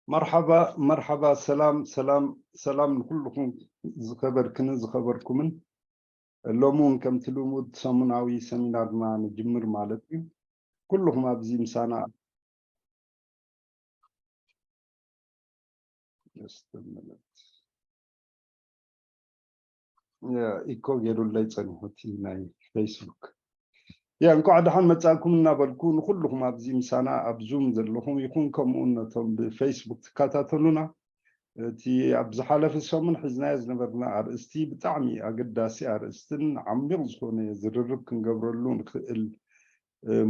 መርሓባ መርሓባ፣ ሰላም ሰላም ሰላም ንኩልኹም ዝኸበርክንን ዝኸበርኩምን። ሎሚ እውን ከምቲ ልሙድ ሰሙናዊ ሰሚናርና ንጅምር ማለት እዩ። ኩልኹም ኣብዚ ምሳና ኢኮ ገይሩለይ ጸኒሑ እቲ ናይ ፌስቡክ። ያ እንኳዕ ደሓን መጻእኩም እናበልኩ ንኩልኹም ኣብዚ ምሳና ኣብ ዙም ዘለኹም ይኹን ከምኡ እውን ነቶም ብፌስቡክ ትከታተሉና እቲ ኣብ ዝሓለፈ ሰሙን ሒዝናዮ ዝነበርና ኣርእስቲ ብጣዕሚ ኣገዳሲ ኣርእስትን ዓሚቕ ዝኾነ ዝርርብ ክንገብረሉ ንኽእል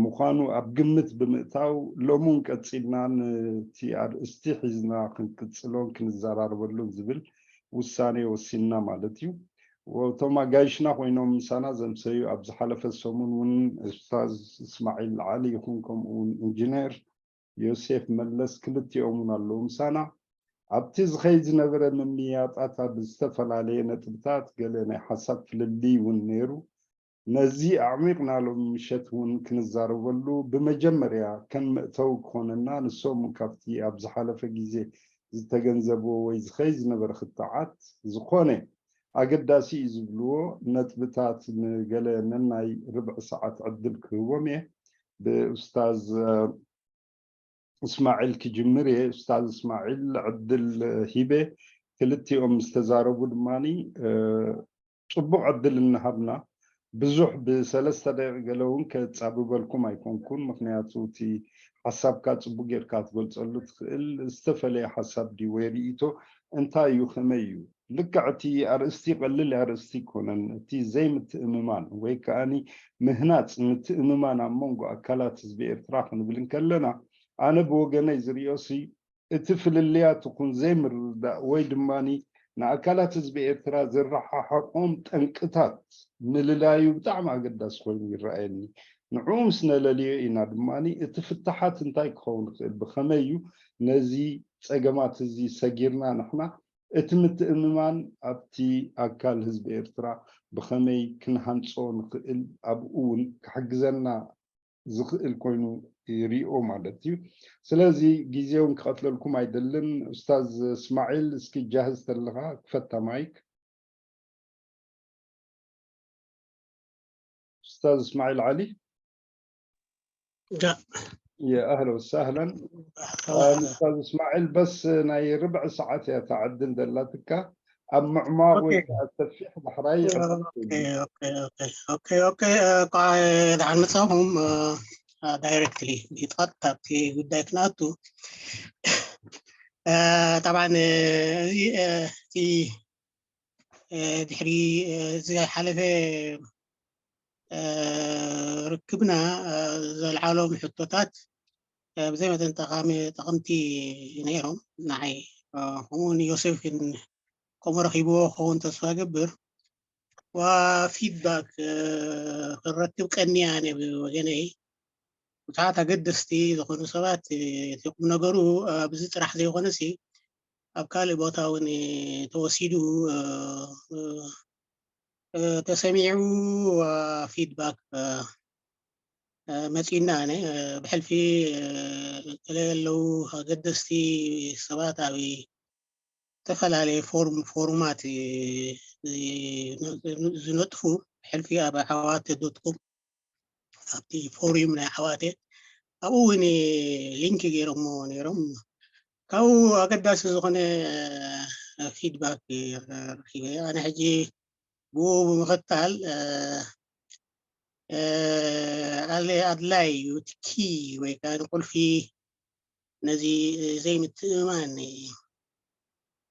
ምዃኑ ኣብ ግምት ብምእታው ሎሚ እውን ቀጺልና ነቲ ኣርእስቲ ሒዝና ክንቅጽሎን ክንዘራረበሉን ዝብል ውሳኔ ወሲንና ማለት እዩ። እቶም ኣጋይሽና ኮይኖም ምሳና ዘምሰዩ ኣብ ዝሓለፈ ሰሙን እውን ኡስታዝ እስማዒል ዓሊ ይኹን ከምኡ እውን ኢንጂነር ዮሴፍ መለስ ክልቲኦም እውን ኣለዉ ምሳና። ኣብቲ ዝኸይድ ዝነበረ ምምይያጣት ኣብ ዝተፈላለየ ነጥብታት ገለ ናይ ሓሳብ ፍልልይ እውን ነይሩ። ነዚ ኣዕሚቕና ሎሚ ምሸት እውን ክንዛረበሉ ብመጀመርያ ከም መእተዊ ክኾነና ንሶም ካብቲ ኣብ ዝሓለፈ ግዜ ዝተገንዘብዎ ወይ ዝኸይድ ዝነበረ ክትዓት ዝኾነ ኣገዳሲ እዩ ዝብልዎ ነጥብታት ንገለ ነናይ ርብዒ ሰዓት ዕድል ክህቦም እየ። ብኡስታዝ እስማዒል ክጅምር እየ። ኡስታዝ እስማዒል ዕድል ሂበ ክልቲኦም ዝተዛረቡ ድማ ፅቡቕ ዕድል እናሃብና ብዙሕ ብሰለስተ ደቂቕ ገለ እውን ከጻብበልኩም ኣይኮንኩን። ምክንያቱ እቲ ሓሳብካ ጽቡቅ ጌርካ ትገልጸሉ ትኽእል ዝተፈለየ ሓሳብ ድዩ ወይ ርእይቶ እንታይ እዩ ከመይ እዩ? ልክዕ እቲ ኣርእስቲ ቀልል ኣርእስቲ ኣይኮነን። እቲ ዘይምትእምማን ወይ ከኣኒ ምህናጽ ምትእምማን ኣብ መንጎ ኣካላት ህዝቢ ኤርትራ ክንብል እንከለና ኣነ ብወገነይ ዝርእዮሲ እቲ ፍልልያት ይኹን ዘይምርድዳእ ወይ ድማ ንኣካላት ህዝቢ ኤርትራ ዝረሓሓቖም ጠንቅታት ምልላዩ ብጣዕሚ ኣገዳሲ ኮይኑ ይረኣየኒ። ንዕኡ ምስ ነለልዮ ኢና ድማ እቲ ፍታሓት እንታይ ክኸውን ይኽእል፣ ብኸመይ እዩ ነዚ ጸገማት እዚ ሰጊርና ንሕና እቲ ምትእምማን ኣብቲ ኣካል ህዝቢ ኤርትራ ብኸመይ ክንሃንጾ ንኽእል ኣብኡ እውን ክሕግዘና ዝኽእል ኮይኑ ይሪኦ ማለት እዩ። ስለዚ ግዜ እውን ክቐትለልኩም ኣይደልን። ኡስታዝ እስማዒል እስኪ ጃህዝ ተለኻ ክፈታ ማይክ። ኡስታዝ እስማዒል ዓሊ ጃ የኣህለ ወሳህለን። ኡስታዝ እስማዒል በስ ናይ ርብዕ ሰዓት እያ ተዓድል ዘላትካ ኣብ ምዕማቕ ወይ ከዓ ሰፊሕ ዳሕራይ ኦኬ ኦኬ ኦኬ ኦኬ ኦኬ ኦኬ ኦኬ ደሓን መጻኹም። ዳይሬክትሊ ብቐጥታ ኣብቲ ጉዳይ ክንኣቱ። ጠብዓን እዚ እቲ ድሕሪ ዝሓለፈ ርክብና ዘልዓሎም ሕቶታት ብዘይ መጠን ጠቓሚ ጠቐምቲ ነይሮም። ንዓይ ከምኡ ንዮሴፍ ግን ከምኡ ረኺብዎ ክኸውን ተስፋ ገብር። ዋ ፊድባክ ክረክብ ቀንየ ኣነ ብወገነይ። ብዙሓት ኣገደስቲ ዝኾኑ ሰባት እቲ ቁም ነገሩ ኣብዚ ጥራሕ ዘይኮነሲ ኣብ ካልእ ቦታ እውን ተወሲዱ ተሰሚዑ ፊድባክ መፂና ነ ብሕልፊ ገለ ዘለዉ ኣገደስቲ ሰባት ኣብ ዝተፈላለየ ፎርም ፎሩማት ዝነጥፉ ብሕልፊ ኣብ ዓዋተ ዶትኮም ኣብቲ ፎርም ናይ ዓዋተ ኣብኡ እውን ሊንክ ገይሮሞ ነይሮም። ካብኡ ኣገዳሲ ዝኾነ ፊድባክ ረኪበ። ኣነ ሕጂ ብኡ ብምኽታል ኣለ ኣድላይ እዩ እቲ ኪ ወይ ከዓ ንቁልፊ ነዚ ዘይምትእምማን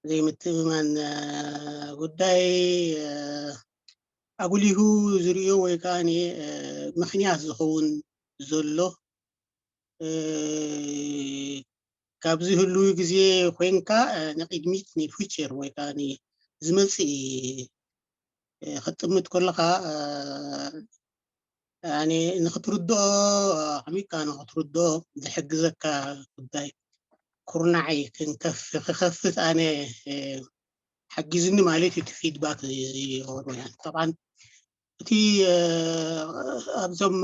ዘይምትእምማን ጉዳይ ኣጉሊሁ ዝርእዮ ወይ ከዓ ምኽንያት ዝኸውን ዘሎ ካብዚ ህልዊ ግዜ ኮይንካ ንቅድሚት ንፊቸር ወይ ከዓ ዝመፅእ ክትጥምት ከለካ ንክትርድኦ ዓሚካ ንክትርድኦ ዝሕግዘካ ጉዳይ ኩርናዓይ ክከፍት ኣነ ሓጊዝኒ ማለት እዩ። እቲ ፊድባክ ዝወሩ ጠብዓን እቲ ኣብዞም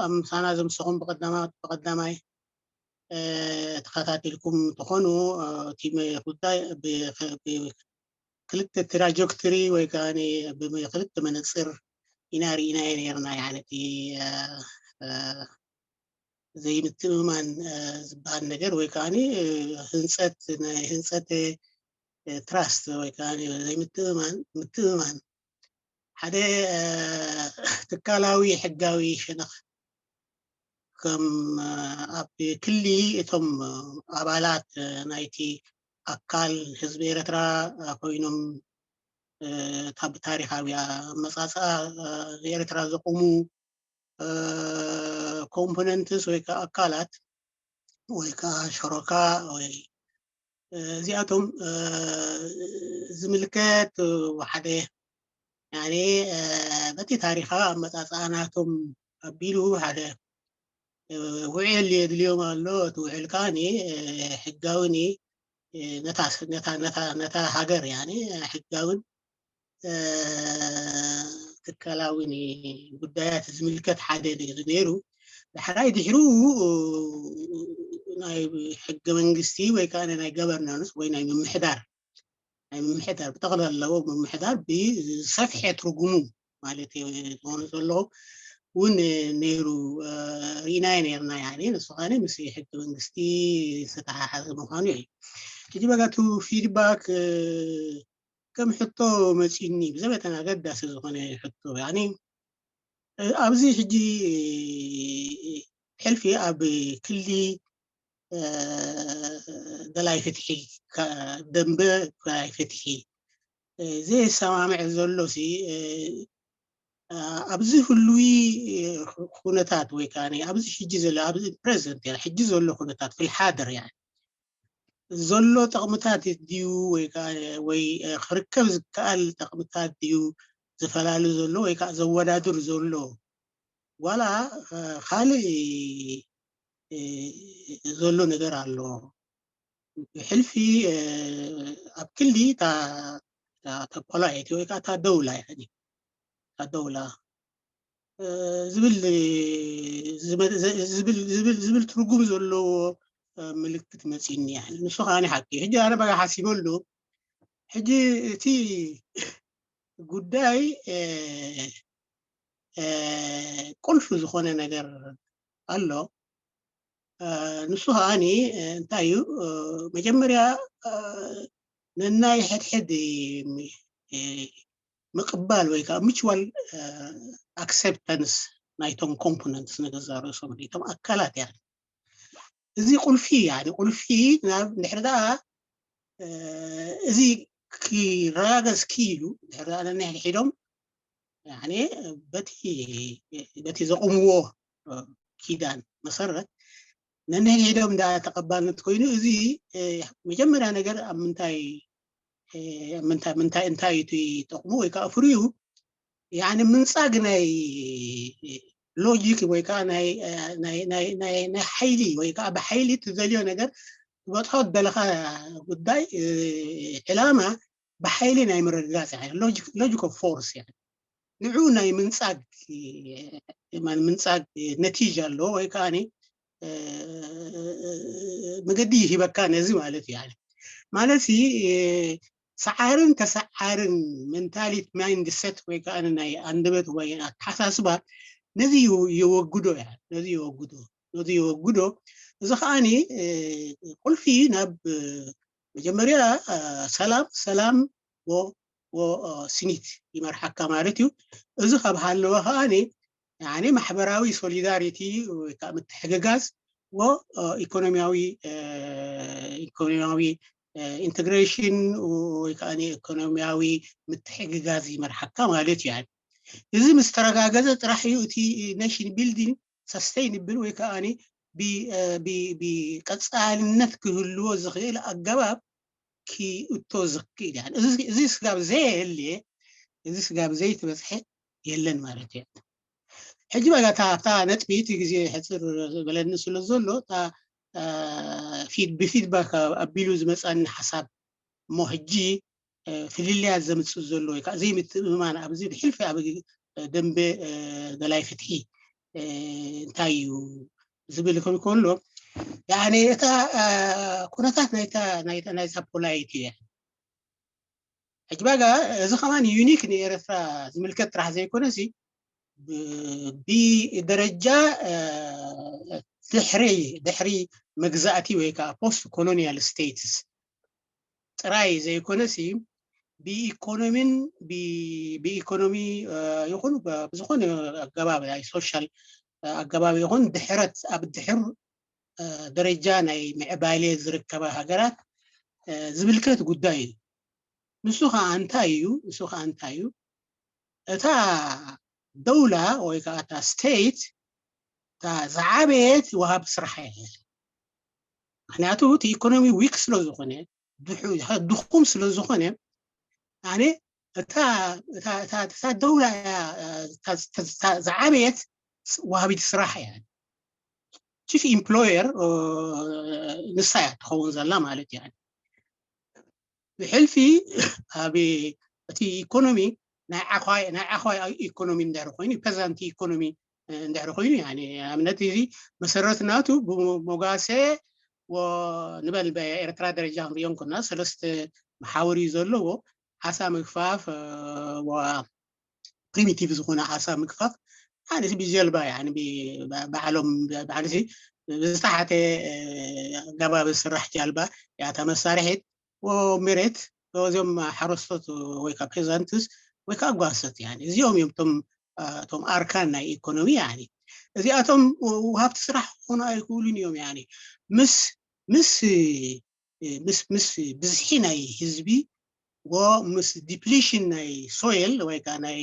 ኣብ ምሳና ዘምሰኹም ብቀዳማት ብቀዳማይ ተኸታቲልኩም ትኾኑ እቲ ጉዳይ ብክልተ ትራጀክቶሪ ወይ ከዓ ብክልተ መነፅር ኢና ርኢናዮ ነርና። ያነ እቲ ዘይምትእምማን ዝበሃል ነገር ወይ ከዓ ህንፀት ናይ ህንፀት ትራስት ወይ ከዓ ዘይምትእምማን ምትእምማን ሓደ ትካላዊ ሕጋዊ ሸነኽ ከም ኣብ ክሊ እቶም ኣባላት ናይቲ ኣካል ህዝቢ ኤርትራ ኮይኖም እታ ብታሪኻዊ ኣመፃፅኣ ኤርትራ ዘቆሙ ኮምፖነንትስ ወይ ከዓ ኣካላት ወይ ከዓ ሸሮካ ወይ እዚኣቶም ዝምልከት ሓደ ያኔ በቲ ታሪኻዊ ኣመፃፅኣ ናቶም ኣቢሉ ሓደ ውዕል የድልዮም ኣሎ። እቲ ውዕል ከዓ ሕጋዊ ነታ ሃገር ያኔ ሕጋውን ትካላዊ ጉዳያት ዝምልከት ሓደ ነይሩ። ዳሕራይ ድሕሩ ናይ ሕገ መንግስቲ ወይ ከዓ ናይ ገቨርናንስ ወይ ናይ ምምሕዳር ናይ ምምሕዳር ብጠቕላላዎ ምምሕዳር ብሰፍሐ ትርጉሙ ማለት ዝኾነ ዘሎ እውን ነይሩ ርኢናዮ ነርና። ያኔ ንሱ ከዓ ምስ ሕገ መንግስቲ ዝተተሓሓዘ ምዃኑ እዩ። ሕጂ በጋቱ ፊድባክ ከም ሕቶ መፂኒ ብዘበተን ኣገዳሲ ዝኾነ ሕቶ ያኒ ኣብዚ ሕጂ ሕልፊ ኣብ ክሊ ደላይ ፍትሒ ደንበ ደላይ ፍትሒ ዘየሰማምዕ ዘሎ ሲ ኣብዚ ህሉዊ ኩነታት ወይ ከዓ ኣብዚ ሕጂ ዘሎ ኣብዚ ፕሬዚደንት ሕጂ ዘሎ ኩነታት ፍልሓደር ያ ዘሎ ጠቕምታት ድዩ ወይ ከዓ ወይ ክርከብ ዝከኣል ጠቕምታት ድዩ ዝፈላሉ ዘሎ ወይ ከዓ ዘወዳድር ዘሎ ዋላ ካልእ ዘሎ ነገር ኣሎ። ብሕልፊ ኣብ ክሊ እታ ፖላይቲ ወይ ከዓ እታ ደውላ እታ ደውላ ዝብል ዝብል ትርጉም ዘለዎ ምልክት መፂኒ ያ። ንሱ ከዓ ሓቂ ሕጂ ኣነ በጋ ሓሲበሉ ሕጂ እቲ ጉዳይ ቁልፊ ዝኾነ ነገር ኣሎ። ንሱ ከዓኒ እንታይ እዩ መጀመርያ ነናይ ሕድሕድ ምቕባል ወይ ከዓ ሚቹዋል ኣክሰፕታንስ ናይቶም ኮምፖነንትስ ንገዛ ርእሶም እቶም ኣካላት እያ። እዚ ቁልፊ እያ ቁልፊ ናብ ድሕሪ ደኣ እዚ ክረጋገጽ ክኢሉ ድሕሪ ደኣ ነንሕድሕዶም በቲ ዘቑምዎ ኪዳን መሰረት ነንሕድሕዶም ደኣ ተቐባልነት ኮይኑ እዚ መጀመርያ ነገር ኣብ ምንታይ ምንታይ ምንታይ እንታይ እዩ ጠቕሙ ወይ ከዓ ፍሪኡ ያኒ ምንፃግ ናይ ሎጂክ ወይ ከዓ ናይ ሓይሊ ወይ ከዓ ብሓይሊ ትደልዮ ነገር ትበፅሖ ደለካ ጉዳይ ዕላማ ብሓይሊ ናይ ምርግጋፅ ሎጂክ ኦፍ ፎርስ ንዑ ናይ ምንፃግ ምንፃግ ነቲጃ ኣለዎ ወይ ከዓ መገዲ ይሂበካ ነዚ ማለት እዩ። ማለት ሰዓርን ተሰዓርን ሜንታሊቲ ማይንድሰት ወይ ከዓ ናይ ኣንደበት ወይ ኣተሓሳስባ ነዚ የወግዶ ያ ነዚ የወግዶ ነዚ የወግዶ እዚ ከዓኒ ቁልፊ ናብ መጀመርያ ሰላም ሰላም ስኒት ይመርሓካ ማለት እዩ። እዚ ካብ ሃለወ ከዓኒ ማሕበራዊ ሶሊዳሪቲ ወይ ከዓ ምትሕግጋዝ ኢኮኖሚያዊ ኢኮኖሚያዊ ኢንቴግሬሽን ወይ ከዓ ኢኮኖሚያዊ ምትሕግጋዝ ይመርሓካ ማለት እዩ። እዚ ምስ ተረጋገዘ ጥራሕ እዩ እቲ ኔሽን ቢልዲንግ ሰስተይንብል ወይ ከዓ ብቀፃልነት ክህልዎ ዝኽእል ኣገባብ ክእቶ ዝኽእል ያ እዚ ስጋብ ዘየልየ እዚ ስጋብ ዘይትበፅሐ የለን ማለት እዩ። ሕጂ በጋታ ኣብታ ነጥቢ እቲ ግዜ ሕፅር ዝበለኒ ስለ ዘሎ ብፊድባክ ኣቢሉ ዝመፃኒ ሓሳብ እሞ ሕጂ ፍልልያት ዘምፅእ ዘሎ ወይ ከዓ ዘይምትእምማን ኣብዚ ብሕልፊ ኣብ ደንበ ደላይ ፍትሒ እንታይ እዩ ዝብል ከም ከሎ ያኒ እታ ኩነታት ናይታ ናይታ ናይታ ፖላይቲ እያ። ሕጂ ባጋ እዚ ከማን ዩኒክ ንኤርትራ ዝምልከት ጥራሕ ዘይኮነሲ ብደረጃ ድሕሪ ድሕሪ መግዛእቲ ወይ ከዓ ፖስት ኮሎኒያል ስቴትስ ጥራይ ዘይኮነሲ ብኢኮኖሚን ብኢኮኖሚ ይኹን ብዝኾነ ኣገባብ ናይ ሶሻል ኣገባብ ይኹን ድሕረት ኣብ ድሕር ደረጃ ናይ ምዕባሌ ዝርከባ ሃገራት ዝምልከት ጉዳይ እዩ። ንሱ ከዓ እንታይ እዩ? ንሱ ከዓ እንታይ እዩ? እታ ደውላ ወይ ከዓ እታ ስቴት እታ ዝዓበየት ወሃብ ስራሕ እያ። ምክንያቱ እቲ ኢኮኖሚ ዊክ ስለ ዝኾነ ድኹም ስለ ዝኾነ ኣነ እታ ደውላ ዝዓበየት ወሃቢት ስራሕ እያ። ቺፍ ኢምፕሎየር ንሳ እያ ትኸውን ዘላ ማለት እያ። ብሕልፊ ኣብ እቲ ኢኮኖሚ ናይ ዓኳይ ናይ ዓኳይ ኢኮኖሚ እንድሕር ኮይኑ ፐዛንቲ ኢኮኖሚ እንድሕር ኮይኑ ያኒ ኣብነት እዚ መሰረት ናቱ ብሞጋሰ ንበል በኤርትራ ደረጃ ክንሪኦ እንኮና ሰለስተ መሓውር እዩ ዘለዎ። ዓሳ ምግፋፍ ፕሪሚቲቭ ዝኾነ ዓሳ ምግፋፍ ሓንስ ብጀልባ ያኒ ባዕሎም ባዕልሲ ብዝተሓተ ኣገባብ ዝስራሕ ጃልባ ያታ መሳርሒት መሬት እዚኦም ሓረስቶት ወይ ከዓ ፔዛንትስ ወይ ከዓ ጓሰት ያኒ እዚኦም እዮም እቶም እቶም ኣርካን ናይ ኢኮኖሚ ያኒ እዚኣቶም ውሃብቲ ስራሕ ክኾኑ ኣይክእሉን እዮም ያኒ ምስ ምስ ምስ ምስ ብዝሒ ናይ ህዝቢ ወ ምስ ዲፕሊሽን ናይ ሶይል ወይ ከዓ ናይ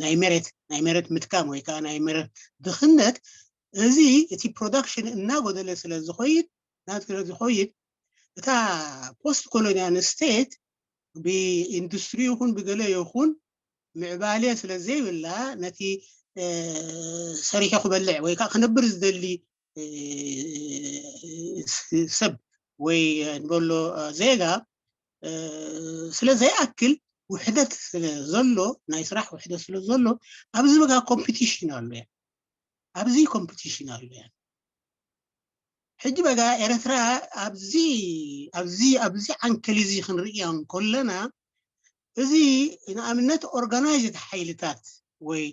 ናይ መሬት ናይ መሬት ምትካም ወይ ከዓ ናይ መሬት ድኽነት እዚ እቲ ፕሮዳክሽን እናጎደለ ስለ ዝኸይድ ናብ ስለ ዝኸይድ እታ ፖስት ኮሎኒያል ስቴት ብኢንዱስትሪ ይኹን ብገለ ይኹን ምዕባሌ ስለ ዘይብላ ነቲ ሰሪሑ ክበልዕ ወይ ከዓ ክነብር ዝደሊ ሰብ ወይ ንበሎ ዜጋ ስለ ዘይኣክል ውሕደት ስለ ዘሎ ናይ ስራሕ ውሕደት ስለ ዘሎ ኣብዚ በጋ ኮምፒቲሽን ኣሎ እያ ኣብዚ ኮምፒቲሽን ኣሎ እያ ሕጂ በጋ ኤርትራ ኣብዚ ኣብዚ ኣብዚ ዓንከል እዚ ክንርእያ እንከለና እዚ ንኣብነት ኦርጋናይዝድ ሓይልታት ወይ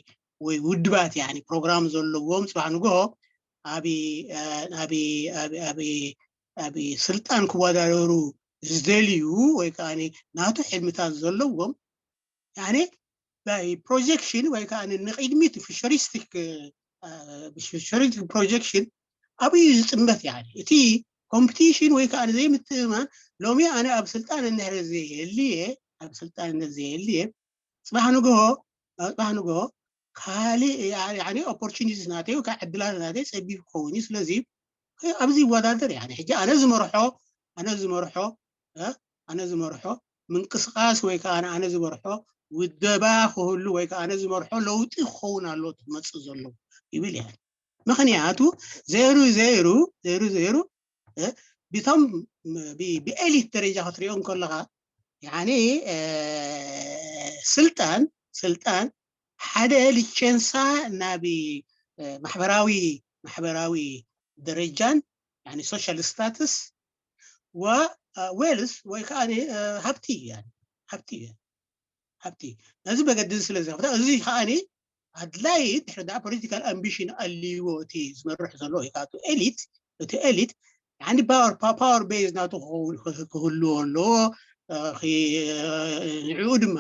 ወይ ውድባት ያኒ ፕሮግራም ዘለዎም ፅባሕ ንግሆ ኣብ ኣብ ኣብ ኣብ ስልጣን ክወዳደሩ ዝደልዩ ወይ ከዓ ናቱ ሕልምታት ዘለዎም ያኒ ፕሮጀክሽን ወይ ከዓ ንቅድሚት ፊሸሪስቲክ ፊሸሪስቲክ ፕሮጀክሽን ኣብዩ ዝጥመት ያኒ እቲ ኮምፒቲሽን ወይ ከዓ ዘይምትእማን ሎሚ ኣነ ኣብ ስልጣን እንድሕር ዘየልየ ኣብ ስልጣን እንድሕር ዘየልየ ፅባሕ ንግሆ ፅባሕ ንግሆ ካልእ ኦፖርቹኒቲስ ናተይ ወይ ከዓ ዕድላት ናተይ ፀቢብ ክኸውን እዩ ስለዚ ኣብዚ ይወዳደር ያኒ ሕጂ ኣነ ዝመርሖ ኣነ ዝመርሖ ኣነ ዝመርሖ ምንቅስቃስ ወይ ከዓ ኣነ ዝመርሖ ውደባ ክህሉ ወይ ከዓ ኣነ ዝመርሖ ለውጢ ክኸውን ኣሎ ክመፅእ ዘሎ ይብል ያኒ ምክንያቱ ዘይሩ ዘይሩ ዘይሩ ዘይሩ ብቶም ብኤሊት ደረጃ ክትሪኦ እንከለካ ያኒ ስልጣን ስልጣን ሓደ ልቸንሳ ናብ ማሕበራዊ ማሕበራዊ ደረጃን ያኒ ሶሻል ስታትስ ወ ዌልስ ወይ ከዓ ሃብቲ እዩ ያኒ ሃብቲ እዩ ሃብቲ ነዚ በገድዚ ስለ ዝኸፍታ እዚ ከዓ ኣድላይ ድሕሪ ዳ ፖለቲካል ኣምቢሽን ኣልዎ እቲ ዝመርሕ ዘሎ ወይ ከዓ ኤሊት እቲ ኤሊት ሓንቲ ፓወር ፓወር ቤዝ ናቱ ክህልዎ ኣለዎ ንዕኡ ድማ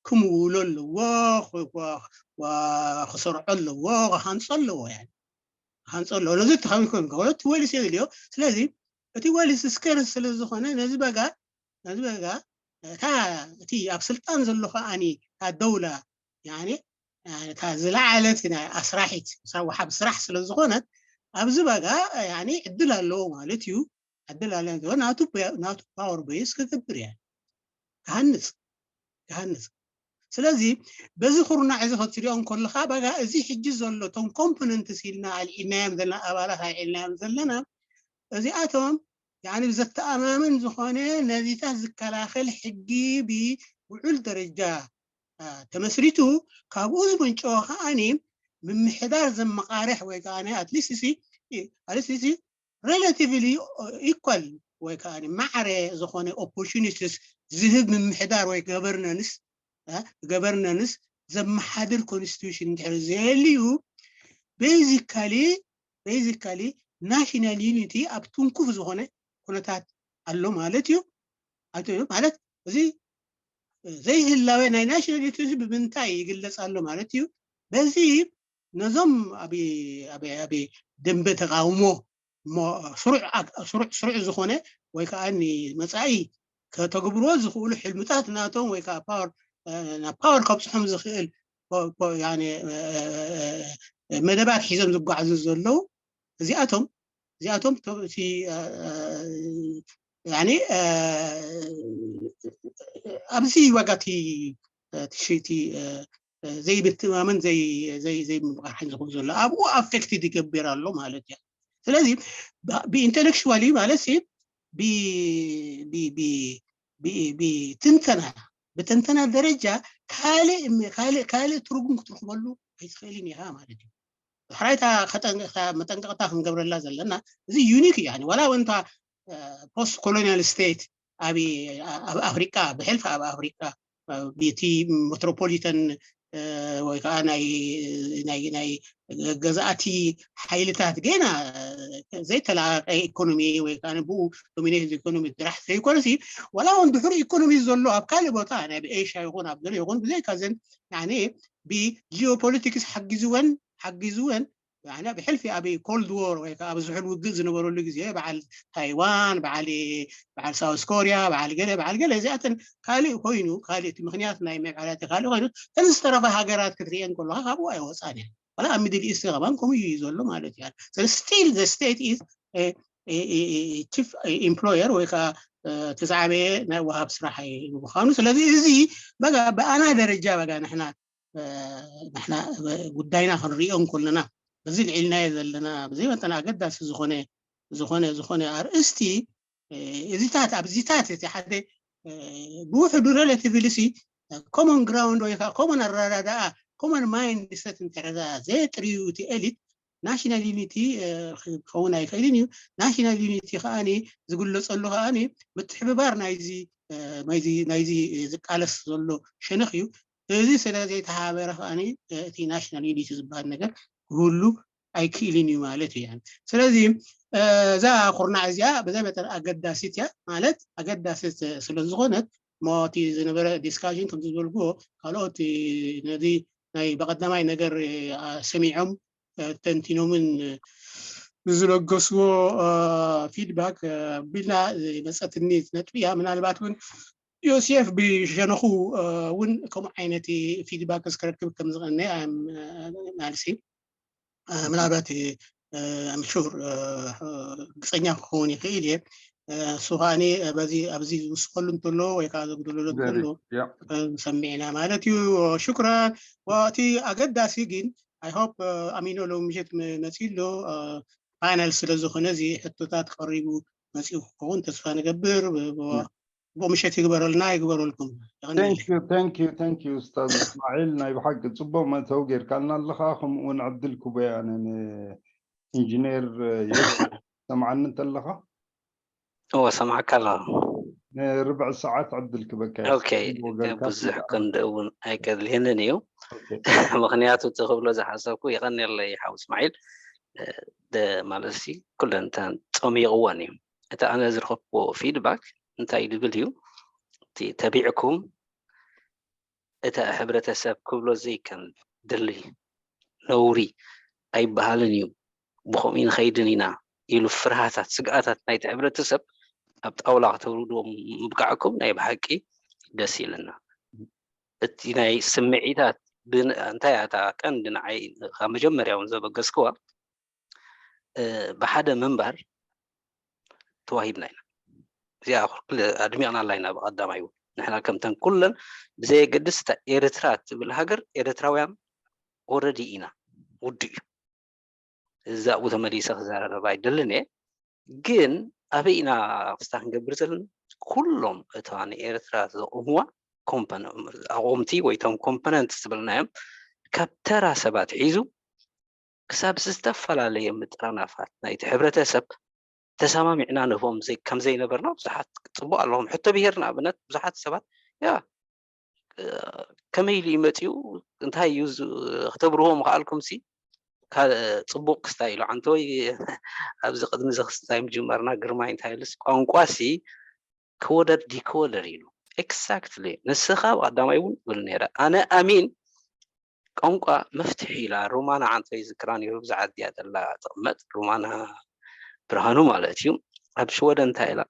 ክምውሎ ኣለዎ ክሰርዖ ኣለዎ ክሃንፆ ኣለዎ ክሃንፆ ኣለዎ ነዚ ተኸሚኮም ከሎ እቲ ወሊስ የድልዮ ስለዚ እቲ ወሊስ ስከርስ ስለ ዝኾነ ነዚ በጋ ነዚ በጋ እታ እቲ ኣብ ስልጣን ዘሎ ከዓኒ እታ ደውላ ያኒ እታ ዝለዓለት ናይ ኣስራሒት ወሃብ ስራሕ ስለ ዝኾነት ኣብዚ በጋ ያኒ ዕድል ኣለዎ ማለት እዩ ዕድል ኣለዎ ናቱ ናቱ ፓወር ቤዝ ክገብር እያ ክሃንፅ ክሃንፅ ስለዚ በዚ ኩርናዕ እዚ ክትሪኦ እንከለካ በጋ እዚ ሕጂ ዘሎ እቶም ኮምፖነንትስ ኢልና ኣልዒልናዮም ዘለና ኣባላት ኣልዒልናዮም ዘለና እዚኣቶም ያኒ ብዘተኣማምን ዝኾነ ነዚታት ዝከላኸል ሕጊ ብውዑል ደረጃ ተመስሪቱ ካብኡ ዝመንጨወ ከዓኒ ምምሕዳር ዘመቃርሕ ወይ ከዓ ኣትሊስት ሲ ማለት እዚ relatively equal ወይ ከዓ ማዕረ ዝኾነ opportunities ዝህብ ምምሕዳር ወይ governance governance ዘመሓድር constitution እንድሕር ዘየልዩ basically basically national unity ኣብ ትንኩፍ ዝኾነ ኩነታት ኣሎ ማለት እዩ። ማለት እዚ ዘይህላወ ናይ national unity ብምንታይ ይግለፅ ኣሎ ማለት እዩ። በዚ ነዞም ኣብ ደንበ ተቃውሞ ስሩዕ ዝኾነ ወይ ከዓ ንመፃኢ ከተግብርዎ ዝኽእሉ ሕልምታት ናቶም ወይ ከዓ ናብ power ከብፅሖም ዝኽእል መደባት ሒዞም ዝጓዓዙ ዘለዉ እዚኣቶም እዚኣቶም እቲ ኣብዚ ዋጋ እቲ ዘይምትማመን ዘይምብቃዕን ዝኸውን ዘሎ ኣብኡ affected ይገብር ኣሎ ማለት እዩ። ስለዚ ብintellectually ማለት ብትንተና ብትንተና ደረጃ ካልእ ትርጉም ክትረኽበሉ ኣይትኽእልን ኢኻ ማለት እዩ። ሕራይታ መጠንቀቕታ ክንገብረላ ዘለና እዚ unique እዩ። ዋላ ወንታ post colonial state ኣብ ኣፍሪቃ ብሕልፊ ኣብ ኣፍሪቃ ብቲ metropolitan ወይ ከዓ ናይ ገዛእቲ ሓይልታት ገና ዘይተላቀቀ economy ወይ ከዓ ብኡ dominate economy ጥራሕ ዘይኮነሲ ዋላ እውን ድሕሪ economy ዘሎ ኣብ ካልእ ቦታ ናይ ኤሽያ ይኹን ኣብ ገለ ይኹን ብዘይካ ዘን ብ geopolitics ሓጊዝወን ሓጊዝወን ብሕልፊ ኣብ cold war ወይ ከዓ ኣብ ዝሑል ውግእ ዝነበረሉ ግዜ በዓል ታይዋን በዓል በዓል ሳውስ ኮርያ በዓል ገለ በዓል ገለ እዚኣተን ካልእ ኮይኑ ካልእ እቲ ምክንያት ናይ ምዕባላት ካልእ ኮይኑ እተን ዝተረፋ ሃገራት ክትርእየን ከለካ ካብኡ ኣይወፃን እየን። ዋላ ኣብ middle east ከማን ከምኡ እዩ ዘሎ ማለት እዩ። ስለዚ still the state is chief employer ወይ ከዓ እቲ ዝዓበየ ናይ ወሃብ ስራሕ ምዃኑ ስለዚ እዚ በጋ ብኣና ደረጃ በጋ ንሕና ንሕና ጉዳይና ክንሪኦ እንከለና በዚ ልዒልናዮ ዘለና ብዘይ መጠን ኣገዳሲ ዝኾነ ዝኾነ ዝኾነ ኣርእስቲ እዚታት ኣብዚታት እቲ ሓደ ብውሕዱ relatively common ground ወይ ከዓ common ኣረዳድኣ common mindset እንተረዳ ዘየጥርዩ እቲ elite national unity ክኸውን ኣይኽእልን እዩ። National unity ከዓ ዝግለፀሉ ከዓ ምትሕብባር ናይዚ ናይዚ ዝቃለስ ዘሎ ሸነኽ እዩ። እዚ ስለ ዘይተሓበረ ከዓ እቲ national unity ዝበሃል ነገር ክህሉ ኣይክእልን እዩ ማለት እዩ። ስለዚ እዛ ኩርናዕ እዚኣ ብዘይ መጠን ኣገዳሲት እያ ማለት ኣገዳሲት ስለ ዝኾነት ሞ እቲ ዝነበረ discussion ከምቲ ዝበልክዎ ካልኦት ነዚ ናይ ብቐዳማይ ነገር ሰሚዖም ተንቲኖምን ብዝለገስዎ feedback ቢልና መፀትኒ ነጥቢ እያ። ምናልባት እውን ዮሴፍ ብሸነኹ እውን ከምኡ ዓይነት feedback ክረክብ ከም ዝቐነ ኣናልሲ ምናልባት I'm sure ርግፀኛ ክኸውን ይኽእል እየ። እሱ ከዓ በዚ ኣብዚ ዝውስኸሉ እንተሎ ወይ ከዓ ዘጉደለሉ እንተሎ ሰሚዕና ማለት እዩ። ሽኩራን። እቲ ኣገዳሲ ግን I hope ኣሚኖ ሎሚ ምሸት መፂኡ ኣሎ panel ስለ ዝኾነ እዚ ሕቶታት ቀሪቡ መፂኡ ክኸውን ተስፋ ንገብር። ብኡ ምሸት ይግበረልና ይግበረልኩም። Thank you, thank you, thank you ኡስታዝ እስማዒል። ናይ ብሓቂ ፅቡቅ መእተዊ ጌርካልና ኣለኻ። ከምኡ እውን ዕድል ክቦ ኣነ ንኢንጂነር ሰምዓኒ እንተለኻ እወ ሰምዓካ ኣለኹ። ንርብዒ ሰዓት ዕድል ክበካ እየ። ኦኬ፣ ብዙሕ ክንዲ እውን ኣይከድልየንን እዩ። ምክንያቱ እቲ ክብሎ ዝሓሰብኩ የቐንየለይ ሓው እስማዒል ማለት ሲ ኩለን እተን ፀሚቕወን እዩ። እቲ ኣነ ዝረኸብክዎ feedback እንታይ ዝብል እዩ? እቲ ተቢዕኩም እቲ ሕብረተሰብ ክብሎ ዘይከን ድሊ ነውሪ ኣይበሃልን እዩ፣ ብኸምኡ ንኸይድን ኢና ኢሉ ፍርሃታት፣ ስግኣታት ናይቲ ሕብረተሰብ ኣብ ጣውላ ከተውርድዎ ምብቃዕኩም ናይ ብሓቂ ደስ ኢልና። እቲ ናይ ስምዒታት እንታይ እታ ቀንዲ ንዓይ ካብ መጀመርያ እውን ዘበገስክዋ ብሓደ ምንባር ተዋሂብና ኢና። እዚኣ ኩል ኣድሚቕናላ ኢና ብቐዳማይ እውን ንሕና ከምተን ኩለን ብዘየገድስ እታ ኤርትራ እትብል ሃገር ኤርትራውያን already ኢና ውዱ እዩ። እዛ ኣብኡ ተመሊሰ ክዘራረብ ኣይደልን እየ። ግን ኣበይ ኢና ክስታ ክንገብር ዘለና? ኩሎም እታ ንኤርትራ ዘቑምዋ ኣቑምቲ ወይ እቶም components ዝበልናዮም ካብ ተራ ሰባት ሒዙ ክሳብ ዝተፈላለየ ምጥርናፋት ናይቲ ሕብረተሰብ ተሰማሚዕና ንህቦም ዘይ- ከም ዘይነበርና ብዙሓት ጽቡቕ ኣለኹም። ሕቶ ብሄር ንኣብነት ብዙሓት ሰባት ያ ከመይ ኢሉ እዩ መፂኡ እንታይ እዩ ዝ- ክተብርህዎ ምኽኣልኩም ሲ ካልእ ጽቡቕ ክስታይ ኢሉ ዓንተወይ ኣብዚ ቅድሚ እዚ ክስታይ ምጅመርና ግርማይ እንታይ ኢሉስ ቋንቋ ሲ ክወደድ ዲክወደድ ኢሉ ኤግዛክትሊ ንስኻ ቀዳማይ እውን ብል ነረ ኣነ ኣሚን ቋንቋ መፍትሒ ኢላ ሮማና ዓንተወይ ዝክራ ነይሩ ብዛዕባ እያ ዘላ ትቕመጥ ሮማና ብርሃኑ ማለት እዩ ኣብ ሽወደን እንታይ ኢላ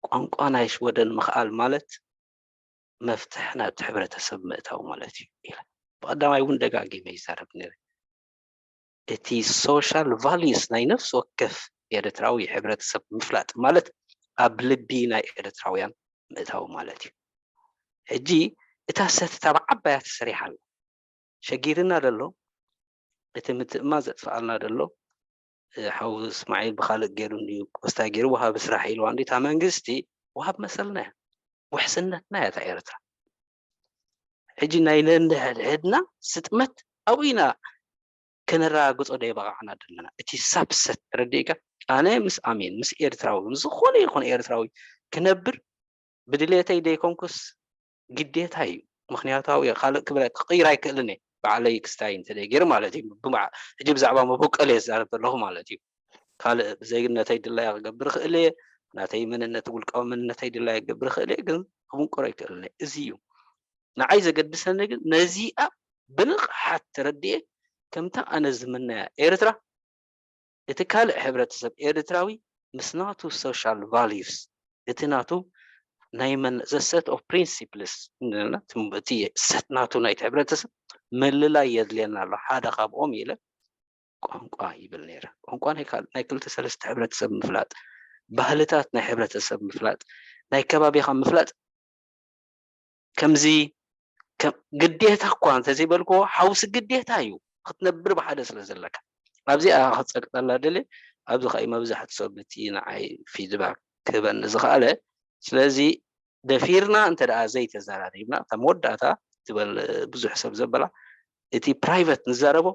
ቋንቋ ናይ ሽወደን ምኽኣል ማለት መፍትሕ ናብቲ ሕብረተሰብ ምእታው ማለት እዩ ኢላ ብቐዳማይ እውን ደጋጊመ ይዛረብ ነይረ እቲ social values ናይ ነፍሲ ወከፍ ኤርትራዊ ሕብረተሰብ ምፍላጥ ማለት ኣብ ልቢ ናይ ኤርትራውያን ምእታው ማለት እዩ ሕጂ እታ ሰተታ ብዓባያ ተሰሪሓ ኣላ ሸጊርና ደሎ እቲ ምትእማ ዘጥፍኣልና ደሎ ሓው እስማዒል ብካልእ ገይሩ እንድዩ ቆስታ ገይሩ ወሃቢ ስራሕ ኢልዋ እንዲ እታ መንግስቲ ወሃብ መሰልና እያ ውሕስነትና እያ እታ ኤርትራ ሕጂ ናይ ነንሕድሕድና ስጥመት ኣብኡ ኢና ከነረጋግጾ ዶ የበቃዕና ዘለና እቲ ሳብሰት ተረዲእካ ኣነ ምስ ኣሜን ምስ ኤርትራዊ ምስ ዝኾነ ይኹን ኤርትራዊ ክነብር ብድሌተይ ደይኮንኩስ ግዴታ እዩ ምክንያታዊ ካልእ ክብለ ክቅይር ኣይክእልን እየ ባዕለይ ክስታይ እንተ ገይር ማለት እዩ ሕጂ ብዛዕባ መበቀል እየ ዝዛረብ ዘለኹ ማለት እዩ ካልእ ብዘይግነተይ ድላያ ክገብር ክእል እየ ናተይ መንነት ውልቃዊ መንነተይ ድላያ ክገብር ክእል እየ ግን ክምንቆሮ ኣይክእልን እየ እዚ እዩ ንዓይ ዘገድሰኒ ግን ነዚኣ ብንቕሓት ተረዲኤ ከምታ ኣነ ዝምነያ ኤርትራ እቲ ካልእ ሕብረተሰብ ኤርትራዊ ምስ ናቱ social values እቲ ናቱ ናይ መን the set of principles እቲ set ናቱ ናይቲ ሕብረተሰብ ምልላይ የድልየና ኣሎ ሓደ ካብኦም ኢለ ቋንቋ ይብል ነይረ ቋንቋ ናይ ክልተ ሰለስተ ሕብረተሰብ ምፍላጥ ባህልታት ናይ ሕብረተሰብ ምፍላጥ ናይ ከባቢኻ ምፍላጥ ከምዚ ግዴታ እኳ እንተዘይበልክዎ ሓውሲ ግዴታ እዩ ክትነብር ብሓደ ስለ ዘለካ ኣብዚኣ ክፀቅጠላ ደለ ኣብዚ ከ መብዛሕቲ ሰብ እቲ ንዓይ ፊድባክ ክህበኒ ዝኽኣለ ስለዚ ደፊርና እንተ ደኣ ዘይተዘራሪብና እታ መወዳእታ ትበል ብዙሕ ሰብ ዘበላ እቲ ፕራይቨት ንዛረቦ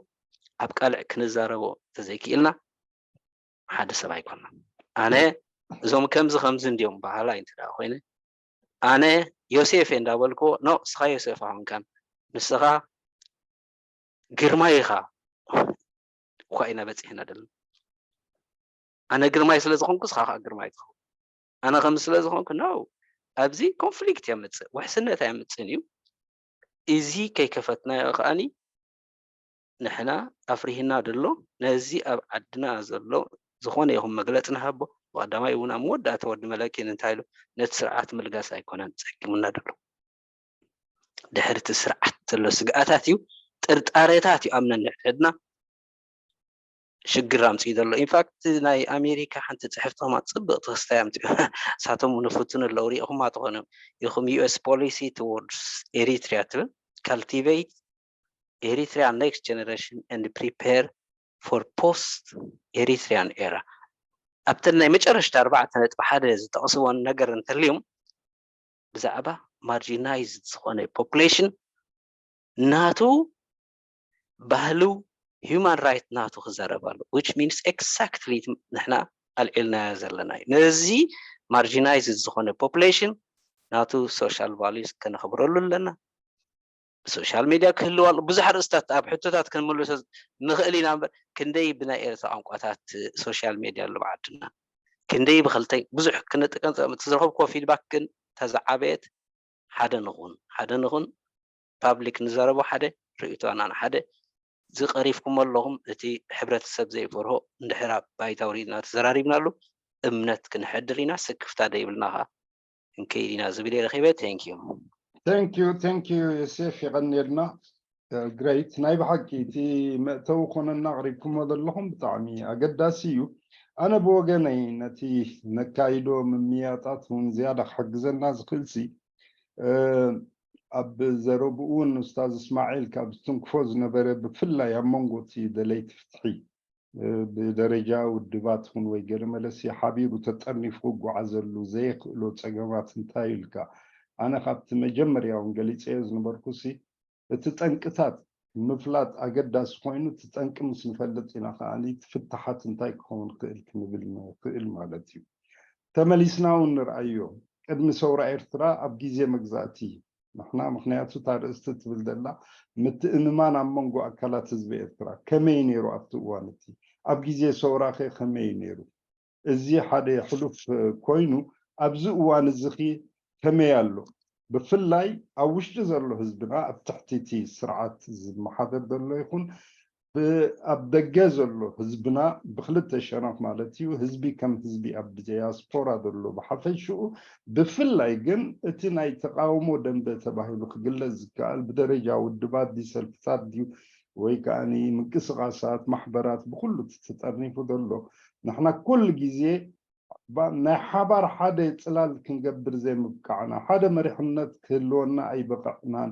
ኣብ ቃልዕ ክንዛረቦ እንተዘይክኢልና ሓደ ሰብ ኣይኮና ኣነ እዞም ከምዚ ከምዚ እንዲዮም በሃላይ እንተ ኮይነ ኣነ ዮሴፍ እየ እንዳበልክዎ ኖ እስኻ ዮሴፍ ኣይኮንካን ንስኻ ግርማይ ኢኻ እኳ ኢና በፂሕና ደለና ኣነ ግርማይ ስለ ዝኾንኩ እስኻ ከዓ ግርማይ ትኸውን ኣነ ከም ስለ ዝኾንኩ ነው ኣብዚ ኮንፍሊክት የምፅእ ውሕስነት ኣየምፅን እዩ እዚ ከይከፈትናዮ ከዓኒ ንሕና ኣፍሪህና ደሎ ነዚ ኣብ ዓድና ዘሎ ዝኾነ ይኹን መግለፂ ንሃቦ ብቀዳማይ እውን ኣብ መወዳእታ ወዲ መለኪን እንታይ ኢሉ ነቲ ስርዓት ምልጋስ ኣይኮነን ፀጊሙና ደሎ ድሕርቲ ስርዓት ዘሎ ስግኣታት እዩ ጥርጣሬታት እዩ ኣብ ነንሕድሕድና ሽግር ኣምፅኡ ዘሎ ኢንፋክት ናይ ኣሜሪካ ሓንቲ ፅሕፍቲ ከማ ፅብቅ ትክስታይ ኣምፅኡ ሳቶም ንፍትን ኣለዉ ሪኢኹማ ትኾኑ ኢኹም US policy towards Eritrea ትብል cultivate Eritrea next generation and prepare for post Eritrean era ኣብተን ናይ መጨረሽታ ኣርባዕተ ነጥቢ ሓደ ዝጠቕስዎን ነገር እንተልዮም ብዛዕባ marginized ዝኾነ population ናቱ ባህሉ human right ናቱ ክዛረብ ኣሎ which means exactly ንሕና ኣልዒልናዮ ዘለና እዩ ነዚ marginized ዝኾነ population ናቱ social values ከነኽብረሉ ኣለና social media ክህልው ኣሎ ብዙሕ ኣርእስታት ኣብ ሕቶታት ክንምልሶ ንኽእል ኢና እምበር ክንደይ ብናይ ኤርትራ ቋንቋታት social media ኣሎ ብዓድና ክንደይ ብክልተይ ብዙሕ ክንጥቀም ዝረኸብክዎ feedback ግን ተዝዓበየት ሓደ ንኹን ሓደ ንኹን public ንዛረቦ ሓደ ርእይቶና ሓደ ዝቀሪፍኩም ኣለኹም እቲ ሕብረተሰብ ዘይፈርሆ እንድሕር ኣብ ባይታ ውሪድና ተዘራሪብናሉ እምነት ክንሕድር ኢና ስክፍታ ደይብልና ከዓ ክንከይድ ኢና ዝብል እየ ረኺበ thank you thank you thank you ዮሴፍ የቐንየልና great ናይ ብሓቂ እቲ መእተዊ ኮነና ኣቕሪብኩሞ ዘለኹም ብጣዕሚ ኣገዳሲ እዩ ኣነ ብወገነይ ነቲ ነካይዶ ምምያጣት እውን ዝያዳ ክሕግዘና ዝኽእል ሲ ኣብ ዘረብኡ እውን ኡስታዝ እስማዒል ካብ ዝትንክፎ ዝነበረ ብፍላይ ኣብ መንጎ እቲ ደለይቲ ፍትሒ ብደረጃ ውድባት ኹን ወይ ገለ መለሲ ሓቢሩ ተጠርኒፉ ክጓዓዘሉ ዘየኽእሎ ፀገማት እንታይ ኢልካ ኣነ ካብቲ መጀመርያ እውን ገሊፀዮ ዝነበርኩ ሲ እቲ ጠንቅታት ምፍላጥ ኣገዳሲ ኮይኑ፣ እቲ ጠንቂ ምስ ንፈልጥ ኢና ከዓኒ እቲ ፍታሓት እንታይ ክኸውን ክእል ክንብል ንኽእል ማለት እዩ። ተመሊስና እውን ንርኣዮ፣ ቅድሚ ሰውራ ኤርትራ ኣብ ግዜ መግዛእቲ ንሕና፣ ምኽንያቱ እታ ርእስቲ ትብል ዘላ ምትእምማን ኣብ መንጎ ኣካላት ህዝቢ ኤርትራ ከመይ ነይሩ ኣብቲ እዋን እቲ፣ ኣብ ግዜ ሰውራ ኸ ከመይ ነይሩ? እዚ ሓደ ሕሉፍ ኮይኑ፣ ኣብዚ እዋን እዚ ኸ ከመይ ኣሎ? ብፍላይ ኣብ ውሽጢ ዘሎ ህዝብና፣ ኣብ ትሕቲ እቲ ስርዓት ዝመሓደር ዘሎ ይኹን፣ ብ-፣ ኣብ ደገ ዘሎ ህዝብና ብክልተ ሸነኽ ማለት እዩ፣ ህዝቢ ከም ህዝቢ ኣብ ዲያስፖራ ዘሎ ብሓፈሽኡ፣ ብፍላይ ግን እቲ ናይ ተቃውሞ ደንበ ተባሂሉ ክግለጽ ዝከኣል ብደረጃ ውድባት ድዩ ሰልፍታት ድዩ ወይ ከዓኒ ምንቅስቃሳት ማሕበራት ብኩሉ እቲ ተጠርኒፉ ዘሎ፣ ንሕና ኩሉ ግዜ ባ-፣ ናይ ሓባር ሓደ ጽላል ክንገብር ዘይምብቃዕና፣ ሓደ መሪሕነት ክህልወና ኣይበቐዕናን።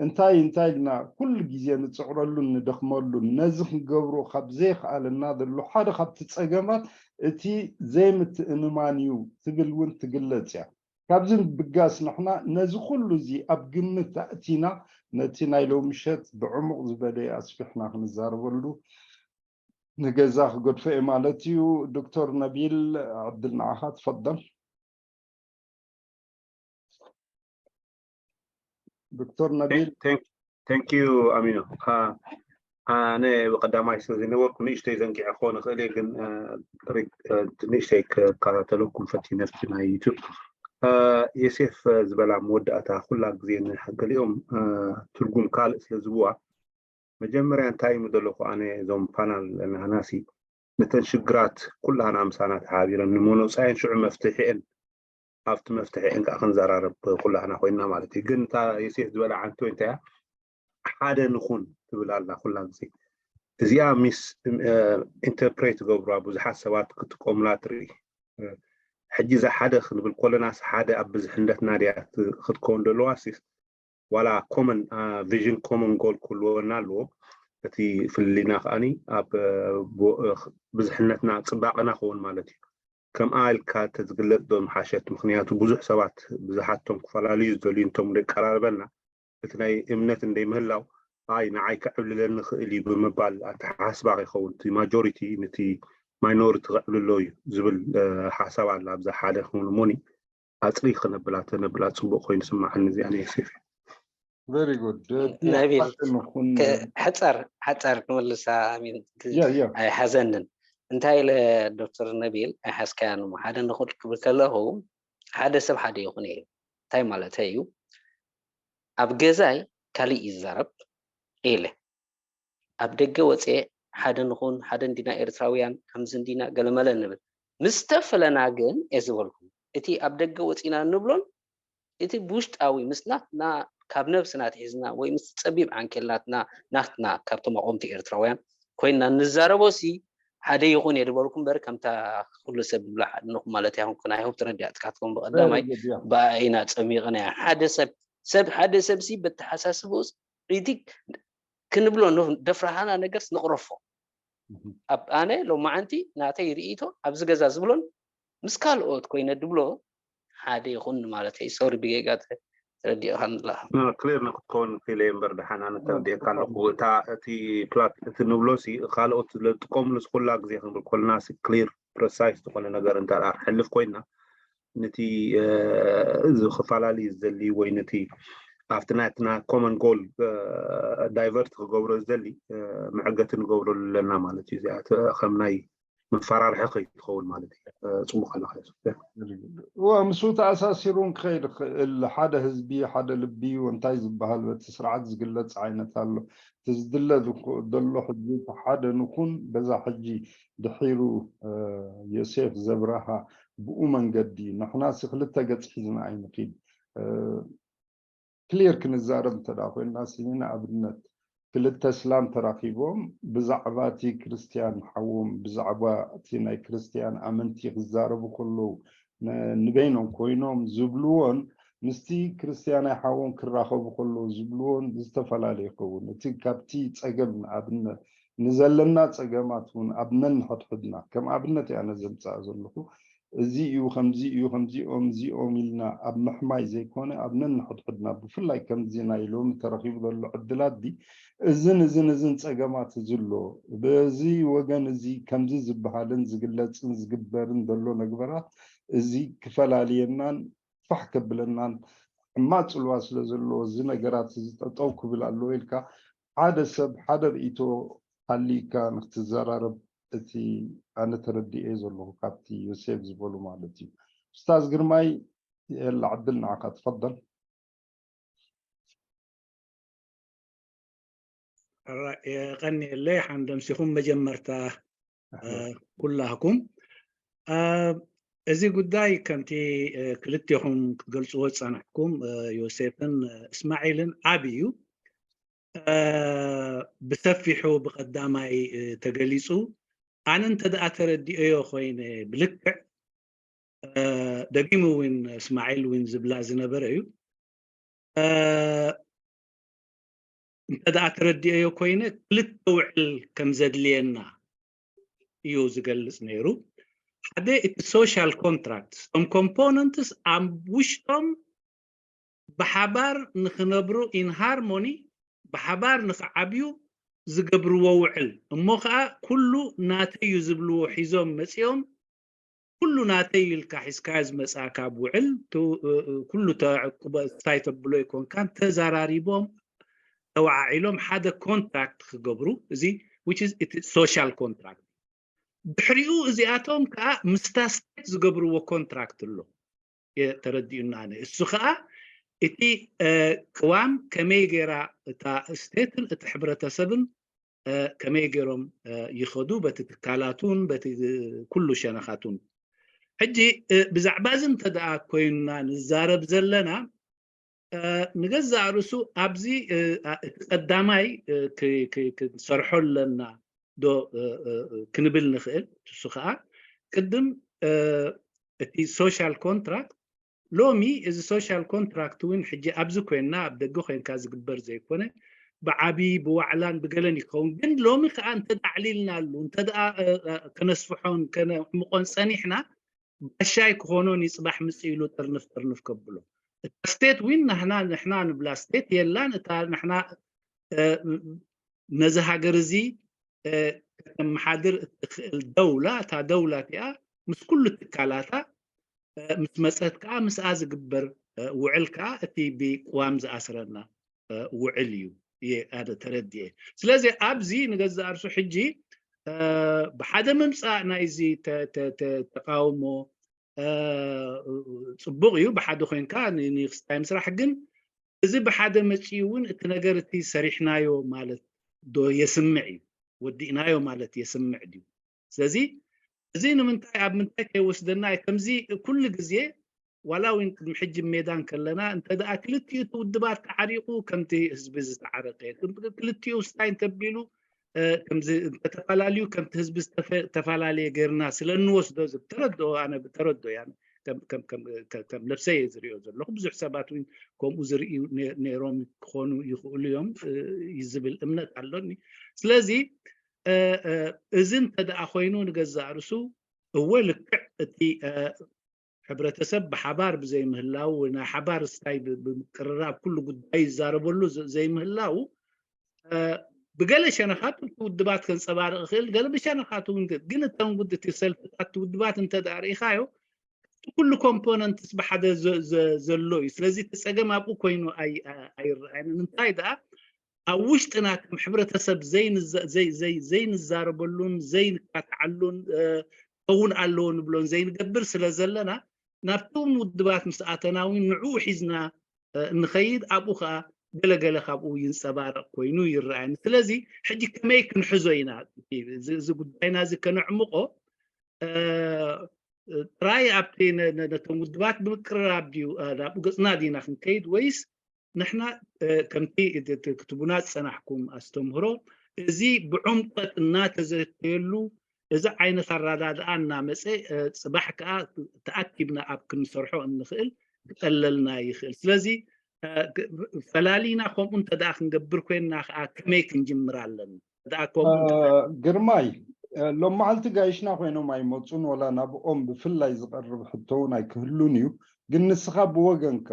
እንታይ እንታይ ኢልና ኩሉ ግዜ ንጽዕረሉን ንደኽመሉን፣ ነዚ ክንገብሮ ካብ ዘይከኣለና ዘሎ ሓደ ካብቲ ጸገማት እቲ ዘይምትእምማን እዩ ትብል እውን ትግለጽ እያ። ካብዚ ብጋስ ንሕና ነዚ ኩሉ እዚ ኣብ ግምት ኣእቲና ነቲ ናይ ሎምሸት ብዕሙቕ ዝበለ ኣስፊሕና ክንዛረበሉ ንገዛ ክገድፎ እየ ማለት እዩ። ዶክተር ነቢል፣ ዕድል ንዓኻ፣ ትፈደል። ዶክተር ነቢል። Thank you ኣሚኖ። ኣነ ብቀዳማይ ስለ ዝነበርኩ ንእሽተይ ዘንጊዐ ክኾን ይኽእል እየ፣ ግን ንእሽተይ ክከታተለኩም ፈቲነ ኣብቲ ናይ ዩቱብ። የሴፍ ዝበላ መወዳእታ ኩላ ግዜ ንገሊኦም ትርጉም ካልእ ስለ ዝብዋ፣ መጀመርያ እንታይ ምደለኹ ኣነ፣ እዞም ፓናል ናህናሲ ነተን ሽግራት ኩላህና ምሳና ተሓቢረን ንመኖፃየን ሽዑ መፍትሒአን ኣብቲ መፍትሒአን ከዓ ክንዘራረብ ኩላህና ኮይንና ማለት እዩ። ግን እታ የሴፍ ዝበላ ዓንቶ እንታይ እያ? ሓደ ንኹን ትብል ኣላ ኩላ ግዜ። እዚኣ ሚስ ኢንተርፕሬት ገብሩዋ፣ ብዙሓት ሰባት ክጥቀሙላ ትርኢ። ሕጂ እዛ ሓደ ክንብል ኮለናስ ሓደ ኣብ ብዝሕነትና ድያ ክትከውን ዘለዋ? ዋላ ኮመን ቪዥን ኮመን ጎል ክህልወና ኣለዎ። እቲ ፍልልይና ከዓኒ ኣብ ብዝሕነትና ፅባቐና ክኸውን ማለት እዩ። ከምኣ ኢልካ ተዝግለፅ ዶ ምሓሸት? ምክንያቱ ብዙሕ ሰባት ብዝሓቶም ክፈላለዩ ዝደልዩ እንቶም ደቀራርበና እቲ ናይ እምነት እንደይ ምህላው ኣይ ንዓይ ከዕብልለኒ ክእል እዩ ብምባል ኣተሓሳስባ ከይኸውን እቲ ማጆሪቲ ነቲ ማይኖሪቲ ከዕብልሎ እዩ ዝብል ሓሳብ ኣላ ኣብዛ ሓደ ክምልሙኒ ኣጽሪ ክነብላ ተነብላ ጽቡቅ ኮይኑ ስማዓኒ እዚኣ ናይ ዮሴፍ። Very good። ነቢል፣ ሕጸር ሕጸር ክምልሳ ኣይሓዘንን። እንታይ ኢለ ዶክተር ነቢል ኣይሓዝካያን እሞ ሓደ ንኹል ክብል ከለኹ ሓደ ሰብ ሓደ ይኹን እዩ። እንታይ ማለት እዩ? ኣብ ገዛይ ካልእ ይዛረብ ኢለ ኣብ ደገ ወፅኤ ሓደ ንኹን ሓደ እንዲና ኤርትራውያን ከምዚ እንዲና ገለመለ ንብል ምስ ተፈለና ግን እየ ዝበልኩም እቲ ኣብ ደገ ወፂና እንብሎን እቲ ብውሽጣዊ ምስ ናትና ካብ ነብስና ትሒዝና ወይ ምስ ፀቢብ ዓንኬል ናትና ናትና ካብቶም ኣቆምቲ ኤርትራውያን ኮይንና ንዛረቦ ሲ ሓደ ይኹን እየ ዝበልኩ እምበር ከምታ ኩሉ ሰብ ዝብላ ሓደ ንኹን ማለት ኣይኮንኩን። I hope ተረዲኣትካ ትኸውን ብቀዳማይ ብኣይና ፀሚቕና ሓደ ሰብ ሰብ ሓደ ሰብ ሲ በተሓሳስቦስ እቲ ክንብሎ ደፍራሃና ነገርስ ንቕረፎ ኣብ ኣነ ሎማዓንቲ ናተይ ርእይቶ ኣብዚ ገዛ ዝብሎን ምስ ካልኦት ኮይነ ድብሎ ሓደ ይኹን ማለት እዩ። ሶሪ ብጌጋ ተረዲእኻን ኣለኻ። ክሊር ንክትከውን ክኢለ እምበር ደሓን ኣነ ተረዲእካ ኣለኹ። እታ እቲ ፕላት እቲ ንብሎ ሲ ካልኦት ዝጥቀምሉ ኩላ ግዜ ክንብል ኮልና ክሊር ፕረሳይስ ዝኾነ ነገር እንተ ክሕልፍ ኮይና ነቲ ዝፈላለዩ ዝደሊ ወይ ነቲ ኣብቲ ናትና ኮመን ጎል ዳይቨርት ክገብሮ ዝደሊ መዕገቲ ንገብረሉ ኣለና ማለት እዩ። እዚኣ ከም ናይ መፈራርሒ ከይትኸውን ማለት እዩ። ፅቡቅ ኣለካ። ምስኡ ተኣሳሲሩ እውን ክኸይድ ይኽእል። ሓደ ህዝቢ ሓደ ልቢ እዩ እንታይ ዝበሃል በቲ ስርዓት ዝግለፅ ዓይነት ኣሎ። እቲ ዝድለ ዘሎ ሕጂ ሓደ ንኹን በዛ ሕጂ ድሒሩ ዮሴፍ ዘብራሃ ብኡ መንገዲ ንሕናሲ ክልተ ገፅ ሒዝና ኣይንኺድ። ክሊር ክንዛረብ እንተ ኮይንና ሲ ንኣብነት ክልተ ስላም ተራኺቦም ብዛዕባ እቲ ክርስትያን ሓዎም ብዛዕባ እቲ ናይ ክርስትያን ኣመንቲ ክዛረቡ ከለዉ ንበይኖም ኮይኖም ዝብልዎን ምስቲ ክርስትያናይ ሓዎም ክራኸቡ ከለዉ ዝብልዎን ዝተፈላለየ ይኸውን። እቲ ካብቲ ጸገም ንኣብነት ንዘለና ጸገማት እውን ኣብ ነንሕድሕድና ከም ኣብነት እያ ነዘምጽኣ ዘለኹ እዚ እዩ ከምዚ እዩ ከምዚኦም እዚኦም ኢልና ኣብ ምሕማይ ዘይኮነ ኣብ ነንሕድሕድና ብፍላይ ከምዚ ናይ ሎሚ ተረኺቡ ዘሎ ዕድላት ዲ እዝን እዝን እዝን ጸገማት እዚ ኣሎ። በዚ ወገን እዚ ከምዚ ዝበሃልን ዝግለጽን ዝግበርን ዘሎ ነግበራት እዚ ክፈላልየናን ፋሕ ከብለናን ሕማቅ ጽልዋ ስለ ዘለዎ እዚ ነገራት እዚ ጠጠው ክብል ኣለዎ ኢልካ ሓደ ሰብ ሓደ ርእይቶ ኣሊካ ንክትዘራረብ እቲ ኣነ ተረዲኤ ዘለኹ ካብቲ ዮሴፍ ዝበሉ ማለት እዩ። ኡስታዝ ግርማይ የላ ዕድል ንዓኻ ትፈደል። የቐንየለይ ሓንደምሲኹም መጀመርታ ኩላህኩም እዚ ጉዳይ ከምቲ ክልቴኹም ክትገልፅዎ ዝፀናሕኩም ዮሴፍን እስማዒልን ዓብ እዩ። ብሰፊሑ ብቐዳማይ ተገሊፁ። ኣነ እንተ ደኣ ተረዲኦዮ ኮይነ ብልክዕ ደጊሙ እውን እስማዒል እውን ዝብላ ዝነበረ እዩ። እንተ ደኣ ተረዲኦዮ ኮይነ ክልተ ውዕል ከም ዘድልየና እዩ ዝገልጽ ነይሩ። ሓደ እቲ social contract እቶም components ኣብ ውሽጦም ብሓባር ንኽነብሩ in harmony ብሓባር ንኽዓብዩ ዝገብርዎ ውዕል እሞ ኸኣ ኩሉ ናተይ እዩ ዝብልዎ ሒዞም መጺኦም ኩሉ ናተይ ኢልካ ሒዝካ ዝመጻካ ውዕል ኩሉ ተዕቁበ እንታይ ተብሎ ይኮንካን ተዛራሪቦም ተወዓዒሎም ሓደ contract ክገብሩ እዚ which is social contract ድሕሪኡ እዚኣቶም ከዓ ምስታ state ዝገብርዎ contract ኣሎ ተረዲኡና ኣነ እሱ ከዓ እቲ ቅዋም ከመይ ገይራ እታ state ን እቲ ሕብረተሰብን ከመይ ገይሮም ይኸዱ በቲ ትካላቱን በቲ ኩሉ ሸነኻቱን ሕጂ ብዛዕባ እዚ እንተ ደኣ ኮይንና ንዛረብ ዘለና ንገዛእ ርእሱ ኣብዚ እቲ ቀዳማይ ክንሰርሖ ኣለና ዶ ክንብል ንኽእል እሱ ከዓ ቅድም እቲ social contract ሎሚ እዚ social contract እውን ሕጂ ኣብዚ ኮይንና ኣብ ደገ ኮይንካ ዝግበር ዘይኮነ ብዓብዪ ብዋዕላን ብገለን ይኸውን ግን ሎሚ ከዓ እንተ ኣዕሊልናሉ እንተ ከነስፍሖን ከነዕምቆን ፀኒሕና ባሻይ ክኾኖን ይፅባሕ ምፅ ኢሉ ጥርንፍ ጥርንፍ ከብሎ እታ state ዊን ናህና ንሕና ንብላ state የላን እታ ንሕና ነዚ ሃገር እዚ ከተመሓድር እትኽእል ደውላ እታ ደውላ እቲኣ ምስ ኩሉ ትካላታ ምስ መፀት ከዓ ምስኣ ዝግበር ውዕል ከዓ እቲ ብቅዋም ዝኣስረና ውዕል እዩ ኣነ ተረዲኤ ስለዚ ኣብዚ ንገዛእ ርሱ ሕጂ ብሓደ ምምፃእ ናይዚ ተቃውሞ ፅቡቅ እዩ ብሓደ ኮይንካ ንክስታይ ምስራሕ ግን እዚ ብሓደ መፂኡ እውን እቲ ነገር እቲ ሰሪሕናዮ ማለት ዶ የስምዕ እዩ ወዲእናዮ ማለት የስምዕ ድዩ ስለዚ እዚ ንምንታይ ኣብ ምንታይ ከይወስደና ከምዚ ኩሉ ግዜ ዋላ እውን ቅድሚ ሕጂ ሜዳ እንከለና እንተ ደኣ ክልቲኡ እቲ ውድባት ተዓሪቑ ከምቲ ህዝቢ ዝተዓረቀ ክልቲኡ ስታይ እንተቢሉ ከምዚ እንተተፈላለዩ ከምቲ ህዝቢ ዝተፈላለየ ገይርና ስለ እንወስዶ ተረድኦ ኣነ ብተረድኦ ያ ከም ነብሰይ ዝሪኦ ዘለኹ ብዙሕ ሰባት እውን ከምኡ ዝርእዩ ነይሮም ክኾኑ ይኽእሉ እዮም ዝብል እምነት ኣሎኒ ስለዚ እዚ እንተ ደኣ ኮይኑ ንገዛእ ርሱ እወ ልክዕ እቲ ሕብረተሰብ ብሓባር ብዘይምህላው ናይ ሓባር ስታይ ብምቅርራብ ኩሉ ጉዳይ ይዛረበሉ ዘይምህላው ብገለ ሸነኻት ውድባት ከንፀባርቕ ይኽእል ገለ ብሸነኻት እውን ግን እተን ውድቲ ሰልፍታት ውድባት እንተ ደኣ ርኢኻዮ ኩሉ ኮምፖነንትስ ብሓደ ዘሎ እዩ ስለዚ እቲ ፀገም ኣብኡ ኮይኑ ኣይረኣየንን እንታይ ደኣ ኣብ ውሽጥና ከም ሕብረተሰብ ዘይንዛረበሉን ዘይንካትዓሉን ከውን ኣለዎ ንብሎን ዘይንገብር ስለ ዘለና ናብቶም ውድባት ምስ ኣተና እውን ንዕኡ ሒዝና እንኸይድ ኣብኡ ከዓ ገለገለ ካብኡ ይንፀባረቕ ኮይኑ ይረኣየኒ ስለዚ ሕጂ ከመይ ክንሕዞ ኢና እዚ ጉዳይና እዚ ከነዕምቆ ጥራይ ኣብቲ ነቶም ውድባት ብምቅርራብ ድዩ ናብኡ ገፅና ዲና ክንከይድ ወይስ ንሕና ከምቲ ክትቡና ዝፀናሕኩም ኣስተምህሮ እዚ ብዕምቀት እናተዘተየሉ እዚ ዓይነት ኣረዳድኣ እናመፀ ፅባሕ ከዓ ተኣኪብና ኣብ ክንሰርሖ እንኽእል ክጠለልና ይኽእል ስለዚ ፈላሊና ከምኡ እንተ ደኣ ክንገብር ኮይንና ከዓ ከመይ ክንጅምር ኣለና ደኣ ከምኡ ግርማይ ሎም መዓልቲ ጋይሽና ኮይኖም ኣይመፁን፣ ወላ ናብኦም ብፍላይ ዝቐርብ ሕቶ እውን ኣይክህሉን እዩ። ግን ንስኻ ብወገንካ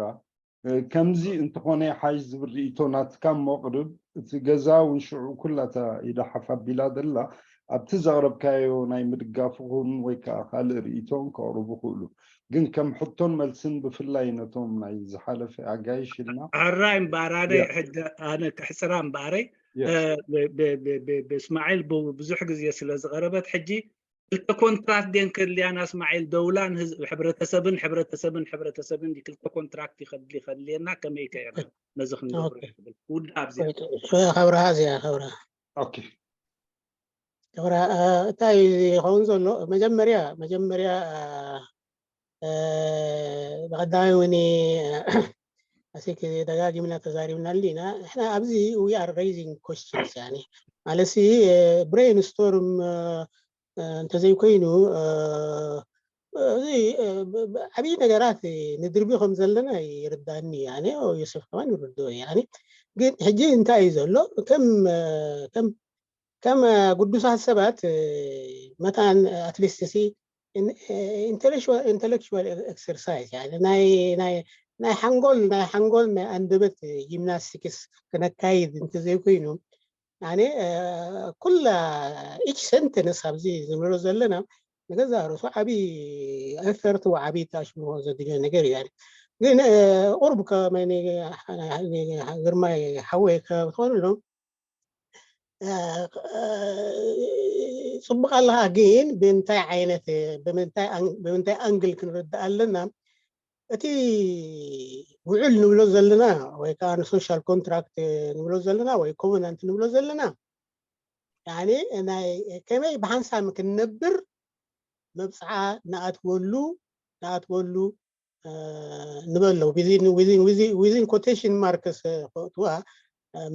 ከምዚ እንተኾነ ይሓይሽ ዝብል ርእይቶ ናትካ እሞ ኣቕርብ። እቲ ገዛ እውን ሽዑ ኩላታ ኢዳ ሓፍ ኣቢላ ዘላ ኣብቲ ዘቕረብካዮ ናይ ምድጋፍ ኹን ወይ ከዓ ካልእ ርእይቶን ከቕርቡ ይኽእሉ። ግን ከም ሕቶን መልስን ብፍላይ ነቶም ናይ ዝሓለፈ ኣጋይሽ ኢልና ሕራይ እምበኣር ኣነ ሕጂ ኣነ ክሕፅራ እምበኣረይ ብእስማዒል ብዙሕ ግዜ ስለ ዝቐረበት ሕጂ ክልተ ኮንትራት ደን ከድልያና እስማዒል ደውላን ህዝብ ሕብረተሰብን ሕብረተሰብን ሕብረተሰብን ክልተ ኮንትራክት ይኸድል ይኸድልየና ከመይ ከየና ነዚ ክንገብሮ ይብል ውዳ ኣብዚ ከብርሃ እዚኣ ከብርሃ ኦኬ ከብርሃ እንታይ ይኸውን ዘሎ መጀመርያ መጀመርያ ብቐዳማይ እውን ኣሲክ ደጋጊምና ተዛሪብናሉ ኢና ንሕና ኣብዚ we are raising questions ያኒ ማለት brainstorm እንተዘይኮይኑ እዚ ዓብዪ ነገራት ንድርቢ ከም ዘለና ይርዳኒ ያኒ ዮሴፍ ከማን ይርድኦ ያኒ ግን ሕጂ እንታይ እዩ ዘሎ ከም ከም ከም ግዱሳት ሰባት መታን ኣትሊስት ሲ intellectual exercise ናይ ሓንጎል ናይ ሓንጎል ናይ ኣንደበት ጂምናስቲክስ ክነካይድ እንተዘይኮይኑ ኣነ ኩላ each sentence ኣብዚ ዝምሮ ዘለና ንገዛ ርእሱ ዓብዪ effort ዓብዪ ኣሽምሮ ዘድልዮ ነገር እዩ ግን ቁርብ ከመይ ግርማይ ሓወይ ከትኾንሎም ፅቡቅ ኣለካ ግን ብምንታይ ዓይነት ብምንታይ ኣንግል ክንርዳእ ኣለና እቲ ውዕል ንብሎ ዘለና ወይ ከዓ ንሶሻል ኮንትራክት ንብሎ ዘለና ወይ ኮቨናንት ንብሎ ዘለና ናይ ከመይ ብሓንሳብ ክንነብር መብፅዓ ንኣትወሉ ንኣትወሉ ንበሎ within quotation marks ክእትዋ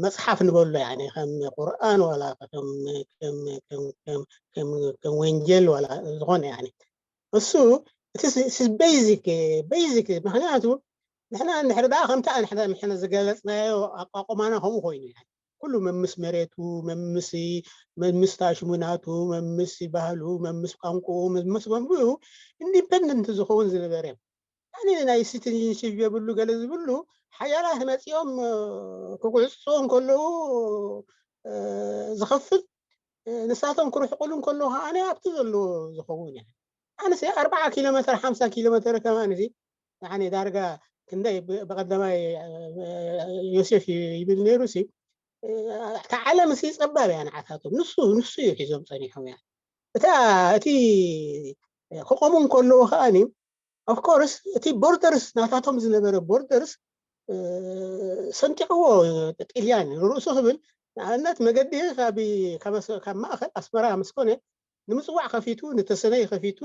መፅሓፍ ንበሎ ከም ቁርኣን ዋላ ከም ወንጀል ዋላ ዝኾነ እሱ እቲ ቤዚክ ቤዚክ ምክንያቱ ንሕና እንድሕር ደኣ ከምታ ንሕና ዝገለፅናዮ ኣቋቁማና ከምኡ ኮይኑ ኩሉ መምስ መሬቱ መምስ መምስ ታሽሙናቱ መምስ ባህሉ መምስ ቋንቁኡ መምስ በንብኡ ኢንዲፐንደንት ዝኸውን ዝነበረ ኣነ ናይ ሲቲዝንሽፕ የብሉ ገለ ዝብሉ ሓያላት መፂኦም ክጉዕፅፅዎ እንከለዉ ዝኸፍል ንሳቶም ክርሕቁሉ እንከለዉ ከዓነ ኣብቲ ዘለዎ ዝኸውን እያ ኣነስ ኣርባዓ ኪሎ ሜትር ሓምሳ ኪሎ ሜትር ከማን እዚ ኣነ ዳርጋ ክንደይ ብቀዳማይ ዮሴፍ ይብል ነይሩ ሲ እታ ዓለም ሲ ፀባብ እያ ንዓታቶም ንሱ ንሱ እዩ ሒዞም ፀኒሖም እያ እታ እቲ ክቆሙ እንከለዉ ከዓኒ ኦፍኮርስ እቲ ቦርደርስ ናታቶም ዝነበረ ቦርደርስ ሰንጢቕዎ ጥልያን ርእሱ ክብል ንኣብነት መገዲ ካብ ማእኸል ኣስመራ ምስ ኮነ ንምፅዋዕ ከፊቱ ንተሰነይ ከፊቱ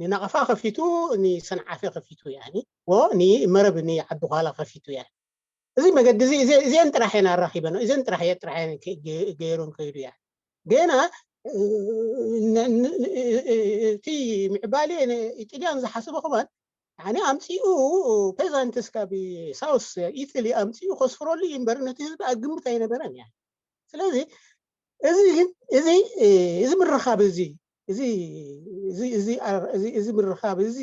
ንናቐፋ ከፊቱ ንሰንዓፈ ከፊቱ ያ ወ ንመረብ ንዓዲ ኳላ ከፊቱ ያ እዚ መገዲ እዚ እዚአን ጥራሕ እየን ኣራኺበን እዚአን ጥራሕ እየ ጥራሕ እየን ገይሮም ከይዱ እያ ገና እቲ ምዕባሌ ኢጥልያን ዝሓስበ ከማን ኣነ ኣምፂኡ ፔዛንትስ ካብ ሳውስ ኢትሊ ኣምፂኡ ከስፍረሉ እዩ እምበር ነቲ ህዝቢ ኣግምት ኣይነበረን እያ ስለዚ እዚ ግን እዚ እዚ ምርኻብ እዚ እዚ እዚ ምርኻብ እዚ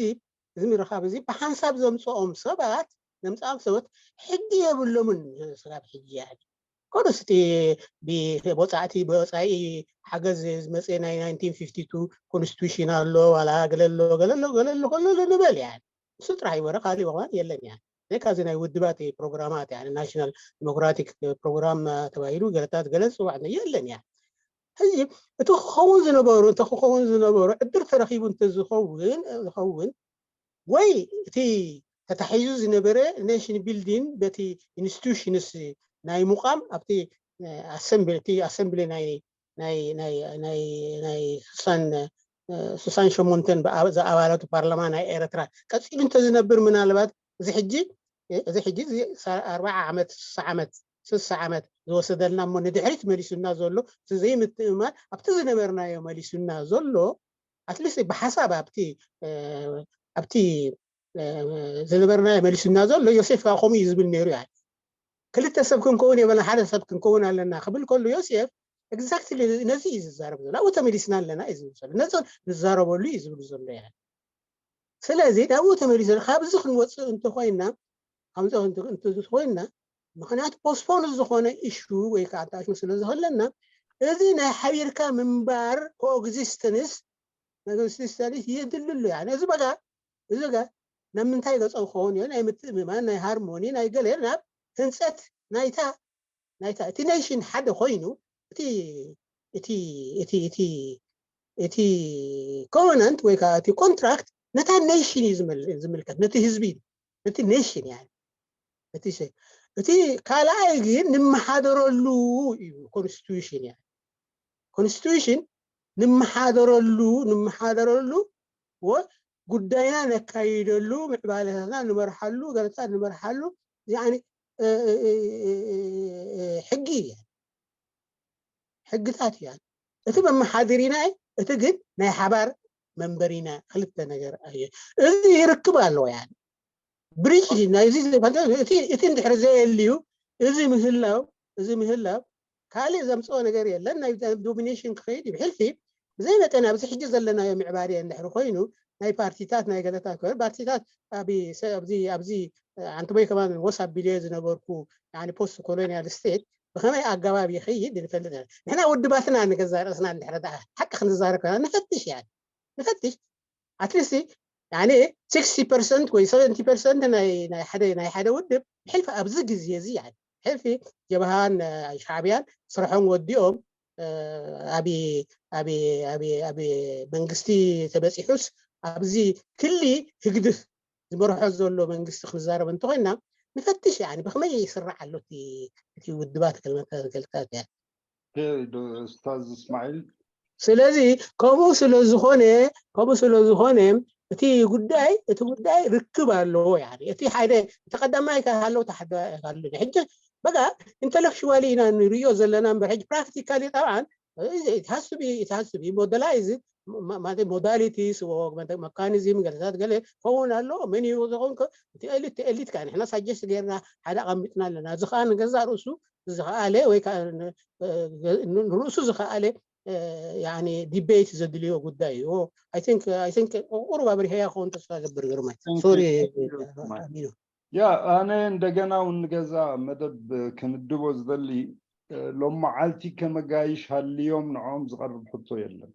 እዚ ምርኻብ እዚ ብሓንሳብ ዘምፅኦም ሰባት ዘምፅኣም ሰባት ሕጊ የብሎምን ስጋብ ሕጂ ያኒ ኮርስ እቲ ብወፃእቲ ብወፃኢ ሓገዝ ዝመፀ ናይ ናይንቲን ፊፍቲ ቱ ኮንስቲቱሽን ኣሎ ዋላ ገለሎ ገለሎ ገለሎ ከሎ ንበል ያ እሱ ጥራሕ ይበረ ካሊእ ምኳን የለን ያ ነካዚ ናይ ውድባት ፕሮግራማት ያ ናሽናል ዲሞክራቲክ ፕሮግራም ተባሂሉ ገለታት ገለ ዝፅዋዕ የለን ያ ሕጂ እቲ ክኸውን ዝነበሩ እንተ ክኸውን ዝነበሩ ዕድር ተረኺቡ እንተዝኸውን ዝኸውን ወይ እቲ ተታሒዙ ዝነበረ ኔሽን ቢልዲን በቲ ኢንስቲቱሽንስ ናይ ምቋም ኣብቲ ኣሰምብሊ እቲ ኣሰምብሊ ናይ ናይ ናይ ናይ ናይ ስሳን ስሳን ሸሞንተን ዝኣባላቱ ፓርላማ ናይ ኤረትራ ቀፂሉ እንተዝነብር ምናልባት እዚ ሕጂ እዚ ሕጂ እዚ ኣርባዓ ዓመት ስሳ ዓመት ስሳ ዓመት ዝወሰደልና እሞ ንድሕሪት መሊሱና ዘሎ እቲ ዘይምትእምማን ኣብቲ ዝነበርናዮ መሊሱና ዘሎ ኣትሊስት ብሓሳብ ኣብቲ ኣብቲ ዝነበርናዮ መሊሱና ዘሎ ዮሴፍ ከዓ ከምኡ እዩ ዝብል ነይሩ ያ ክልተ ሰብ ክንከውን የበልና ሓደ ሰብ ክንከውን ኣለና ክብል ከሉ ዮሴፍ exactly ነዚ እዩ ዝዛረብ ዘሎ። ኣብኡ ተመሊስና ኣለና እዩ ዝብል ዘሎ። ነዚ ንዛረበሉ እዩ ዝብል ዘሎ። ያ ስለዚ ናብኡ ተመሊሱ፣ ካብዚ ክንወፅእ እንተኮይና፣ ከምዚ እንተ- እንተ- እንተኮይና፣ ምክንያቱ ፖስፖን ዝኾነ ኢሹ ወይ ከዓ እንታይ ስለ ዘለና፣ እዚ ናይ ሓቢርካ ምንባር፣ ኮኤግዚስተንስ፣ ናይ ኮኤግዚስተንስ የድልሉ። ያ እዚ በጋ እዚ ገ ናብ ምንታይ ገጾ ክኸውን እዩ? ናይ ምትእምማን፣ ናይ ሃርሞኒ፣ ናይ ገለ ናብ ህንፀት ናይታ ናይታ እቲ ኔሽን ሓደ ኮይኑ፣ እቲ እቲ እቲ እቲ እቲ ኮቨናንት ወይ ከዓ እቲ ኮንትራክት ነታ ኔሽን እዩ ዝምል- ዝምልከት፣ ነቲ ህዝቢ እዩ፣ ነቲ ኔሽን። ያ እቲ ሸ- እቲ ካልኣይ ግን ንመሓደረሉ እዩ። ኮንስቲቱሽን ያ ኮንስቲቱሽን ንመሓደረሉ፣ ንመሓደረሉ ወ ጉዳይና ነካይደሉ፣ ምዕባለታትና ንመርሓሉ፣ ገለታት ንመርሓሉ። ያኒ እ- እ- እ- እ- እ- እ- ሕጊ እዩ። ሕግታት እያ። እቲ መመሓደሪና እዩ፣ እቲ ግን ናይ ሓባር መንበሪና ክልተ ነገር ኣየ። እዚ ይርክብ ኣለዎ። ያ ብሪጅ ናይዚ እቲ እንድሕር ዘየልዩ፣ እዚ ምህላው፣ እዚ ምህላው ካልእ ዘምፅኦ ነገር የለን። ናይ ዶሚኔሽን ክኸይድ እዩ ብሕልፊ። ብዘይ መጠን ኣብዚ ሕጂ ዘለናዮ ምዕባለ እንድሕር ኮይኑ፣ ናይ ፓርቲታት፣ ናይ ገለታት ኮይኑ፣ ፓርቲታት ኣብዚ ኣብዚ ኣንትቦይ ከማን ወስ ኣቢልዮ ዝነበርኩ ፖስት ኮሎኒያል ስቴት ብኸመይ ኣገባብ ይኸይድ ንፈልጥ ኢና። ንሕና ውድባትና ንገዛ ርእስና እንድሕር ደኣ ሓቂ ክንዛረብ ከና ንፈትሽ እያ ንፈትሽ ኣትሊስት ያኔ ሲክስቲ ፐርሰንት ወይ ሰቨንቲ ፐርሰንት ናይ ናይ ሓደ ናይ ሓደ ውድብ ሕልፊ ኣብዚ ግዜ እዚ ያኔ ሕልፊ ጀብሃን ሻዕብያን ስርሖም ወዲኦም ኣብ ኣብ ኣብ ኣብ መንግስቲ ተበፂሑስ ኣብዚ ክሊ ህግድፍ ዝመርሖ ዘሎ መንግስቲ ክንዛረብ እንተኮይና ንፈትሽ ያኔ ብከመይ ይስራዕ ኣሎ እቲ ውድባት ገልታት ኡስታዝ እስማዒል ስለዚ ከምኡ ስለ ዝኾነ ከምኡ ስለ ዝኾነ እቲ ጉዳይ እቲ ጉዳይ ርክብ ኣለዎ። እቲ ሓደ እቲ ቀዳማይ ካሃለው ተሓዳሎ ሕጂ በቃ ኢንተሌክቹዋሊ ኢና ንሪኦ ዘለና እምበር ሕጂ ፕራክቲካሊ ጠብዓን ታስቢ ታስቢ ሞደላይዝ ማለት ሞዳሊቲስ መካኒዝም ገለታት ገለ ከውን ኣሎ መን እዩ ዝኾን እቲ ኤሊት ኤሊት ከዓ ንሕና ሳጀስት ገይርና ሓደ ኣቐሚጥና ኣለና። እዚ ከዓ ንገዛእ ርእሱ ዝኸኣለ ወይ ከዓ ንርእሱ ዝኸኣለ ያኒ ዲቤት ዘድልዮ ጉዳይ እዩ። I think I think ቁሩብ ኣብሪሀያ ክኸውን ተስፋ ገብር ግርማይ። ሶሪ ኣሚኑ። ያ ኣነ እንደገና እውን ንገዛ መደብ ክምድቦ ዝደሊ ሎመዓልቲ ከመጋይሽ ሃልዮም ንዕኦም ዝቐርብ ሕቶ የለን።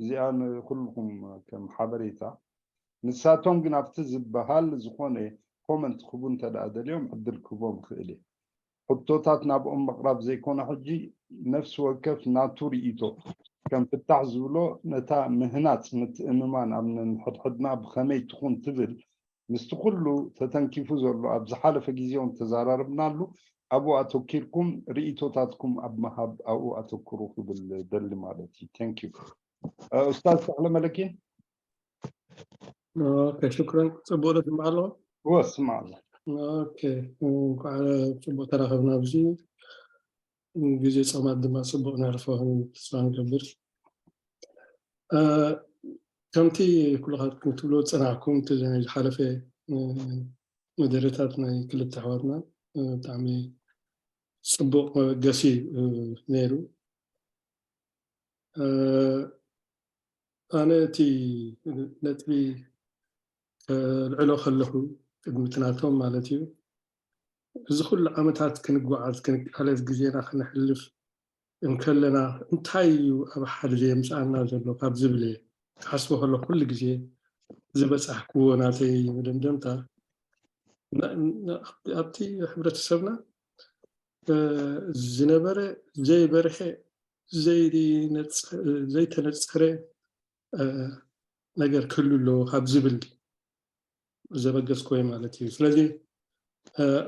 እዚኣ ንኩልኩም ከም ሓበሬታ። ንሳቶም ግን ኣብቲ ዝበሃል ዝኾነ ኮመንት ክቡ እንተ ደኣ ደልዮም ዕድል ክቦም ይኽእል እየ። ሕቶታት ናብኦም ምቕራብ ዘይኮነ ሕጂ ነፍሲ ወከፍ ናቱ ርእይቶ ከም ፍታሕ ዝብሎ ነታ ምህናጽ ምትእምማን ኣብ ነንሕድሕድና ብኸመይ ትኹን ትብል ምስቲ ኩሉ ተተንኪፉ ዘሎ ኣብ ዝሓለፈ ግዜ እውን ተዘራረብናሉ ኣብኡ ኣተኪርኩም ርእይቶታትኩም ኣብ ምሃብ ኣብኡ ኣተኩሩ ክብል ደሊ ማለት እዩ። Thank you። ኡስታዝ ተኽለ መለኪ ኦኬ ሽክረን። ፅቡቅ ዶ ትስማዕ ኣለኹ? እወ እስማዕ ኣለኹ። ኦኬ እንኳዕ ፅቡቅ ተራኸብና ኣብዚ ግዜ ፀማት ድማ ፅቡቅ ነሕልፎ ተስፋ ንገብር። ከምቲ ኩልኻትኩም ትብሎ ዝፀናሕኩም እቲ ናይ ዝሓለፈ መደረታት ናይ ክልተ ኣሕዋትና ብጣዕሚ ፅቡቅ መበገሲ ነይሩ። ኣነ እቲ ነጥቢ ከልዕሎ ከለኹ ቅድሚ ትናቶም ማለት እዩ እዚ ኩሉ ዓመታት ክንጓዓዝ ክንቃለስ ግዜና ከነሕልፍ እንከለና እንታይ እዩ ኣብ ሓደ ዘየምፅኣና ዘሎ ካብ ዝብል እየ ክሓስቦ ከለኹ ኩሉ ግዜ ዝበፃሕክዎ ናተይ መደምደምታ ኣብቲ ሕብረተሰብና ዝነበረ ዘይበርሀ ዘይተነፀረ ነገር ክህሉ ኣለዎ ካብ ዝብል ዘበገስክዎ ማለት እዩ። ስለዚ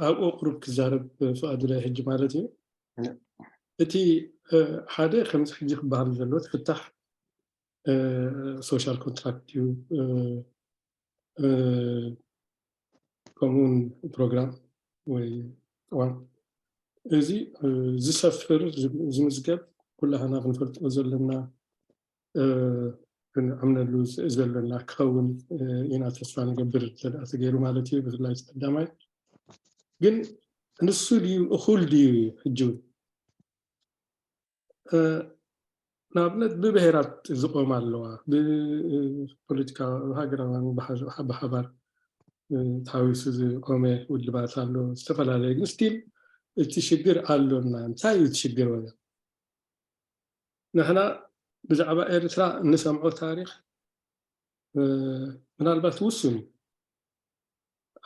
ኣብኡ ቁሩብ ክዛረብ ፍቓድለይ ሕጂ ማለት እዩ። እቲ ሓደ ከምዚ ሕጂ ክበሃል ዘሎ እቲ ፍታሕ ሶሻል ኮንትራክት እዩ። ከምኡውን ፕሮግራም ወይ ቅዋም እዚ ዝሰፍር ዝምዝገብ ኩላህና ክንፈልጦ ዘለና ክንዕምነሉ ዘለና ክኸውን ኢና ተስፋ ንገብር። ተደኣ ተገይሩ ማለት እዩ። ብፍላይ ቀዳማይ ግን ንሱ ድዩ እኹል ድዩ ሕጂ እውን ንኣብነት ብብሄራት ዝቆማ ኣለዋ፣ ብፖለቲካ ሃገራውያን ብሓባር ተሓዊሱ ዝቆመ ውድባት ኣሎ ዝተፈላለየ፣ ግን ስቲል እቲ ሽግር ኣሎና። እንታይ እዩ እቲ ሽግር ወያ? ንሕና ብዛዕባ ኤርትራ እንሰምዖ ታሪኽ ምናልባት ውሱን እዩ።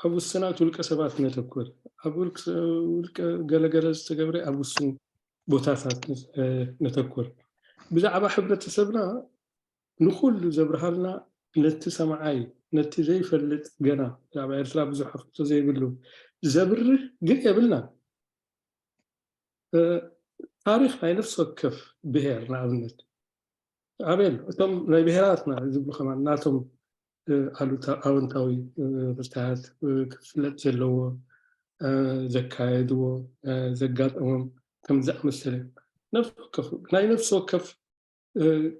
ኣብ ውስናት ውልቀ ሰባት ነተኩር፣ ኣብ ውልቀ ገለገለ ዝተገብረ ኣብ ውሱን ቦታታት ነተኩር። ብዛዕባ ሕብረተሰብና ንኩሉ ዘብርሃልና፣ ነቲ ሰማዓይ፣ ነቲ ዘይፈልጥ፣ ገና ብዛዕባ ኤርትራ ብዙሕ ኣፍልጦ ዘይብሉ ዘብርህ ግን የብልና። ታሪኽ ናይ ነፍሲ ወከፍ ብሄር ንኣብነት ኣቤል፣ እቶም ናይ ብሄራትና ዝብሉ ከማን ናቶም ኣሉታ ኣወንታዊ ርታያት ክፍለጥ ዘለዎ፣ ዘካየድዎ፣ ዘጋጠሞም ከም ዝኣመሰለ ነፍሲ ወከፍ ናይ ነፍሲ ወከፍ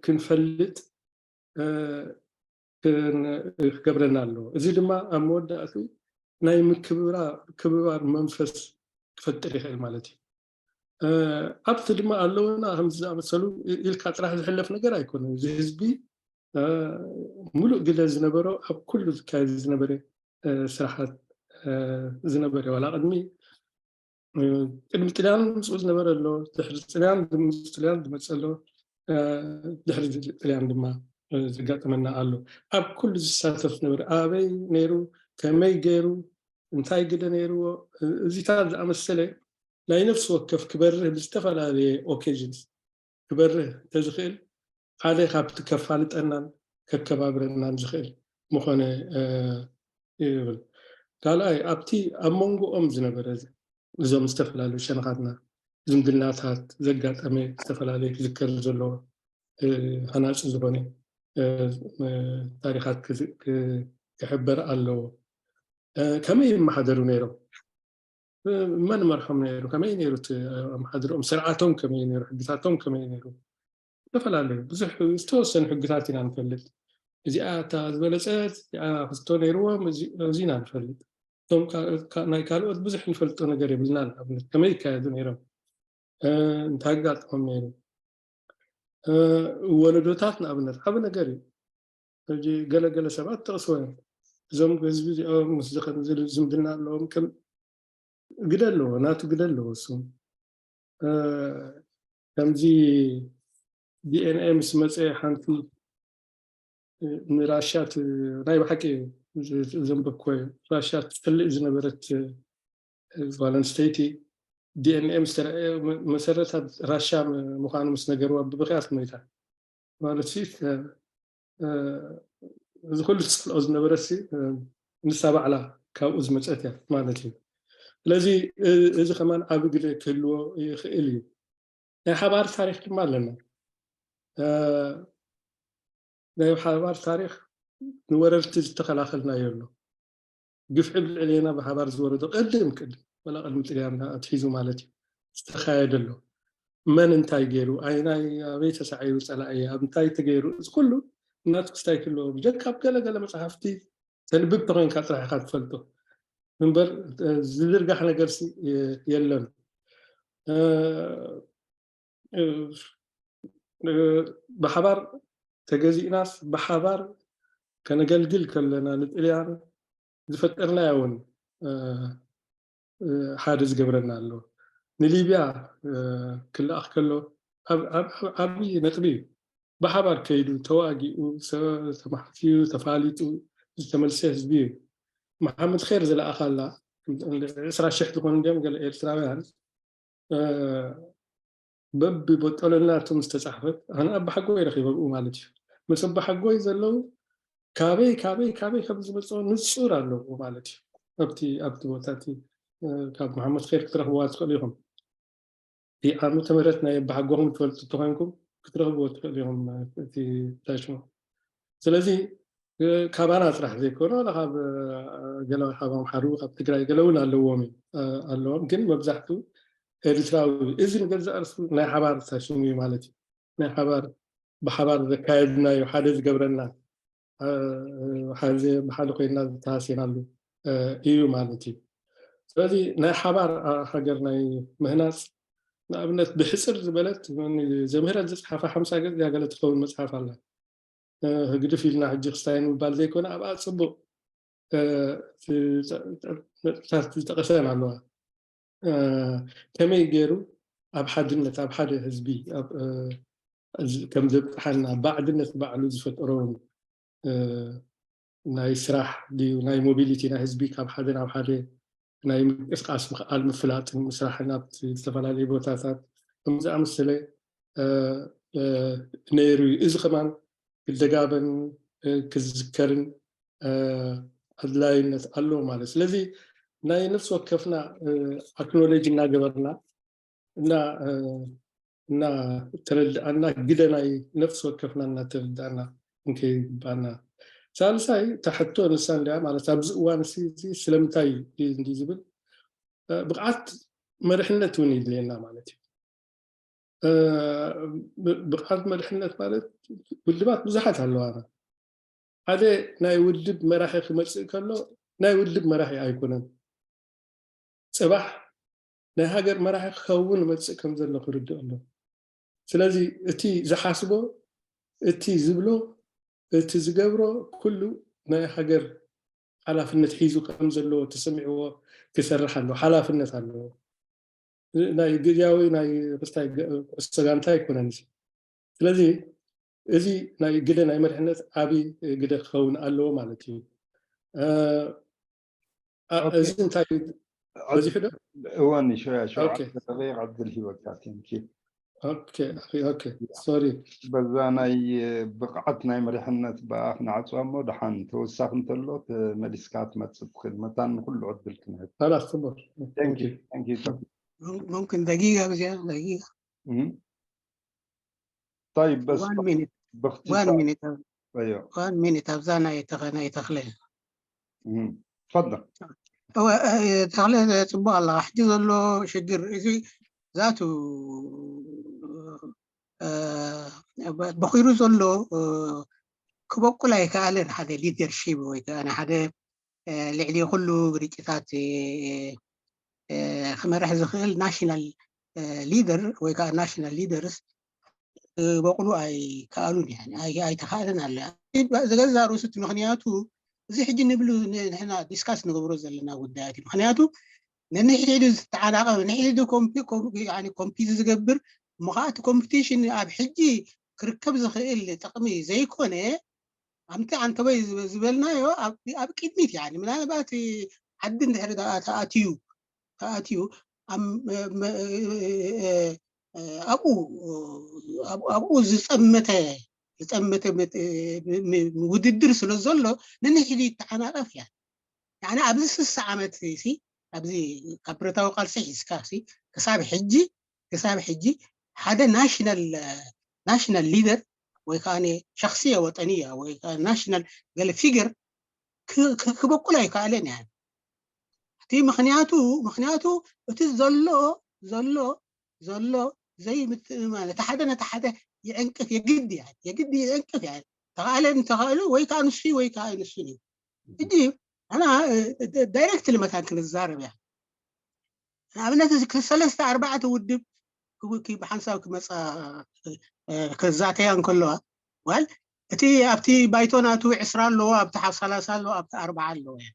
ክንፈልጥ ክገብረና ኣለዎ። እዚ ድማ ኣብ መወዳእቱ ናይ ምክብባር መንፈስ ክፈጥር ይኽእል ማለት እዩ። ኣብቲ ድማ ኣለውና ከም ዝኣመሰሉ ኢልካ ጥራሕ ዝሕለፍ ነገር ኣይኮነን። እዚ ህዝቢ ሙሉእ ግደ ዝነበሮ ኣብ ኩሉ ዝካየድ ዝነበረ ስራሓት ዝነበረ ዋላ ቅድሚ ቅድሚ ጥልያን ምስኡ ዝነበረ ኣሎ፣ ድሕሪ ጥልያን ምስ ጥልያን ዝመፀ ኣሎ፣ ድሕሪ ጥልያን ድማ ዘጋጠመና ኣሎ። ኣብ ኩሉ ዝሳተፍ ዝነበረ ኣበይ ነይሩ፣ ከመይ ገይሩ፣ እንታይ ግደ ነይርዎ፣ እዚታት ዝኣመሰለ ናይ ነፍሲ ወከፍ ክበርህ ብዝተፈላለየ ኦኬዥንስ ክበርህ እንተዝኽእል ሓደ ካብቲ ከፋልጠናን ከከባብረናን ዝኽእል ምኾነ ይብል። ካልኣይ ኣብቲ ኣብ መንጎኦም ዝነበረ እዞም ዝተፈላለዩ ሸነኻትና ዝምድናታት ዘጋጠመ ዝተፈላለየ ክዝከር ዘለዎ ሃናፂ ዝኾነ ታሪኻት ክሕበር ኣለዎ። ከመይ ይመሓደሩ ነይሮም? መን መርሖም ነይሩ? ከመይ ነይሩ ኣመሓድርኦም? ስርዓቶም ከመይ ነይሩ? ሕግታቶም ከመይ ነይሩ? ዝተፈላለዩ ብዙሕ ዝተወሰኑ ሕግታት ኢና ንፈልጥ። እዚኣ እታ ዝበለፀት እዚኣ ክስቶ ነይርዎም እዚ ኢና ንፈልጥ። እቶም ናይ ካልኦት ብዙሕ ንፈልጦ ነገር የብልናን። ኣብነት ከመይ ይካየዱ ነይሮም? እንታይ ኣጋጥሞም ነይሩ? ወለዶታት ንኣብነት ዓብ ነገር እዩ። ሕጂ ገለገለ ሰባት ጠቕስዎ እዮም። እዞም ህዝቢ እዚኦም ምስ ዝምድና ኣለዎም ግደ ኣለዎ፣ ናቱ ግደ ኣለዎ። እሱ ከምዚ ዲኤንኤ ምስ መፀ ሓንቲ ንራሻ ናይ ብሓቂ ዘንበብኮ ራሻ ትፈልእ ዝነበረት ጓል ኣንስተይቲ ዲኤንኤ ምስ ተረኣየ መሰረታት ራሻ ምዃኑ ምስ ነገርዋ ብብኽያት ሞይታ። ማለት እዚ ኩሉ ትፅልኦ ዝነበረሲ ንሳ ባዕላ ካብኡ ዝመፀት እያ ማለት እዩ። ስለዚ እዚ ከማን ዓብ ግደ ክህልዎ ይኽእል እዩ። ናይ ሓባር ታሪክ ድማ ኣለና። ናይ ሓባር ታሪክ ንወረርቲ ዝተኸላኸልናዮ ኣሎ። ግፍዒ ብልዕሌና ብሓባር ዝወረዶ ቅድም ቅድም ወላ ቅድሚ ጥልያን ኣትሒዙ ማለት እዩ ዝተኻየደ ኣሎ። መን እንታይ ገይሩ፣ ኣይናይ ኣበይ ተሳዒሩ ፀላኢ፣ ኣብ እንታይ ተገይሩ፣ እዚ ኩሉ እናት ክስታይ ክሎ ብጀካ ኣብ ገለገለ መፅሓፍቲ ተንብብ ተኮይንካ ጥራሕ ኢካ ትፈልጦ እምበር ዝዝርጋሕ ነገርሲ የለን። ብሓባር ተገዚእናስ ብሓባር ከነገልግል ከለና ንጥልያን ዝፈጠርናዮ እውን ሓደ ዝገብረና ኣሎ። ንሊብያ ክልኣኽ ከሎ ዓብዪ ነጥቢ እዩ። ብሓባር ከይዱ ተዋጊኡ ተማሕትዩ ተፋሊጡ ዝተመልሰ ህዝቢ እዩ። መሓመድ ኸይር ዝለኣኻላ ዕስራ ሽሕ ዝኾኑ እንዲኦም ገለ ኤርትራውያን በቢ ቦጠለናቶም ዝተፃሕፈት ኣነ ኣባሓጎይ ረኺበ ብኡ ማለት እዩ። ምስ ኣባሓጎይ ዘለዉ ካበይ ካበይ ካበይ ከም ዝመፅኦ ንፁር ኣለዎ ማለት እዩ። ኣብቲ ኣብቲ ቦታ እቲ ካብ መሓመድ ኸይር ክትረኽብዋ ትኽእሉ ኢኹም። እቲ ዓመተ ምህረት ናይ ኣባሓጎኹም ትፈልጡ እንተኾይንኩም ክትረኽብዎ ትኽእሉ ኢኹም። እቲ ታሽሞ ስለዚ ካባና ጥራሕ ዘይኮነ ዋላ ካብ ገለ ካብ ኣምሓሩ ካብ ትግራይ ገለ እውን ኣለዎም ኣለዎም ግን መብዛሕቱ ኤርትራዊ እዚ ንገዛእ ርእሱ ናይ ሓባር ታሽሙ እዩ ማለት እዩ። ናይ ሓባር ብሓባር ዘካየድናዮ ሓደ ዝገብረና ሓደ ብሓደ ኮይና ዝተሃስየናሉ እዩ ማለት እዩ። ስለዚ ናይ ሓባር ሃገር ናይ ምህናፅ ንኣብነት ብሕፅር ዝበለት ዘምህረት ዝፅሓፋ ሓምሳ ገፅ ዝያገለ ትኸውን መፅሓፍ ኣላ። ህግድፍ ኢልና ሕጂ ክስታይ ንምባል ዘይኮነ ኣብኣ ፅቡቕ ነጥብታት ዝጠቐሰን ኣለዋ። ከመይ ገይሩ ኣብ ሓድነት ኣብ ሓደ ህዝቢ ከም ዘብፅሓና ባዕድነት ባዕሉ ዝፈጠሮን ናይ ስራሕ ድዩ ናይ ሞቢሊቲ ናይ ህዝቢ ካብ ሓደ ናብ ሓደ ናይ ምንቅስቃስ ምክኣል ምፍላጥን ምስራሕን ኣብ ዝተፈላለዩ ቦታታት ከምዝኣመሰለ ነይሩ እዩ። እዚ ከማን ክደጋበን ክዝከርን ኣድላይነት ኣለዎ ማለት። ስለዚ ናይ ነፍሲ ወከፍና ኣክኖሌጅ እናገበርና እና እናተረዳእና ግደ ናይ ነፍሲ ወከፍና እናተረዳእና እንከይግባና። ሳልሳይ ታሕቶ ንሳ እንዲያ ማለት ኣብዚ እዋን እዚ ስለምንታይ እንዲ ዝብል ብቕዓት መርሕነት እውን ይድልየና ማለት እዩ። ብቕዓት መርሕነት ማለት ውድባት ብዙሓት ኣለዋና። ሓደ ናይ ውድብ መራሒ ክመፅእ ከሎ ናይ ውድብ መራሒ ኣይኮነን። ፅባሕ ናይ ሃገር መራሒ ክኸውን መፅእ ከም ዘሎ ክርድእ ኣሎ። ስለዚ እቲ ዝሓስቦ እቲ ዝብሎ እቲ ዝገብሮ ኩሉ ናይ ሃገር ሓላፍነት ሒዙ ከም ዘለዎ ተሰሚዕዎ ክሰርሕ ኣሎ። ሓላፍነት ኣለዎ። ናይ ግዝያዊ ናይ ክስታይ ኩዕሶ ጋንታ ኣይኮነን። ስለዚ እዚ ናይ ግደ ናይ መሪሕነት ዓብዪ ግደ ክኸውን ኣለዎ ማለት እዩ። እዚ እንታይ በዚሑ ዶ? እዋን ሸውዓተ ደቂቕ ዕድል ሂበካ። ቴንኪ ሶሪ። በዛ ናይ ብቕዓት ናይ መሪሕነት ብኣ ክንዓፅዋ እሞ ደሓን ተወሳኺ እንተሎ ተመሊስካ ትመፅእ ትኽእል መታን ንኩሉ ዕድል ክንህብ። ላስ ፅቡቅ። ሙምክን ደጊጋ ብዚያ ደጊጋ طيب بس one minute باختصار one minute ايوه one minute ኣብዛ ናይ ተኸ ናይ ተኽለ تفضل እወ ተኽለ ጽቡቕ ኣለኻ። ሕጂ ዘሎ ሽግር እዚ ዛቱ በኺሩ ዘሎ ክበቁል ኣይከኣለን። ሓደ ሊደርሺፕ ወይ ከዓ ሓደ ልዕሊ ኩሉ ግርጭታት ክመርሕ ዝኽእል ናሽናል ሊደር ወይ ከዓ ናሽናል ሊደርስ ክበቁሉ ኣይከኣሉን፣ ኣይተኻእለን ኣለ ዝገዛ ርእሱ። እቲ ምኽንያቱ እዚ ሕጂ ንብሉ ንሕና ዲስካስ ንገብሮ ዘለና ጉዳያት እዩ። ምኽንያቱ ነንሕድሕዱ ዝተዓናቐ ነንሕድሕዱ ኮምፒት ዝገብር እሞ ከዓ እቲ ኮምፒቲሽን ኣብ ሕጂ ክርከብ ዝኽእል ጥቕሚ ዘይኮነ ኣምቲ ኣንተወይ ዝበልናዮ ኣብ ቅድሚት ያ ምናልባት ዓዲ እንድሕር ተኣትዩ ተኣትዩ ኣብኡ ዝፀመተ ዝፀመተ ውድድር ስለ ዘሎ ንንሕዲ ይተዓናቐፍ እያ። ያኒ ኣብዚ ስሳ ዓመት ሲ ኣብዚ ካብ ብረታዊ ቃልሲ ሒዝካ ሲ ክሳብ ሕጂ ክሳብ ሕጂ ሓደ ናሽናል ናሽናል ሊደር ወይ ከዓ ሸክስያ ወጠንያ ወይ ከዓ ናሽናል ገለ ፊገር ክበቁል ኣይከኣለን እያ። እቲ ምክንያቱ ምክንያቱ እቲ ዘሎ ዘሎ ዘሎ ዘይምትእምማን እቲ ሓደ ነቲ ሓደ ይዕንቅፍ የግድ እያ የግድ ይዕንቅፍ እያ። ተኻእለ እንተኻእሉ ወይ ከዓ ንሱ ወይ ከዓ ንሱ እዩ። ሕጂ ኣና ዳይሬክትሊ መታን ክንዛረብ እያ። ንኣብነት እዚ ሰለስተ ኣርባዕተ ውድብ ብሓንሳብ ክመፃ ክዛተያ እንከለዋ ዋል እቲ ኣብቲ ባይቶ ናቱ ዕስራ ኣለዎ ኣብቲ ሓብ ሰላሳ ኣለዎ ኣብቲ ኣርባዓ ኣለዎ እያ።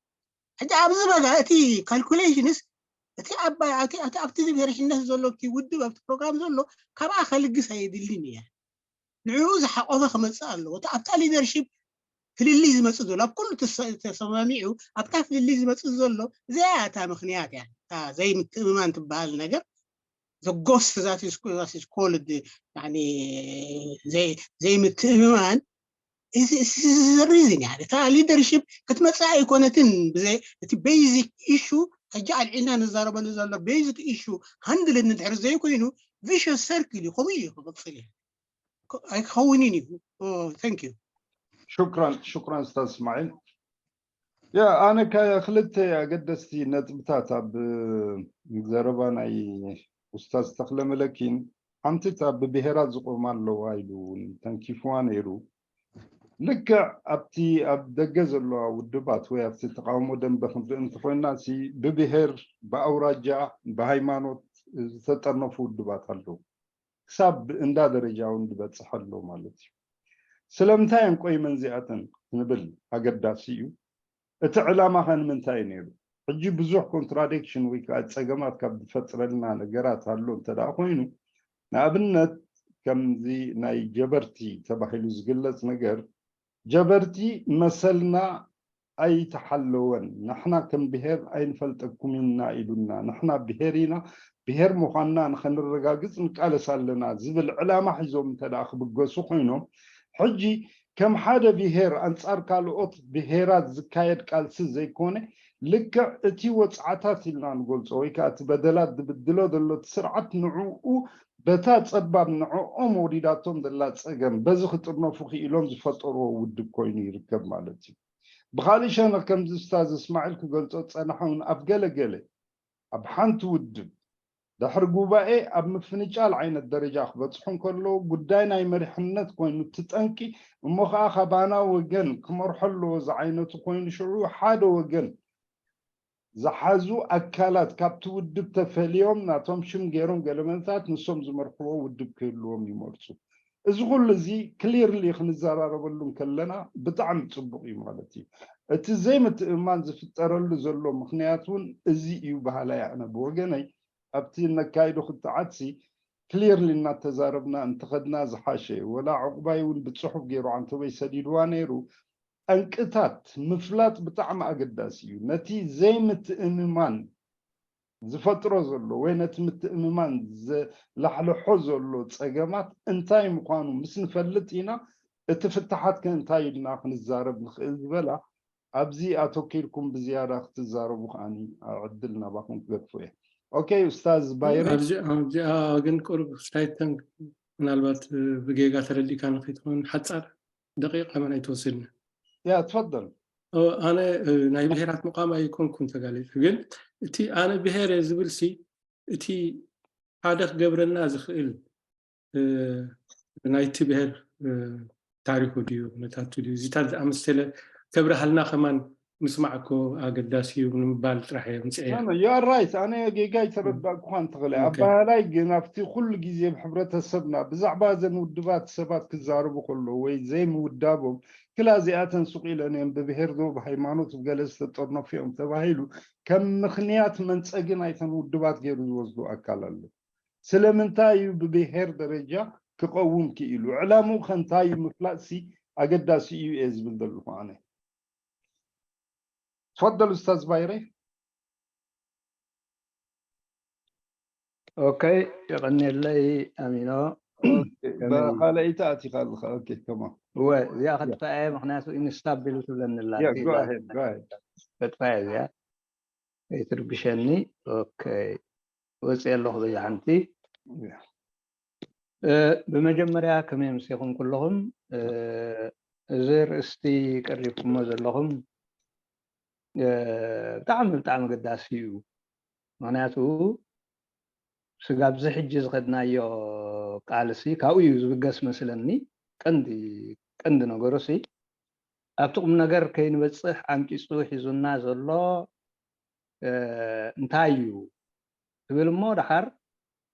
ሕጂ ኣብዚ በጋ እቲ ካልኩሌሽንስ እቲ ኣብቲ መሪሕነት ዘሎ እቲ ውድብ ኣብቲ ፕሮግራም ዘሎ ካብኣ ከልግስ ኣየድልን እያ። ንዕኡ ዝሓቆፈ ክመፅእ ኣለዎ። እቲ ኣብታ ሊደርሺፕ ፍልልይ ዝመፅእ ዘሎ ኣብ ኩሉ ተሰማሚዑ ኣብታ ፍልልይ ዝመፅእ ዘሎ እዚኣ እታ ምክንያት እያ። እታ ዘይምትእምማን ትበሃል ነገር the ghost that is called ዘይምትእምማን ሪዝን እያ። እታ ሊደርሺፕ ክትመፅእ ኣይኮነትን። እቲ ቤዚክ ኢሹ ሕጂ ኣልዒልና ንዛረበሉ ዘሎ ቤዚክ ኢሹ ሃንድል እንድሕር ዘይኮይኑ ቪሸስ ሰርክል እዩ። ከምኡ እዩ ክቕፅል እዩ። ኣይክኸውንን እዩ። Thank you። ሽክራን ሽክራን ስታዝ እስማዒል። ያ ኣነ ክልተ ኣገደስቲ ነጥብታት ኣብ ዘረባ ናይ ኡስታዝ ተኽለ መለኪን ሓንቲ እታ ብብሄራት ዝቆማ ኣለዋ ኢሉ ተንኪፍዋ ነይሩ። ልክዕ ኣብቲ ኣብ ደገ ዘለዋ ውድባት ወይ ኣብቲ ተቃውሞ ደንበ ክንርኢ እንተኮይና ሲ ብብሄር ብኣውራጃ ብሃይማኖት ዝተጠርነፉ ውድባት ኣለዉ። ክሳብ እንዳ ደረጃ እውን ዝበፅሕ ኣሎ ማለት እዩ። ስለምንታይ እዮም ቆይመን እዚኣተን ክንብል ኣገዳሲ እዩ። እቲ ዕላማ ከ ንምንታይ እዩ ነይሩ? ሕጂ ብዙሕ ኮንትራዲክሽን ወይ ከዓ ፀገማት ካብ ዝፈጥረልና ነገራት ኣሎ እንተ ደኣ ኮይኑ፣ ንኣብነት ከምዚ ናይ ጀበርቲ ተባሂሉ ዝግለፅ ነገር፣ ጀበርቲ መሰልና ኣይተሓለወን፣ ንሕና ከም ብሄር ኣይንፈልጠኩም ኢና ኢሉና፣ ንሕና ብሄር ኢና፣ ብሄር ምዃንና ንኸነረጋግፅ ንቃለስ ኣለና ዝብል ዕላማ ሒዞም እንተ ደኣ ክብገሱ ኮይኖም፣ ሕጂ ከም ሓደ ብሄር ኣንጻር ካልኦት ብሄራት ዝካየድ ቃልሲ ዘይኮነ፣ ልክዕ እቲ ወጽዓታት ኢልና ንገልጾ ወይ ከዓ እቲ በደላት ዝብድሎ ዘሎ እቲ ስርዓት ንዕኡ በታ ጸባብ ንዕኦም ወሪዳቶም ዘላ ጸገም በዚ ክጥርነፉ ክኢሎም ዝፈጠርዎ ውድብ ኮይኑ ይርከብ ማለት እዩ። ብኻልእ ሸነኽ ከምዚ ኡስታዝ እስማዒል ክገልጾ ዝጸንሐ እውን ኣብ ገለ ገለ ኣብ ሓንቲ ውድብ ድሕሪ ጉባኤ ኣብ ምፍንጫል ዓይነት ደረጃ ክበፅሑ እንከለዉ ጉዳይ ናይ መሪሕነት ኮይኑ እቲ ጠንቂ እሞ ከዓ ካባና ወገን ክመርሖ ኣለዎ ዝዓይነቱ ኮይኑ ሽዑ ሓደ ወገን ዝሓዙ ኣካላት ካብቲ ውድብ ተፈልዮም ናቶም ሽም ገይሮም ገለመለታት ንሶም ዝመርሕዎ ውድብ ክህልዎም ይመርፁ። እዚ ኩሉ እዚ ክሊርሊ ክንዘራረበሉ እንከለና ብጣዕሚ ፅቡቅ እዩ ማለት እዩ። እቲ ዘይምትእምማን ዝፍጠረሉ ዘሎ ምክንያት እውን እዚ እዩ በሃላይ ኣነ ብወገነይ። ኣብቲ ነካይዶ ክትዓትሲ ክሊርሊ እናተዛረብና እንተኸድና ዝሓሸ እዩ። ወላ ዕቁባይ እውን ብፅሑፍ ገይሩ ዓንተበይ ሰዲድዋ ነይሩ። ጠንቅታት ምፍላጥ ብጣዕሚ ኣገዳሲ እዩ። ነቲ ዘይምትእምማን ዝፈጥሮ ዘሎ ወይ ነቲ ምትእምማን ዘላሕልሖ ዘሎ ፀገማት እንታይ ምዃኑ ምስ ንፈልጥ ኢና እቲ ፍታሓት ከ እንታይ ኢልና ክንዛረብ ንኽእል ዝበላ ኣብዚ ኣተኪርኩም ብዝያዳ ክትዛረቡ ከዓኒ ዕድል ናባኹም ክገድፎ እየ። ኦኬ ኡስታዝ ባይረ። ኣብዚኣ ግን ቁሩብ ስላይተን ምናልባት ብጌጋ ተረዲእካ ንኸይትኸውን ሓጻር ደቂቕ ኣመን ኣይትወስድኒ። ያ ትፈደል። ኣነ ናይ ብሄራት ምቋም ኣይኮንኩን ተጋሊፀ፣ ግን እቲ ኣነ ብሄር እየ ዝብል ሲ እቲ ሓደ ክገብረና ዝኽእል ናይቲ ብሄር ታሪኹ ድዩ ኩነታቱ ድዩ እዚታት ዝኣመሰለ ከብረሃልና ከማን ምስማዕ እኮ ኣገዳሲ እዩ ንምባል ጥራሕ እየ ምፅአ። ራይት ኣነ ጌጋ ይተረዳእኩኻ እንተኽእል ኣባህላይ ግን ኣብቲ ኩሉ ግዜ ብሕብረተሰብና ብዛዕባ እዘን ውድባት ሰባት ክዛረቡ ከለዉ ወይ ዘይምውዳቦም ክላ እዚኣተን ሱቕ ኢለን እየን ብብሄር ዶ ብሃይማኖት ብገለ ዝተጠርነፉ እዮም ተባሂሉ ከም ምኽንያት መንፀጊ ናይተን ውድባት ገይሩ ዝወስዱ ኣካል ኣሎ። ስለምንታይ እዩ ብብሄር ደረጃ ክቐውም ክኢሉ? ዕላምኡ ከ እንታይ እዩ ምፍላጥሲ ኣገዳሲ እዩ እየ ዝብል ዘለኹ ኣነ። ትፈደል ኡስታዝ ባይረ። ኦኬ፣ የቐንየለይ ኣሚኖ። ካልኣይቲ ኣቲኻ ኣለኻ። ኦኬ፣ ከማ እወ፣ እዚኣ ከጥፋ እየ፣ ምኽንያቱ ኢንስታብል ትብለኒ ኣላ። ከጥፋ እየ እዚኣ፣ ከይትርብሸኒ። ኦኬ፣ ወፅየ ኣለኹ በዛ ሓንቲ። ብመጀመርያ ከመይ ኣምሲኹም ኩለኹም? እዚ ርእስቲ ቀሪብኩሞ ዘለኹም ብጣዕሚ ብጣዕሚ ኣገዳሲ እዩ። ምኽንያቱ ስጋብ እዚ ሕጂ ዝኸድናዮ ቃልሲ ካብኡ እዩ ዝብገስ መስለኒ። ቀንዲ ቀንዲ ነገሩሲ ኣብቲ ቁም ነገር ከይንበፅሕ ዓንቂፁ ሒዙና ዘሎ እንታይ እዩ ትብል እሞ ደሓር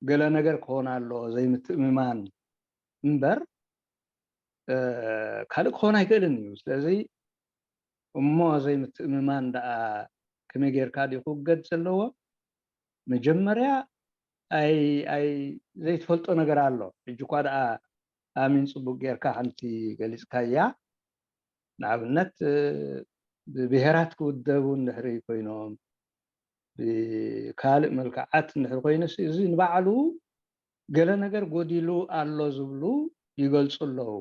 ገለ ነገር ክኾን ኣለዎ ዘይምትእምማን እምበር ካልእ ክኾን ኣይክእልን እዩ። ስለዚ እሞ ዘይምትእምማን ደኣ ከመይ ጌርካ ድዩ ክውገድ ዘለዎ? መጀመርያ ኣይ ኣይ ዘይትፈልጦ ነገር ኣሎ። ሕጂ እኳ ደኣ ኣሚን ጽቡቅ ጌርካ ከምቲ ገሊጽካያ ንኣብነት ብብሄራት ክውደቡ እንድሕሪ ኮይኖም ብካልእ መልክዓት እንድሕሪ ኮይነሲ እዚ ንባዕሉ ገለ ነገር ጎዲሉ ኣሎ ዝብሉ ይገልጹ ኣለዉ።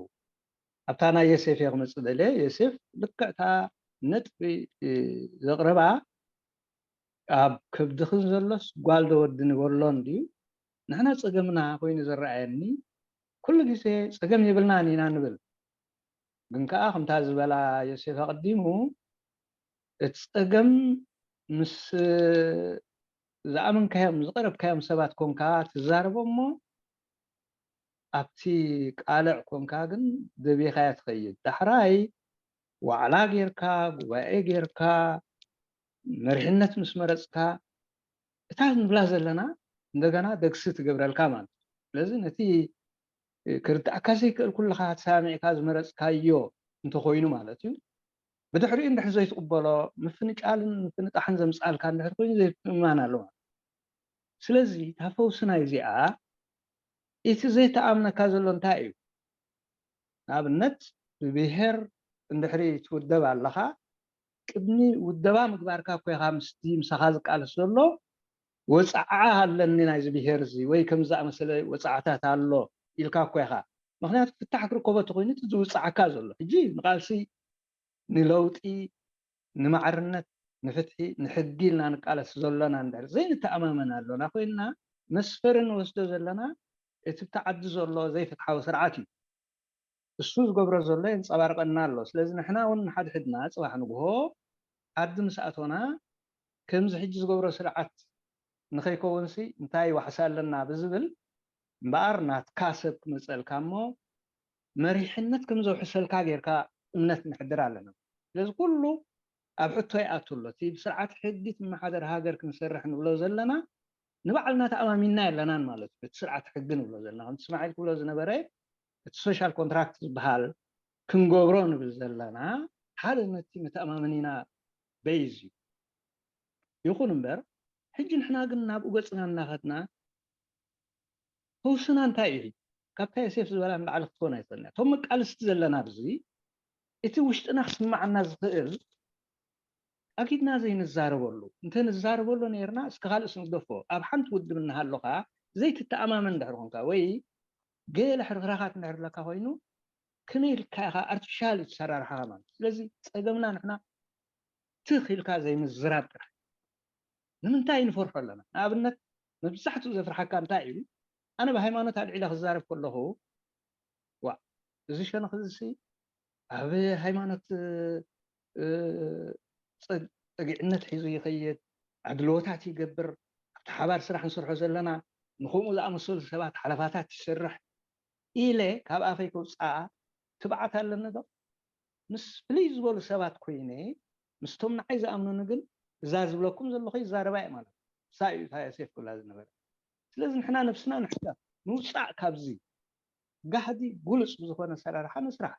ኣብታ ናይ የሴፍ እየ ክመጽእ ደልየ። የሴፍ ልክዕታ ነጥቢ ዘቕረባ ኣብ ከብድኽን ዘሎስ ጓል ዶ ወዲ ንበሎን ድዩ? ንሕና ጸገምና ኮይኑ ዝረኣየኒ ኩሉ ግዜ ጸገም የብልናን ኢና ንብል። ግን ከኣ ከምታ ዝበላ ዮሴፍ ኣቐዲሙ እቲ ጸገም ምስ ዝኣመንካዮም ዝቐረብካዮም ሰባት ኮንካ ትዛረቦ እሞ ኣብቲ ቃልዕ ኮንካ ግን ደቢኻያ ትኸይድ። ዳሕራይ ዋዕላ ጌርካ ጉባኤ ጌርካ መሪሕነት ምስ መረፅካ እታ ንብላ ዘለና እንደገና ደግሲ ትገብረልካ ማለት እዩ። ስለዚ ነቲ ክርዳእካ ዘይክእል ኩልኻ ተሰማሚዕካ ዝመረፅካዮ እንተኾይኑ ማለት እዩ። ብድሕሪኡ እንድሕር ዘይትቕበሎ ምፍንጫልን ምፍንጣሕን ዘምፅኣልካ እንድሕር ኮይኑ ዘይምእማን ኣሎ ማለት እዩ። ስለዚ እታ ፈውሲ ናይ እዚኣ እቲ ዘይተኣምነካ ዘሎ እንታይ እዩ? ንኣብነት ብብሄር እንድሕሪ ትውደብ ኣለኻ ቅድሚ ውደባ ምግባርካ እኮ ኢኻ ምስቲ ምሳኻ ዝቃለስ ዘሎ ወፃዓ ኣለኒ ናይዚ ብሄር እዚ ወይ ከም ዝኣመሰለ ወፃዕታት ኣሎ ኢልካ እኮ ኢኻ። ምክንያቱ ፍታሕ ክርከቦ ተኮይኑ እቲ ዝውፃዓካ ዘሎ ሕጂ ንቃልሲ ንለውጢ ንማዕርነት ንፍትሒ ንሕጊ ኢልና ንቃለስ ዘሎና እንድሕር ዘይንተኣማመን ኣሎና ኮይንና መስፈሪ ንወስዶ ዘለና እቲ ብቲ ዓዲ ዘሎ ዘይፍትሓዊ ስርዓት እዩ። እሱ ዝገብሮ ዘሎ የንፀባርቀና ኣሎ። ስለዚ ንሕና እውን ንሓድሕድና ፅባሕ ንግሆ ዓዲ ምስ ኣቶና ከምዚ ሕጂ ዝገብሮ ስርዓት ንኸይከውንሲ እንታይ ዋሕሲ ኣለና ብዝብል እምበኣር ናትካ ሰብ ክመፀልካ እሞ መሪሕነት ከም ዘውሕሰልካ ጌርካ እምነት ንሕድር ኣለና። ስለዚ ኩሉ ኣብ ሕቶ ይኣቱ ኣሎ። እቲ ብስርዓት ሕጊ ትመሓደር ሃገር ክንሰርሕ ንብሎ ዘለና ንባዕልና ተኣማሚንና የለናን ማለት እዩ። እቲ ስርዓት ሕጊ ንብሎ ዘለና ከምቲ ስማዒል ክብሎ ዝነበረ እቲ ሶሻል ኮንትራክት ዝበሃል ክንገብሮ ንብል ዘለና ሓደ ነቲ መተኣማመኒና በይዝ እዩ። ይኹን እምበር ሕጂ ንሕና ግን ናብኡ ገፅና እናኸድና ፈውስና እንታይ እዩ? ካብታ የሴፍ ዝበላ ንላዕሊ ክትኮን ኣይትኽእልን እያ። እቶም መቃልስቲ ዘለና ኣብዚ እቲ ውሽጥና ክስማዓና ዝኽእል ኣጊድና ዘይንዛረበሉ እንተ ንዛረበሉ ነርና እስከ ካልእስ ንግደፎ ኣብ ሓንቲ ውድብ እናሃለኻ ዘይትተኣማመን እንድሕር ኮንካ ወይ ገለ ሕርኽራኻት እንድሕር ኣለካ ኮይኑ ከመይ ኢልካ ኢኻ ኣርቲፊሻል እዩ ተሰራርሓኻ ማለት ስለዚ ፀገምና ንሕና ትኽ ኢልካ ዘይምዝራብ ጥራሕ ንምንታይ ንፈርሖ ኣለና ንኣብነት መብዛሕትኡ ዘፍርሓካ እንታይ እዩ ኣነ ብሃይማኖት ኣልዒለ ክዛረብ ከለኹ ዋ እዚ ሸነኽ እዚ ኣብ ሃይማኖት ፀግዕነት ሒዙ ይኸይድ ኣድልዎታት ይገብር ኣብቲ ሓባር ስራሕ ንሰርሖ ዘለና ንከምኡ ዝኣመሰሉ ሰባት ሓለፋታት ይሰርሕ ኢለ ካብ ኣፈይ ከውፅኣ ትብዓት ኣለኒ ዶ ምስ ፍልይ ዝበሉ ሰባት ኮይነ ምስቶም ንዓይ ዝኣምኑኒ ግን እዛ ዝብለኩም ዘለኹ ይዛረባ እየ ማለት ንሳ እዩ እታ ዮሴፍ ክብላ ዝነበረ ስለዚ ንሕና ነብስና ንሕሰብ ንውፃእ ካብዚ ጋህዲ ጉሉፅ ብዝኾነ ኣሰራርሓ ንስራሕ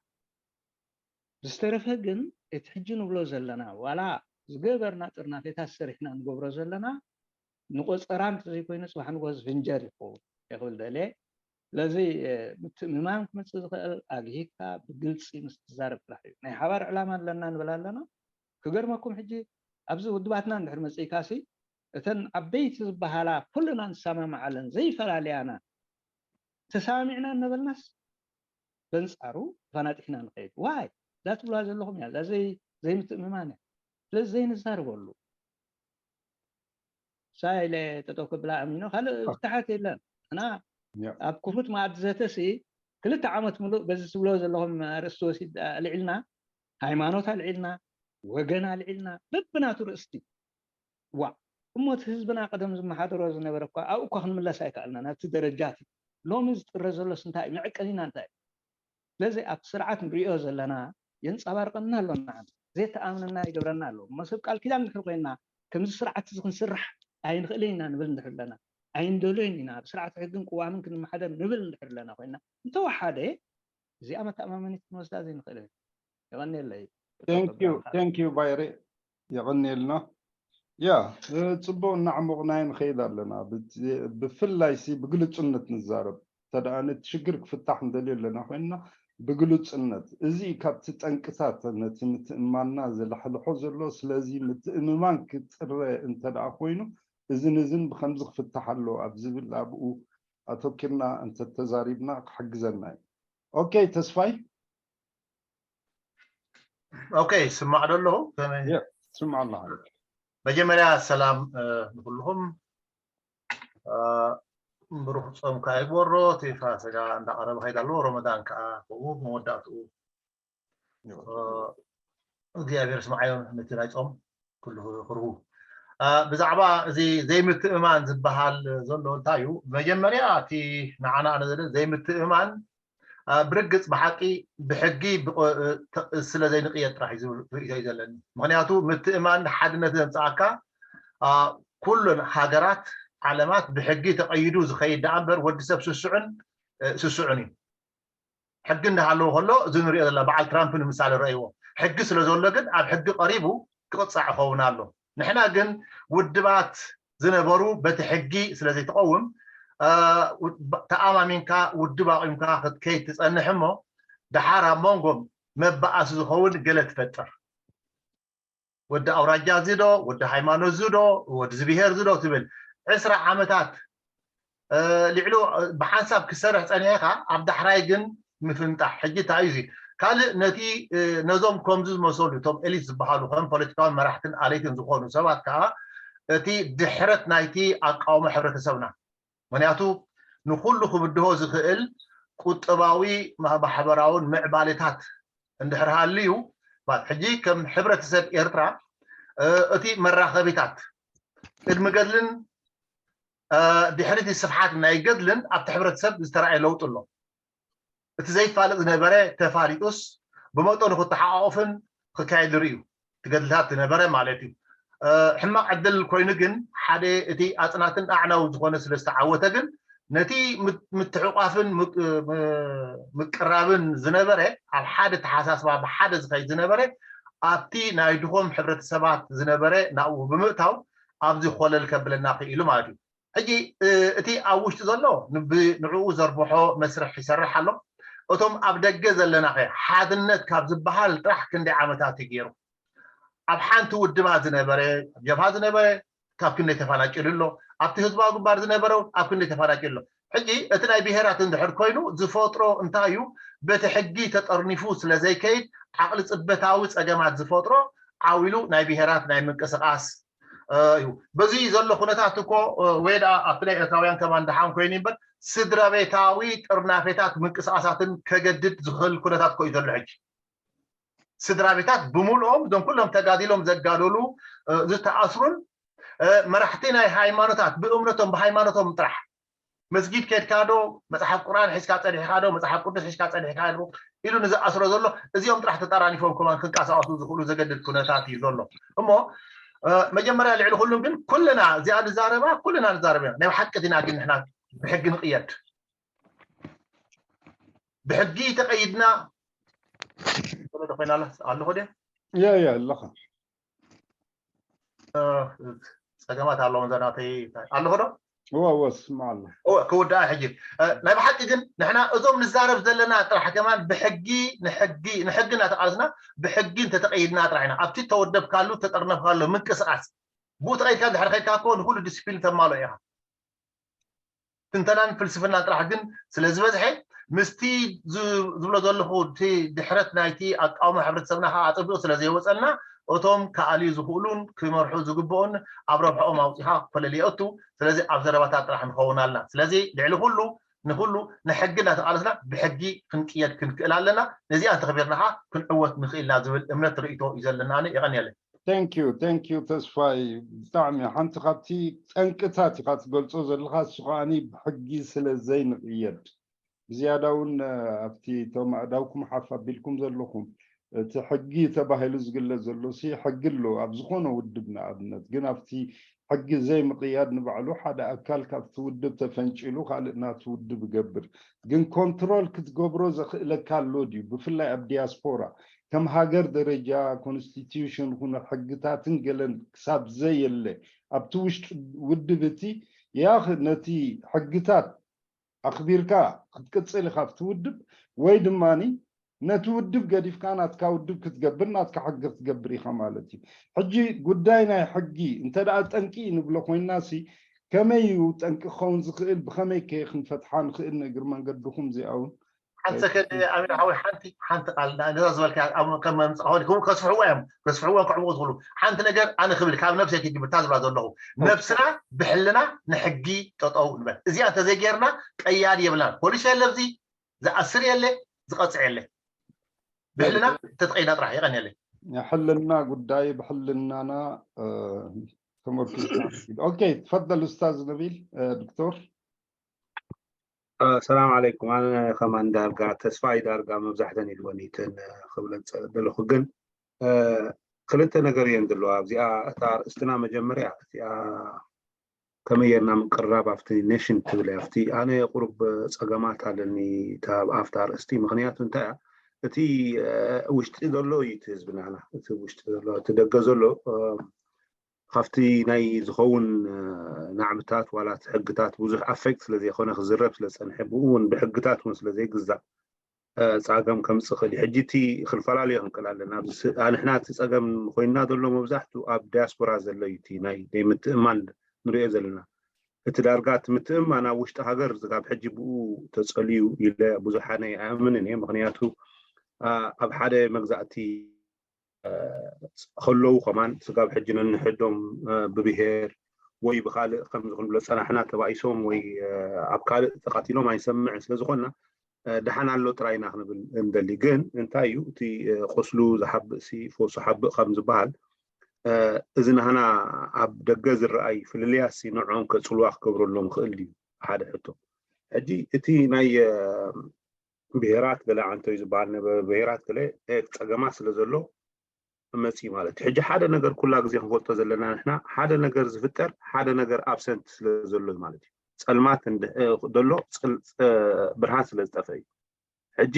ብዝተረፈ ግን እቲ ሕጂ ንብሎ ዘለና ዋላ ዝገበርና ጥርናፌታት ሰሪሕና ንገብሮ ዘለና ንቆፀራ እንተዘይኮይኑ ፅባሕ ንጎ ዝፍንጀር ይኸውን እየ ክብል ደልየ ስለዚ ምትእምማን ክመፅእ ዝኽእል ኣግሂድካ ብግልፂ ምስ ትዛረብ ጥራሕ እዩ ናይ ሓባር ዕላማ ኣለና ንብል ኣለና ክገርመኩም ሕጂ ኣብዚ ውድባትና እንድሕር መፅእካ ሲ እተን ዓበይቲ ዝበሃላ ኩልና ንሰማማዓለን ዘይፈላለያና ተሰማሚዕና እናበልናስ በንፃሩ ተፈናጢሕና ንኸይድ ዋይ እዛ ትብልዋ ዘለኹም እያ እዛ ዘይምትእምማን እያ ስለዚ ዘይንዛረበሉ ሳይ ኢለ ጠጠው ከብላ ኣሚኖ ካልእ ፍትሓት የለን እና ኣብ ክፉት መኣዲ ዘተሲ ክልተ ዓመት ምሉእ በዚ ትብሎ ዘለኹም ኣርእስቲ ወሲድ ኣልዒልና ሃይማኖት ኣልዒልና ወገን ኣልዒልና በብናቱ ርእስቲ ዋእ እሞ እቲ ህዝብና ቀደም ዝመሓደሮ ዝነበረ እኳ ኣብኡ እኳ ክንምለስ ኣይከኣልናን ኣብቲ ደረጃ እቲ ሎሚ ዝጥረ ዘሎስ እንታይ እዩ መዕቀኒና እንታይ እዩ ስለዚ ኣብቲ ስርዓት ንሪኦ ዘለና የንፀባርቀና ኣሎ ንዓና ዘይተኣምነና ይገብረና ኣሎ እሞ ሰብ ቃል ኪዳን እንድሕር ኮይንና ከምዚ ስርዓት እዚ ክንስራሕ ኣይንኽእልን ኢና ንብል እንድሕር ኣለና ኣይንደልዮን ኢና ብስርዓት ሕግን ቅዋምን ክንመሓደር ንብል እንድሕር ኣለና ኮይንና እንተወሓደ እዚኣ መተኣማመኒት ክንወስዳ ዘይንኽእል የቐንየለይ ቴንኪዩ ባይሬ የቐንየልና ያ ጽቡቕ እናዕሞቕናዮ ንኸይድ ኣለና ብፍላይ ሲ ብግልጹነት ንዛረብ እንተደኣ ነቲ ሽግር ክፍታሕ ንደልዮ ኣለና ኮይንና ብግልጹነት እዚ ካብቲ ጠንቅታት ነቲ ምትእማንና ዘላሕልሖ ዘሎ ስለዚ ምትእምማን ክጥረ እንተደኣ ኮይኑ እዝን እዝን ብከምዚ ክፍታሕ ኣለዎ ኣብ ዝብል ኣብኡ ኣተኪርና እንተተዛሪብና ክሕግዘና እዩ ኦኬ ተስፋይ ኦኬ ስማዕ ዶ ኣለኹ ስማዕ ኣለኻ መጀመርያ ሰላም ንኩልኹም ብሩክ ፆም ከዓ ይግበሮ እቲ ፋሰጋ እንዳቀረበ ከይድ ኣለዎ ረመዳን ከዓ ከምኡ መወዳእትኡ እግዚኣብሔር ስምዓዮ ነቲ ናይ ፆም ኩሉ ክርሁ ብዛዕባ እዚ ዘይምትእማን ዝበሃል ዘሎ እንታይ እዩ መጀመርያ እቲ ንዓና ኣነ ዘለ ዘይምትእማን ብርግፅ ብሓቂ ብሕጊ ስለ ዘይንቅየድ ጥራሕ እዩ ዝብል ርእቶ እዩ ዘለኒ ምክንያቱ ምትእማን ንሓድነት ዘምፅኣካ ኩሉን ሃገራት ዓለማት ብሕጊ ተቐይዱ ዝኸይድ ደኣ እምበር ወዲ ሰብ ስሱዕን ስሱዕን እዩ። ሕጊ እንዳሃለዎ ከሎ እዚ ንሪኦ ዘለና በዓል ትራምፕ ንምሳሌ ረእይዎ። ሕጊ ስለ ዘሎ ግን ኣብ ሕጊ ቀሪቡ ክቕፃዕ ይኸውን ኣሎ። ንሕና ግን ውድባት ዝነበሩ በቲ ሕጊ ስለ ዘይትቐውም ተኣማሚንካ ውድብ ኣቑምካ ክትከይድ ትፀንሕ እሞ ደሓር ኣብ መንጎም መባኣሲ ዝኸውን ገለ ትፈጥር። ወዲ ኣውራጃ እዚ ዶ ወዲ ሃይማኖት እዚ ዶ ወዲ ዝብሄር እዚ ዶ ትብል ዕስራ ዓመታት ልዕሉ ብሓንሳብ ክሰርሕ ፀኒሕካ ኣብ ዳሕራይ ግን ምፍንጣሕ። ሕጂ እንታይ እዩ ካልእ ነቲ ነዞም ከምዚ ዝመሰሉ እቶም ኤሊት ዝበሃሉ ከም ፖለቲካውን መራሕትን ኣለይትን ዝኾኑ ሰባት ከዓ እቲ ድሕረት ናይቲ ኣቃውሞ ሕብረተሰብና ምክንያቱ ንኩሉ ክብድሆ ዝኽእል ቁጠባዊ ማሕበራውን ምዕባሌታት እንድሕር ሃልዩ ሕጂ ከም ሕብረተሰብ ኤርትራ እቲ መራኸቢታት ቅድሚ ገድልን ድሕሪቲ ስፍሓት ናይ ገድልን ኣብቲ ሕብረተሰብ ዝተረኣየ ለውጢ ኣሎ። እቲ ዘይፋለጥ ዝነበረ ተፋሊጡስ ብመጠኑ ክተሓቋቑፍን ክካየድ ንርእዩ። እቲ ገድልታት ዝነበረ ማለት እዩ። ሕማቕ ዕድል ኮይኑ ግን ሓደ እቲ ኣፅናትን ኣዕናዊ ዝኾነ ስለ ዝተዓወተ ግን ነቲ ምትሕቋፍን ምቅራብን ዝነበረ ኣብ ሓደ ተሓሳስባ ብሓደ ዝኸይድ ዝነበረ ኣብቲ ናይ ድኾም ሕብረተሰባት ዝነበረ ናብኡ ብምእታው ኣብዚ ኮለል ከብለና ክኢሉ ማለት እዩ። ሕጂ እቲ ኣብ ውሽጢ ዘሎ ንዕኡ ዘርብሖ መስርሕ ይሰርሕ ኣሎ። እቶም ኣብ ደገ ዘለና ከ ሓድነት ካብ ዝበሃል ጥራሕ ክንደይ ዓመታት እዩ ገይሩ? ኣብ ሓንቲ ውድባ ዝነበረ ኣብ ጀብሃ ዝነበረ ካብ ክንደይ ተፈናቂሉ ኣሎ። ኣብቲ ህዝባዊ ግንባር ዝነበረ ኣብ ክንደይ ተፈናቂሉ ኣሎ። ሕጂ እቲ ናይ ብሄራት እንድሕር ኮይኑ ዝፈጥሮ እንታይ እዩ? በቲ ሕጊ ተጠርኒፉ ስለ ዘይከይድ ዓቕሊ ፅበታዊ ፀገማት ዝፈጥሮ ዓው ኢሉ ናይ ብሄራት ናይ ምንቅስቃስ እዩ። በዚ ዘሎ ኩነታት እኮ ወይ ደኣ ኣብቲ ናይ ኤርትራውያን ከማን ደሓን ኮይኑ እምበር ስድራ ቤታዊ ጥርናፌታት ምንቅስቃሳትን ከገድድ ዝኽእል ኩነታት እኮ እዩ ዘሎ ሕጂ። ስድራ ቤታት ብምልኦም እዞም ኩሎም ተጋዲሎም ዘጋደሉ ዝተኣስሩን መራሕቲ ናይ ሃይማኖታት ብእምነቶም ብሃይማኖቶም ጥራሕ መስጊድ ከድካ ዶ መፅሓፍ ቁርኣን ሒዝካ ፀኒሕካ ዶ መፅሓፍ ቅዱስ ሒዝካ ፀኒሕካ ዶ ኢሉ ንዝኣስሮ ዘሎ እዚኦም ጥራሕ ተጠራኒፎም ከማን ክንቀሳቀሱ ዝኽእሉ ዘገድድ ኩነታት እዩ ዘሎ እሞ መጀመርያ ልዕሊ ኩሉም ግን ኩልና እዚኣ ንዛረባ ኩልና ንዛረብ ኢና ናይ ሓቂ ዲና ግን ንሕና ብሕጊ ንቅየድ ብሕጊ ተቀይድና ኮይና ኣለኹ ደ ያ ያ ኣለኻ ፀገማት ኣለዎም ዘናተይ ኣለኹ ዶ እዋ እዋ ስማዕ ኣሎ ክውዳኣ ሕጂ ናይ ብሓቂ ግን ንሕና እዞም ንዛረብ ዘለና ጥራሕ ከማን ብሕጊ ንሕጊ ንሕጊ እናተቃለስና ብሕጊ እንተተቀይድና ጥራሕ ኢና ኣብቲ ተወደብካሉ ተጠርነፍካሉ ምንቅስቃስ ብኡ ተቀይድካ ድሕሪ ከድካ እኮ ንኩሉ ዲስፕሊን ተማልኦ ኢኻ ትንተናን ፍልስፍናን ጥራሕ ግን ስለ ዝበዝሐ ምስቲ ዝብሎ ዘለኹ እቲ ድሕረት ናይቲ ኣቃውሞ ሕብረተሰብና ከዓ ኣፀቢቑ ስለ ዘይወፀልና እቶም ክኣልዩ ዝኽእሉን ክመርሑ ዝግብኦን ኣብ ረብሐኦም ኣውፂኻ ኮለል የእቱ ስለዚ ኣብ ዘረባታት ጥራሕ ንኸውን ኣለና ስለዚ ልዕሊ ኩሉ ንኩሉ ንሕጊ እናተቃለስና ብሕጊ ክንቅየድ ክንክእል ኣለና ነዚኣ እንተኽቢርና ከዓ ክንዕወት ንኽእልና ዝብል እምነት ርእቶ እዩ ዘለና ኣነ የቐንየለይ thank you thank you ተስፋይ ብጣዕሚ ሓንቲ ካብቲ ጠንቅታት ኢካ ትገልጾ ዘለካ እሱ ከዓኒ ብሕጊ ስለ ዘይንቅየድ ብዝያዳ እውን ኣብቲ እቶም ኣእዳውኩም ሓፍ ኣቢልኩም ዘለኹም እቲ ሕጊ ተባሂሉ ዝግለጽ ዘሎ ሲ ሕጊ ኣሎ ኣብ ዝኾነ ውድብ ንኣብነት ግን ኣብቲ ሕጊ ዘይምቕያድ ንባዕሉ ሓደ ኣካል ካብቲ ውድብ ተፈንጪሉ ካልእ ናቱ ውድብ ይገብር ግን ኮንትሮል ክትገብሮ ዘኽእለካ ኣሎ ድዩ ብፍላይ ኣብ ዲያስፖራ ከም ሃገር ደረጃ ኮንስቲትዩሽን ኩነ ሕግታትን ገለን ክሳብ ዘየለ ኣብቲ ውሽጢ ውድብ እቲ ያኽ ነቲ ሕግታት ኣኽቢርካ ክትቅፅል ኢኻ ኣብቲ ውድብ ወይ ድማ ነቲ ውድብ ገዲፍካ ናትካ ውድብ ክትገብር ናትካ ሕጊ ክትገብር ኢኻ ማለት እዩ ሕጂ ጉዳይ ናይ ሕጊ እንተ ደኣ ጠንቂ ንብሎ ኮይንና ሲ ከመይ እዩ ጠንቂ ክኸውን ዝኽእል ብኸመይ ከ ክንፈትሓ ንኽእል ንእግር መንገድኹም እዚኣ እውን ሓንተ ከ ኣሚር ሓወይ ሓንቲ ሓንቲ ቃል ነዛ ዝበልካ ከም መምፅእ ከስፍሕዎ እዮም ከስፍሕዎ እዮም ክዕምቑ ዝኽእሉ ሓንቲ ነገር ኣነ ክብል ካብ ነብሰይ ክጅምር እታ ዝብላ ዘለኹ ነብስና ብሕልና ንሕጊ ጠጠው ንበል እዚኣ እንተዘይጌርና ቀያዲ የብልናን ፖሊስ የለ ኣብዚ ዝኣስር የለ ዝቐፅዕ የለ ብሕልና ተተቐይና ጥራሕ የቐንየለይ ሕልና ጉዳይ ብሕልናና ተመርኪዝና ኦኬ ትፈደል ኡስታዝ ነቢል ዶክተር ሰላም ዓለይኩም ኣነ ከማን ዳርጋ ተስፋይ ዳርጋ መብዛሕተን ኢልወን ይትን ክብለን ዝፀለ ዘለኹ ግን ክልተ ነገር እየን ዘለዋ ኣብዚኣ እታ ኣርእስትና መጀመርያ እቲኣ ከመይ ጌርና ምቅርራብ ኣብቲ ኔሽን ትብል እያ። ኣብቲ ኣነ ቁሩብ ጸገማት ኣለኒ እታ ኣብታ ኣርእስቲ። ምኽንያቱ እንታይ እያ? እቲ ውሽጢ ዘሎ እዩ እቲ ህዝቢ ናና። እቲ ውሽጢ ዘሎ፣ እቲ ደገ ዘሎ ካብቲ ናይ ዝኸውን ናዕብታት ዋላ እቲ ሕግታት ብዙሕ ኣፌክት ስለ ዘይኮነ፣ ክዝረብ ስለ ዝጸንሐ፣ ብኡ እውን ብሕግታት እውን ስለ ዘይግዛእ ጸገም ከምጽእ ይኽእል እዩ። ሕጂ እቲ ክፈላለዮ ክንክእል ኣለና። ንሕና እቲ ጸገም ኮይንና ዘሎ መብዛሕትኡ ኣብ ዲያስፖራ ዘሎ እዩ። እቲ ናይ ዘይምትእማን ንሪኦ ዘለና፣ እቲ ዳርጋ እቲ ምትእማን ኣብ ውሽጢ ሃገር ካብ ሕጂ ብኡ ተጸልዩ ኢለ ብዙሕ ኣነ ኣይኣምንን እየ። ምኽንያቱ ኣብ ሓደ መግዛእቲ ከለዉ ከማን ስጋብ ሕጂ ነንሕዶም ብብሄር ወይ ብካልእ ከምዚ ክንብሎ ጸናሕና ተባኢሶም ወይ ኣብ ካልእ ተቃቲሎም ኣይንሰምዕን ስለ ዝኾንና፣ ደሓን ኣሎ ጥራይና ክንብል እንደሊ። ግን እንታይ እዩ እቲ ቁስሉ ዝሓብእ ሲ ፈውሱ ሓብእ ከም ዝበሃል፣ እዚ ናህና ኣብ ደገ ዝረኣይ ፍልልያት ሲ ንዕኦም ከጽልዋ ክገብረሎም ክእል ድዩ? ሓደ ሕቶ። ሕጂ እቲ ናይ ብሄራት ገለ ዓንቶ እዩ ዝበሃል ነበረ። ብሄራት ገለ ጸገማት ስለ ዘሎ መፂ ማለት እዩ። ሕጂ ሓደ ነገር ኩላ ግዜ ክንፈልጦ ዘለና ንሕና፣ ሓደ ነገር ዝፍጠር ሓደ ነገር ኣብሰንት ስለ ዘሎ እዩ ማለት እዩ። ጸልማት ደሎ ብርሃን ስለ ዝጠፈ እዩ። ሕጂ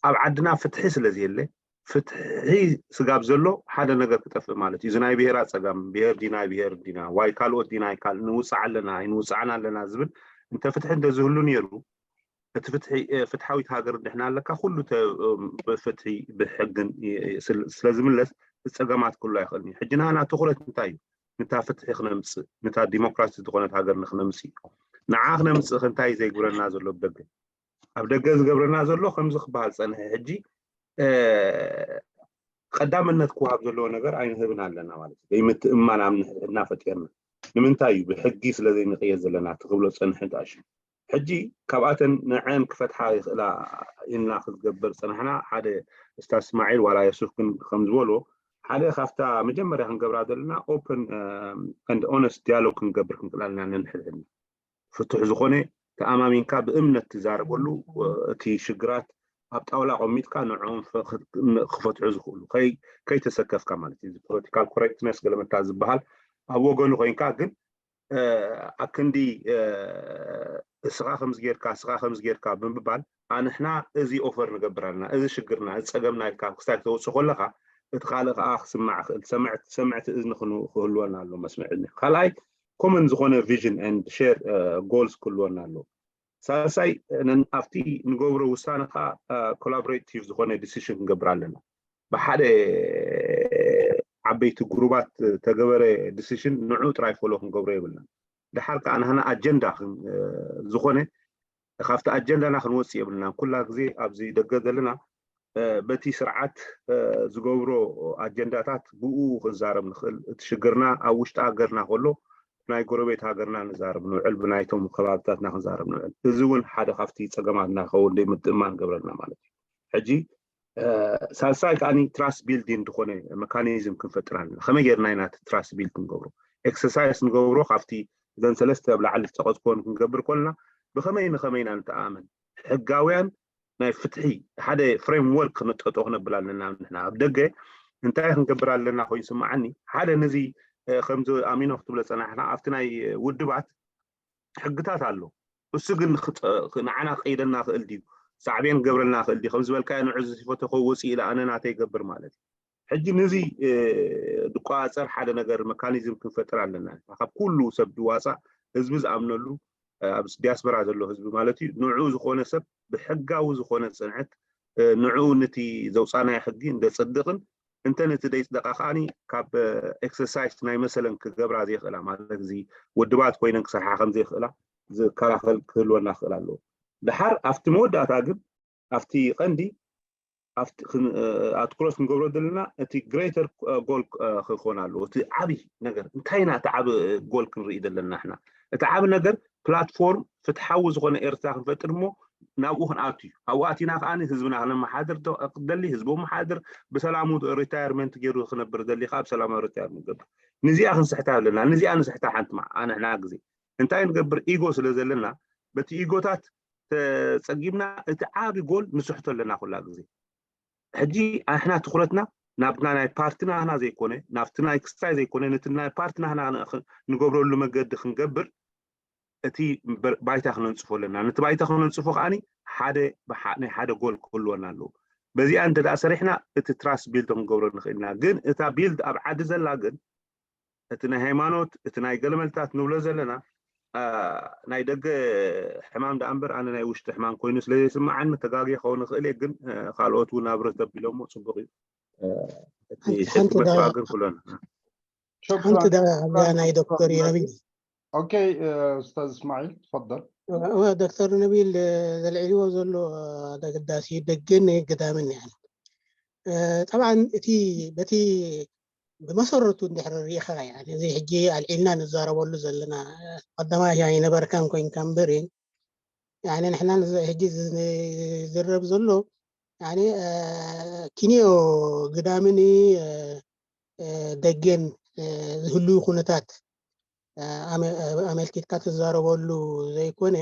ኣብ ዓድና ፍትሒ ስለ ዘየለ፣ ፍትሒ ስጋብ ዘሎ ሓደ ነገር ክጠፍእ ማለት እዩ። እዚ ናይ ብሄራት ጸገም፣ ብሄር ዲና ብሄር ዲና ዋይ ካልኦት ዲና ይካል ንውፃዕ ኣለና ኣይንውፃዕን ኣለና ዝብል እንተ ፍትሒ እንተዝህሉ ነይሩ፣ እቲ ፍትሒ ፍትሓዊት ሃገር እንድሕና ኣለካ ኩሉ ብፍትሒ ብሕግን ስለ ዝምለስ ጸገማት ክህሉ ኣይኽእልን እዩ። ሕጂ ናና ትኹረት እንታይ እዩ? ንታ ፍትሒ ክነምፅእ፣ ንታ ዲሞክራሲ ዝኾነት ሃገር ንክነምፅእ፣ ንዓ ክነምፅእ እንታይ ዘይግብረና ዘሎ ብደገ? ኣብ ደገ ዝገብረና ዘሎ ከምዚ ክበሃል ፀንሐ። ሕጂ ቀዳምነት ክወሃብ ዘለዎ ነገር ኣይንህብን ኣለና ማለት እዩ። ዘይምትእማን ኣብ ንሕድሕድና ፈጢርና። ንምንታይ እዩ ብሕጊ ስለ ዘይንቅየድ ዘለና ትክብሎ ፀንሐ። ጣሽ ሕጂ ካብኣተን ንዐን ክፈትሓ ይኽእላ ኢልና ክትገብር ፀናሕና፣ ሓደ እስታዝ እስማዒል ዋላ የሱፍ ግን ከም ዝበሎ ሓደ ካብታ መጀመርያ ክንገብራ ዘለና ኦፕን ን ኦነስት ዲያሎግ ክንገብር ክንክእል ኣለና ነንሕድሕድና። ፍቱሕ ዝኾነ ተኣማሚንካ ብእምነት ትዛረበሉ እቲ ሽግራት ኣብ ጣውላ ቆሚጥካ ንዕኦም ክፈትሑ ዝኽእሉ ከይተሰከፍካ ማለት እዩ። ፖለቲካል ኮሬክትነስ ገለመታ ዝበሃል ኣብ ወገኑ ኮይንካ ግን ኣክንዲ እስኻ ከምዚ ጌርካ እስኻ ከምዚ ጌርካ ብምባል ኣንሕና እዚ ኦፈር ንገብር ኣለና፣ እዚ ሽግርና እዚ ጸገምና ኢልካ ክስታይ ክተውፅእ ከለኻ እቲ ካልእ ከዓ ክስማዕ ክእል ሰምዕቲ እዝኒ ክህልወና ኣሎ መስምዕ እዝኒ። ካልኣይ ኮመን ዝኾነ ቪዥን ን ሸር ጎልስ ክህልወና ኣሎ። ሳልሳይ ኣብቲ ንገብሮ ውሳነ ከዓ ኮላቦሬቲቭ ዝኾነ ዲሲሽን ክንገብር ኣለና። ብሓደ ዓበይቲ ግሩባት ተገበረ ዲሲሽን ንዑ ጥራይ ፎሎ ክንገብሮ የብልና። ድሓር ከዓ ንህና ኣጀንዳ ዝኾነ ካብቲ ኣጀንዳና ክንወፅእ የብልና። ኩላ ግዜ ኣብዚ ደገ ዘለና በቲ ስርዓት ዝገብሮ ኣጀንዳታት ብኡ ክንዛረብ ንኽእል። እቲ ሽግርና ኣብ ውሽጢ ሃገርና ከሎ ናይ ጎረቤት ሃገርና ንዛረብ ንውዕል፣ ብናይቶም ከባብታትና ክንዛረብ ንውዕል። እዚ እውን ሓደ ካብቲ ፀገማትና ክኸውን ዘይምትእማን ገብረልና ማለት እዩ። ሕጂ ሳልሳይ ከዓኒ ትራስት ቢልዲንግ ዝኾነ መካኒዝም ክንፈጥር ኣለና። ከመይ ጌርና ኢና እቲ ትራስት ቢልድ ክንገብሮ? ኤክሰርሳይስ ንገብሮ ካብቲ እዘን ሰለስተ ኣብ ላዕሊ ዝጠቐስኮን ክንገብር ከለና ብኸመይ ንኸመይ ኢና ንተኣማመን? ሕጋውያን ናይ ፍትሒ ሓደ ፍሬምወርክ ክነጠጦ ክነብል ኣለና። ንሕና ኣብ ደገ እንታይ ክንገብር ኣለና ኮይኑ ስምዓኒ። ሓደ ነዚ ከምዚ ኣሚኖ ክትብሎ ፀናሕና ኣብቲ ናይ ውድባት ሕግታት ኣሎ። እሱ ግን ንዓና ክቀይደና ክእል ድዩ? ሳዕቤን ክገብረልና ክእል ድዩ? ከም ዝበልካዮ ንዑ ዝፈተኮ ወፂእ ኢለ ኣነ ናተይ ይገብር ማለት እዩ። ሕጂ ነዚ ድቆፃፀር ሓደ ነገር መካኒዝም ክንፈጥር ኣለና። ካብ ኩሉ ሰብ ድዋፃእ ህዝቢ ዝኣምነሉ ኣብ ዲያስፖራ ዘሎ ህዝቢ ማለት እዩ። ንዑ ዝኾነ ሰብ ብሕጋዊ ዝኾነ ፅንዕት ንዑ ነቲ ዘውፃናዮ ሕጊ እንደፅድቕን እንተ ነቲ ደይፅደቃ ከዓኒ ካብ ኤክሰርሳይስ ናይ መሰለን ክገብራ ዘይኽእላ ማለት እዚ ውድባት ኮይነን ክሰርሓ ከም ዘይኽእላ ዝከላኸል ክህልወና ክኽእል ኣለዎ። ድሓር ኣብቲ መወዳእታ ግን ኣብቲ ቀንዲ ኣብቲ ክን- እ፣ ኣትኩሮት ክንገብሮ ዘለና እቲ ግሬተር ጎል ክኾን ኣለዎ። እቲ ዓብይ ነገር እንታይ ኢና እቲ ዓብ ጎል ክንርኢ ዘለና ንሕና? እቲ ዓብ ነገር ፕላትፎርም ፍትሓዊ ዝኾነ ኤርትራ ክንፈጥር እሞ ናብኡ ክንኣቱ እዩ። ኣብኡ ኣቲና ከዓኒ ህዝብና ክነመሓድር ዶ- ክደሊ ህዝቡ መሓድር ብሰላሙ ሪታየርመንት ገይሩ ክነብር ደሊ ከዓ ብሰላማዊ ሪታየርመንት ገብር። ንዚኣ ክንስሕታ ኣለና። ንዚኣ ንስሕታ ሓንቲ መዓ ንሕና ግዜ እንታይ ንገብር ኢጎ ስለ ዘለና በቲ ኢጎታት ተጸጊምና እቲ ዓቢ ጎል ንስሕቶ ኣለና ኩላ ግዜ። ሕጂ ኣንሕና ትኹረትና ናብትና ናይ ፓርቲ ናህና ዘይኮነ፣ ናብቲ ናይ ክስታይ ዘይኮነ፣ ነቲ ናይ ፓርቲ ናህና ንገብረሉ መገዲ ክንገብር እቲ ባይታ ክነንፅፎ ኣለና። ነቲ ባይታ ክነንፅፎ ከዓኒ ሓደ ናይ ሓደ ጎል ክህልወና ኣለዎ። በዚኣ እንተ ደኣ ሰሪሕና እቲ ትራስት ቢልድ ክንገብሮ ንኽእልና። ግን እታ ቢልድ ኣብ ዓዲ ዘላ ግን እቲ ናይ ሃይማኖት፣ እቲ ናይ ገለመልታት ንብሎ ዘለና ናይ ደገ ሕማም ደኣ እምበር ኣነ ናይ ውሽጢ ሕማም ኮይኑ ስለ ዘይስምዓኒ ተጋግየ ክኸውን ይኽእል እየ። ግን ካልኦት እውን ኣብረት ኣቢሎሞ ጽቡቕ እዩ። እቲ ሓንቲ ግን ኩሎና ሓንቲ ደኣ ናይ ዶክተር ነቢል። ኦኬ ኡስታዝ እስማዒል ትፈደል። ዶክተር ነቢል ዘልዕልዎ ዘሎ ኣገዳሲ ደገን ግዳምን። ጠብዓን እቲ በቲ ብመሰረቱ እንድሕር ርኢኻ፣ እዚ ሕጂ ኣልዒልና ንዛረበሉ ዘለና፣ ቀዳማይ ኣይነበርካን ኮይንካ እምበር፣ ንሕና ሕጂ ዝዝረብ ዘሎ ኪንዮ ግዳምን ደገን ዝህልዩ ኩነታት ኣመልኪትካ ትዛረበሉ ዘይኮነ፣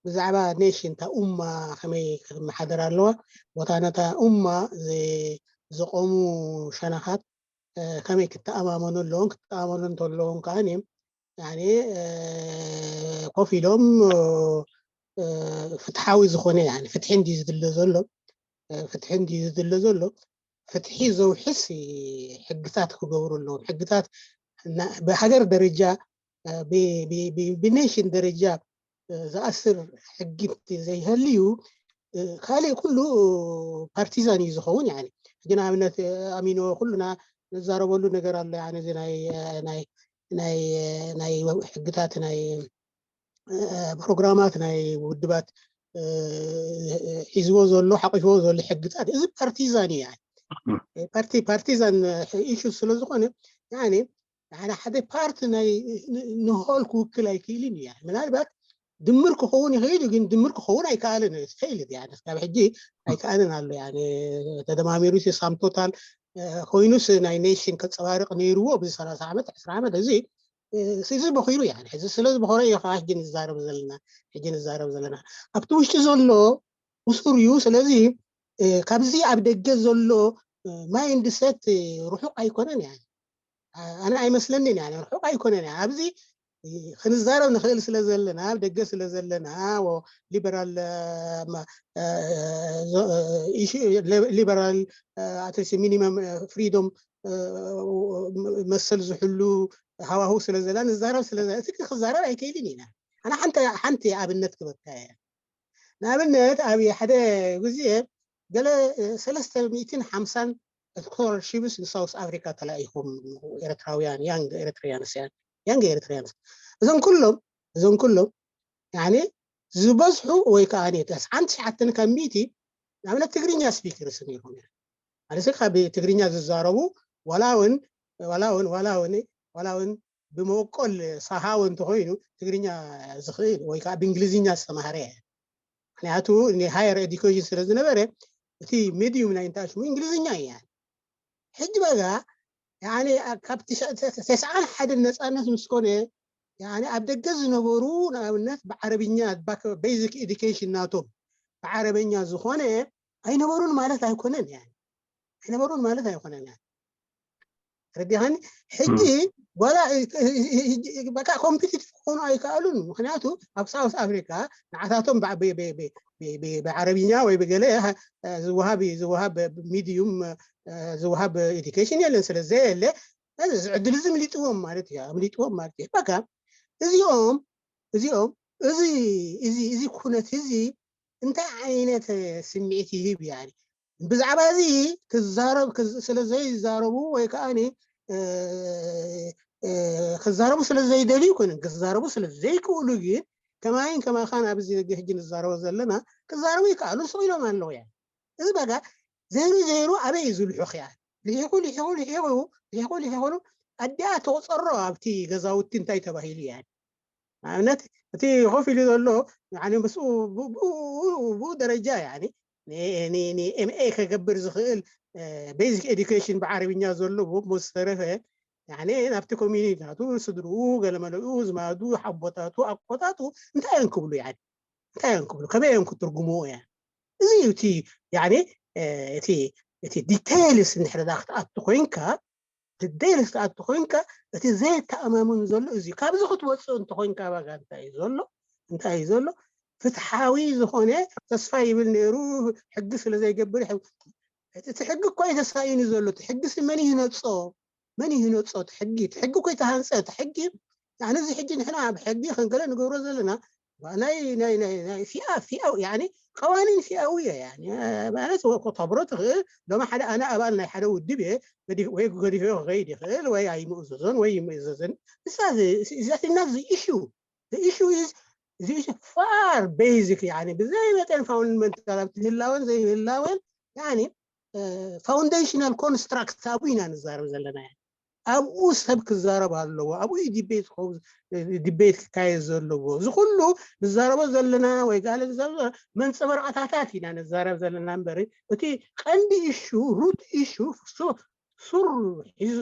ብዛዕባ ኔሽን፣ እታ ኡማ ከመይ ክትመሓደር ኣለዋ፣ ቦታ ነታ ኡማ ዘቆሙ ሸነኻት ከመይ ክተኣማመኑ ኣለዎም፣ ክተኣማመኑ እንተለዎም ከዓ ኮፍ ኢሎም ፍትሓዊ ዝኾነ ፍትሒ እንዲ ዝድለ ዘሎ ፍትሒ እንዲ ዝድለ ዘሎ ፍትሒ ዘውሕስ ሕግታት ክገብሩ ኣለዎም። ሕግታት ብሃገር ደረጃ ብኔሽን ደረጃ ዝኣስር ሕጊ ዘይህልዩ ካልእ ኩሉ ፓርቲዛን እዩ ዝኸውን። ሕጂ ንኣብነት ኣሚኖ ኩሉና ንዛረበሉ ነገር ኣሎ። ናይ ሕግታት ናይ ፕሮግራማት ናይ ውድባት ሒዝዎ ዘሎ ሓቂፍዎ ዘሎ ሕግታት እዚ ፓርቲዛን እዩ። ፓርቲ ፓርቲዛን ኢሹ ስለዝኾነ ሓደ ፓርቲ ናይ ንሆል ክውክል ኣይክእልን እዩ። ምናልባት ድምር ክኸውን ይኽእል እዩ፣ ግን ድምር ክኸውን ኣይከኣልን። ፌይልድ ካብ ሕጂ ኣይከኣልን ኣሎ። ተደማሚሩ ሳም ቶታል ኮይኑስ ናይ ኔሽን ከፀባርቕ ነይርዎ ብዚ ሰላሳ ዓመት ዕስራ ዓመት እዚ እዚ በኺሩ። ሕዚ ስለዝበኸሮ እዩ ከዓ ሕጂ ንዛረብ ዘለና ሕጂ ንዛረብ ዘለና ኣብቲ ውሽጢ ዘሎ ብሱር እዩ። ስለዚ ካብዚ ኣብ ደገ ዘሎ ማይንድ ሰት ርሑቕ ኣይኮነን። ኣነ ኣይመስለንን ርሑቕ ኣይኮነን። ኣብዚ ክንዛረብ ንኽእል ስለ ዘለና ኣብ ደገ ስለ ዘለና ሊበራል ሊበራል ሚኒመም ፍሪዶም መሰል ዝሕሉ ሃዋሁ ስለ ዘላ ንዛረብ ስለ እቲ ክዛረብ ኣይክእልን ኢና። ኣነ ሓንቲ ኣብነት ክበካ እየ። ንኣብነት ኣብ ሓደ ግዜ ገለ ሰለስተ ሚእትን ሓምሳን ስኮላርሺፕስ ንሳውስ ኣፍሪካ ተላኢኹም ኤርትራውያን ያንግ ኤርትሪያንስ ያንግ ኤርትሪያንስ እዞም ኩሎም እዞም ኩሎም ዝበዝሑ ወይ ከዓ ተስዓን ትሽዓተን ካብ ሚእቲ ንኣብነት ትግርኛ ስፒከርስ ነይሮም እዮም። ማለት ካብ ትግርኛ ዝዛረቡ ዋላ እውን ዋላ እውን ዋላ እውን ዋላ እውን ብመወቆል ሳሃወ እንተኮይኑ ትግርኛ ዝኽእል ወይ ከዓ ብእንግሊዝኛ ዝተማሃረ ምክንያቱ ሃየር ኤዱኬሽን ስለ ዝነበረ እቲ ሚዲዩም ናይ እንታይ ሽሙ እንግሊዝኛ እዩ። ሕጂ በጋ ካብ ተስዓን ሓደን ነፃነት ምስ ኮነ ኣብ ደገ ዝነበሩ ንኣብነት ብዓረብኛ ቤዚክ ኤዱኬሽን ናቶም ብዓረበኛ ዝኾነ ኣይነበሩን ማለት ኣይኮነን። ኣይነበሩን ማለት ኣይኮነን። ረዲኻኒ ሕጂ ዋላ በቃ ኮምፒቲቲቭ ክኾኑ ኣይከኣሉን። ምክንያቱ ኣብ ሳውስ ኣፍሪካ ንዓታቶም ብዓረብኛ ወይ ብገለ ዝወሃብ ዝወሃብ ሚዲዩም ዝወሃብ ኤዱኬሽን የለን። ስለዘየለ እዚ ዕድል እዚ ምሊጥዎም ማለት እዩ። ምሊጥዎም ማለት እዩ። በቃ እዚኦም እዚኦም እዚ እዚ እዚ ኩነት እዚ እንታይ ዓይነት ስምዒት ይህብ? ያኒ ብዛዕባ እዚ ክዛረብ ስለ ዘይዛረቡ ወይ ከዓ ክዛረቡ ስለ ዘይደልዩ ይኮንን ክዛረቡ ስለ ዘይክእሉ ግን ከማይን ከማኻን ኣብዚ ሕጂ ንዛረቦ ዘለና ክዛረቡ ይከኣሉ ስቕ ኢሎም ኣለዉ። ያ እዚ በጋ ዘይሩ ዘይሩ ኣበይ እዩ ዝልሑኽ? ያ ልሒኹ ልሒኹ ልሒኹ ልሒኹ ልሒኹ ኣዲኣ ተቑፀሮ ኣብቲ ገዛውቲ እንታይ ተባሂሉ? ያ ንኣብነት እቲ ኮፍ ኢሉ ዘሎ ምስኡ ብኡ ደረጃ ንኤምኤ ከገብር ዝኽእል ቤዚክ ኤዱኬሽን ብዓረብኛ ዘለዎ ብዝተረፈ ናብቲ ኮሚኒቲ ናቱ ስድርኡ ገለመለኡ ዝማዱ ሓቦታቱ ኣቆጣጡ እንታይ እዮም ክብሉ እንታይ እዮም ክብሉ ከመይ እዮም ክትርጉምዎ? ያ እዚ እቲ እቲ እቲ details እንድሕር ክትኣቱ ኮይንካ details ክትኣቱ ኮይንካ እቲ ዘየተኣማምን ዘሎ እዚ ካብዚ ክትወፅእ እንተኮይንካ ባጋ እንታይ እዩ ዘሎ እንታይ እዩ ዘሎ ፍትሓዊ ዝኾነ ተስፋ ይብል ነይሩ ሕጊ ስለ ዘይገብር እቲ ሕጊ እኮ እዩ ተሳኢኑ ዘሎ እቲ ሕጊ መን ይህነፆ መን ይህነፆ እቲ ሕጊ እቲ ሕጊ እኮ የተሃንፀ እቲ ሕጊ ያኒ እዚ ሕጂ ንሕና ኣብ ሕጊ ከንገለ ንገብሮ ዘለና ናይ ናይ ናይ ናይ ፊኣ ፊኣው ያኒ ቀዋኒን ፊኣዊ እየ ያኒ ማለት ተብሮ ትኽእል ሎማ ሓደ ኣነ ኣባል ናይ ሓደ ውድብ እየ ወይ ገዲፈዮ ክኸይድ ይኽእል ወይ ኣይምእዘዞን ወይ ይምእዘዝን እዛ is not the issue the issue is the issue far basic ያኒ ብዘይ መጠን fundamental ኣብቲ ህላወን ዘይህላወን ያኒ foundational construct ኣብኡ ኢና ንዛረብ ዘለና ኣብኡ ሰብ ክዛረብ ኣለዎ ኣብኡ debate ክኸውን debate ክካየድ ዘለዎ እዚ ኩሉ ንዛረቦ ዘለና ወይ ጋለ መንፀበረቐታታት ኢና ንዛረብ ዘለና እምበር እቲ ቀንዲ issue root issue ሱር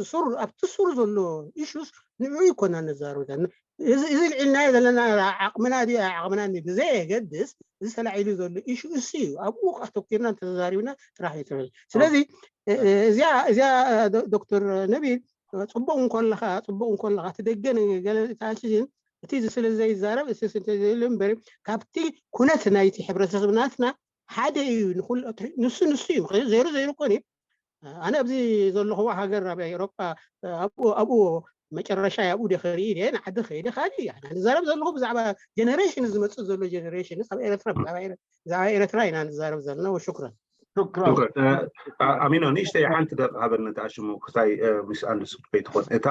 ሱር ኣብቲ ሱር ዘሎ issues ንዕኡ ይኮና ንዛረብ ዘለና እዚ ልዒልናዮ ዘለና ዓቕምና ድዩ ዓቕምና ብዘየገድስ እዚ ተላዒሉ ዘሎ issue እሱ እዩ ኣብኡ ኣተኪርና እንተተዛሪብና ጥራሕ እዩ ስለዚ እዚኣ እዚኣ ዶክተር ነቢል ፅቡቅ እንኮለካ ፅቡቅ እንኮለካ እቲ ደገ ገለታሽን እቲ ስለ ዘይዛረብ እስ እምበር ካብቲ ኩነት ናይቲ ሕብረተሰብ ናትና ሓደ እዩ ንሱ ንሱ እዩ ዜሮ ዜሮ ኮን ኣነ ኣብዚ ዘለኹዎ ሃገር ኣብ ኤሮጳ ኣብኡ መጨረሻ ኣብኡ ደ ክርኢ ደ ንዓዲ ከይደ ካልእ እያ ንዛረብ ዘለኹ ብዛዕባ ጀነሬሽን ዝመፅእ ዘሎ ጀነሬሽን ኣብ ኤረትራ ብዛዕባ ኤረትራ ኢና ንዛረብ ዘለና ወሽኩረን ኣሚኖ ንእሽተይ ሓንቲ ደቂ ሃበኒ ተኣሽሙ ክሳይ ምስ ኣንድስ ከይትኾን እታ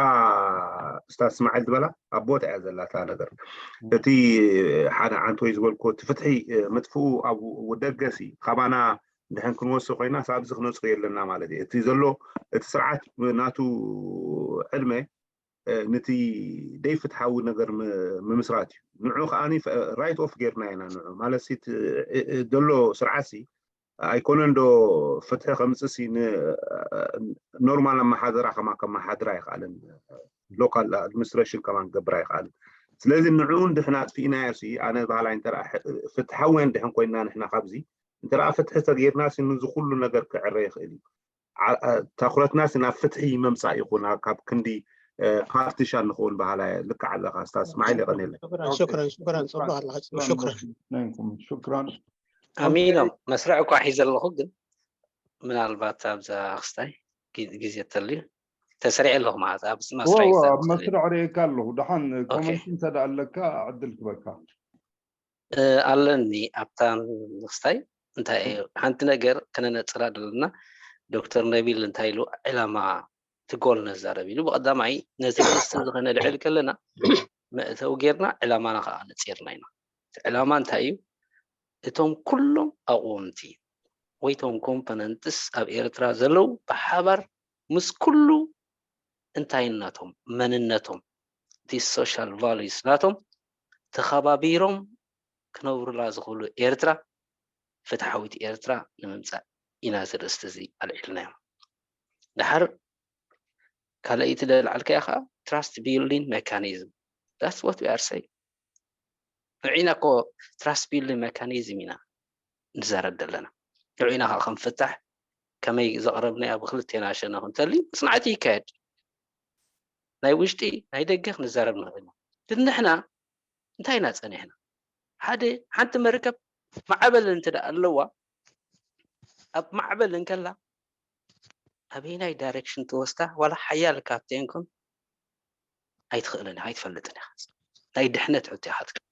ስታ ስማዕል ዝበላ ኣብ ቦታ እያ ዘላታ ነገር እቲ ሓደ ዓንተወይ ዝበልኩ እቲ ፍትሒ ምጥፍኡ ኣብ ደገሲ ካባና ድሕን ክንወስድ ኮይና ሳብዚ ክነፅሩ የለና ማለት እዩ እቲ ዘሎ እቲ ስርዓት ናቱ ዕድመ ነቲ ደይ ፍትሓዊ ነገር ምምስራት እዩ ንዑ ከዓ right of ጌርና ኢና ንዑ ማለት ዘሎ ስርዓት ኣይኮነን ዶ ፍትሒ ከምፅእ ሲ normal ኣመሓደራ ከማ ከመሓድር ኣይክኣልን local administration ከማን ክገብር ኣይክኣልን ስለዚ ንዕኡ እንድሕና ኣጥፊእናዮ ሲ ኣነ ባህላይ እንተ ፍትሓውያን ድሕን ኮይና ንሕና ካብዚ እንተ ፍትሒ ተገይርና ሲ ንዚ ኩሉ ነገር ክዕረ ይኽእል እዩ ትኩረትና ሲ ናብ ፍትሒ መምፃእ ይኹን ካብ ክንዲ partisan ንኸውን ባህላ ልክዕ ኣለካ ስታስ ማዓይል የቀኒለ ሽክረን ሽክረን ፅቡቅ ኣለካ ሽክረን ሽክረን ኣሚኖም መስርዕ እኳ ሒዘ ኣለኹ ግን ምናልባት ኣብዛ ክስታይ ግዜ ተልዩ ተሰሪዐ ኣለኹ ማለት ኣብዚ መስርዕ ኣብ መስርዕ ርእካ ኣለኹ ደሓን ኮመንት እንተ ኣለካ ዕድል ክበካ ኣለኒ ኣብታ ክስታይ እንታይ ሓንቲ ነገር ከነነፅራ ዘለና ዶክተር ነቢል እንታይ ኢሉ ዕላማ ትጎል ነዛረብ ኢሉ ብቀዳማይ ነዚ ርእስቲ ዝኸነልዕል ከለና መእተዊ ጌርና ዕላማና ከዓ ነፂርና ኢና ዕላማ እንታይ እዩ እቶም ኩሎም ኣቕወምቲ ወይ ቶም ኮምፖነንትስ ኣብ ኤርትራ ዘለዉ ብሓባር ምስ ኩሉ እንታይነቶም መንነቶም እቲ social values ናቶም ተኸባቢሮም ክነብሩላ ዝኽእሉ ኤርትራ ፍትሓዊት ኤርትራ ንምምፃእ ኢና እዚ ርእስቲ እዚ ኣልዒልናዮ ድሓር ካልኣይቲ ደልዓልካያ ከዓ trust building mechanism that's what we are saying ንዕና ኮ trust building mechanism ኢና ንዛረብ ዘለና ንዕና ከዓ ከም ፍታሕ ከመይ ዘቕረብናዮ ብክልቴና ሸነኽ እንተልዩ መፅናዕቲ ይካየድ ናይ ውሽጢ ናይ ደገ ክንዛረብ ንኽእል ግን ንሕና እንታይ ኢና ፀኒሕና ሓደ ሓንቲ መርከብ ማዕበል እንተ ኣለዋ ኣብ ማዕበል እንከላ ኣበይናይ direction ትወስዳ ዋላ ሓያል ካፕቴን ኩን ኣይትኽእልን ኣይትፈልጥን ኢኻ ናይ ድሕነት ሕቶ ኢኻ ትብል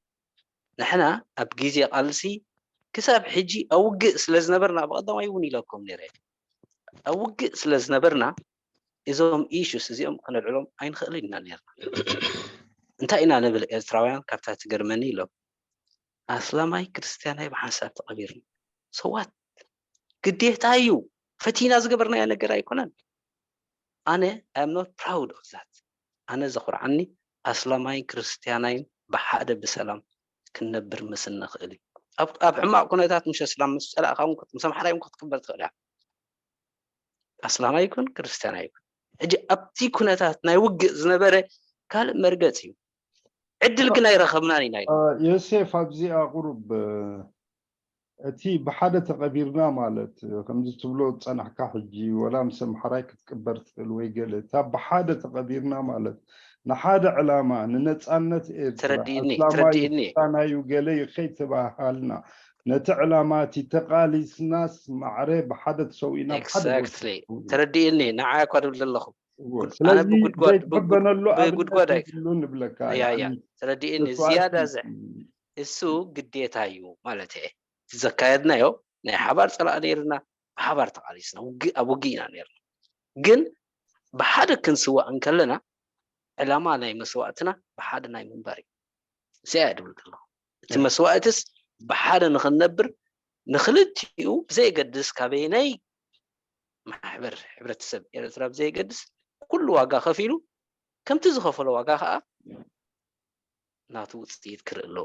ንሕና ኣብ ግዜ ቃልሲ ክሳብ ሕጂ ኣብ ውግእ ስለ ዝነበርና ብቐዳማይ እውን ኢለኩም ነይረ ኣብ ውግእ ስለ ዝነበርና እዞም issues እዚኦም ከነልዕሎም ኣይንኽእልን ኢና ነርና እንታይ ኢና ንብል ኤርትራውያን ካብታ ትገርመኒ ኢሎም ኣስላማይ ክርስትያናይ ብሓንሳብ ተቐቢርና so what ግዴታ እዩ ፈቲና ዝገበርናዮ ነገር ኣይኮነን ኣነ I am not proud of that ኣነ ዘኹርዓኒ ኣስላማይን ክርስትያናይን ብሓደ ብሰላም ክንነብር ምስ እንኽእል እዩ ኣብ ሕማቕ ኩነታት ምስ ኣስላም ምስ ፀላእካ ምስ ኣምሓራይ ክትቅበል ትኽእል እያ ኣስላማይ ይኩን ክርስትያናይ ይኩን ሕጂ ኣብቲ ኩነታት ናይ ውግእ ዝነበረ ካልእ መርገፂ እዩ ዕድል ግን ኣይረኸብናን ኢና ዮሴፍ ኣብዚኣ ቁሩብ እቲ ብሓደ ተቐቢርና ማለት ከምዚ ትብሎ ዝጸናሕካ ሕጂ ወላ ምስ ኣምሓራይ ክትቅበር ትኽእል ወይ ገለ እታ ብሓደ ተቐቢርና ማለት ንሓደ ዕላማ ንነጻነት ኤርትራ ተረዲእኒ ኣስላማዩ ተረዲእኒ ክርስታናዩ ገለ ከይተባሃልና ነቲ ዕላማ እቲ ተቓሊስናስ ማዕረ ብሓደ ተሰዊእና ብሓደ exactly ተረዲእኒ ንዓይ እኳ ድብል ዘለኹ ኣነ ስለዚ ብጉድጓድ ዘይትሕበነሉ ብጉድጓድ ኣይ ይብሉ ንብለካ ያ ያ ተረዲእኒ ዝያዳ ዘ እሱ ግዴታ እዩ ማለት እየ ዘካየድናዮ ናይ ሓባር ፀላእ ነይርና ብሓባር ተቃሊስና ውግእ ኣብ ውግእ ኢና ነይርና ግን ብሓደ ክንስዋእ እንከለና ዕላማ ናይ መስዋእትና ብሓደ ናይ ምንባር እዩ እዚኣ እየ ድብል ዘለኹ እቲ መስዋእትስ ብሓደ ንክንነብር ንክልቲኡ ብዘየገድስ ካበይናይ ማሕበር ሕብረተሰብ ኤርትራ ብዘየገድስ ኩሉ ዋጋ ከፊሉ ከምቲ ዝኸፈሎ ዋጋ ከዓ ናቱ ውፅኢት ክርኢ ኣለዎ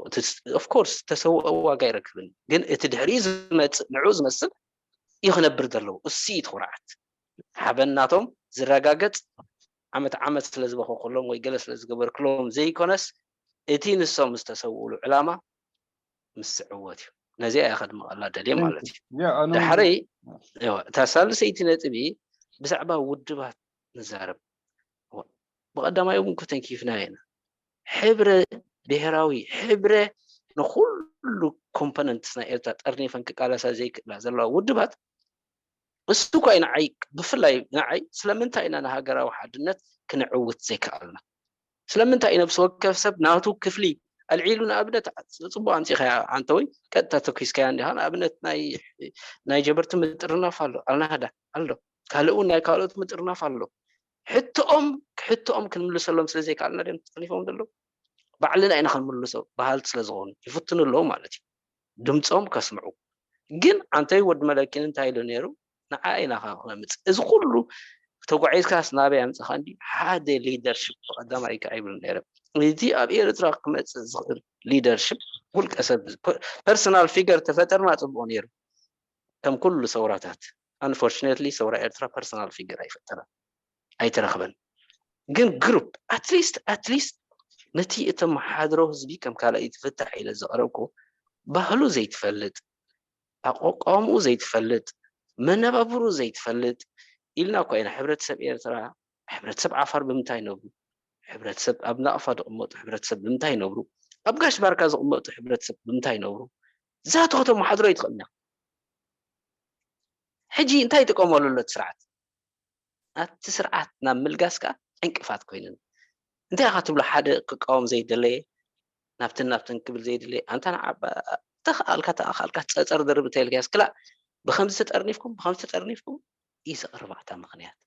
of course ተሰውኦ ዋጋ ይረክብን ግን እቲ ድሕሪኡ ዝመፅእ ንዑ ዝመስል እዩ ክነብር ዘለዎ እሱ እዩ ትኩርዓት ሓበን ናቶም ዝረጋገፅ ዓመት ዓመት ስለ ዝበኸኩሎም ወይ ገለ ስለ ዝገበርክሎም ዘይኮነስ እቲ ንሶም ዝተሰውእሉ ዕላማ ምስ ዝዕወት እዩ ነዚኣ እያ ከድምቐላ ደልየ ማለት እዩ ዳሕረይ እታ ሳልሰይቲ ነጥቢ ብዛዕባ ውድባት ንዛረብ ብቐዳማይ እውን ተንኪፍና ኢና ሕብረ ብሄራዊ ሕብረ ንኩሉ ኮምፖነንትስ ናይ ኤርትራ ጠርኒፈን ክቃለሳ ዘይክእላ ዘለዋ ውድባት እሱ እኳ እዩ ንዓይ ብፍላይ ንዓይ ስለምንታይ ኢና ንሃገራዊ ሓድነት ክንዕውት ዘይከኣልና ስለምንታይ እዩ ነብሲ ወከፍ ሰብ ናቱ ክፍሊ ኣልዒሉ ንኣብነት ፅቡቅ ኣምፂኻያ ኣንተ ወይ ቀጥታ ተኪስካያ እንዲኻ ንኣብነት ናይ ጀበርቲ ምጥርናፍ ኣሎ ኣልናህዳ ኣሎ ካልእ እውን ናይ ካልኦት ምጥርናፍ ኣሎ ሕቶኦም ሕቶኦም ክንምልሰሎም ስለዘይከኣልና ድም ተጠሊፎም ዘለዉ ባዕልና ኢና ክንምልሶ በሃልቲ ስለዝኾኑ ይፍትኑ ኣለዉ ማለት እዩ ድምፆም ከስምዑ ግን ኣንተይ ወዲ መለኪን እንታይ ኢሉ ነይሩ ንዓ ኢና ከ ክነምፅ እዚ ኩሉ ተጓዒዝካስ ናበይ ኣምፅኻ እንዲ ሓደ ሊደርሽፕ ቀዳማይ ከ ኣይብሉ ነይረ እቲ ኣብ ኤርትራ ክመፅእ ዝኽእል ሊደርሽፕ ውልቀ ሰብ ፐርሰናል ፊገር ተፈጠርና ፅቡቅ ነይሩ ከም ኩሉ ሰውራታት unfortunately ሰውራ ኤርትራ ፐርሰናል ፊገር ኣይፈጠረን ኣይተረኽበን ግን ግሩፕ ኣትሊስት ኣትሊስት ነቲ እተመሓድሮ ህዝቢ ከም ካልኣይ ትፍታሕ ኢለ ዘቕረብኩ ባህሉ ዘይትፈልጥ ኣቋቋምኡ ዘይትፈልጥ መነባብሩ ዘይትፈልጥ ኢልና እኳ ኢና ሕብረተሰብ ኤርትራ ሕብረተሰብ ዓፋር ብምንታይ ነብሩ ሕብረተሰብ ኣብ ናቕፋ ዝቕመጡ ሕብረተሰብ ብምንታይ ነብሩ ኣብ ጋሽ ባርካ ዝቕመጡ ሕብረተሰብ ብምንታይ ነብሩ እዛ ተኸተመሓድሮ ይትኽእልና ሕጂ እንታይ ይጥቀመሉ ኣሎ እቲ ስርዓት ኣብቲ ስርዓት ናብ ምልጋስ ከዓ ዕንቅፋት ኮይኑን እንታይ ኢኻ ትብሎ ሓደ ክቃወም ዘይደለየ ናብትን ናብትን ክብል ዘይደለየ ኣንታ ንዓባ ተኽኣልካ ተኣኻልካ ፀፀር ድርብ ተልካስ ክላእ ብከምዚ ተጠርኒፍኩም ብከምዚ ተጠርኒፍኩም እዩ ዘቕርባ እታ ምክንያት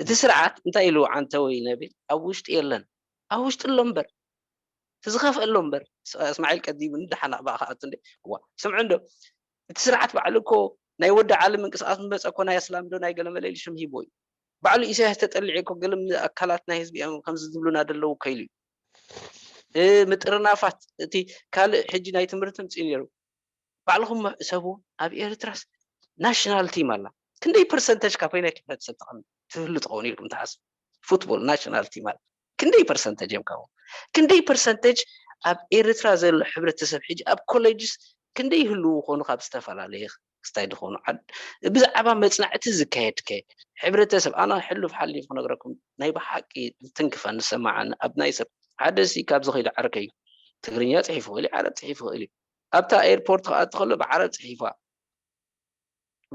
እቲ ስርዓት እንታይ ኢሉ ዓንተወይ ነቢል ኣብ ውሽጢ የለን ኣብ ውሽጢ ኣሎ እምበር እቲ ዝኸፍአ ኣሎ እምበር እስማዒል ቀዲሙ ንደሓን ኣባኣ ክኣቱ እንደ ዋ ስምዑ እንዶ እቲ ስርዓት ባዕሉ እኮ ናይ ወዲ ዓሊ ምንቅስቃስ ምበፀ እኮ ናይ ኣስላም ዶ ናይ ገለመለ ኢሉ ሽም ሂቦ እዩ ባዕሉ ኢሳያስ ተጠሊዑ እኮ ገለ ኣካላት ናይ ህዝቢ እዮም ከምዚ ዝብሉና ደለዉ እኮ ኢሉ እዩ ምጥርናፋት እቲ ካልእ ሕጂ ናይ ትምህርቲ ምፅኡ ነይሩ ባዕልኹም ሕሰቡ ኣብ ኤርትራስ ናሽናል ቲም ኣላ ክንደይ ፐርሰንተጅ ካብ ኮይና ሕብረተሰብ ትቐም ትህሉ ትኸውን ኢልኩም ትሓስቡ ፉትቦል ናሽናል ቲም ኣላ ክንደይ ፐርሰንተጅ እዮም ካብኡ ክንደይ ፐርሰንተጅ ኣብ ኤርትራ ዘሎ ሕብረተሰብ ሕጂ ኣብ ኮሌጅስ ክንደይ ይህልዉ ይኾኑ ካብ ዝተፈላለየ ክስታይ ዝኾኑ ዓድ ብዛዕባ መፅናዕቲ ዝካየድከ ሕብረተሰብ ኣነ ሕሉፍ ሓሊፍ ክነግረኩም ናይ ብሓቂ ዝትንክፈኒ ዝሰማዓኒ ኣብ ናይ ሰብ ሓደ ሲ ካብዚ ከይዱ ዓርከይ ትግርኛ ፅሒፉ ክእል ዓረብ ፅሒፉ ክእል ኣብታ ኤርፖርት ክኣቱ ከሎ ብዓረብ ፅሒፋ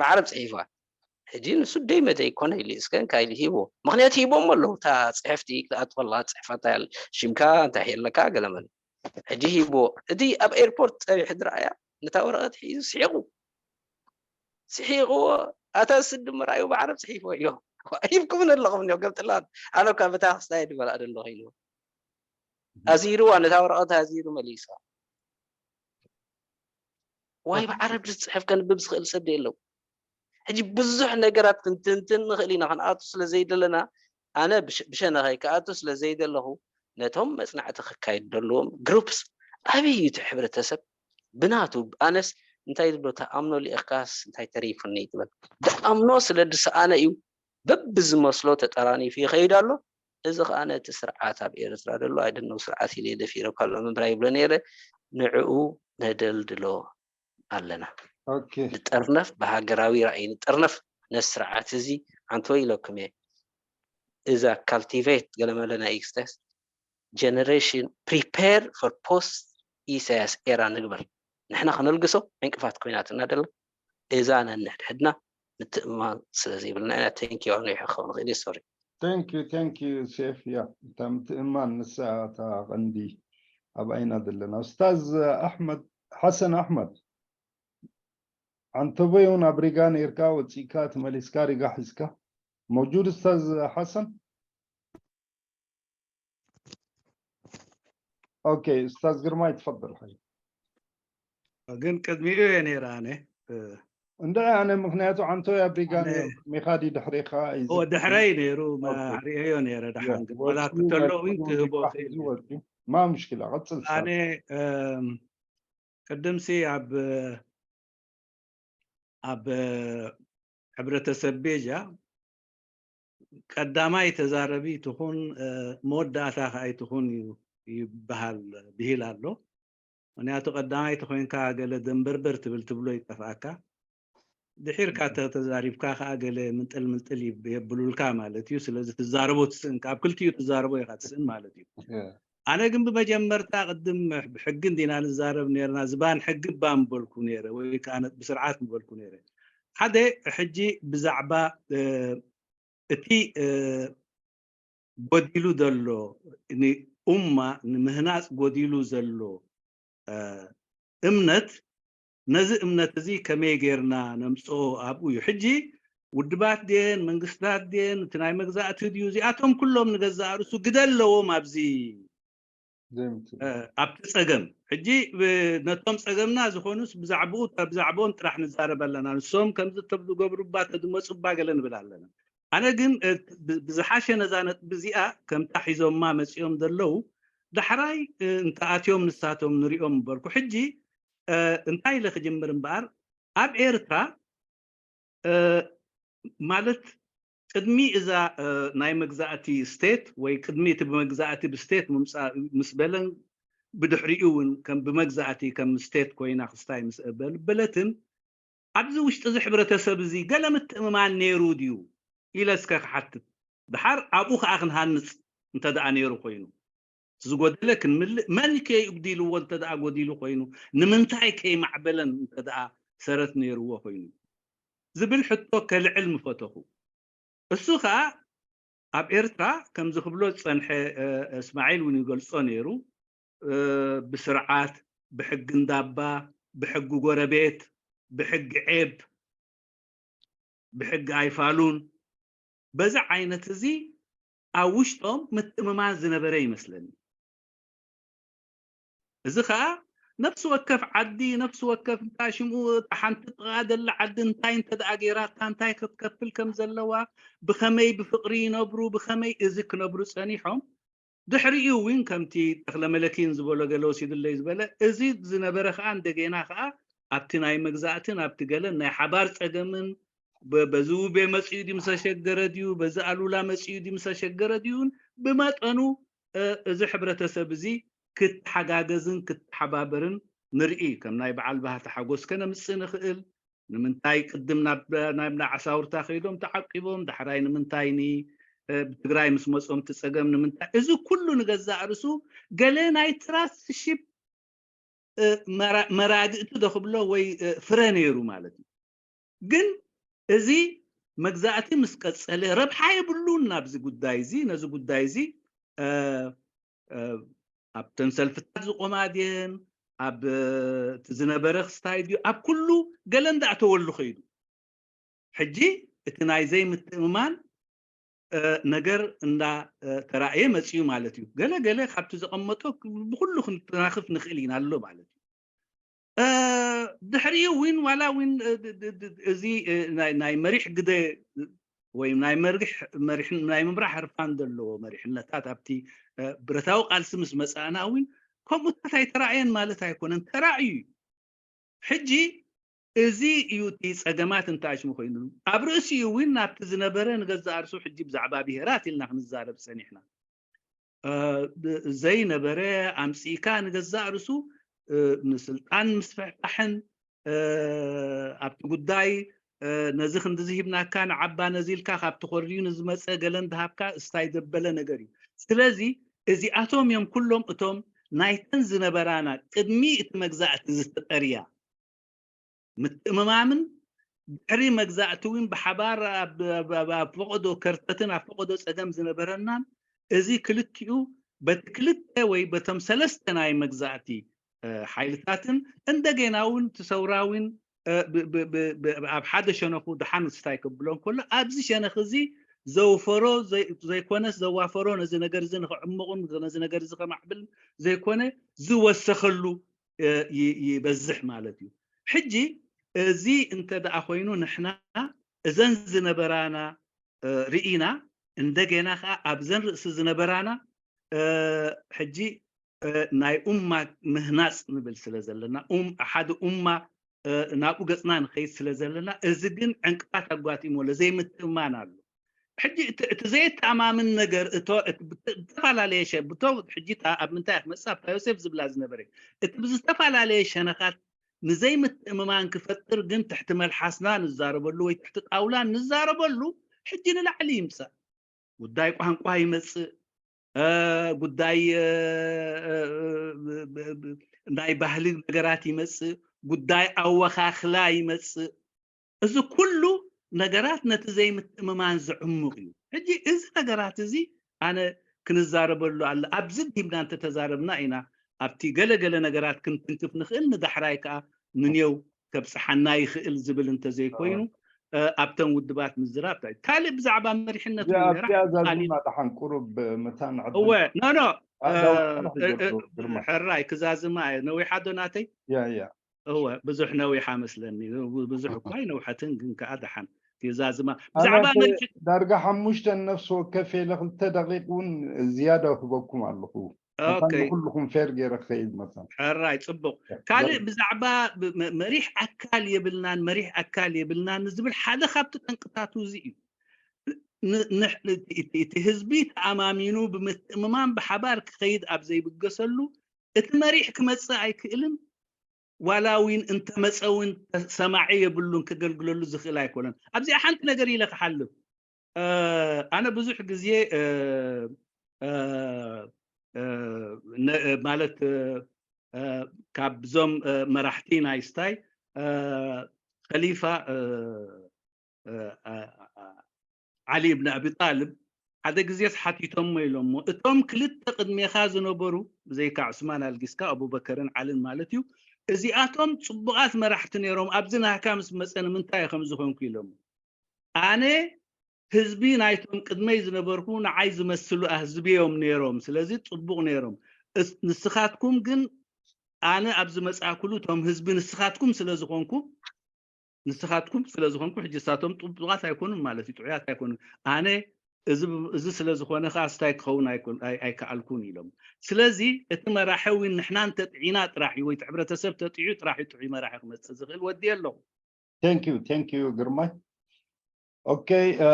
ብዓረብ ፅሒፋ ሕጂ ንሱ ደይ መደይ ኮነ ኢሉ እስከ እንታይ ኢሉ ሂቦ ምክንያት ሂቦም ኣለዉ እታ ፅሕፍቲ ክትኣትወላ ፅሕፋታ ሽምካ እንታይ ኣለካ ገለመለ ሕጂ ሂቦ እቲ ኣብ ኤርፖርት ፀቢሑ ድረኣያ ነታ ወረቐት ሒዙ ስሒቑ ስሒቕዎ ኣታ ስዲ ምርኣዩ ብዓረብ ፅሒፎ ኢሎ ሂብኩምን ኣለኹም እኒኦ ገብጥላ ኣነ እኳ ብታ ክስታይ ድበላ ደሎ ኢሉ ኣዚርዋ ነታ ወረቐት ኣዚሩ መሊስዋ ዋይ ብዓረብ ዝፅሕፍ ከንብብ ዝኽእል ሰብ የለው ሕጂ ብዙሕ ነገራት ክንትንትን ንኽእል ኢና ክንኣቱ ስለ ዘይደለና ኣነ ብሸነኸይ ክኣቱ ስለ ዘይደለኹ ነቶም መፅናዕቲ ክካየድ ዘለዎም ግሩፕስ ኣበይ እዩ እቲ ሕብረተሰብ ብናቱ ኣነስ እንታይ ዝብሎ ተኣምኖ ሊእኽካስ እንታይ ተሪፉኒ ትብል ደኣምኖ ስለ ዝሰኣነ እዩ በብዝመስሎ ተጠራኒፉ ይኸይድ ኣሎ እዚ ከዓ ነቲ ስርዓት ኣብ ኤርትራ ዘሎ ኣይደነው ስርዓት ኢለ ደፊረ እኳ ኣሎ ምብራ ይብሎ ነይረ ንዕኡ ነደልድሎ ኣለና። ኦኬ ንጠርነፍ፣ ብሃገራዊ ራእይ ንጠርነፍ። ነዚ ስርዓት እዚ ኣንተ ኢለኩም እየ፣ እዛ ካልቲቬት ገለመለ ናይ ኤክስተስ ጀነሬሽን ፕሪፔር ፎር ፖስት ኢሳያስ ኤራ ንግበር። ንሕና ከነልግሶ ዕንቅፋት ኮይናትና ደላ እዛ ነንሕድሕድና ምትእምማን ስለ ዘይብልና ኢና። ቴንክ ዩ ኣነ ይሕኸው ንኽእል ሶሪ thank you thank you ሴፍ። ያ እታ ምትእምማን ንሳ እታ ቀንዲ ኣብ ኣይና ዘለና። ኡስታዝ ኣሕመድ ሓሰን ኣሕመድ፣ ዓንተቦይ እውን ኣብ ሪጋ ነይርካ፣ ወፂእካ ተመሊስካ ሪጋ ሒዝካ። መውጁድ ኡስታዝ ሓሰን? ኦኬ ኡስታዝ ግርማይ ትፈضል ሓይ ግን ቅድሚኡ እየ ነይረ ኣነ። እንደ ኣነ ምክንያቱ ዓንተቦይ ኣብ ሪጋ ኣነ- ነይሩ፣ ሚኻዲ ድሕሬኻ እዩ ኦ ዝብል። ድሕረይ ነይሩ ኦኬ። ሪኦ ነይረ። ደሓን ግን ወፂኡ ዋላ ክትተሎ እውን መፂኡ ክህቦ ኒካሕ ክእል ሒዙ እየ። ወፂኡ። ማ ሙሽኪላ ቀፅል። ኣነ እም፣ ቅድምሲ ኣብ ኣብ ሕብረተሰብ ቤጃ ቀዳማይ ተዛረቢ ትኹን መወዳእታ ከኣ ኣይትኹን እዩ ይበሃል ብሂል ኣሎ። ምክንያቱ ቀዳማይ ተኮይንካ ገለ ደንበርበር ትብል ትብሎ ይጠፍኣካ። ድሒርካ ተተዛሪብካ ከኣ ገለ ምንጥል ምንጥል የብሉልካ ማለት እዩ። ስለዚ ትዛረቦ ትስእን፣ ካብ ክልቲኡ ትዛረቦ ኢኻ ትስእን ማለት እዩ። ኣነ ግን ብመጀመርታ ቅድም ብሕጊ እንዲና ንዛረብ ነርና፣ ዝባን ሕጊ እባ ምበልኩ ነይረ ወይ ከዓ ብስርዓት ምበልኩ ነይረ። ሓደ ሕጂ ብዛዕባ እቲ ጎዲሉ ዘሎ ንኡማ ንምህናፅ ጎዲሉ ዘሎ እምነት ነዚ እምነት እዚ ከመይ ጌርና ነምፅኦ ኣብኡ እዩ። ሕጂ ውድባት ድየን መንግስታት ድየን እቲ ናይ መግዛእቲ ድዩ እዚኣቶም ኩሎም ንገዛእ ርእሱ ግደ ኣለዎም ኣብዚ ኣብቲ ፀገም። ሕጂ ነቶም ፀገምና ዝኾኑስ ብዛዕባኡ ብዛዕባኦም ጥራሕ ንዛረብ ኣለና። ንሶም ከምዚ ዝገብሩባ ተዝመፁባ ገለ ንብል ኣለና። ኣነ ግን ብዝሓሸ ነዛ ነጥቢ እዚኣ ከምታ ሒዞማ መፂኦም ዘለዉ ዳሕራይ እንተኣትዮም ንሳቶም ንሪኦም ምበልኩ። ሕጂ እንታይ ኢለ ክጅምር እምበኣር ኣብ ኤርትራ ማለት ቅድሚ እዛ ናይ መግዛእቲ ስቴት ወይ ቅድሚ እቲ ብመግዛእቲ ብስቴት ምምፃእ ምስ በለን ብድሕሪኡ እውን ከም ብመግዛእቲ ከም ስቴት ኮይና ክስታይ ምስ በለትን ኣብዚ ውሽጢ እዚ ሕብረተሰብ እዚ ገለ ምትእምማን ነይሩ ድዩ ኢለ እስከ ክሓትት። ድሓር ኣብኡ ከዓ ክንሃንፅ እንተ ደኣ ነይሩ ኮይኑ ዝጎደለ ክንምልእ መን ከ ይጉዲልዎ እንተ ደኣ ጎዲሉ ኮይኑ ንምንታይ ከይማዕበለን እንተ ደኣ ሰረት ነይርዎ ኮይኑ ዝብል ሕቶ ከልዕል ምፈተኹ። እሱ ከዓ ኣብ ኤርትራ ከምዚ ክብሎ ዝፀንሐ እስማዒል እውን ይገልፆ ነይሩ። ብስርዓት፣ ብሕጊ እንዳባ፣ ብሕጊ ጎረቤት፣ ብሕጊ ዔብ፣ ብሕጊ ኣይፋሉን በዚ ዓይነት እዚ ኣብ ውሽጦም ምትእምማን ዝነበረ ይመስለኒ። እዚ ከዓ ነፍሲ ወከፍ ዓዲ ነፍሲ ወከፍ እንታይ ሽምኡ እታ ሓንቲ ጥቓ ደላ ዓዲ እንታይ እንተ ደኣ ገይራታ እንታይ ክትከፍል ከም ዘለዋ ብኸመይ ብፍቕሪ ይነብሩ ብኸመይ እዚ ክነብሩ ጸኒሖም ድሕሪኡ እውን ከምቲ ተኽለ መለኪን ዝበሎ ገለ ወሲዱለይ ዝበለ እዚ ዝነበረ ከዓ እንደገና ከዓ ኣብቲ ናይ መግዛእትን ኣብቲ ገለን ናይ ሓባር ፀገምን በዚ ውቤ መፅኡ ድዩ ምሰሸገረ ድዩ በዚ ኣሉላ መፅኡ ድዩ ምሰሸገረ ድዩን ብመጠኑ እዚ ሕብረተሰብ እዚ ክተሓጋገዝን ክተሓባበርን ንርኢ ከም ናይ በዓል ባህታ ሓጎስ ከነምፅእ ንኽእል ንምንታይ ቅድም ናብ ናይ ዓሳውርታ ከይዶም ተዓቂቦም ዳሕራይ ንምንታይ ኒ ብትግራይ ምስ መፆም ትፀገም ንምንታይ እዚ ኩሉ ንገዛእ ርእሱ ገለ ናይ ትራስትሺፕ መራግእቲ ዶ ክብሎ ወይ ፍረ ነይሩ ማለት እዩ። ግን እዚ መግዛእቲ ምስ ቀፀለ ረብሓ የብሉን ናብዚ ጉዳይ እዚ ነዚ ጉዳይ እዚ ኣብተን ሰልፍታት ዝቆማ ድየን ኣብ እቲ ዝነበረ ክስታይ ድዩ ኣብ ኩሉ ገለ እንዳእተወሉ ከይዱ ሕጂ እቲ ናይ ዘይምትእምማን ነገር እንዳ ተራእየ መፅዩ ማለት እዩ። ገለ ገለ ካብቲ ዘቐመጦ ብኩሉ ክንተናኽፍ ንኽእል ኢና ኣሎ ማለት እዩ። ድሕሪኡ እውን ዋላ እውን እዚ ናይ መሪሕ ግደ ወይ ናይ መርግሕ ናይ ምምራሕ ህርፋን ዘለዎ መሪሕነታት ኣብቲ ብረታዊ ቃልሲ ምስ መፃእና እውን ከምኡታት ኣይተራእየን ማለት ኣይኮነን፣ ተራእዩ እዩ። ሕጂ እዚ እዩ እቲ ፀገማት እንተኣሽሙ ኮይኑ ኣብ ርእሲኡ እውን ናብቲ ዝነበረ ንገዛእ ርሱ ሕጂ ብዛዕባ ብሄራት ኢልና ክንዛረብ ፀኒሕና ዘይነበረ ኣምፂእካ ንገዛእ ርሱ እ፣ ንስልጣን ምስፍሕፋሕን፣ እ፣ ኣብቲ ጉዳይ፣ እ፣ ነዚ ክንድዚ ሂብናካ ንዓባ ነዚ ኢልካ ካብቲ ኮርድዩ ንዝመፀ ገለ እንዳሃብካ እስታይ ዘበለ ነገር እዩ። ስለዚ እዚኣቶም እዮም ኩሎም እቶም ናይተን ዝነበራና ቅድሚ እቲ መግዛእቲ ዝተጠርያ ምትእምማምን ድሕሪ መግዛእቲ እውን ብሓባር ኣብ፣ ኣብ፣ ኣብ፣ ኣብ ፈቐዶ ከርተትን ኣብ ፈቐዶ ጸገም ዝነበረናን፣ እዚ ክልቲኡ በቲ ክልተ ወይ በቶም ሰለስተ ናይ መግዛእቲ፣ እ፣ ሓይልታትን እንደገና እውን እቲ ሰውራ እውን፣ እ፣ ብ-፣ ብ-፣ ብ-፣ ብ-፣ ኣብ ሓደ ሸነኹ ደሓን ስታይ ክብሎ እንከሎ፣ ኣብዚ ሸነኽ እዚ ዘውፈሮ ዘይ-፣ ዘይኮነስ ዘዋፈሮ ነዚ ነገር እዚ ንኽዕምቑን ነዚ ነገር እዚ ከማዕብል ዘይኮነ ዝወሰኸሉ፣ እ፣ ይ-፣ ይበዝሕ ማለት እዩ። ሕጂ እዚ እንተ ደኣ ኮይኑ ንሕና እዘን ዝነበራና፣ እ፣ ርኢና እንደገና ኸዓ ኣብዘን ርእሲ ዝነበራና፣ እ፣ ሕጂ፣ እ፣ ናይ ኡማ ምህናጽ ንብል ስለ ዘለና፣ ኡም-፣ ሓደ ኡማ፣ እ፣ ናብኡ ገጽና ንኸይድ ስለ ዘለና፣ እዚ ግን ዕንቅፋት ኣጓጢሞ ኣሎ፣ ዘይምትእምማን ኣሎ። ሕጂ እቲ፣ እቲ ዘየተኣማምን ነገር እቶ፣ እቲ ብተ-፣ ብዝተፈላለየ ሸ-፣ ብቶ-፣ ሕጂ እታ ኣብ ምንታይ እያ ትመጽእ? ኣብታ ዮሴፍ ዝብላ ዝነበረ፣ እቲ ብዝተፈላለየ ሸነኻት ንዘይምትእምማን ክፈጥር ግን ትሕቲ መልሓስና ንዛረበሉ ወይ ትሕቲ ጣውላ ንዛረበሉ ሕጂ ንላዕሊ ይምጻእ። ጉዳይ ቋንቋ ይመጽእ፣ እ፣ ጉዳይ፣ እ፣ እ፣ እ፣ ብ-፣ ብ-፣ ብ-፣ ናይ ባህሊ ነገራት ይመጽእ፣ ጉዳይ ኣወኻኽላ ይመጽእ። እዚ ኩሉ ነገራት ነቲ ዘይምትእምማን ዘዕሙቕ እዩ። ሕጂ እዚ ነገራት እዚ ኣነ ክንዛረበሉ ኣለ። ኣብዚ ዲብና እንተተዛረብና ኢና ኣብቲ ገለ ገለ ነገራት ክንትንክፍ ንኽእል፣ ንዳሕራይ ከኣ ንኔው ከብጽሓና ይኽእል ዝብል እንተዘይኮይኑ፣ እ፣ ኣብተን ውድባት ምዝራብ እንታይ እዩ? ካልእ ብዛዕባ መሪሕነት እውን ነይራ። ኣብዚኣ ዛዚምና ደሓን ቁሩብ መታን ዕድል እወ፣ ኖ፣ ኖ፣ እ፣ ኣዳውና እ፣ እ፣ ግርማ። ሕራይ ክዛዝማ እየ። ነዊሓ ዶ ናተይ? ያ፣ ያ። እወ፣ ብዙሕ ነዊሓ መስለኒ። ብዙሕ እኳ ኣይነውሐትን፣ ግን ከኣ ደሓን ክዛዝማ። ብዛዕባ ኣባተ መሪሕ ዳርጋ ሓሙሽተ ነፍሲ ወከፍ ኢለ ክልተ ደቂቕ እውን ዝያዳ ክበኩም ኣለኹ። መታን ኦኬ። ንኩልኹም ፌር ገይረ ክኸይድ መታን። ሕራይ፣ ጽቡቕ። ያ፣ ካልእ ዘር- ብዛዕባ ብ-፣ መ-፣ መሪሕ ኣካል የብልናን፣ መሪሕ ኣካል የብልናን ንዝብል ሓደ ካብቲ ጠንቅታቱ እዚ እዩ። ን-፣ ን-፣ እቲ፣ እቲ፣ እቲ ህዝቢ ተኣማሚኑ ብምትእምማን ብሓባር ክኸይድ ኣብ ዘይብገሰሉ፣ እቲ መሪሕ ክመጽእ ኣይክእልን፣ ዋላ እውን እንተመጸ እውን ሰማዒ የብሉን፣ ክገልግለሉ ዝኽእል ኣይኮነን። ኣብዚኣ ሓንቲ ነገር ኢለ ክሓልፍ። እ፣ ኣነ ብዙሕ ግዜ፣ እ፣ እ፣ እ፣ ነ-፣ ማለት፣ እ፣ እ፣ ካብዞም፣ እ፣ መራሕቲ ናይ ስታይ፣ እ፣ ኸሊፋ፣ እ፣ እ፣ እ፣ እ፣ ዓሊ እብን ኣቢ ጣልብ ሓደ ግዜስ ሓቲቶሞ ኢሎሞ፣ እቶም ክልተ ቅድሜኻ ዝነበሩ፣ ብዘይካ ዑስማን ኣልጊስካ፣ ኣቡበከርን ዓልን ማለት እዩ፣ እዚኣቶም ጽቡቓት መራሕቲ ነይሮም፣ ኣብዚ ናህካ ምስ መጸ ንምንታይ ከምዚ ኾንኩ ኢሎሞ። ኣነ ህዝቢ ናይቶም ቅድመይ ዝነበርኩ ንዓይ ዝመስሉ ኣህዝቢ እዮም ነይሮም። ስለዚ ጽቡቕ ነይሮም። እስ-፣ ንስኻትኩም ግን ኣነ ኣብ ዝመጻእኩሉ እቶም ህዝቢ ንስኻትኩም ስለ ዝኾንኩ፣ ንስኻትኩም ስለ ዝኾንኩ፣ ሕጂ ንሳቶም ጥቡቓት ኣይኮኑን ማለት እዩ፣ ጥዑያት ኣይኮኑን። ኣነ እዚ ብ-፣ እዚ ስለ ዝኾነ ኸኣ ስታይ ክኸውን ኣይኮን-፣ ኣይ-፣ ኣይከኣልኩን ኢሎም። ስለዚ እቲ መራሒ እውን ንሕና እንተጥዒና ጥራሕ እዩ፣ ወይ እቲ ሕብረተሰብ ተጥዕዩ ጥራሕ እዩ ጥዑይ መራሒ ክመጽእ ዝኽእል። ወዲ ኣለኹ። Thank you, thank you ግርማይ። ኦኬ፣ እ፣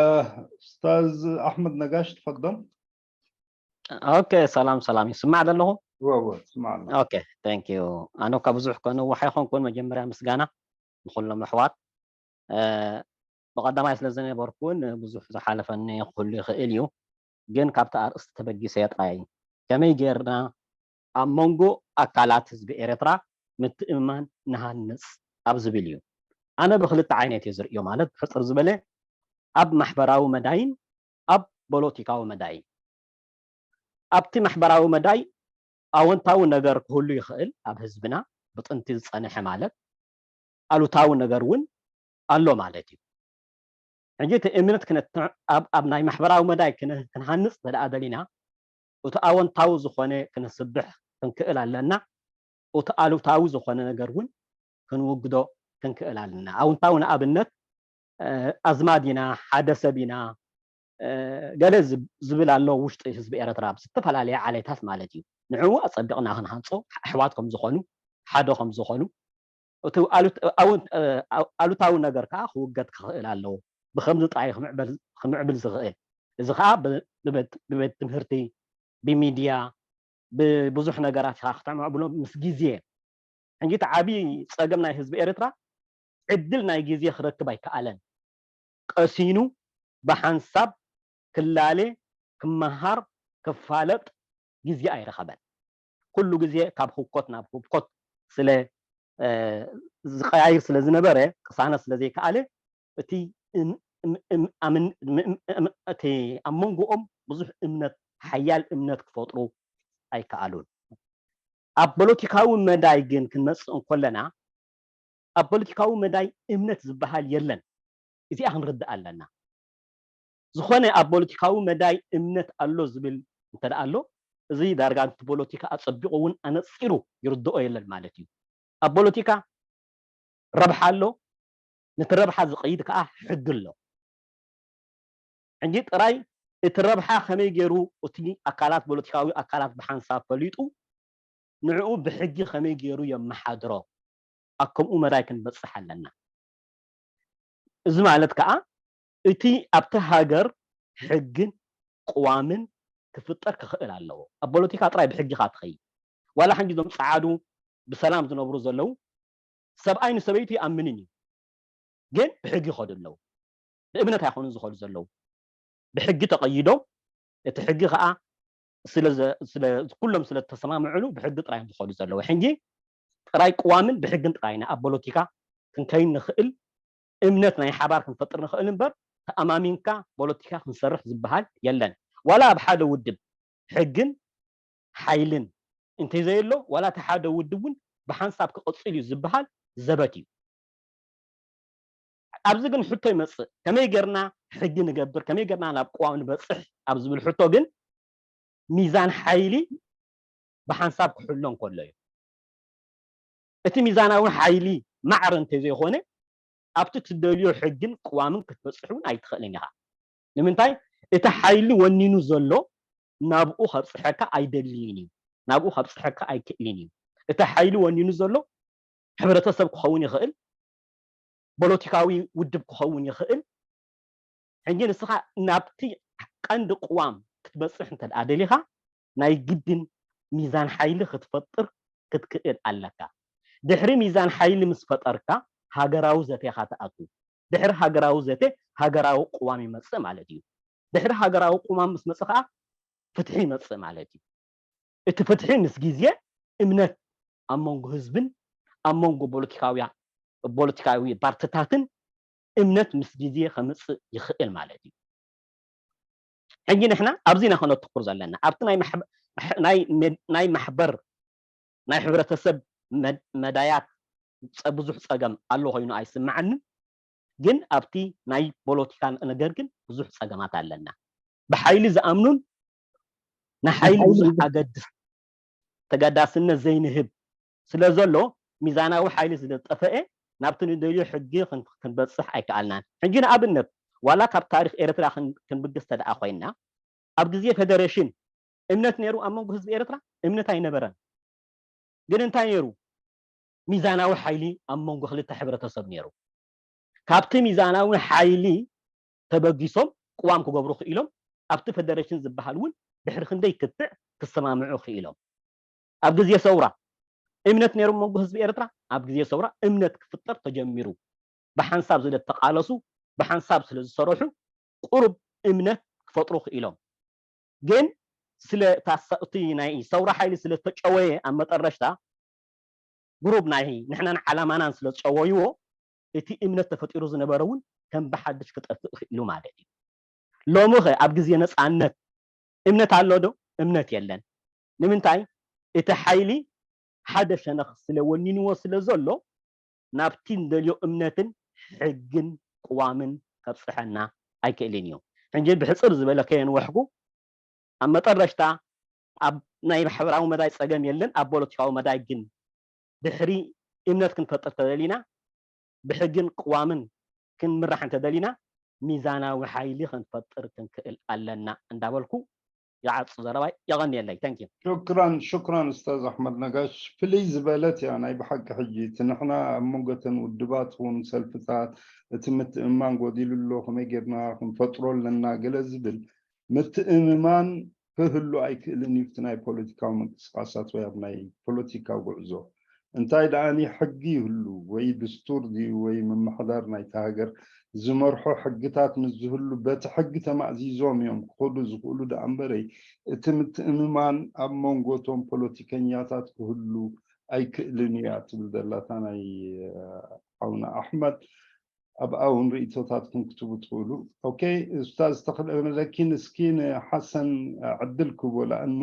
ኡስታዝ ኣሕመድ ነጋሽ ትፈዶም። ኦኬ፣ ሰላም ሰላም፣ ይስማዕ ዘለኹ? እወ፣ እወ፣ ትስማዕ ኣሎ። ኦኬ፣ thank you። ኣነ እኳ ብዙሕ ከነውሕ ኣይኮንኩን፣ መጀመርያ ምስጋና ንኹሎም ኣሕዋት። እ፣ ብቐዳማይ ስለ ዝነበርኩን ብዙሕ ዝሓለፈኒ ክህሉ ይኽእል እዩ፣ ግን ካብቲ ኣርእስቲ ተበጊሰ ጥራይ ከመይ ጌርና ኣብ መንጎ ኣካላት ህዝቢ ኤርትራ ምትእምማን ንሃንጽ ኣብ ዝብል እዩ። ኣነ ብክልተ ዓይነት እየ ዝርእዮ፣ ማለት ብሕጽር ዝበለ ኣብ ማሕበራዊ መዳይን ኣብ ፖለቲካዊ መዳይን። ኣብቲ ማሕበራዊ መዳይ ኣወንታዊ ነገር ክህሉ ይኽእል ኣብ ህዝብና ብጥንቲ ዝጸንሐ፣ ማለት ኣሉታዊ ነገር እውን ኣሎ ማለት እዩ። ሕጂ እቲ እምነት ክነትዕ-፣ ኣብ፣ ኣብ ናይ ማሕበራዊ መዳይ ክን-፣ ክንሃንጽ እንተ ደኣ ደሊና፣ እቲ ኣወንታዊ ዝኾነ ክንስብሕ ክንክእል ኣለና፣ እቲ ኣሉታዊ ዝኾነ ነገር እውን ክንውግዶ ክንክእል ኣለና። ኣወንታዊ ንኣብነት፣ እ፣ ኣዝማድ ኢና፣ ሓደ ሰብ ኢና፣ እ፣ ገለ ዝብ-፣ ዝብል ኣሎ ውሽጢ ህዝቢ ኤርትራ፣ ብዝተፈላለየ ዓሌታት ማለት እዩ። ንዕኡ ኣጸቢቕና ክንሃንጾ፣ ኣሕዋት ከም ዝኾኑ፣ ሓደ ከም ዝኾኑ፣ እቲ ኣሉት-፣ ኣውን-፣ እ፣ ኣው-፣ ኣሉታዊ ነገር ከኣ ክውገድ ክኽእል ኣለዎ። ብኸምዚ ጥራይ ክምዕበል-፣ ክምዕብል ዝኽእል። እዚ ከኣ ብ-፣ ብቤት፣ ብቤት ትምህርቲ፣ ብሚድያ፣ ብብዙሕ ነገራት ኢኻ ክተማዕብሎ ምስ ግዜ። ሕጂ እቲ ዓብዪ ፀገም ናይ ህዝቢ ኤርትራ ዕድል ናይ ግዜ ክረክብ ኣይከኣለን። ቀሲኑ ብሓንሳብ ክላለ፣ ክመሃር፣ ክፋለጥ ግዜ ኣይረኸበን። ኩሉ ግዜ ካብ ህኮት ናብ ህኮት ስለ ዝቀያይር ስለ ዝነበረ፣ ቅሳነት ስለ ዘይከኣለ፣ እቲ እቲ ኣብ መንጎኦም ብዙሕ እምነት፣ ሓያል እምነት ክፈጥሩ ኣይከኣሉን። ኣብ ፖለቲካዊ መዳይ ግን ክንመፅእ እንኮለና፣ ኣብ ፖለቲካዊ መዳይ እምነት ዝበሃል የለን። እዚኣ ክንርዳእ ኣለና። ዝኾነ ኣብ ፖለቲካዊ መዳይ እምነት ኣሎ ዝብል እንተ ኣሎ፣ እዚ ዳርጋ እቲ ፖለቲካ ኣፀቢቑ እውን ኣነፂሩ ይርድኦ የለን ማለት እዩ። ኣብ ፖለቲካ ረብሓ ኣሎ፣ ነቲ ረብሓ ዝቐይድ ከዓ ሕጊ ኣሎ። ሕጂ ጥራይ እቲ ረብሓ ከመይ ገይሩ እቲ ኣካላት፣ ፖለቲካዊ ኣካላት ብሓንሳብ ፈሊጡ ንዕኡ ብሕጊ ከመይ ገይሩ የመሓድሮ፣ ኣብ ከምኡ መዳይ ክንበፅሕ ኣለና። እዚ ማለት ከዓ እቲ ኣብቲ ሃገር ሕግን ቅዋምን ክፍጠር ክኽእል ኣለዎ። ኣብ ፖለቲካ ጥራይ ብሕጊ ካ ትኸይድ። ዋላ ሕጂ እዞም ፀዓዱ ብሰላም ዝነብሩ ዘለዉ ሰብኣይ ንሰበይቱ ይኣምንን እዩ፣ ግን ብሕጊ ይኸዱ ኣለዉ። ብእምነት ኣይኮኑን ዝኸዱ ዘለዉ፣ ብሕጊ ተቐይዶም፣ እቲ ሕጊ ከዓ ስለ ኩሎም ስለ ዝተሰማምዕሉ ብሕጊ ጥራይ እዮም ዝኸዱ ዘለዉ። ሕጂ ጥራይ ቅዋምን ብሕግን ጥራይ ኢና ኣብ ፖለቲካ ክንከይን ንኽእል፣ እምነት ናይ ሓባር ክንፈጥር ንኽእል እምበር ተኣማሚንካ ፖለቲካ ክንሰርሕ ዝበሃል የለን። ዋላ ኣብ ሓደ ውድብ ሕግን ሓይልን እንተዘየሎ ዋላ እቲ ሓደ ውድብ እውን ብሓንሳብ ክቕፅል እዩ ዝበሃል ዘበት እዩ። ኣብዚ ግን ሕቶ ይመፅእ፣ ከመይ ጌርና ሕጊ ንገብር፣ ከመይ ጌርና ናብ ቅዋም ንበፅሕ ኣብ ዝብል ሕቶ ግን ሚዛን ሓይሊ ብሓንሳብ ክሕሎ እንከሎ እዩ። እቲ ሚዛናዊ ሓይሊ ማዕረ እንተዘይኮነ ኣብቲ ትደልዮ ሕግን ቅዋምን ክትበፅሕ እውን ኣይትኽእልን ኢኻ። ንምንታይ? እቲ ሓይሊ ወኒኑ ዘሎ ናብኡ ከብፅሐካ ኣይደልይን እዩ፣ ናብኡ ከብፅሐካ ኣይክእልን እዩ። እቲ ሓይሊ ወኒኑ ዘሎ ሕብረተሰብ ክኸውን ይኽእል፣ ፖለቲካዊ ውድብ ክኸውን ይኽእል። ሕጂ ንስኻ ናብቲ ቀንዲ ቅዋም ክትበፅሕ እንተ ደኣ ደሊኻ ናይ ግድን ሚዛን ሓይሊ ክትፈጥር ክትክእል ኣለካ። ድሕሪ ሚዛን ሓይሊ ምስ ፈጠርካ ሃገራዊ ዘቴኻ ትኣቱ። ድሕሪ ሃገራዊ ዘተ ሃገራዊ ቅዋም ይመፅእ ማለት እዩ። ድሕሪ ሃገራዊ ቅዋም ምስ መፀ ከዓ ፍትሒ ይመፅእ ማለት እዩ። እቲ ፍትሒ ምስ ግዜ እምነት ኣብ መንጎ ህዝብን ኣብ መንጎ ፖለቲካዊ ፓርትታትን እምነት ምስ ግዜ ከምፅእ ይኽእል ማለት እዩ። ሕጂ ንሕና ኣብዚ ኢና ከነትኩር ዘለና፣ ኣብቲ ናይ ማሕበር ናይ ሕብረተሰብ መዳያት ብዙሕ ፀገም ኣሎ ኮይኑ ኣይስምዓንን፣ ግን ኣብቲ ናይ ፖለቲካ ነገር ግን ብዙሕ ፀገማት ኣለና። ብሓይሊ ዝኣምኑን ንሓይሊ ብዙሕ ኣገድስ ተገዳስነት ዘይንህብ ስለ ዘሎ ሚዛናዊ ሓይሊ ስለ ዝጠፈአ ናብቲ ንደልዮ ሕጊ ክንበፅሕ ኣይከኣልናን። ሕጂ ንኣብነት ዋላ ካብ ታሪክ ኤርትራ ክንብግስ ተደኣ ኮይና ኣብ ግዜ ፌደሬሽን እምነት ነይሩ ኣብ መንጎ ህዝቢ ኤርትራ? እምነት ኣይነበረን። ግን እንታይ ነይሩ? ሚዛናዊ ሓይሊ ኣብ መንጎ ክልተ ሕብረተሰብ ነይሩ። ካብቲ ሚዛናዊ ሓይሊ ተበጊሶም ቅዋም ክገብሩ ክኢሎም ኣብቲ ፌደሬሽን ዝበሃል እውን ድሕሪ ክንደይ ክትዕ ክሰማምዑ ክኢሎም። ኣብ ግዜ ሰውራ እምነት ነይሩ መንጎ ህዝቢ ኤርትራ? ኣብ ግዜ ሰውራ እምነት ክፍጠር ተጀሚሩ። ብሓንሳብ ስለ ዝተቃለሱ ብሓንሳብ ስለ ዝሰረሑ ቁሩብ እምነት ክፈጥሩ ክኢሎም። ግን ስለ እቲ ናይ ሰውራ ሓይሊ ስለ ዝተጨወየ ኣብ መጠረሽታ ግሩብ ናይ ንሕናን ዓላማናን ስለ ዝጨወይዎ እቲ እምነት ተፈጢሩ ዝነበረ እውን ከም ብሓድሽ ክጠፍእ ክኢሉ ማለት እዩ። ሎሚ ኸ ኣብ ግዜ ነፃነት እምነት ኣሎ ዶ? እምነት የለን። ንምንታይ? እቲ ሓይሊ ሓደ ሸነኽ ስለ ወኒንዎ ስለ ዘሎ ናብቲ ንደልዮ እምነትን ሕግን ቅዋምን ከብፅሐና ኣይክእልን እዩ። ሕጂ ብሕፅር ዝበለ ከየንወሕኩ ኣብ መጠረሽታ ኣብ ናይ ማሕበራዊ መዳይ ፀገም የለን። ኣብ ፖለቲካዊ መዳይ ግን ድሕሪ እምነት ክንፈጥር ተደሊና ብሕግን ቅዋምን ክንምራሕ እንተደሊና ሚዛናዊ ሓይሊ ክንፈጥር ክንክእል ኣለና እንዳበልኩ ይዓፁ ዘረባይ። የቐንየለይ። Thank you። ሽክራን ሽክራን ኡስታዝ ኣሕመድ ነጋሽ። ፍልይ ዝበለት እያ ናይ ብሓቂ። ሕጂ እቲ ንሕና ኣብ መንጎ እተን ውድባት እውን ሰልፍታት እቲ ምትእምማን ጎዲሉ ኣሎ፣ ከመይ ጌርና ክንፈጥሮ ኣለና ገለ ዝብል ምትእምማን ክህሉ ኣይክእልን እዩ። እቲ ናይ ፖለቲካዊ ምንቅስቃሳት ወይ ኣብ ናይ ፖለቲካዊ ጉዕዞ እንታይ ደኣኒ ሕጊ ይህሉ ወይ ድስቱር ድዩ ወይ ምምሕዳር ናይቲ ሃገር ዝመርሖ ሕግታት ምስ ዝህሉ በቲ ሕጊ ተማእዚዞም እዮም ክኸዱ ዝኽእሉ ደኣ እምበረይ እቲ ምትእምማን ኣብ መንጎ እቶም ፖለቲከኛታት ክህሉ ኣይክእልን እያ ትብል ዘላታ ናይ ሓውና ኣሕመድ ኣብኣ እውን ርእቶታትኩም ክትቡ ትኽእሉ። ኦኬ ኡስታዝ ተኽለ መለኪን እስኪ ንሓሰን ዕድል ክቦ ለኣኑ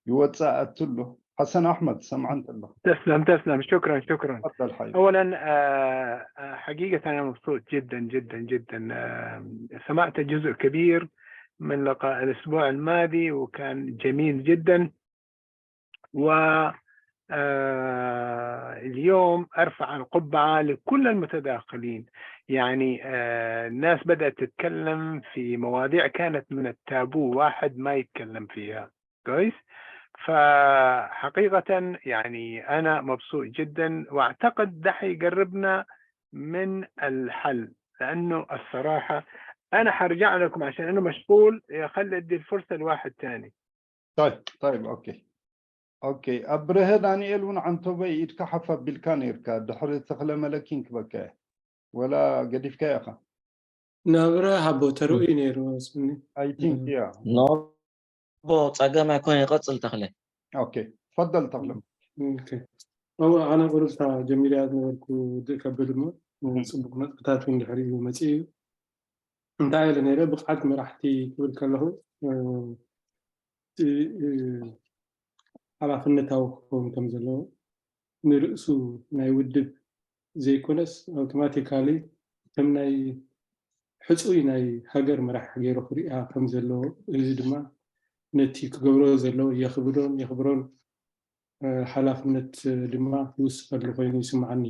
ይወፅእ ኣትሎ ሓሰን ኣሕመድ ሰምዓ እንተለኹ تسلم تسلم شكرا شكرا تفضل حبيبي اولا آه، آه، حقيقه انا مبسوط جدا جدا جدا آه، سمعت جزء كبير من لقاء الاسبوع الماضي وكان جميل جدا و آه، اليوم ارفع القبعه لكل المتداخلين يعني آه، الناس بدات تتكلم في مواضيع كانت من التابو واحد ما يتكلم فيها كويس فحقيقة يعني أنا مبسوط جدا وأعتقد ده حيقربنا من الحل لأنه الصراحة أنا حرجع لكم عشان أنا مشغول خلي أدي الفرصة لواحد تاني طيب طيب ኦኬ ኦኬ ኣብርሀ ዳንኤል እውን ዓንቶበይ ኢድካ ሓፍ ኣቢልካ ነይርካ ድሕሪ ተኽለ መለኪን ክበካ እየ ወላ ገዲፍካ ኢኻ ናብረ ሃቦ ተርእዩ ነይሩ ስኒ I think yeah ኖቦ ጸገም ኣይኮነ ይቐጽል ተኽለ ኦኬ ፈደል ተኽለ እው ኣነ ቁሩብታ ጀሚርያ ዝነበርኩ ድእ ከብል እሞ ጽቡቅ ነጥብታት እውን ድሕሪ እዩ መፅእ እዩ እንታይ ኢለ ነይረ ብቕዓት መራሕቲ ክብል ከለኹ ሓላፍነታዊ ክኸውን ከም ዘለዎ ንርእሱ ናይ ውድብ ዘይኮነስ ኣውቶማቲካሊ ከም ናይ ሕፁይ ናይ ሃገር መራሕ ገይሩ ክሪኣ ከም ዘለዎ እዚ ድማ ነቲ ክገብሮ ዘለዎ የኽብዶን የኽብሮን ሓላፍነት ድማ ይውስኸሉ ኮይኑ ይስምዓኒ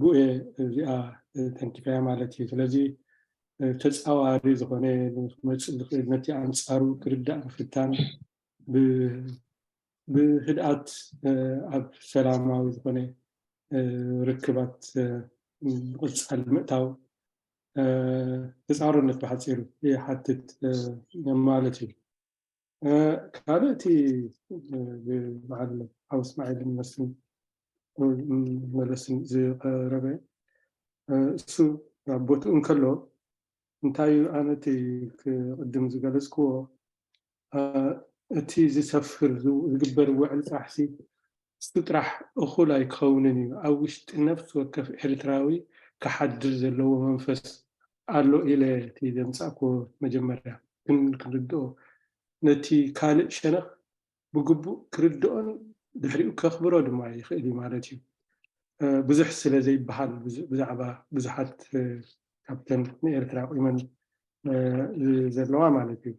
ብኡ እዚኣ ተንኪፈያ ማለት እዩ ስለዚ ተፃዋሪ ዝኾነ ክመፅእ ዝኽእል ነቲ ኣንፃሩ ክርዳእ ምፍታን ብህድኣት ኣብ ሰላማዊ ዝኾነ ርክባት ብቕፃል ምእታው ተፃዋርነት ብሓፂሩ ይሓትት ማለት እዩ። ካልእ እቲ ብበዓል ሓው እስማዒልን መስን መለስን ዝቐረበ እሱ ኣብ ቦትኡ እንከሎ እንታይ እዩ ኣነ እቲ ቅድም ዝገለፅክዎ እቲ ዝሰፍር ዝግበር ውዕል ጥራሕሲ እሱ ጥራሕ እኹል ኣይክኸውንን እዩ ኣብ ውሽጢ ነፍሲ ወከፍ ኤርትራዊ ክሓድር ዘለዎ መንፈስ ኣሎ ኢለ እቲ ዘምፃእክዎ መጀመርያ ግን ክንርድኦ ነቲ ካልእ ሸነኽ ብግቡእ ክርድኦን ድሕሪኡ ከኽብሮ ድማ ይኽእል እዩ ማለት እዩ ብዙሕ ስለ ዘይበሃል ብዛዕባ ብዙሓት ካብተን ንኤርትራ ቁመን ዘለዋ ማለት እዩ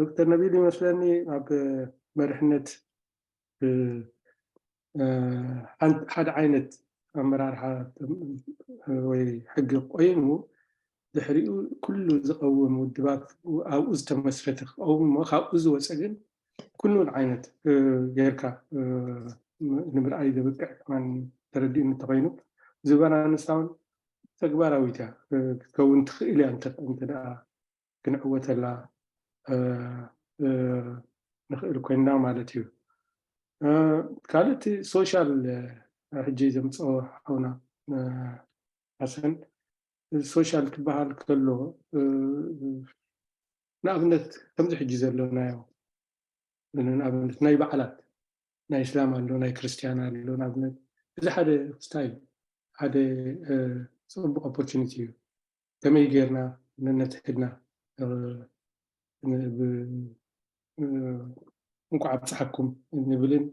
ዶክተር ነቢል ይመስለኒ ኣብ መርሕነት ሓደ ዓይነት ኣመራርሓ ወይ ሕጊ ኮይኑ ድሕሪኡ ኩሉ ዝቐውም ውድባት ኣብኡ ዝተመስረተ ክኸውን ሞ ካብኡ ዝወፀ ግን ኩሉን ዓይነት ጌርካ ንምርኣይ ዘብቅዕ ከማን ተረዲኡ እንተኮይኑ ዝበና ንሳውን ተግባራዊት እያ ክትከውን ትኽእል እያ እንተ ደኣ ክንዕወተላ ንኽእል ኮይንና ማለት እዩ። ካልእ እቲ ሶሻል ሕጂ ዘምፅኦ ሓውና ሓሰን ሶሻል ክበሃል ከሎ ንኣብነት ከምዚ ሕጂ ዘሎናዮ ንኣብነት ናይ በዓላት ናይ እስላም ኣሎ ናይ ክርስትያን ኣሎ ንኣብነት እዚ ሓደ ክስታይ ሓደ ፅቡቅ ኦፖርቹኒቲ እዩ ከመይ ጌርና ነነትሕድና እንቋዕ ኣብፀሓኩም ንብልን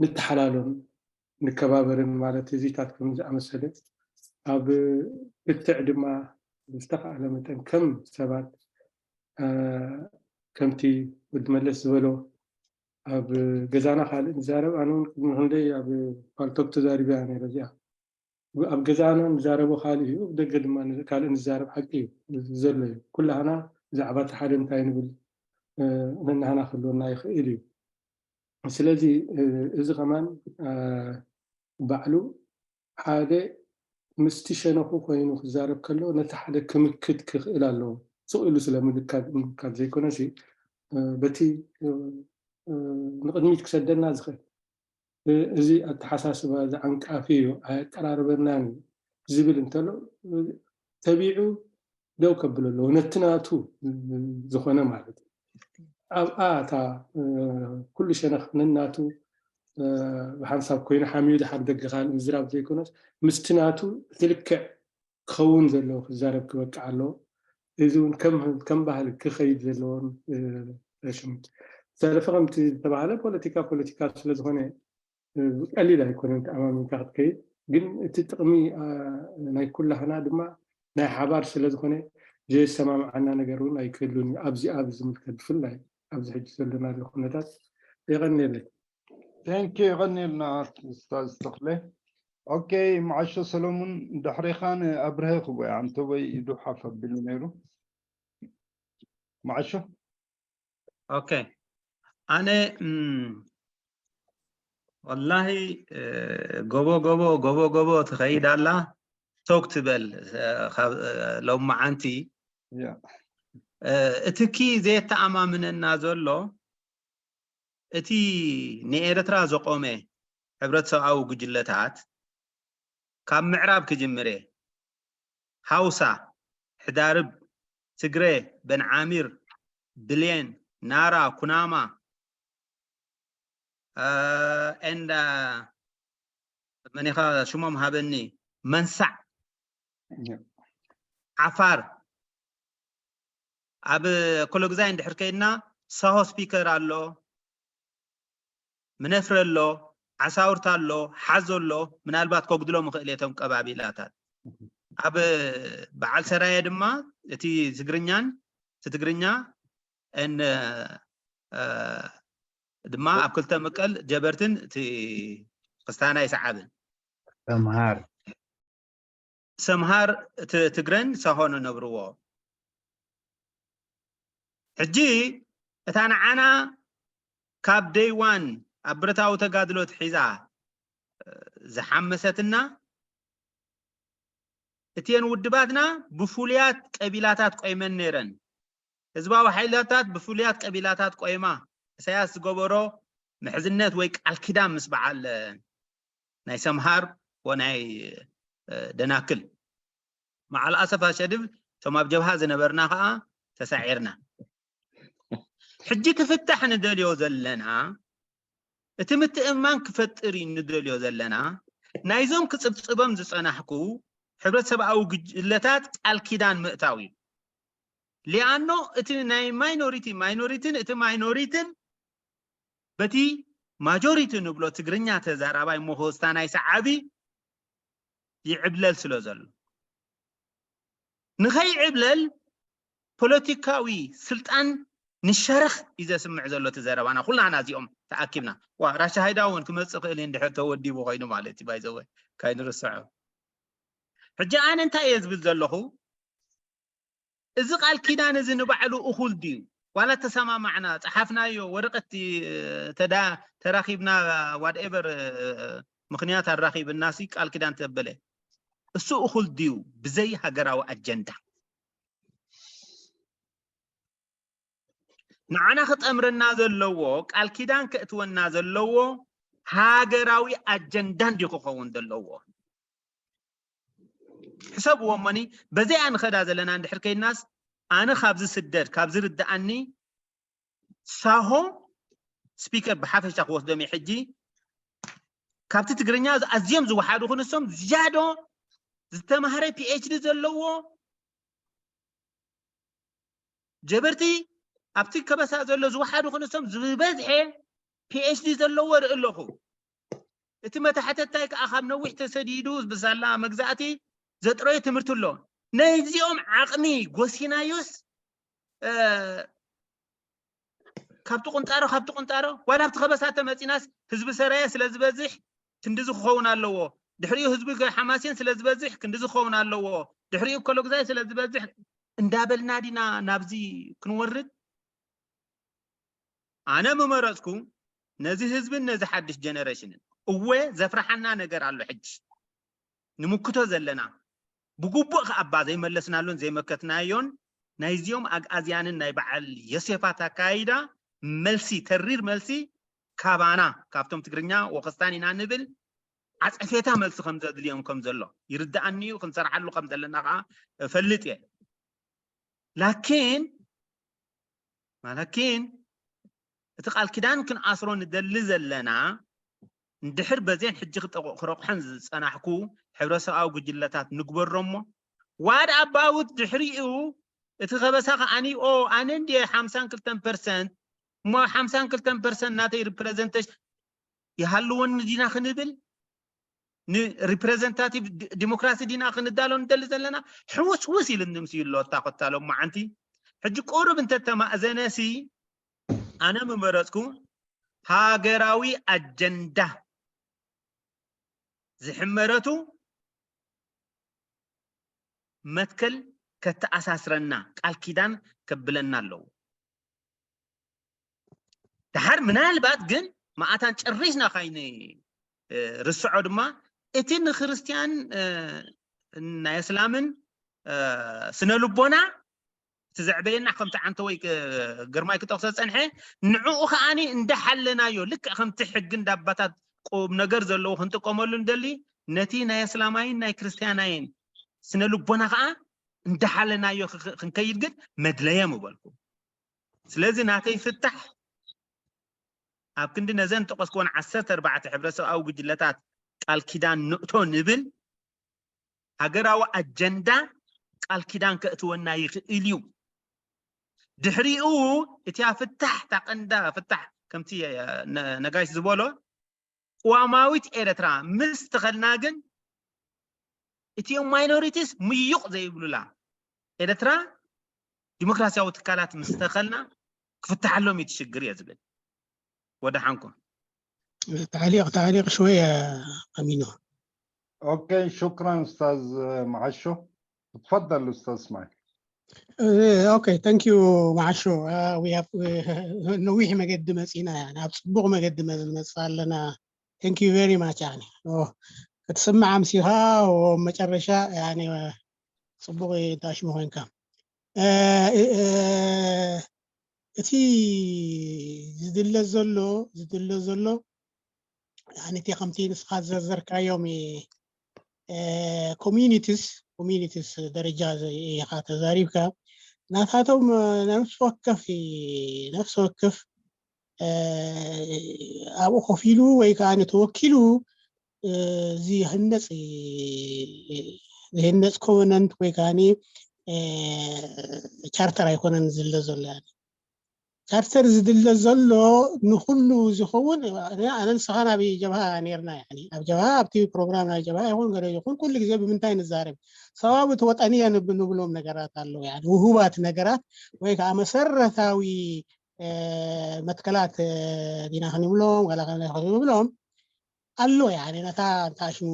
ንተሓላሎም ንከባበርን ማለት እዚታት ከም ዝኣመሰለ ኣብ ክትዕ ድማ ዝተኽኣለ መጠን ከም ሰባት ከምቲ ወዲ መለስ ዝበሎ ኣብ ገዛና ካልእ ንዛረብ ኣነ እውን ቅድሚ ክንደይ ኣብ ፓልቶክ ተዛሪበያ ነይረ እዚኣ ኣብ ገዛና ንዛረቦ ካልእ እዩ ደገ ድማ ካልእ ንዛረብ ሓቂ እዩ ዘሎ እዩ ኩላህና ብዛዕባ እቲ ሓደ እንታይ ንብል ነናህና ክህልወና ይኽእል እዩ ስለዚ እዚ ከማን ባዕሉ ሓደ ምስቲ ሸነኹ ኮይኑ ክዛረብ ከሎ ነቲ ሓደ ክምክት ክኽእል ኣለዎ ስቕ ኢሉ ስለ ምልካት ዘይኮነሲ በቲ ንቕድሚት ክሰደና ዝኽእል እዚ ኣተሓሳስባ እዚ ዓንቃፊ እዩ፣ ኣየቀራርበናን እዩ ዝብል እንተሎ፣ ተቢዑ ደው ከብሎ ኣለዎ፣ ነቲ ናቱ ዝኾነ ማለት እዩ። ኣብኣ እታ ኩሉ ሸነኽ ነናቱ ብሓንሳብ ኮይኑ ሓሚዩ ድሓር ደገ ካልእ ምዝራብ ዘይኮነስ፣ ምስቲ ናቱ እቲ ልክዕ ክኸውን ዘለዎ ክዛረብ ክበቅዕ ኣለዎ። እዚ እውን ከም ባህሊ ክኸይድ ዘለዎን ሽሙት። ዝተረፈ ከምቲ ዝተባሃለ ፖለቲካ ፖለቲካ ስለዝኾነ ቀሊል ኣይኮነን ተኣማሚንካ ክትከይድ። ግን እቲ ጥቕሚ ናይ ኩላህና ድማ ናይ ሓባር ስለዝኾነ ዘየሰማምዓና ነገር እውን ኣይክህሉን እዩ። ኣብዚኣ ብዝምልከት ብፍላይ ኣብዚ ሕጂ ዘለናሉ ኩነታት። የቐንየለይ። Thank you። የቐንየልና ኣርቲስት ተኽለ። ኦኬ፣ መዓሾ ሰሎሙን፣ ድሕሪኻ ንኣብርሀ ክቦይ ኣንተቦይ ኢዱ ሓፍ ኣቢሉ ነይሩ። መዓሾ። ኦኬ፣ ኣነ ወላሂ ጎቦ ጎቦ ጎቦ ጎቦ ትኸይድ ኣላ። ቶክ ትበል ሎም መዓንቲ። እቲ ኪ ዘየተኣማምነና ዘሎ፣ እቲ ንኤርትራ ዘቆመ ሕብረተሰብኣዊ ጉጅለታት ካብ ምዕራብ ክጅምር እየ። ሃውሳ፣ ሕዳርብ፣ ትግረ፣ በንዓሚር፣ ብሌን፣ ናራ፣ ኩናማ፣ and መኒኻ ሽሞም ሃበኒ፣ መንሳዕ፣ ዓፋር። ኣብ ኮሎግዛይ እንድሕር ከይድና ሳሆ ስፒከር ኣሎ፣ ምነፍረ ኣሎ፣ ዓሳውርት ኣሎ፣ ሓዞ ኣሎ። ምናልባት ከጉድሎም ይኽእል እየ እቶም ቀባቢላታት። ኣብ በዓል ሰራየ ድማ እቲ ትግርኛን እቲ ትግርኛ ን ድማ ኣብ ክልተ ምቀል ጀበርትን እቲ ክስታናይ ሰዓብን ሰምሃር ሰምሃር ትግረን ሳሆን ነብርዎ። ሕጂ እታ ንዓና ካብ ደይዋን ኣብ ብረታዊ ተጋድሎ ትሒዛ ዝሓመሰትና እቲየን ውድባትና ብፍሉያት ቀቢላታት ቆይመን ነይረን። ህዝባዊ ሓይላታት ብፍሉያት ቀቢላታት ቆይማ እሳያስ ዝገበሮ ምሕዝነት ወይ ቃል ኪዳን ምስ በዓል ናይ ሰምሃር ወናይ ደናክል መዓል ኣሰፋ ሸድብ እቶም ኣብ ጀብሃ ዝነበርና ከዓ ተሳዒርና። ሕጂ ክፍታሕ ንደልዮ ዘለና እቲ ምትእምማን ክፈጥር እዩ ንደልዮ ዘለና ናይዞም ክፅብፅቦም ዝፀናሕኩ ሕብረተሰብኣዊ ጉጅለታት ቃል ኪዳን ምእታው እዩ። ሊኣኖ እቲ ናይ ማይኖሪቲ ማይኖሪትን እቲ ማይኖሪትን በቲ ማጆሪቲ ንብሎ ትግርኛ ተዛራባይ ሞሆስታ ናይ ሰዓቢ ይዕብለል ስለ ዘሎ ንኸይዕብለል ፖለቲካዊ ስልጣን ንሸረኽ እዩ ዘስምዕ ዘሎ እቲ ዘረባና ኩላና እዚኦም ተኣኪብና ዋ ራሻ ሃይዳ እውን ክመፅእ ክእል እንድሕር ተወዲቡ ኮይኑ ማለት እዩ ባይዘወ ካይንርስዖ ሕጂ ኣነ እንታይ እየ ዝብል ዘለኹ እዚ ቃል ኪዳን እዚ ንባዕሉ እኹል ድዩ ዋላ ተሰማማዕና ፀሓፍናዮ ወረቀት ተራኪብና ዋድኤቨር ምክንያት ኣራኪብናሲ ቃል ኪዳን ተበለ እሱ እኹል ድዩ ብዘይ ሃገራዊ ኣጀንዳ ንዓና ክጠምረና ዘለዎ ቃል ኪዳን ከእትወና ዘለዎ ሃገራዊ ኣጀንዳ እንዲ ክኸውን ዘለዎ ሕሰብዎ እሞኒ በዚኣ ንኸዳ ዘለና እንድሕር ከይድናስ ኣነ ካብዚ ስደድ ካብ ዝርድኣኒ ሳሆ ስፒከር ብሓፈሻ ክወስዶም እየ ሕጂ ካብቲ ትግርኛ ኣዝዮም ዝወሓዱ ክንሶም ዝያዶ ዝተማህረ ፒኤችዲ ዘለዎ ጀበርቲ ኣብቲ ከበሳ ዘሎ ዝወሓዱ ክንሶም ዝበዝሐ ፒኤችዲ ዘለዎ ርኢ ኣለኹ እቲ መታሕተታይ ከዓ ካብ ነዊሕ ተሰዲዱ ብሳላ መግዛእቲ ዘጥረዮ ትምህርቲ ኣሎ ነዚኦም ዓቕሚ ጎሲናዮስ ካብቲ ቁንጣሮ ካብቲ ቁንጣሮ ዋላ ኣብቲ ከበሳ ተመፂናስ ህዝቢ ሰራየ ስለ ዝበዝሕ ክንድዚ ክኸውን ኣለዎ ድሕሪኡ ህዝቢ ሓማሴን ስለ ዝበዝሕ ክንድዚ ክኸውን ኣለዎ ድሕሪኡ ኮሎግዛይ ስለ ዝበዝሕ እንዳበልና ዲና ናብዚ ክንወርድ ኣነ ምመረፅኩ ነዚ ህዝብን ነዚ ሓድሽ ጀነሬሽንን እወ ዘፍርሓና ነገር ኣሎ ሕጂ ንምክቶ ዘለና ብግቡእ ከኣባ ዘይመለስናሉን ዘይመከትናዮን ናይዚኦም ኣግኣዝያንን ናይ በዓል ዮሴፋት ኣካይዳ መልሲ ተሪር መልሲ ካባና ካብቶም ትግርኛ ወኸስታን ኢና ንብል ዓፀፌታ መልሲ ከም ዘድልዮም ከም ዘሎ ይርድኣኒ እዩ። ክንሰርሓሉ ከም ዘለና ከዓ እፈልጥ እየ። ላኪን ማለኪን እቲ ቃል ኪዳን ክንኣስሮ ንደሊ ዘለና እንድሕር በዜን ሕጂ ክጠቑ- ክረቑሐን ዝፀናሕኩ ሕብረተሰባዊ ጉጅለታት ንግበሮ እሞ ዋድ ኣባውት ድሕሪኡ እቲ ከበሳ ከዓኒ ኦ ኣነ እንድየ ሓምሳን ክልተን ፐርሰንት እሞ ሓምሳን ክልተን ፐርሰንት ናተይ ሪፕሬዘንቴሽን ይሃልወኒ ዲና ክንብል ንሪፕሬዘንታቲቭ ዲ- ዲሞክራሲ ዲና ክንዳሎ ንደሊ ዘለና ሕውስውስ ኢሉ ንምስዩ ኣሎ እታ ኮታ ሎማዓንቲ ሕጂ ቁሩብ እንተተማእዘነሲ ኣነ ምመረፅኩ ሃገራዊ ኣጀንዳ ዝሕመረቱ መትከል ከተኣሳስረና ቃል ኪዳን ከብለና ኣለዎ። ድሓር ምናልባት ግን መኣታን ጨሪስና ካይን ርስዖ ድማ እቲ ንክርስትያን ናይ እስላምን ስነ ልቦና እቲ ዘዕበየና ከምቲ ዓንተ ወይ ግርማይ ክጠቕሶ ዝፀንሐ ንዕኡ ከዓኒ እንዳሓለናዮ ልክዕ ከምቲ ሕጊ እንዳባታት ቁም ነገር ዘለዎ ክንጥቀመሉ ንደሊ ነቲ ናይ እስላማይን ናይ ክርስትያናይን ስነ ልቦና ከዓ እንዳሓለናዮ ክንከይድ ግን መድለየ ምበልኩ። ስለዚ ናተይ ፍታሕ ኣብ ክንዲ ነዘን ጠቀስክወን ዓሰርተ ኣርባዕተ ሕብረተሰብኣዊ ጉጅለታት ቃል ኪዳን ንእቶ ንብል ሃገራዊ ኣጀንዳ ቃል ኪዳን ከእትወና ይኽእል እዩ። ድሕሪኡ እቲያ ፍታሕ እታ ቀንዳ ፍታሕ ከምቲ ነጋሽ ዝበሎ ቅዋማዊት ኤረትራ ምስ ተኸልና ግን እቲኦም ማይኖሪቲስ ምዩቕ ዘይብሉላ ኤረትራ ዲሞክራሲያዊ ትካላት ምስ ተኸልና ክፍትሓሎም እዩ ትሽግር እየ ዝብል። ወደ ሓንኩም تعليق تعليق شوية أمينو اوكي شكرا استاذ معشو. تفضل استاذ اسماعيل. Okay, thank you معشو. We have ነዊሕ መገዲ መፂና يعني ኣብ ፅቡቕ መገዲ መፅና ኣለና. Thank you very much يعني ክትስማዕ ኣምሲኻ መጨረሻ يعني ፅቡቕ ታሽሙ ኮይንካ እቲ ዝድለ ዘሎ ዝድለ ዘሎ يعني እቲ ከምቲ ንስኻ ዘዘርካዮም communities communities ደረጃ ኢኻ ተዛሪብካ ናታቶም ነፍሲ ወከፍ ነፍሲ ወከፍ ኣብኡ ኮፍ ኢሉ ወይ ከዓ ተወኪሉ ዝህነፅ ዝህነፅ ኮቨነንት ወይ ከዓ ቻርተር ኣይኮነን ዝድለ ዘሎ ቻርተር ዝድለ ዘሎ ንኩሉ ዝኸውን ኣነ ንስኻ ናብ ጀብሃ ነርና ኣብ ጀብሃ ኣብቲ ፕሮግራም ናይ ጀብሃ ይኹን ገለ ይኹን ኩሉ ግዜ ብምንታይ ንዛረብ ሰዋብት ወጠንየ ንብሎም ነገራት ኣለዉ ውሁባት ነገራት ወይ ከዓ መሰረታዊ መትከላት ዲና ክንብሎም ዋላ ንብሎም ኣሎ ነታ እንታይ ሽሙ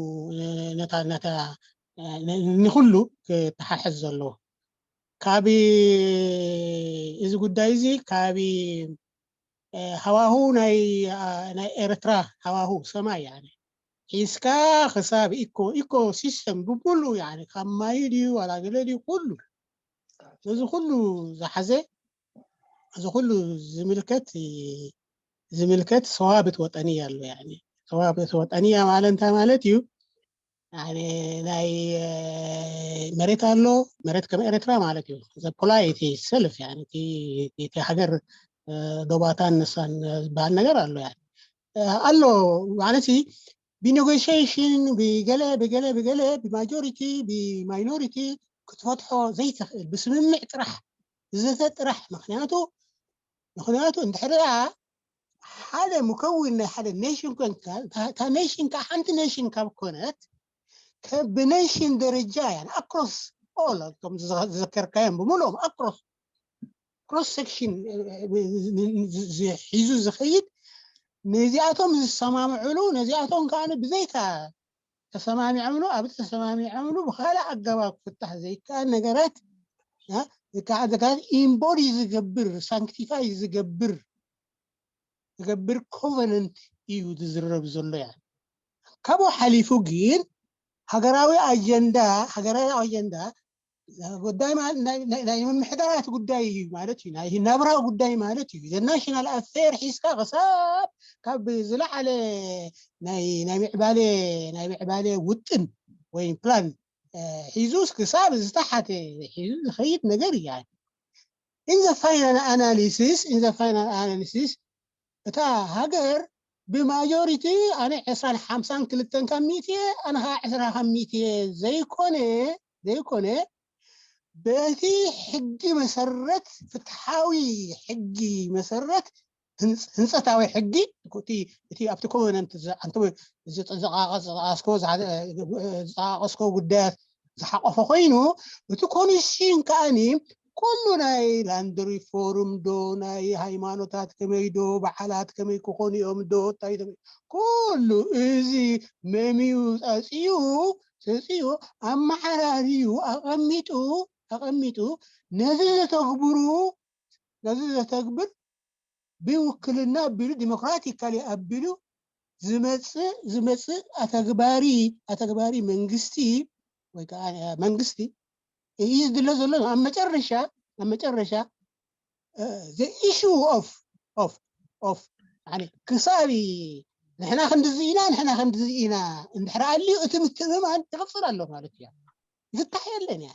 ነታ ነታ ንኩሉ ክተሓሕዝ ዘለዎ ካብ እዚ ጉዳይ እዚ ካብ ሃዋሁ ናይ ናይ ኤርትራ ሃዋሁ ሰማይ ያኒ ሒዝካ ክሳብ ኢኮ ኢኮ ሲስተም ብሙሉ ያኒ ካብ ማይ ድዩ ዋላ ገለ ድዩ ኩሉ ነዚ ኩሉ ዝሓዘ እዚ ኩሉ ዝምልከት ዝምልከት ሰዋብት ወጠንያ ኣሎ ያኒ ሰዋብት ወጠንያ ማለት እንታይ ማለት እዩ ናይ መሬት ኣሎ መሬት ከም ኤርትራ ማለት እዩ ዘፖላይቲ ሰልፍ እቲ ሃገር ዶባታን ንሳን ዝበሃል ነገር ኣሎ ኣሎ ማለት ብኔጎሽሽን ብገለ ብገለ ብገለ ብማጆሪቲ ብማይኖሪቲ ክትፈትሖ ዘይትኽእል ብስምምዕ ጥራሕ ብዘተ ጥራሕ ምክንያቱ ምክንያቱ እንድሕር ሓደ ሙከውን ናይ ሓደ ኔሽን ኮንካ እታ ኔሽን ከዓ ሓንቲ ኔሽን ካብ ኮነት ብኔሽን ደረጃ እያ ኣክሮስ ኦል ከም ዝዘከርካዮም ብምልኦም ኣክሮስ ክሮስ ሴክሽን ሒዙ ዝኸይድ ነዚኣቶም ዝሰማምዕሉ ነዚኣቶም ከዓ ብዘይካ ተሰማሚዖምሉ ኣብ ተሰማሚዖምሉ ብካልእ ኣገባብ ክፍታሕ ዘይከኣል ነገራት ከዓ ዘጋት ኢምቦዲ ዝገብር ሳንክቲፋይ ዝገብር ዝገብር ኮቨነንት እዩ ዝዝረብ ዘሎ ያ ካብኡ ሓሊፉ ግን ሃገራዊ ኣጀንዳ ሃገራዊ ኣጀንዳ ጉዳይ ናይ ምምሕዳራት ጉዳይ እዩ ማለት እዩ። ናይ ናብራ ጉዳይ ማለት እዩ። ናሽናል ኣፌር ሒዝካ ክሳብ ካብ ዝለዓለ ናይ ምዕባለ ናይ ምዕባለ ውጥን ወይ ፕላን ሒዙ ክሳብ ዝተሓተ ሒዙ ዝኸይድ ነገር እዩ። In the final analysis, in the final analysis እታ ሃገር ብማጆሪቲ ኣነ ዕስራን ሓምሳን ክልተን ካብ ሚእቲ እየ፣ ኣነ ከዓ ዕስራ ካብ ሚእቲ እየ ዘይኮነ ዘይኮነ በቲ ሕጊ መሰረት፣ ፍትሓዊ ሕጊ መሰረት፣ ህንፀታዊ ሕጊ፣ እቲ ኣብቲ ኮቨነንት ዝጠቃቀስኮ ጉዳያት ዝሓቆፈ ኮይኑ፣ እቲ ኮንስቲቱሽን ከዓኒ ኩሉ ናይ ላንድ ሪፎርም ዶ ናይ ሃይማኖታት ከመይ ዶ በዓላት ከመይ ክኾኑ እዮም ዶ እንታይ ኩሉ እዚ መሚዩ ፃፅዩ ፃፅዩ ኣመሓራሪዩ ኣቐሚጡ ኣቐሚጡ ነዚ ዘተግብሩ ነዚ ዘተግብር ብውክልና ኣቢሉ ዲሞክራቲካሊ ኣቢሉ ዝመፅእ ዝመፅእ ኣተግባሪ ኣተግባሪ መንግስቲ ወይ ከዓ መንግስቲ እዩ ዝድለ ዘሎ። ኣብ መጨረሻ ኣብ መጨረሻ the issue of of of ክሳብ ንሕና ክንድዚ ኢና ንሕና ክንድዚ ኢና እንድሕር ኣልዩ እቲ ምትእምማን ይቕፅል ኣሎ ማለት እዩ። ይፍታሕ የለን እያ።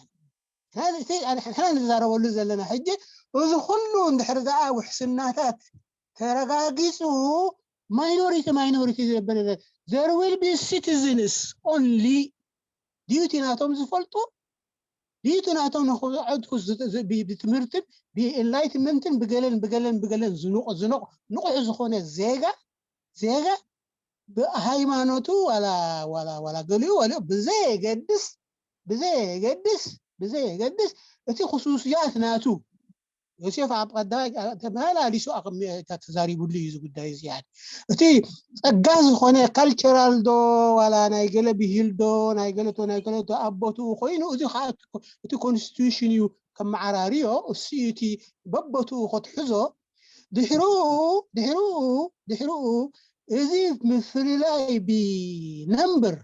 ንሕና ንዛረበሉ ዘለና ሕጂ እዚ ኩሉ እንድሕር ደኣ ውሕስናታት ተረጋጊፁ ማይኖሪቲ ማይኖሪቲ ዘበለ there will be citizens only ድዩቲ ናቶም ዝፈልጡ ድዩቲ ናቶም ንክዕድኩ ብትምህርትን ብኤንላይትመንትን ብገለን ብገለን ብገለን ዝንቑ ዝንቑ ንቑሕ ዝኾነ ዜጋ ዜጋ ብሃይማኖቱ ዋላ ዋላ ዋላ ገሊኡ ወሊኡ ብዘየገድስ ብዘየገድስ ብዘየገድስ እቲ ክሱስያት ናቱ ዮሴፍ ኣብ ቀዳማይ ተመላሊሱ ተዛሪቡሉ እዩ እዚ ጉዳይ እዚ። እቲ ጸጋ ዝኾነ ካልቸራል ዶ ዋላ ናይ ገለ ብሂል ዶ ናይ ገለቶ ናይ ገለቶ ኣብ ቦትኡ ኮይኑ እዚ ከዓ እቲ ኮንስቲቱሽን እዩ ከመዓራርዮ እሱ እዩ እቲ በቦትኡ ከትሕዞ ድሕርኡ ድሕርኡ ድሕርኡ እዚ ምፍልላይ ብነምበር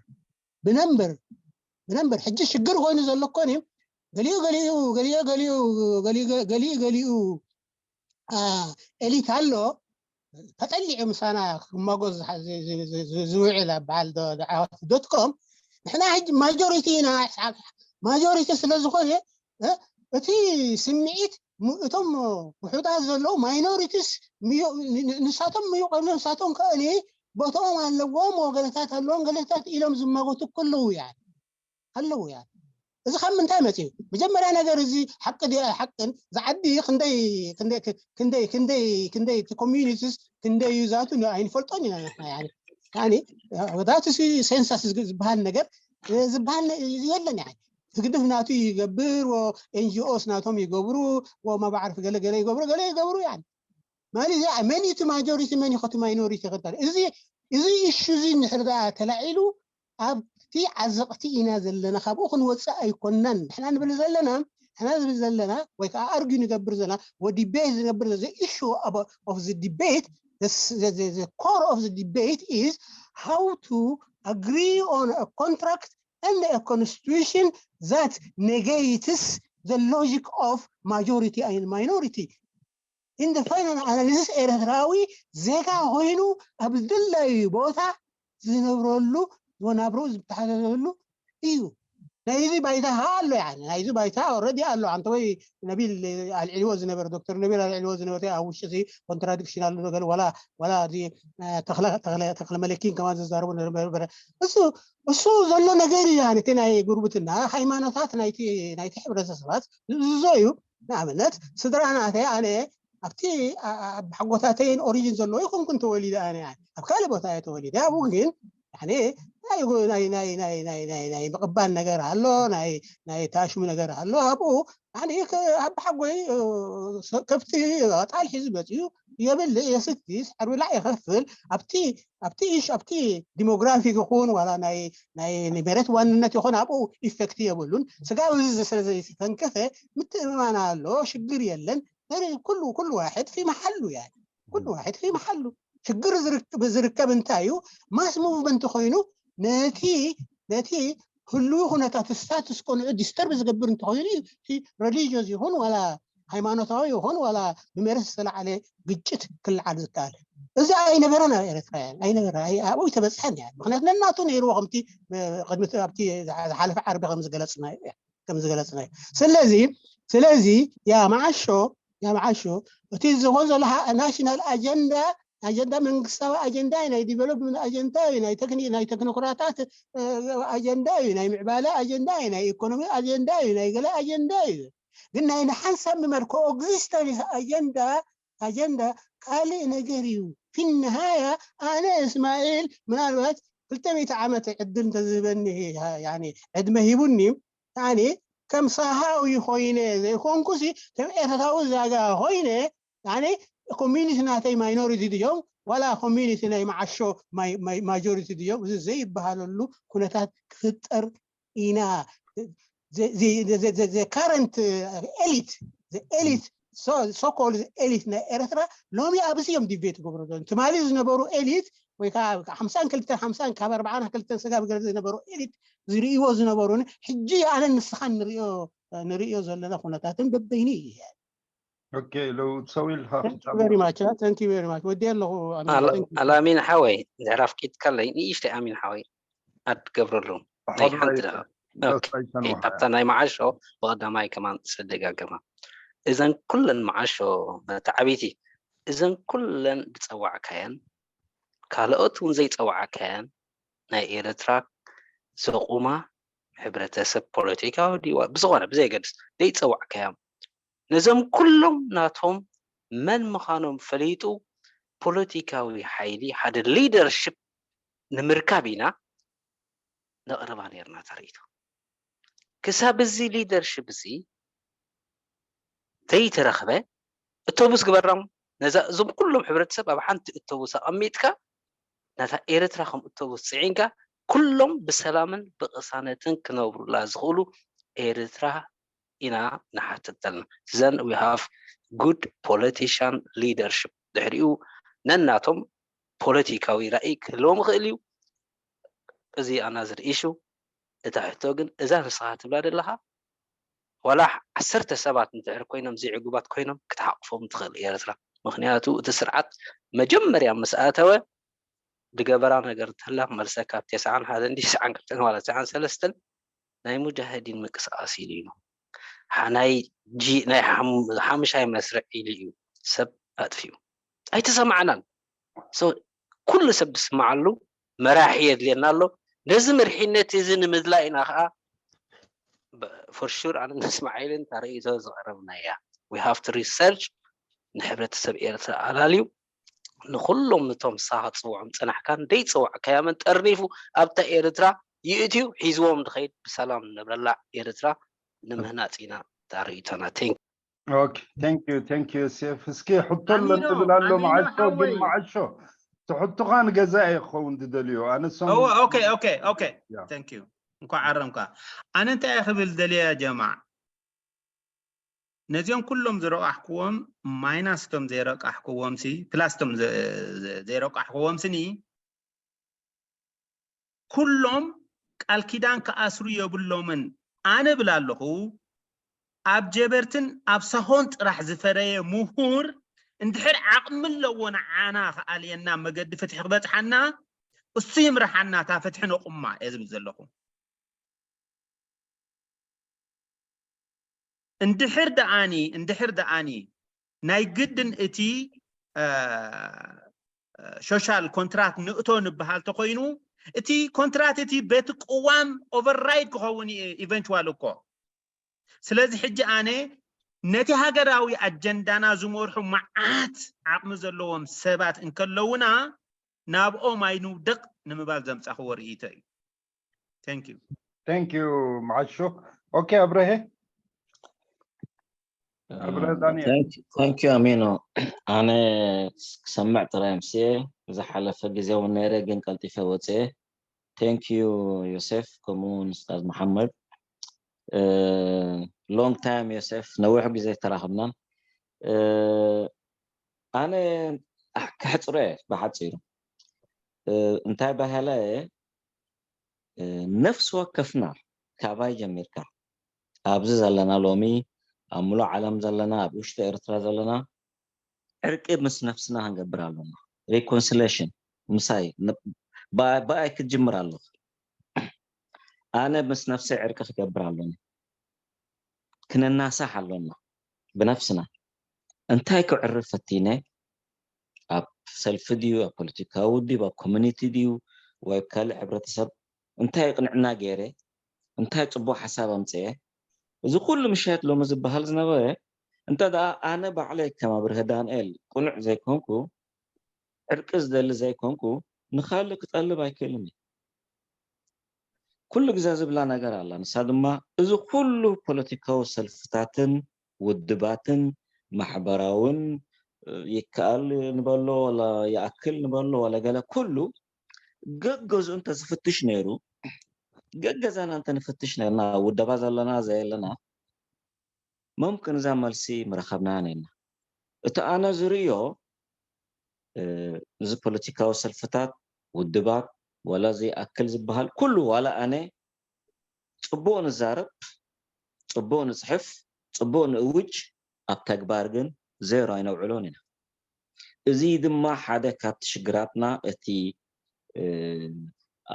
ብነምበር ብነምበር ሕጂ ሽግር ኮይኑ ዘሎ ኮን ገሊኡ ገሊኡ ገሊኡ ገሊኡ ገሊኡ ገሊኡ ኤሊት ኣሎ ተጠሊዑ ምሳና ክመጎዝ ዝውዕል ኣበሃል ዶትኮም ንሕና ሕጂ ማጆሪቲ ኢና ማጆሪቲ ስለ ዝኾነ እቲ ስምዒት እቶም ውሑዳት ዘለዉ ማይኖሪቲስ ንሳቶም ምይቆም ንሳቶም ከእኒ ቦትኦም ኣለዎም ወገለታት ኣለዎም ገለታት ኢሎም ዝማጎቱ ከለዉ እያ ኣለዉ እያ እዚ ካብ ምንታይ መፅኡ መጀመርያ ነገር እዚ ሓቂ ድያ ሓቅን ዝዓዲ ክንደይ ክንደይ ክንደይ ክንደይ ኮሚኒቲስ ክንደይ እዩ ዛቱ ኣይንፈልጦን ኢና ንሕና ያኒ ያኒ ወዳቱ ሲ ሴንሳስ ዝበሃል ነገር ዝበሃል የለን ያኒ ህግድፍ ናቱ ይገብር ኤንጂኦስ ናቶም ይገብሩ መባዕርፍ ገለገለ ይገብሩ ገለ ይገብሩ ያኒ ማለት እዚ መን እቲ ማጆሪቲ መን ይኸቱ ማይኖሪቲ ይኸታል እዚ እዚ ኢሹ እዚ እንድሕር ደኣ ተላዒሉ ኣብቲ ዓዘቕቲ ኢና ዘለና ካብኡ ክንወፅእ ኣይኮናን ንሕና ንብል ዘለና ንሕና ዝብል ዘለና ወይ ከዓ ኣርጊ ንገብር ዘለና ወ ዲቤት ዝነብር ዘ ኢሹ of the debate the core of the debate is how to agree on a contract and a constitution that negates the logic of majority and minority in the final analysis ኤርትራዊ ዜጋ ኮይኑ ኣብ ዝድለዩ ቦታ ዝነብረሉ ወናብሮ ዝተሓዘዘሉ እዩ ናይዚ ባይታ ከዓ ኣሎ ያ ናይዚ ባይታ ረዲ ኣሎ ኣንተ ወይ ነቢል ኣልዕልዎ ዝነበረ ዶክተር ነቢል ኣልዕልዎ ዝነበረ ኣብ ውሽጢ ኮንትራዲክሽን ኣሎ ነገር ወላ ወላ ተክለ መለኪን ከማን ዝዛረቡ ነበረ እሱ እሱ ዘሎ ነገር እዩ እቲ ናይ ጉርብትና ሃይማኖታት ናይቲ ሕብረተሰባት ዝዞ እዩ ንኣብነት ስድራ ናተይ ኣነ ኣብቲ ኣብ ሓጎታተይን ኦሪጅን ዘለዎ ይኮንኩን ተወሊደ ኣነ ኣብ ካልእ ቦታ እየ ተወሊደ ኣብኡ ግን ናይ ምቕባል ነገር ኣሎ ናይ ታሽሙ ነገር ኣሎ ኣብኡ ኣብ ሓጎይ ከብቲ ጣል ሒዙ መፅዩ የብል የስቲ ሳዕሪ ብላዕ ይኸፍል ኣብቲ ኣብቲ ኢሽ ኣብቲ ዲሞግራፊ ይኹን ዋላ ናይ ናይ መሬት ዋንነት ይኹን ኣብኡ ኢፌክት የብሉን ስጋብ እዚ ስለ ዘይተተንከፈ ምትእምማን ኣሎ ሽግር የለን ኩሉ ኩሉ ዋሕድ ፊ መሓሉ ያ ኩሉ ዋሕድ ፊ መሓሉ ሽግር ዝርከብ እንታይ እዩ ማስ ሙቭመንት ኮይኑ ነቲ ነቲ ህልዊ ኩነታት ስታትስ ኮ ንዑ ዲስተርብ ዝገብር እንተኮይኑ እዩ እቲ ረሊጅዮስ ይኹን ዋላ ሃይማኖታዊ ይኹን ዋላ ብሜረት ዝተላዓለ ግጭት ክልዓል ዝከኣል። እዚ ኣይነበረን ኣብ ኤርትራውያን ኣይነበረ ኣብኡ ተበፅሐን እያ። ምክንያቱ ነናቱ ነይርዎ ከምቲ ቅድሚ ኣብቲ ዝሓለፈ ዓርቢ ከም ዝገለፅናዮ ስለዚ ስለዚ ያ መዓሾ ያ መዓሾ እቲ ዝኾን ዘሎ ናሽናል ኣጀንዳ ኣጀንዳ መንግስታዊ ኣጀንዳ እዩ፣ ናይ ዲቨሎፕመንት ኣጀንዳ እዩ፣ ናይ ቴክኒ ናይ ቴክኖክራታት ኣጀንዳ እዩ፣ ናይ ምዕባለ ኣጀንዳ እዩ፣ ናይ ኢኮኖሚ ኣጀንዳ እዩ፣ ናይ ገለ ኣጀንዳ እዩ። ግን ናይ ንሓንሳብ ምመር ኮ-ኤግዚስተንስ ኣጀንዳ ኣጀንዳ ካልእ ነገር እዩ። ፊንሃያ ኣነ እስማኤል ምናልባት ክልተ ሚእቲ ዓመት ዕድል እንተዝህበኒ ዕድመ ሂቡኒ ኣነ ከም ሳሃዊ ኮይነ ዘይኮንኩሲ ከም ኤርትራዊ ዛጋ ኮይነ ኣነ ኮሚኒቲ ናተይ ማይኖሪቲ ድዮም ዋላ ኮሚኒቲ ናይ መዓሾ ማጆሪቲ ድዮም እዚ ዘይበሃለሉ ኩነታት ክፍጠር ኢና። ካረንት ኤሊት ኤሊት ሶኮል ኤሊት ናይ ኤርትራ ሎሚ ኣብዚ እዮም ዲቤት ገብሩ ትማሊ ዝነበሩ ኤሊት ወይ ከዓ ሓምሳን ክልተን ሓምሳን ካብ ኣርባዓን ክልተን ስጋብ ገለ ዝነበሩ ኤሊት ዝርእይዎ ዝነበሩን ሕጂ ኣነ ንስኻን ንርእዮ ንርእዮ ዘለና ኩነታትን በበይኑ እዩ። Okay, لو تسوي لها Thank you very much. Thank you very much. ወዲ ኣለኹ ኣላሚን ሓወይ ድሕር ኣፍቂድካለይ ንእሽተይ ኣሚን ሓወይ ኣትገብረሉ ናይ ሓንቲ ደቂቕ ኣብታ ናይ መዓሾ ብቐዳማይ ከማን ዝተደጋገማ እዘን ኩለን መዓሾ መተዓቢቲ እዘን ኩለን ዝፀዋዕካየን ካልኦት እውን ዘይፀዋዕካየን ናይ ኤርትራ ዘቑማ ሕብረተሰብ ፖለቲካዊ ድዋ ብዝኾነ ብዘየገድስ ዘይፀዋዕካዮም ነዞም ኩሎም ናቶም መን ምዃኖም ፈሊጡ ፖለቲካዊ ሓይሊ ሓደ ሊደርሽፕ ንምርካብ ኢና ነቕርባ ነርና ተርእቶ ክሳብ እዚ ሊደርሽፕ እዚ ዘይተረኽበ እቶቡስ ግበራም ነዛ እዞም ኩሎም ሕብረተሰብ ኣብ ሓንቲ እቶቡስ ኣቐሚጥካ ነታ ኤርትራ ከም እቶቡስ ፅዒንካ ኩሎም ብሰላምን ብቕሳነትን ክነብሩላ ዝኽእሉ ኤርትራ ኢና ንሓትት ዘለና then we have good politician leadership ድሕሪኡ ነናቶም ፖለቲካዊ ራእይ ክህልዎም ይኽእል እዩ እዚ ኣናዝር ኢሹ እታ ሕቶ ግን እዛ ንስኻ ትብላ ዘለኻ ዋላ ዓሰርተ ሰባት እንትሕር ኮይኖም ዘይዕጉባት ኮይኖም ክትሓቕፎም ትኽእል ኤርትራ ምክንያቱ እቲ ስርዓት መጀመርያ ምስ ኣተወ ዝገበራ ነገር እንተላ ክመልሰካ ኣብ ተስዓን ሓደን ዲስዓን ክልተን ዋላ ተስዓን ሰለስተን ናይ ሙጃሂዲን ምንቅስቃስ ኢሉ እዩ ናይ ናይ ሓምሻይ መስርዕ ኢሉ እዩ ሰብ ኣጥፊኡ ኣይተሰማዕናን ኩሉ ሰብ ዝስማዓሉ መራሒ የድልየና ኣሎ ነዚ መርሒነት እዚ ንምድላይ ኢና ከዓ for sure ኣነ እስማዒልን ታርእይቶ ዝቐረብና እያ we have to research ንሕብረተሰብ ኤርትራ ኣላልዩ ንኩሎም ነቶም ንስኻ ክትፅውዖም ዝፀናሕካን ዘይፀዋዕካዮምን ጠርኒፉ ኣብታ ኤርትራ ይእትዩ ሒዝዎም ዝኸይድ ብሰላም ንነብረላ ኤርትራ ንምህናፅ ኢና እታ ርእይቶና thank Okay, thank you, thank you, ዮሴፍ። እስኪ ሕቶ ኣሎ ዝብል ኣሎ መዓሾ ግን መዓሾ ትሕቱኻ ንገዛኢ ክኸውን ዝደልዮ ኣነሶም okay okay okay thank you እንኳዕ ዓረምካ ኣነ እንታይ ክብል ደልየ ጀማዕ ነዚኦም ኩሎም ዝረቃሕክዎም ማይናስ ቶም ዘይረቃሕክዎም ሲ ፕላስ ቶም ዘይረቃሕክዎም ስኒ ኩሎም ቃል ኪዳን ክኣስሩ የብሎምን ኣነ ብል ኣለኹ ኣብ ጀበርትን ኣብ ሳሆን ጥራሕ ዝፈረየ ምሁር እንድሕር ዓቕሚ ኣለዎ ንዓና ክኣልየና መገዲ ፍትሒ ክበፅሓና እሱ ይምርሓና እታ ፍትሒ ነቑማ እየ ዝብል ዘለኹ እንድሕር ደኣኒ እንድሕር ደኣኒ ናይ ግድን እቲ ሶሻል ኮንትራት ንእቶ ንበሃል ተኮይኑ እቲ ኮንትራት እቲ በቲ ቅዋም ኦቨርራይድ ክኸውን ኢቨንቹዋል እኮ ስለዚ ሕጂ ኣነ ነቲ ሃገራዊ ኣጀንዳና ዝመርሑ መዓት ዓቕሚ ዘለዎም ሰባት እንከለውና ናብኦም ኣይንውደቕ ንምባል ዘምፃኽዎ ርእይቶ እዩ thank you thank you መዓሾ okay ኣብረሄ thank you ኣሚኖ ኣነ ክሰምዕ ጥራይ ምስ ዝሓለፈ ግዜ እውን ነይረ ግን ቀልጢፈ ወፅኤ thank you ዮሴፍ ከምኡ እውን ስታዝ መሓመድ long time ዮሴፍ ነዊሕ ግዜ ተራኽብናን ኣነ ክሕፅሮ እየ ብሓፂሩ እንታይ ባህላ እየ ነፍሲ ወከፍና ካባይ ጀሚርካ ኣብዚ ዘለና ሎሚ ኣብ ሙሉእ ዓለም ዘለና ኣብ ውሽጢ ኤርትራ ዘለና ዕርቂ ምስ ነፍስና ክንገብር ኣለና። ሪኮንሲሌሽን ምሳይ ብኣይ ክትጅምር ኣለኹ። ኣነ ምስ ነፍሰይ ዕርቂ ክገብር ኣለኒ። ክነናሳሕ ኣሎና ብነፍስና። እንታይ ክዕርፍ ፈቲነ? ኣብ ሰልፊ ድዩ ኣብ ፖለቲካዊ ውድብ ኣብ ኮሚኒቲ ድዩ ወይ ኣብ ካልእ ሕብረተሰብ እንታይ ቅንዕና ገይረ እንታይ ፅቡቅ ሓሳብ ኣምፅአ? እዚ ኩሉ ምሻት ሎሚ ዝበሃል ዝነበረ እንተ ደኣ ኣነ ባዕለይ ከም ኣብርሀ ዳንኤል ቅኑዕ ዘይኮንኩ ዕርቂ ዝደሊ ዘይኮንኩ ንኻልእ ክጠልብ ኣይክእልን እዩ። ኩሉ ግዜ ዝብላ ነገር ኣላ። ንሳ ድማ እዚ ኩሉ ፖለቲካዊ ሰልፍታትን ውድባትን ማሕበራውን ይከኣል ንበሎ ወላ ይኣክል ንበሎ ወላ ገለ ኩሉ ገገዝኡ እንተ ዝፍትሽ ነይሩ ገገዛና እንተ ንፍትሽ ነርና ውደባ ዘለና ዘየለና መምክን እዛ መልሲ ምረኸብና ነና። እቲ ኣነ ዝርእዮ እዚ ፖለቲካዊ ሰልፍታት ውድባት ዋላ ዘይኣክል ዝበሃል ኩሉ ዋላ ኣነ ፅቡቅ ንዛረብ፣ ፅቡቅ ንፅሕፍ፣ ፅቡቅ ንእውጅ፣ ኣብ ተግባር ግን ዜሮ ኣይነውዕሎን ኢና። እዚ ድማ ሓደ ካብቲ ሽግራትና እቲ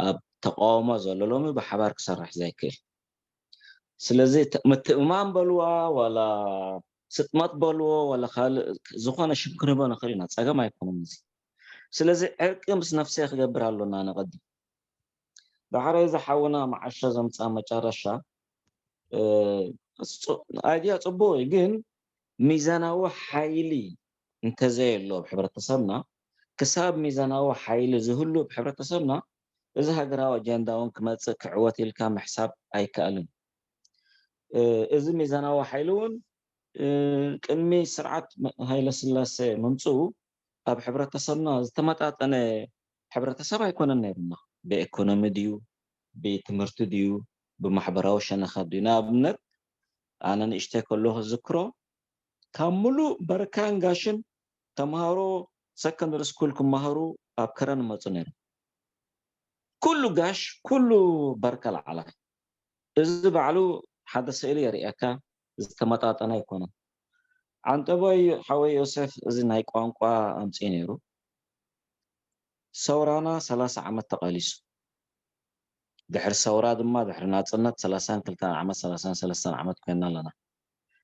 ኣብ ተቃውሞ ዘሎ ሎሚ ብሓባር ክሰርሕ ዘይክእል። ስለዚ ምትእምማን በልዋ ዋላ ስጥመት በልዎ ዋላ ካልእ ዝኾነ ሽም ክንህቦ ንኽእል ኢና። ፀገም ኣይኮነን እዚ። ስለዚ ዕርቂ ምስ ነፍሰይ ክገብር ኣሎና ንቐዲ ዳሕራይ እዚ ሓውና መዓሾ ዘምፅኣ መጨረሻ ኣይድያ ፅቡቅ እዩ ግን ሚዛናዊ ሓይሊ እንተዘየሎ ኣብ ሕብረተሰብና ክሳብ ሚዛናዊ ሓይሊ ዝህሉ ኣብ ሕብረተሰብና እዚ ሃገራዊ ኣጀንዳ እውን ክመፅእ ክዕወት ኢልካ ምሕሳብ ኣይከኣልን። እዚ ሚዛናዊ ሓይሊ እውን ቅድሚ ስርዓት ሃይለስላሴ ምምፅኡ ኣብ ሕብረተሰብና ዝተመጣጠነ ሕብረተሰብ ኣይኮነን ነይሩና። ብኤኮኖሚ ድዩ ብትምህርቲ ድዩ ብማሕበራዊ ሸነኻት ድዩ? ንኣብነት ኣነ ንእሽተይ ከለኹ ዝዝክሮ ካብ ሙሉእ በርካን ጋሽን ተምሃሮ ሰከንደሪ ስኩል ክመሃሩ ኣብ ከረን ይመፁ ነይሮም። ኩሉ ጋሽ ኩሉ በርካ ላዕላይ። እዚ ባዕሉ ሓደ ስእሊ የርእየካ ዝተመጣጠነ ኣይኮነን። ዓንጠቦይ ሓወይ ዮሴፍ እዚ ናይ ቋንቋ ኣምፅኡ ነይሩ። ሰውራና ሰላሳ ዓመት ተቓሊሱ። ድሕሪ ሰውራ ድማ ድሕሪ ናፅነት ሰላሳን ክልተን ዓመት ሰላሳን ሰለስተን ዓመት ኮይና ኣለና።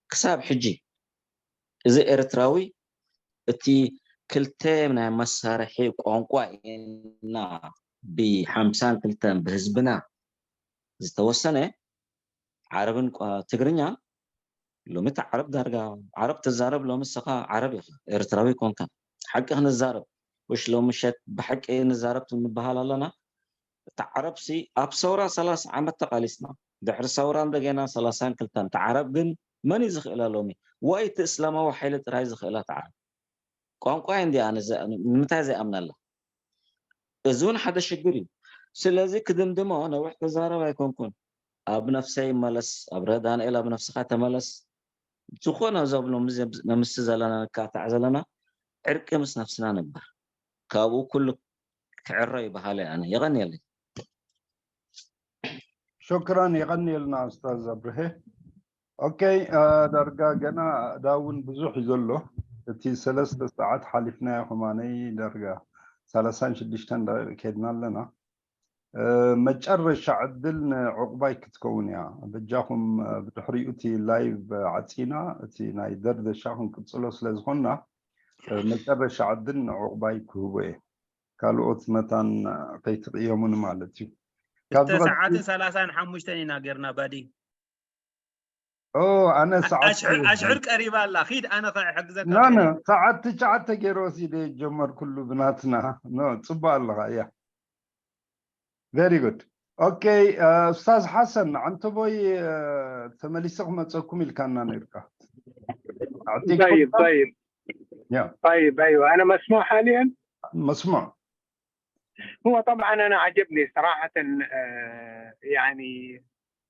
ክሳብ ሕጂ እዚ ኤርትራዊ እቲ ክልተ ናይ መሳርሒ ቋንቋ ኢና ብሓምሳን ክልተን ብህዝብና ዝተወሰነ ዓረብን ትግርኛን ሎሚ እቲ ዓረብ ዳርጋ ዓረብ ትዛረብ ሎሚ ንስኻ ዓረብ ኢኻ ኤርትራዊ ኮንካ ሓቂ ክንዛረብ ውሽ ሎሚ ሸት ብሓቂ ንዛረብ ንበሃል ኣለና። እቲ ዓረብ ሲ ኣብ ሰውራ ሰላሳ ዓመት ተቓሊስና ድሕሪ ሰውራ እንደገና ሰላሳን ክልተን እቲ ዓረብ ግን መን እዩ ዝኽእላ ሎሚ? ወይ እቲ እስላማዊ ሓይሊ ጥራይ ዝኽእላ እቲ ዓረብ ቋንቋ እንዲ ኣነ ንምንታይ ዘይኣምነላ? እዚ እውን ሓደ ሽግር እዩ። ስለዚ ክድምድሞ ነዊሕ ክዛረብ ኣይኮንኩን። ኣብ ነፍሰይ ይመለስ፣ ኣብ ዳንኤል ኣብ ነፍስኻ ተመለስ። ዝኾነ ዘብሎ ምስቲ ዘለና ንካታዕ ዘለና ዕርቂ ምስ ነፍስና ንግበር። ካብኡ ኩሉ ክዕረ ይበሃል ኣነ። የቐንየለይ። ሹክራን የቐንየልና ኡስታዝ ኣብርሄ። ኦኬ ዳርጋ ገና ዳውን ብዙሕ እዩ ዘሎ። እቲ ሰለስተ ሰዓት ሓሊፍናዮ ከማነይ ዳርጋ ሰላሳን ሽዱሽተን ደቂቕ ከድና ኣለና። መጨረሻ ዕድል ንዕቑባይ ክትከውን እያ። በጃኹም ብድሕሪኡ እቲ ላይቭ ዓፂና እቲ ናይ ደርደሻ ክንቅፅሎ ስለ ዝኾንና መጨረሻ ዕድል ንዕቑባይ ክህቦ እየ። ካልኦት መታን ከይትቕየሙኒ ማለት እዩ። እስተ ሰዓትን ሰላሳን ሓሙሽተን ኢና ጌርና ባዲ ኦ ኣነ ሰዓት ኣሽዕር ቀሪባ ኣላ ኪድ ኣነ ከሕግዘካ ሰዓት ትሽዓተ ገይረ ወሲደ ጀመርኩሉ ብናትና ኖ ፅቡቅ ኣለኻ እያ very good okay ኡስታዝ ሓሰን ዓንተቦይ ተመሊሰ ክመፀኩም ኢልካና ነርካ طيب طيب طيب ايوه انا مسموع حاليا مسموع هو طبعا انا عجبني صراحه آه، يعني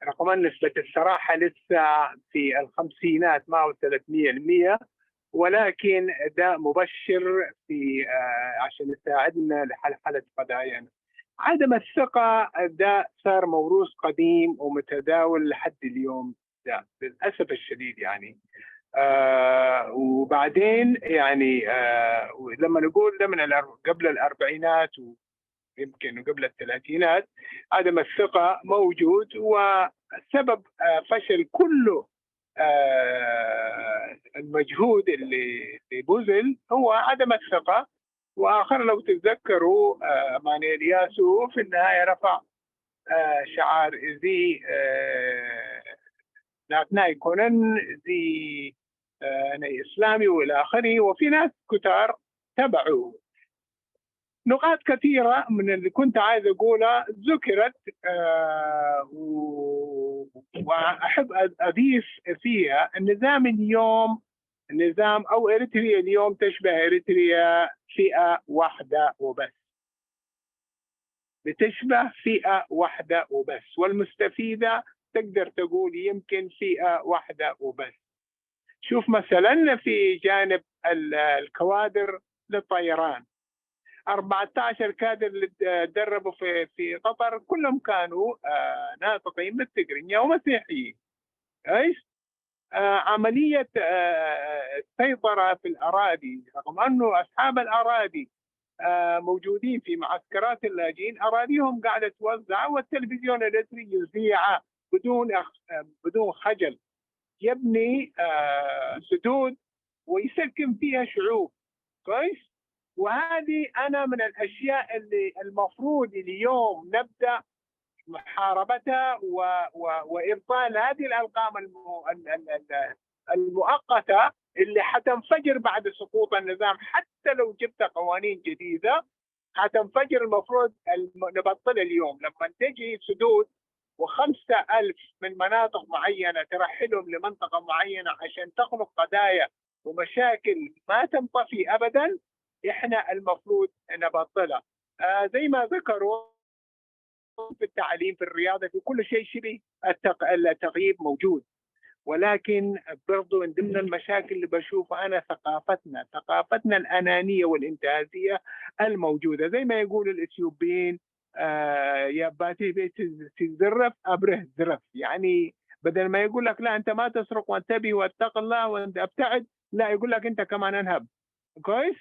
رغم ان نسبه الصراحه لسه في الخمسينات ما وصلت مية المية ولكن ده مبشر في آه، عشان يساعدنا لحلحله قضايانا. عدم الثقة ده صار موروث قديم ومتداول لحد اليوم ده، للأسف الشديد يعني. آه وبعدين يعني آه لما نقول ده من الأر- قبل الأربعينات ويمكن قبل الثلاثينات، عدم الثقة موجود، والسبب آه فشل كله آه المجهود اللي اللي بذل هو عدم الثقة. وآخر لو تتذكروا آه ماني الياسو في النهاية رفع آه شعار زي آه ناتناي كونن زي آه أنا إسلامي وإلى آخره، وفي ناس كتار تبعوا. نقاط كثيرة من اللي كنت عايز أقولها ذكرت آه و- وأحب أضيف فيها النظام اليوم، النظام أو إريتريا اليوم تشبه إريتريا فئة واحدة وبس، بتشبه فئة واحدة وبس، والمستفيدة تقدر تقول يمكن فئة واحدة وبس. شوف مثلا في جانب ال- الكوادر للطيران، أربعتاشر كادر اللي تدربوا في في قطر كلهم كانوا آه، ناطقين بالتقرينيا ومسيحيين. كويس؟ آه، عملية آه، السيطرة في الأراضي، رغم أنه أصحاب الأراضي آه، موجودين في معسكرات اللاجئين، أراضيهم قاعدة توزع والتلفزيون الإريتري يذيع بدون أخ- بدون خجل، يبني آه، سدود ويسكن فيها شعوب. كويس؟ وهذه أنا من الأشياء اللي المفروض اليوم نبدأ محاربتها و... و... وإبطال هذه الألقاب الم... ال- ال- ال- المؤقتة اللي حتنفجر بعد سقوط النظام. حتى لو جبت قوانين جديدة حتنفجر، المفروض الم... نبطل اليوم. لما تجي سدود وخمسة ألف من مناطق معينة ترحلهم لمنطقة معينة عشان تخلق قضايا ومشاكل ما تنطفي أبدا، إحنا المفروض نبطلها. آه زي ما ذكروا في التعليم، في الرياضة، في كل شيء شبه التق... التغييب موجود. ولكن برضو من ضمن المشاكل اللي بشوفها أنا ثقافتنا، ثقافتنا الأنانية والانتهازية الموجودة. زي ما يقول الإثيوبيين آه يا باتي بيت تزرف أبره زرف، يعني بدل ما يقول لك لا أنت ما تسرق وانتبه واتق الله وانت ابتعد، لا يقول لك أنت كمان انهب. كويس؟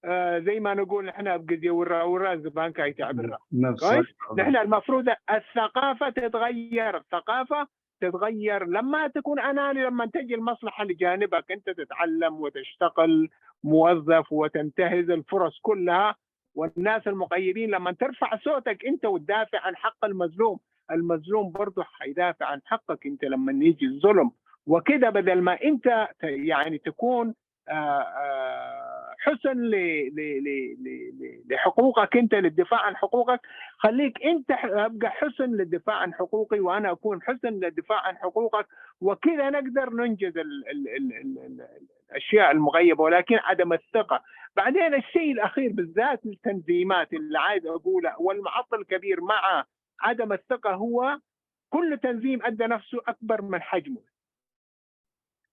آه زي ما نقول نحن بقزي ورا ورا زبان كاي تعبر. كويس؟ نحن المفروض الثقافة تتغير، الثقافة تتغير لما تكون أناني، لما تجي المصلحة لجانبك أنت تتعلم وتشتغل موظف وتنتهز الفرص كلها، والناس المغيبين لما ترفع صوتك أنت وتدافع عن حق المظلوم، المظلوم برضه حيدافع عن حقك أنت لما يجي الظلم. وكده بدل ما أنت يعني تكون آه، آه، حسن لحقوقك انت، للدفاع عن حقوقك. خليك انت ابقى حسن للدفاع عن حقوقي، وانا اكون حسن للدفاع عن حقوقك، وكذا نقدر ننجز ال ال ال ال ال الاشياء المغيبه. ولكن عدم الثقه. بعدين الشيء الاخير بالذات التنظيمات اللي عايز اقوله والمعطل الكبير مع عدم الثقه هو كل تنظيم ادى نفسه اكبر من حجمه.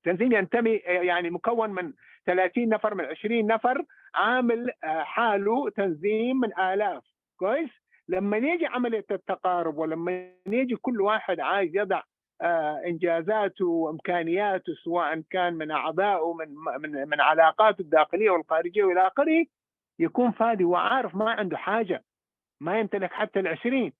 تنظيم ينتمي يعني مكون من ثلاثين نفر، من عشرين نفر، عامل حاله تنظيم من آلاف. كويس؟ لما يجي عملية التقارب ولما يجي كل واحد عايز يضع إنجازاته وإمكانياته، سواء كان من أعضائه، من من من علاقاته الداخلية والخارجية والى اخره، يكون فاضي وعارف ما عنده حاجة، ما يمتلك حتى العشرين.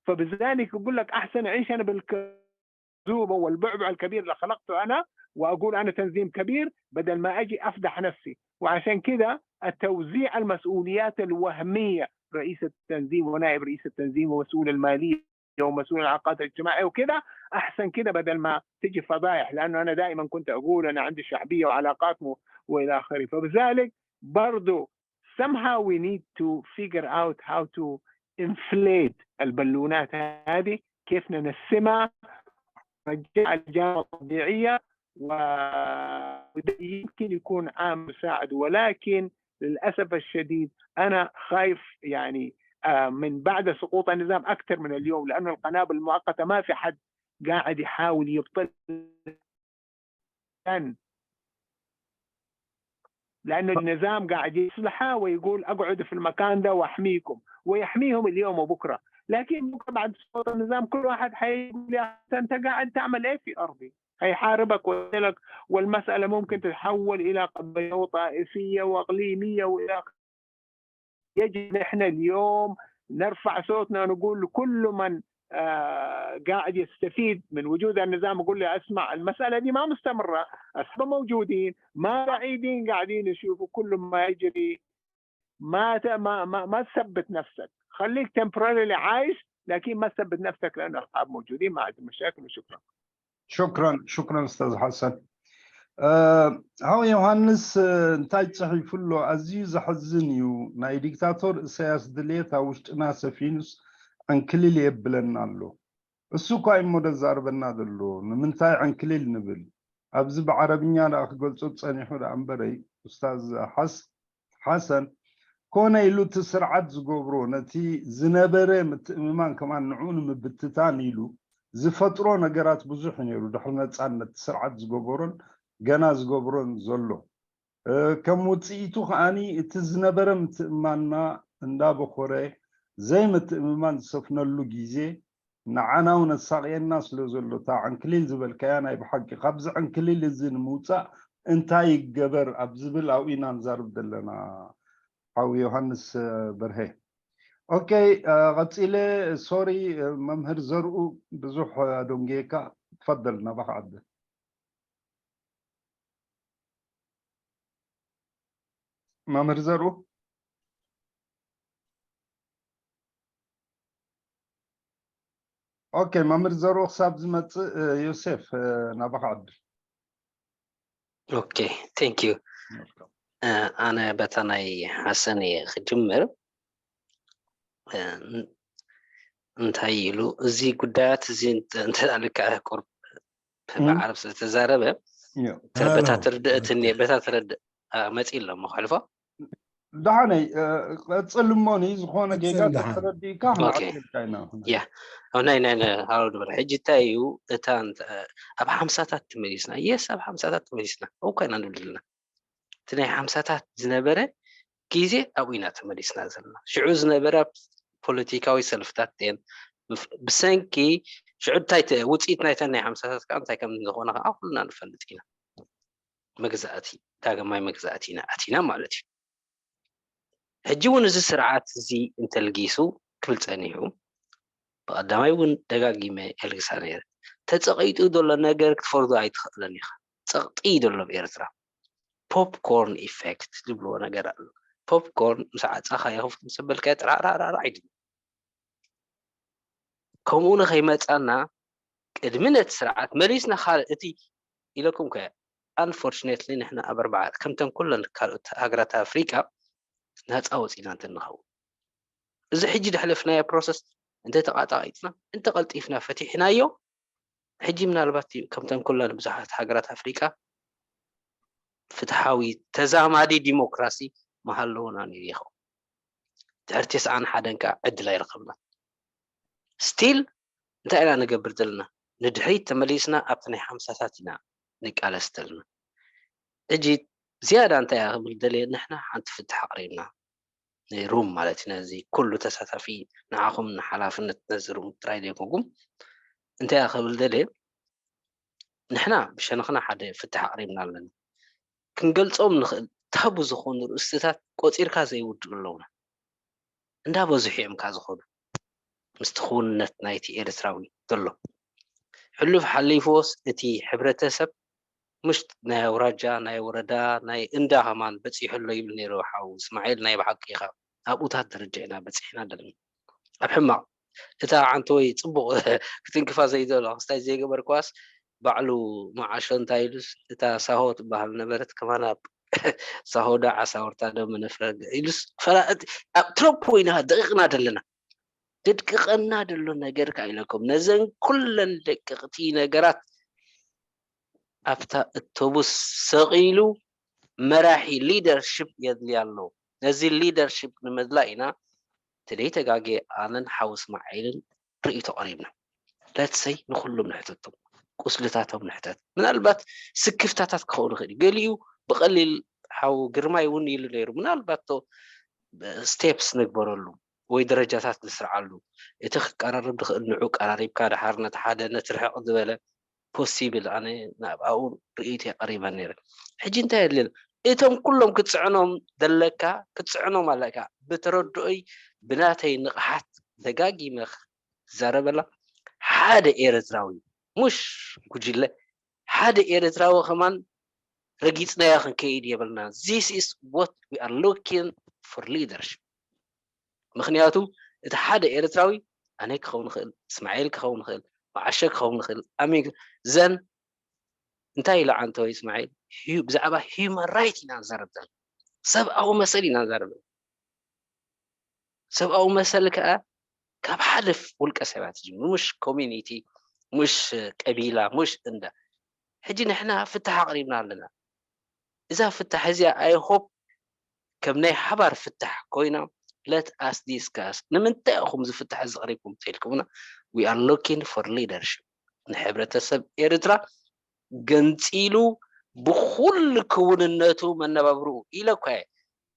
فبذلك يقول لك أحسن أعيش أنا بالكذوبة والبعبع الكبير اللي خلقته أنا، وأقول أنا تنظيم كبير، بدل ما أجي أفضح نفسي. وعشان كده التوزيع المسؤوليات الوهمية، رئيس التنظيم ونائب رئيس التنظيم ومسؤول المالية ومسؤول العلاقات الاجتماعية وكده، أحسن كده بدل ما تجي فضايح، لأنه أنا دائما كنت أقول أنا عندي شعبية وعلاقات و... وإلى آخره. فبذلك برضو somehow we need to figure out how to inflate البالونات هذه، كيف ننسمها، نرجعها لجامعة طبيعية، وده يمكن يكون عامل مساعد. ولكن للأسف الشديد أنا خايف يعني آه، من بعد سقوط النظام أكثر من اليوم، لأنه القنابل المؤقتة ما في حد قاعد يحاول يبطل. لأنه النظام قاعد يصلحه ويقول: "اقعدوا في المكان ده وأحميكم"، ويحميهم اليوم وبكرة. لكن بكرة بعد سقوط النظام كل واحد حيقول: "يا أخي، أنت قاعد تعمل إيه في أرضي؟" هيحاربك ويقتلك، والمسألة ممكن تتحول إلى قضية طائفية وإقليمية وإلى آخره. يجب نحن اليوم نرفع صوتنا ونقول لكل من آه قاعد يستفيد من وجود النظام، يقول لي: "اسمع، المسألة دي ما مستمرة، أسباب موجودين، ما بعيدين قاعدين يشوفوا كل ما يجري". ما ت... ما ما, ما تثبت نفسك، خليك temporarily عايش، لكن ما تثبت نفسك، لأنه أصحاب موجودين، ما عندهم مشاكل. وشكرا. شكرا شكرا استاذ حسن. ሃው ዮሃንስ እንታይ ጽሒፉ ኣሎ? ኣዝዩ ዘሕዝን እዩ። ናይ ዲክታቶር እሳያስ ድሌት ኣብ ውሽጥና ሰፊኑስ ዕንክልል የብለና ኣሎ። እሱ እኳ እሞ ደዛርበና ዘሎ ንምንታይ ዕንክልል ንብል? ኣብዚ ብዓረብኛ ደኣ ክገልጾ ጸኒሑ ደኣ እምበረይ ኡስታዝ ሓስ ሓሰን ኮነ ኢሉ እቲ ስርዓት ዝገብሮ ነቲ ዝነበረ ምትእምማን ከማን ንዕኡ ንምብትታን ኢሉ ዝፈጥሮ ነገራት ብዙሕ ነይሩ። ድሕሪ ነፃነት ስርዓት ዝገበሮን ገና ዝገብሮን ዘሎ ከም ውፅኢቱ ከዓኒ እቲ ዝነበረ ምትእማንና እንዳበኾረ ዘይምትእምማን ዝሰፍነሉ ግዜ ንዓና እውን ኣሳቕየና ስለ ዘሎ እታ ዕንክሊል ዝበልካያ ናይ ብሓቂ ካብዚ ዕንክሊል እዚ ንምውፃእ እንታይ ይገበር ኣብ ዝብል ኣብኡ ኢና ንዛርብ ዘለና ሓው ዮሃንስ በርሀ። ኦኬ ቀፂለ ሶሪ መምህር ዘርኡ ብዙሕ ኣደንጉየካ ትፈደል ናባኻ ዓዲ መምህር ዘርኡ ኦኬ መምህር ዘርኡ ክሳብ ዝመፅእ ዮሴፍ ናባኻ ዕድል ኦኬ thank you ኣነ በታ ናይ ሓሰን እየ ክጅምር እንታይ ኢሉ እዚ ጉዳያት እዚ እንተልካ ቁርብ ብዓረብ ስለተዛረበ በታ ትርድእት እኒአ በታ ትረድእ መፂ ኣሎ እሞ ከሕልፎ ደሓነይ ቀፅል እሞኒ ዝኾነ ጌጋ ተረዲእካ ክንዓልካ ኢና ያ ናይ ናይ ሃሮ ድበር ሕጂ እንታይ እዩ እታ ኣብ ሓምሳታት ተመሊስና የስ ኣብ ሓምሳታት ተመሊስና እኮ ኢና ንብል ዘለና እቲ ናይ ሓምሳታት ዝነበረ ግዜ ኣብኡ ኢና ተመሊስና ዘለና ሽዑ ዝነበረ ፖለቲካዊ ሰልፍታት ን ብሰንኪ ሽዑ እንታይ ውፅኢት ናይተን ናይ ሓምሳታት ከዓ እንታይ ከም ዝኾነ ከዓ ኩልና ንፈልጥ ኢና መግዛእቲ ዳግማይ መግዛእቲ ኢና ኣቲና ማለት እዩ ሕጂ እውን እዚ ስርዓት እዚ እንተልጊሱ ክብል ፀኒሑ ብቐዳማይ እውን ደጋጊመ የልግሳ ነይረ ተፀቒጡ ዘሎ ነገር ክትፈርዶ ኣይትኽእለን ኢኻ ፀቕጢ እዩ ዘሎ ኣብ ኤርትራ popcorn effect ዝብልዎ ነገር ኣሎ popcorn ምስ ዓፃኻዮ ክፍት ምስ በልካዮ ጥራዕራዕራዕራዕ ይድል ከምኡ ንኸይመፃና ቅድሚ ነቲ ስርዓት መሊስና ካልእ እቲ ኢለኩም ከ unfortunately ንሕና ኣብ ኣርባዓ ከምተን ኩለን ካልኦት ሃገራት ኣፍሪቃ ናፃ ወፂና እንተንኸውን እዚ ሕጂ ደሕለፍናዮ process እንተተቃጣቂጥና እንተቀልጢፍና ፈቲሕናዮ ሕጂ ምናልባት ከምተን ኩለን ብዙሓት ሃገራት ኣፍሪቃ ፍትሓዊ ተዛማዲ ዲሞክራሲ ምሃለውና ነይሩ ይኸውን ድሕሪ ተስዓን ሓደን ከዓ ዕድል ኣይረኸብና still እንታይ ኢና ንገብር ዘለና ንድሕሪት ተመሊስና ኣብቲ ናይ ሓምሳታት ኢና ንቃለስ ዘለና ሕጂ ዝያዳ እንታይ ክብል ደልየ ንሕና ሓንቲ ፍትሕ ኣቅሪብና ሩም ማለት እዩ ነዚ ኩሉ ተሳታፊ ንዓኹም ንሓላፍነት ነዚ ሩም ጥራይ ዘይኮንኩም እንታይ ክብል ደልየ ንሕና ብሸነኽና ሓደ ፍትሕ ኣቅሪብና ኣለና ክንገልፆም ንኽእል ታቡ ዝኾኑ ርእስትታት ቆፂርካ ዘይውድኡ ኣለውና እንዳበዝሑ እዮም ካ ዝኾኑ ምስቲ ክውንነት ናይቲ ኤርትራዊ ዘሎ ሕሉፍ ሓሊፍዎስ እቲ ሕብረተሰብ ምሽ ናይ ኣውራጃ ናይ ወረዳ ናይ እንዳ ከማን በፂሑ ኣሎ ይብል ነይሩ ሓው እስማዒል ናይ ብሓቂ ኢኻ ኣብኡታት ደረጃ ኢና በፂሕና ዘለና ኣብ ሕማቕ እታ ዓንተወይ ፅቡቕ ክትንክፋ ዘይደሎ ክስታይ ዘይገበርክዋስ ባዕሉ መዓሾ እንታይ ኢሉስ እታ ሳሆ ትበሃል ነበረት ከማን ኣብ ሳሆ ዶ ዓሳ ወርታ ዶ መነፍረ ኢሉስ ፈላእት ኣብ ትረፖ ኢና ደቂቕና ዘለና ደድቅቐና ደሎ ነገር ከ ኢለኩም ነዘን ኩለን ደቅቕቲ ነገራት ኣብታ እቶቡስ ሰቒሉ መራሒ leadership የድልያ ኣሎ ነዚ leadership ንምድላ ኢና ተደይ ተጋጌ ኣነን ሓው እስማዒልን ርእይቶ ቀሪብና let's say ንኩሎም ንሕተቶም ቁስልታቶም ንሕተት ምናልባት ስክፍታታት ክኸውን ይኽእል እዩ ገሊኡ ብቐሊል ሓው ግርማይ እውን ኢሉ ነይሩ። ምናልባት ቶ ስቴፕስ ንግበረሉ ወይ ደረጃታት ንስርዓሉ። እቲ ክቀራረብ ዝኽእል ንዑ ቀራሪብካ፣ ድሓር ነቲ ሓደ ነቲ ርሕቕ ዝበለ ፖሲብል፣ ኣነ ናብ ኣብኡ ርእይቶ የቐሪበ ነይረ። ሕጂ እንታይ የድልየና? እቶም ኩሎም ክትፅዕኖም ዘለካ ክትፅዕኖም ኣለካ። ብተረድኦይ ብናተይ ንቕሓት ደጋጊመ ክዛረበላ፣ ሓደ ኤርትራዊ፣ ሙሽ ጉጅለ፣ ሓደ ኤርትራዊ ከማን ረጊፅናዮ ክንከይድ የብልና። This is what we are looking for leadership። ምክንያቱ እቲ ሓደ ኤርትራዊ ኣነ ክኸውን ይኽእል፣ እስማዒል ክኸውን ይኽእል፣ መዓሸ ክኸውን ይኽእል፣ ኣሚን ዘን እንታይ ኢሉ ዓንተወይ እስማዒል? ብዛዕባ ሂዩማን ራይት ኢና ንዛረብ ዘለና፣ ሰብኣዊ መሰል ኢና ንዛረብ ዘለና። ሰብኣዊ መሰል ከኣ ካብ ሓደ ውልቀ ሰባት እዩ፣ ሙሽ ኮሚኒቲ፣ ሙሽ ቀቢላ፣ ሙሽ እንዳ። ሕጂ ንሕና ፍታሕ ኣቕሪብና ኣለና። እዛ ፍታሕ እዚኣ ኣይ ሆፕ ከም ናይ ሓባር ፍታሕ ኮይና፣ let us discuss። ንምንታይ ኢኹም እዚ ፍታሕ እዚ ኣቕሪብኩም እንተኢልኩምና፣ we are looking for leadership። ንሕብረተሰብ ኤርትራ ገንጺሉ ብኹሉ ክውንነቱ መነባብርኡ ኢለ እኳ እየ፣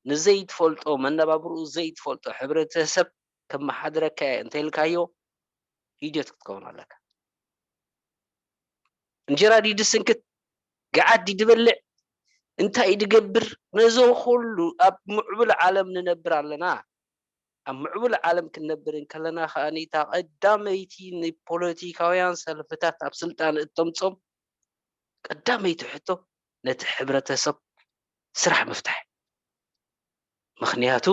ንዘይትፈልጦ መነባብርኡ ዘይትፈልጦ ሕብረተሰብ ከመሓድረካ እየ እንተኢልካዮ ኢድዮት ክትከውን ኣለካ። እንጀራ ድዩ ድስንክት፣ ገዓት ድዩ ድበልዕ፣ እንታይ እዩ ድገብር? ነዞ ኩሉ ኣብ ምዕቡል ዓለም ንነብር ኣለና። ኣብ ምዕቡል ዓለም ክንነብር እንከለና ከኣ እታ ቀዳመይቲ ንፖለቲካውያን ሰልፍታት ኣብ ስልጣን እተምጾም ቀዳመይቲ ሕቶ ነቲ ሕብረተሰብ ስራሕ ምፍታሕ። ምክንያቱ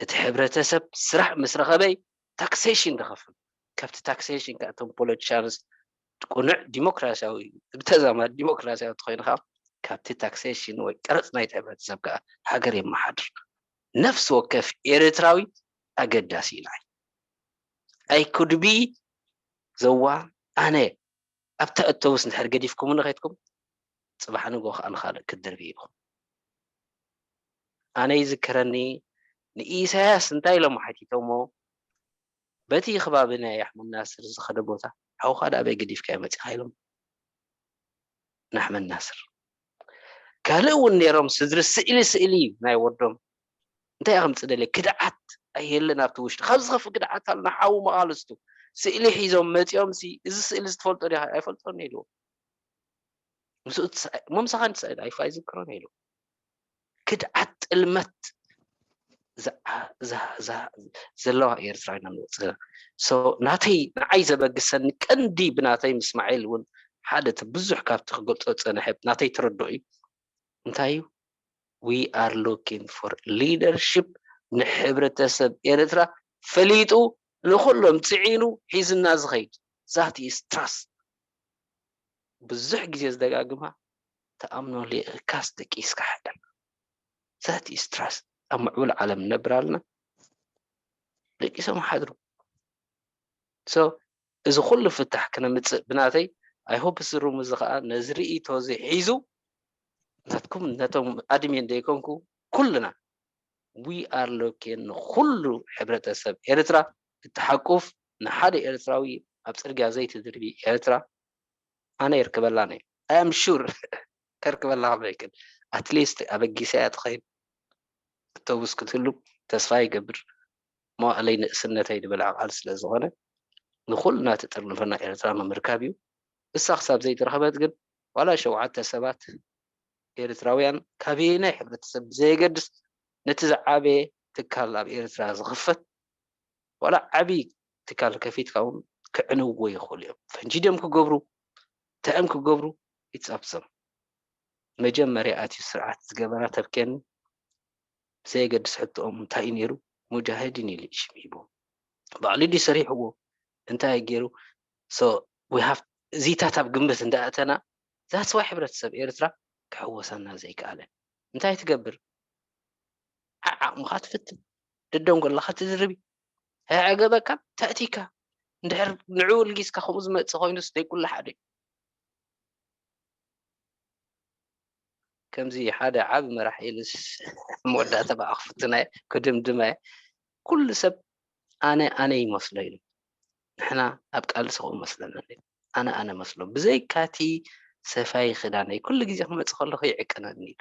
እቲ ሕብረተሰብ ስራሕ ምስ ረኸበ ታክሴሽን ዝኸፍል። ካብቲ ታክሴሽን ከኣ እቶም ፖለቲሻንስ ቅኑዕ ዲሞክራሲያዊ፣ ብተዛማዲ ዲሞክራሲያዊ ተኾይኑ ከኣ ካብቲ ታክሴሽን ወይ ቀረጽ ናይቲ ሕብረተሰብ ከኣ ሃገር የመሓድር። ነፍሲ ወከፍ ኤርትራዊ ኣገዳሲ ኢልና። I could be the one፣ ኣነ ኣብታ ኣውቶቡስ እንድሕር ገዲፍኩምኒ ከይድኩም፣ ጽባሕ ንግሆ ከኣ ንኻልእ ክትድርብዩ ኢኹም። ኣነ ይዝከረኒ ንኢሳያስ እንታይ ኢሎም ሓቲቶሞ፣ በቲ ከባቢ ናይ ኣሕመድ ናስር ዝኸደ ቦታ፣ ሓውኻ ደኣ ኣበይ ገዲፍካዮ መጺኻ ኢሎም ንኣሕመድ ናስር። ካልእ እውን ነይሮም ስድሪ ስእሊ ስእሊ ናይ ወዶም እንታይ ኢኹም ትደልዩ? ክድዓት ኣየለን ኣብቲ ውሽጢ። ካብ ዝኸፍእ ክድዓት ኣሎ፣ ንሓዉ መቓልስቱ ስእሊ ሒዞም መጺኦም ሲ፣ እዚ ስእሊ እዚ ትፈልጦ ዲኻ? ኣይፈልጦን ኢልዎ። ምስኡ ትስዕር፣ እሞ ምሳኻ ንትስዕር፣ ኣይፋ ኣይዝክሮን ኢሉ። ክድዓት ጥልመት ዝዓ-፣ ዝሃ-፣ ዝሃ-፣ ዘለዋ ኤርትራ ኢና ንወጽእ ዘለና። So፣ ናተይ፣ ንዓይ ዘበግሰኒ ቀንዲ ብናተይ ምስማዒል እውን ሓደ እቲ ብዙሕ ካብቲ ክገልጾ ዝጸንሐ ናተይ ተረድኦ እዩ። እንታይ እዩ? We are looking for leadership፣ ንሕብረተሰብ ኤርትራ ፈሊጡ ንኹሎም ጽዒኑ ሒዝና ዝኸይድ። That is trust። ብዙሕ ግዜ ዝደጋግማ፣ ተኣምኖ ሊእካስ ደቂስካ ሓደር። That is trust። ኣብ ምዕቡል ዓለም ንነብር ኣለና፣ ደቂሶም ሓድሩ። So፣ እዚ ኩሉ ፍታሕ ክነምጽእ ብናተይ፣ I hope እዚ ሩም እዚ ኸኣ ነዚ ርእይቶ እዚ ሒዙ፣ ናትኩም፣ ነቶም ኣድሚን ዘይኮንኩ፣ ኩልና፣ we are looking ንኹሉ ሕብረተሰብ ኤርትራ እትሓቁፍ፣ ንሓደ ኤርትራዊ ኣብ ጽርግያ ዘይትድርቢ ኤርትራ፣ ኣነ የርክበላን እየ። I am sure ከርክበላ ከመይ ይክእል? At least ኣበጊሰያ ትኸይድ፣ ኣውቶቡስ ክትህሉ ተስፋ ይገብር። መዋእለይ ንእስነተይ ዝበልዐ ቃል ስለ ዝኾነ፣ ንኹልና ትጥርንፈና ኤርትራ ንምርካብ እዩ። እሳ ክሳብ ዘይተረኸበት ግን፣ ዋላ ሸውዓተ ሰባት ኤርትራውያን ካበየናይ ሕብረተሰብ ብዘየገድስ፣ ነቲ ዝዓበየ ትካል ኣብ ኤርትራ ዝኽፈት፣ ዋላ ዓብዪ ትካል ከፊትካ እውን ክዕንውዎ ይኽእሉ እዮም። ፈንጂ ድዮም ክገብሩ፣ እንታይ እዮም ክገብሩ? It's up to them። መጀመርያ ኣትዩ ስርዓት ዝገበራ ተብክየኒ፣ ብዘየገድስ ሕቶኦም እንታይ እዩ ነይሩ፣ ሙጃሂዲን ኢሉ እዩ ሽም ሂቡ። ባዕሉ ድዩ ሰሪሕዎ? እንታይ ገይሩ? So we have፣ እዚታት ኣብ ግምት እንዳኣተና፣ that's why ሕብረተሰብ ኤርትራ ክሕወሰና ዘይከኣለ። እንታይ ትገብር? ዓዓቕምኻ ትፍትን፣ ደደንጎላኻ ትድርቢ፣ ኣየዕገበካን ተእቲካ። እንድሕር ንዕኡ ልጊስካ ከምኡ ዝመጽእ ኮይኑስ ደይ ኩሉ ሓደ እዩ። ከምዚ ሓደ ዓቢ መራሒ ኢሉስ መወዳእታ ብኣ ክፍትናየ፣ ክድምድማየ። ኩሉ ሰብ ኣነ፣ ኣነ ይመስሎ ኢሉ። ንሕና ኣብ ቃልሲ ከምኡ መስለና እንድዩ። ኣነ፣ ኣነ መስሎ። ብዘይካቲ ሰፋይ ክዳነይ ኩሉ ግዜ ክመጽእ ከለኹ ይዕቀነኒ ኢሉ።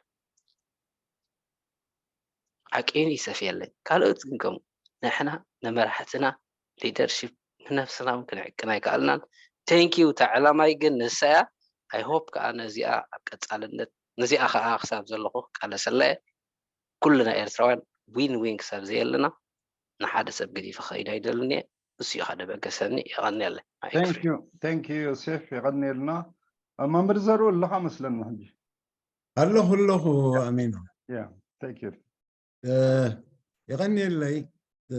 ሓቀይን ይሰፍየለይ። ካልኦት ግን ከምኡ። ንሕና ንመራሕትና፣ ሊደርሺፕ፣ ንነብስና እውን ክንዕቅን ኣይከኣልናን። Thank you። እታ ዕላማይ ግን ንሳ እያ። I hope ከኣ ነዚኣ ኣብ ቀጻልነት፣ ነዚኣ ከኣ ክሳብ ዘለኹ ክቃለሰላ እየ። ኩልና ኤርትራውያን ዊን ዊን ክሳብ ዘየለና ንሓደ ሰብ ገዲፈ ክኸይድ ኣይደልን እየ። እሱ እዩ ሓደ በገሰኒ። የቐንየለይ። ማይክ ፍሪ። Thank you፣ thank you ዮሴፍ፣ የቐንየልና። መምህር ዘርኡ ኣለኻ መስለኒ ሕጂ። ኣለኹ ኣለኹ። ኣሜን። Yeah, thank you። እ፣ የቐንየለይ። እ፣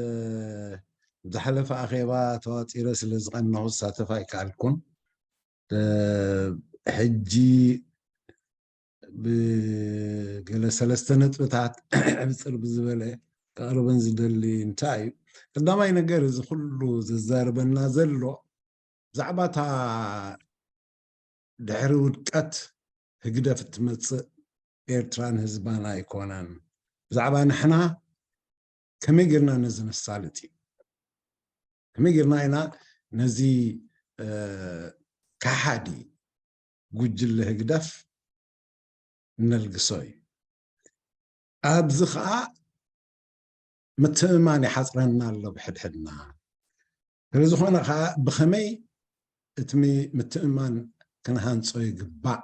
ዝሓለፈ ኣኼባ ተዋፂረ ስለ ዝቐነኹ ዝሳተፍ ኣይከኣልኩን። እ፣ ሕጂ ብገለ ሰለስተ ነጥብታት ሕብፅር ብዝበለ ከቕርበን ዝደሊ እንታይ እዩ? ቀዳማይ ነገር፣ እዚ ኩሉ ዘዛርበና ዘሎ ብዛዕባ እታ ድሕሪ ውድቀት ህግደፍ እትመፅእ ኤርትራን ህዝባን ኣይኮነን። ብዛዕባ ንሕና ከመይ ጌርና ነዚ ነሳልጥ እዩ። ከመይ ጌርና ኢና ነዚ፣ እ፣ ከሓዲ ጉጅለ ህግደፍ እነልግሶ እዩ። ኣብዚ ኸዓ ምትእምማን ይሓፅረና ኣሎ ብሕድሕድና። ስለ ዝኾነ ኸዓ ብኸመይ እቲ ሚ-፣ ምትእምማን ክንሃንጾ ይግባእ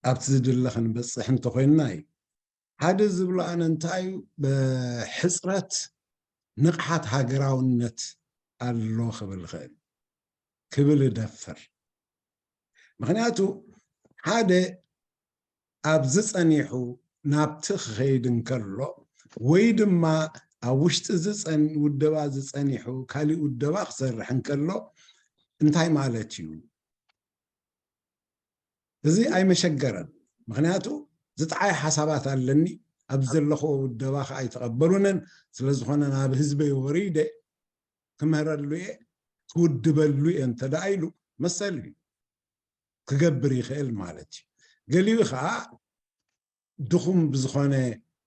ኣብቲ ዝድለ ክንበፅሕ እንተኾይንና እዩ። ሓደ ዝብሎ ኣነ እንታይ እዩ፣ ብሕፅረት ንቕሓት ሃገራውነት ኣሎ ክብል ይኽእል፣ ክብል እደፍር። ምኽንያቱ ሓደ ኣብዚ ጸኒሑ ናብቲ ክኸይድ እንከሎ፣ ወይ ድማ ኣብ ውሽጢ እዚ ጸን-፣ ውደባ እዚ ጸኒሑ ካሊእ ውደባ ክሰርሕ እንከሎ እንታይ ማለት እዩ? እዚ ኣይመሸገረን። ምኽንያቱ ዝጠዓየ ሓሳባት ኣለኒ፣ ኣብ ዘለኽዎ ውደባ ከኣ ኣይተቐበሉንን። ስለ ዝኾነ ናብ ህዝበይ ወሪደ ክምህረሉ እየ፣ ክውድበሉ እየ እንተ ደኣ ኢሉ መሰሉ እዩ። ክገብር ይኽእል ማለት እዩ። ገሊኡ ኸዓ ድኹም ብዝኾነ፣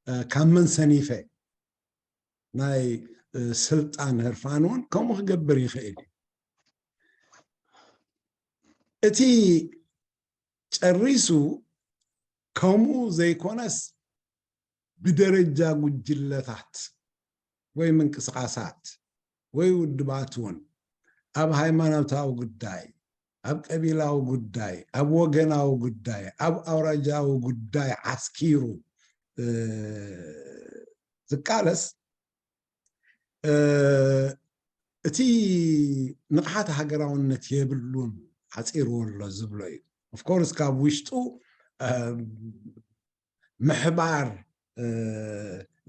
እ፣ ካብ መን ሰኒፈ ናይ፣ እ፣ ስልጣን ህርፋን እውን ከምኡ ክገብር ይኽእል እዩ። እቲ ጨሪሱ ከምኡ ዘይኮነስ ብደረጃ ጉጅለታት ወይ ምንቅስቓሳት ወይ ውድባት እውን ኣብ ሃይማኖታዊ ጉዳይ፣ ኣብ ቀቢላዊ ጉዳይ፣ ኣብ ወገናዊ ጉዳይ፣ ኣብ ኣውራጃዊ ጉዳይ ዓስኪሩ፣ እ፣ ዝቃለስ፣ እ፣ እቲ ንቕሓት ሃገራውነት የብሉን፣ ሓፂርዎ ኣሎ ዝብሎ እዩ። ኦፍኮርስ ካብ ውሽጡ፣ እ፣ ምሕባር፣ እ፣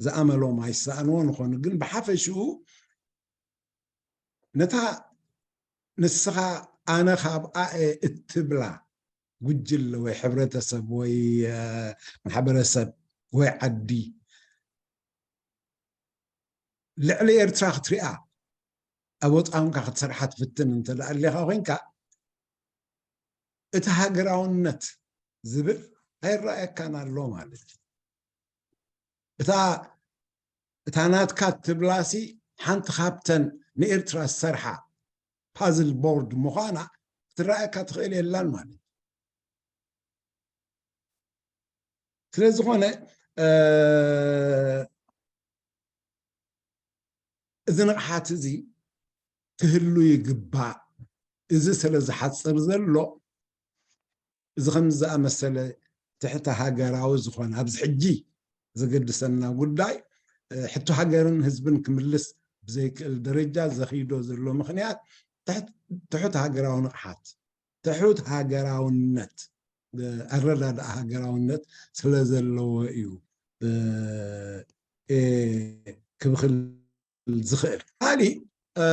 ዝኣመሎም ኣይሰኣንዎን ይኾኑ፣ ግን ብሓፈሽኡ ነታ ንስኻ ኣነ ካብኣ እየ እትብላ ጉጅለ ወይ ሕብረተሰብ ወይ፣ እ፣ ማሕበረሰብ ወይ ዓዲ ልዕሊ ኤርትራ ክትሪኣ ኣብ ወፃእንካ ክትሰርሓ ትፍትን እንተ ደኣ ኣሊኻ ኮይንካ፣ እቲ ሃገራውነት ዝብል ኣይረኣየካን ኣሎ ማለት እዩ። እታ፣ እታ ናትካ እትብላሲ ሓንቲ ካብተን ንኤርትራ ዝሰርሓ ፓዝል ቦርድ ምዃና ክትረኣየካ ትኽእል የላን ማለት እዩ። ስለ ዝኾነ፣ እ፣ እዚ ንቕሓት እዚ ክህሉ ይግባእ። እዚ ስለ ዝሓጽር ዘሎ፣ እዚ ከምዚ ዝኣመሰለ ትሕተ ሃገራዊ ዝኾነ ኣብዚ ሕጂ ዘገድሰና ጉዳይ፣ እ፣ ሕቶ ሃገርን ህዝብን ክምልስ ብዘይክእል ደረጃ ዘኺዶ ዘሎ ምኽንያት ትሕት-፣ ትሑት ሃገራዊ ንቕሓት፣ ትሑት ሃገራውነት፣ እ፣ ኣረዳድኣ ሃገራውነት ስለ ዘለዎ እዩ፣ እ፣ እ፣ ክብክል ዝኽእል። ካሊእ፣ እ፣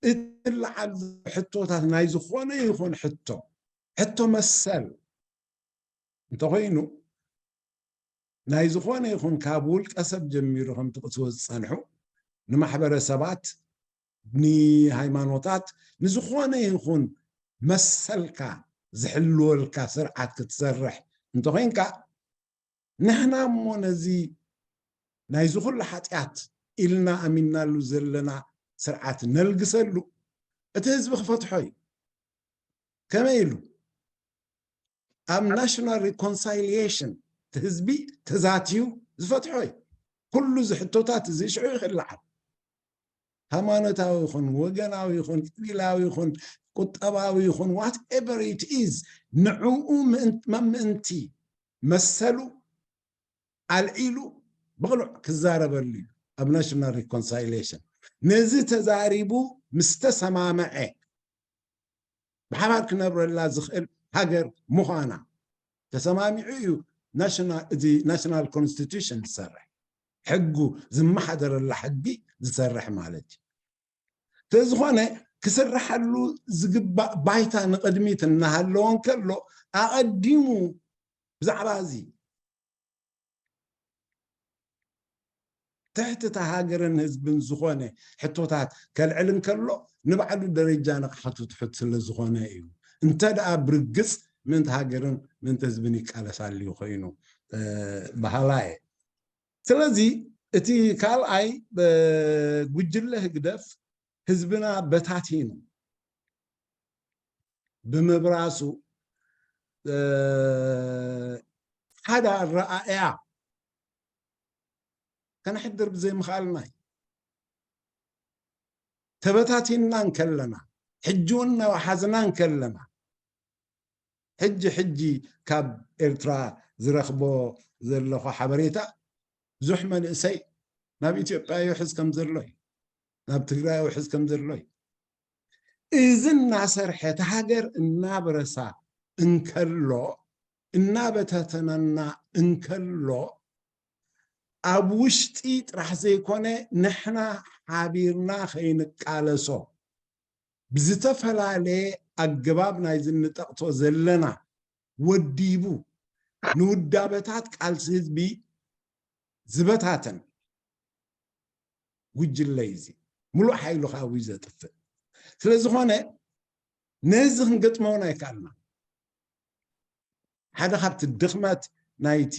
እቲ ዝለዓል ሕቶታት ናይ ዝኾነ ይኹን ሕቶ፣ ሕቶ መሰል እንተኾይኑ፣ ናይ ዝኾነ ይኹን ካብ ውልቀ ሰብ ጀሚሩ ከምቲ ክትወ ዝጸንሑ ንማሕበረሰባት፣ ንሃይማኖታት፣ ንዝኾነ ይኹን መሰልካ ዝሕልወልካ ስርዓት ክትሰርሕ እንተኾይንካ፣ ንሕና እሞ ነዚ ናይዚ ኩሉ ሓጢኣት ኢልና ኣሚንናሉ ዘለና ስርዓት ነልግሰሉ፣ እቲ ህዝቢ ክፈትሖ እዩ። ከመይ ኢሉ? ኣብ ናሽናል ሪኮንሳይሊየሽን እቲ ህዝቢ ተዛትዩ ዝፈትሖ እዩ። ኩሉ እዚ ሕቶታት እዚ ሽዑ ይኽእል ይለዓል። ሃይማኖታዊ ይኹን፣ ወገናዊ ይኹን፣ ቀቢላዊ ይኹን፣ ቁጠባዊ ይኹን፣ whatever it is፣ ንዕኡ ምእን-፣ መምእንቲ መሰሉ ኣልዒሉ ብቕሉዕ ክዛረበሉ እዩ ኣብ ናሽናል ሪኮንሳይሌሽን። ነዚ ተዛሪቡ ምስ ተሰማምዐ ብሓባር ክነብረላ ዝኽእል ሃገር ምዃና ተሰማሚዑ እዩ ናሽና-፣ እዚ ናሽናል ኮንስቲቱሽን ዝሰርሕ፣ ሕጉ ዝመሓደረላ ሕጊ ዝሰርሕ ማለት እዩ። ስለዝኾነ ክስርሓሉ ዝግባእ ባይታ ንቕድሚት እናሃለወ እንከሎ ኣቐዲሙ ብዛዕባ እዚ ትሕቲ እታ ሃገርን ህዝብን ዝኾነ ሕቶታት ከልዕል እንከሎ ንባዕሉ ደረጃ ንቕሓቱ ትሑት ስለ ዝኾነ እዩ። እንተ ደኣ ብርግጽ ምእንቲ ሃገርን ምእንቲ ህዝብን ይቃለስ ኣልዩ ኮይኑ፣ እ፣ በሃላ እየ። ስለዚ እቲ ካልኣይ፣ እ፣ ጉጅለ ህግደፍ ህዝብና በታቲኑ ብምብራሱ፣ እ፣ ሓደ ኣረኣእያ ከነሕድር ብዘይምኽኣልና እዩ። ተበታቲንና እንከለና፣ ሕጂ እውን እናወሓዝና እንከለና፣ ሕጂ ሕጂ ካብ ኤርትራ ዝረኽቦ ዘለኹ ሓበሬታ፣ ብዙሕ መንእሰይ ናብ ኢትዮጵያ ይውሕዝ ከም ዘሎ እዩ፣ ናብ ትግራይ ይውሕዝ ከም ዘሎ እዩ። እዚ እናሰርሐ፣ እቲ ሃገር እናብረሳ እንከሎ፣ እናበታተነና እንከሎ፣ ኣብ ውሽጢ ጥራሕ ዘይኮነ፣ ንሕና ሓቢርና ከይንቃለሶ፣ ብዝተፈላለየ ኣገባብ ናይዚ እንጠቕሶ ዘለና ወዲቡ ንውዳበታት ቃልሲ ህዝቢ ዝበታተን ጉጅለ እዩ። እዚ ምሉእ ሓይሉ ካብኡ እዩ ዘጥፍእ። ስለ ዝኾነ ነዚ ክንገጥመውን ኣይከኣልና። ሓደ ካብቲ ድኽመት ናይቲ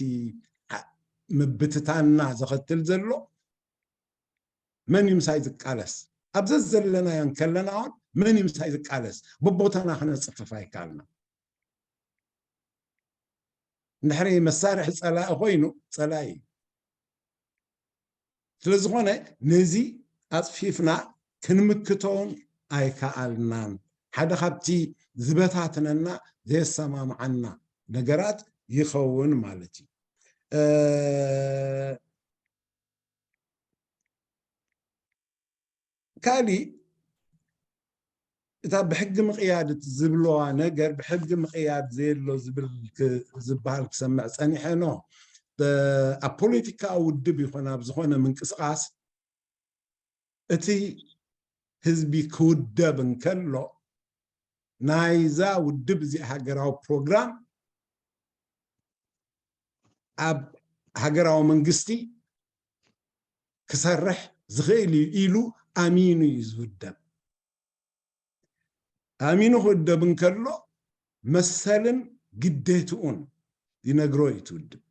ዓ-፣ ምብትታንና ዘኸትል ዘሎ መን እዩ ምሳይ ዝቃለስ? ኣብ ዘዘለናዮ እንከለና እውን መን እዩ ምሳይ ዝቃለስ? በቦታና ክነጽፍፍ ኣይከኣልና። እንድሕሪ መሳርሒ ጸላኢ ኮይኑ፣ ጸላኢ እዩ። ስለ ዝኾነ ነዚ ኣጽፊፍና ክንምክቶን ኣይከኣልናን። ሓደ ካብቲ ዝበታትነና ዘየሰማምዓና ነገራት ይኸውን ማለት እዩ። እ፣ ካሊእ እታ ብሕጊ ምቕያድ ዝብለዋ ነገር ብሕጊ ምቕያድ ዘየሎ ዝብል ክ-፣ ዝበሃል ክሰምዕ ጸኒሐ ኖ። ብ-፣ ኣብ ፖለቲካዊ ውድብ ይኹን ኣብ ዝኾነ ምንቅስቓስ እቲ ህዝቢ ክውደብ እንከሎ ናይዛ ውድብ እዚኣ ሃገራዊ ፕሮግራም ኣብ ሃገራዊ መንግስቲ ክሰርሕ ዝኽእል እዩ ኢሉ ኣሚኑ እዩ ዝውደብ። ኣሚኑ ክውደብ እንከሎ መሰልን ግዴትኡን ይነግሮ እዩ እቲ ውድብ።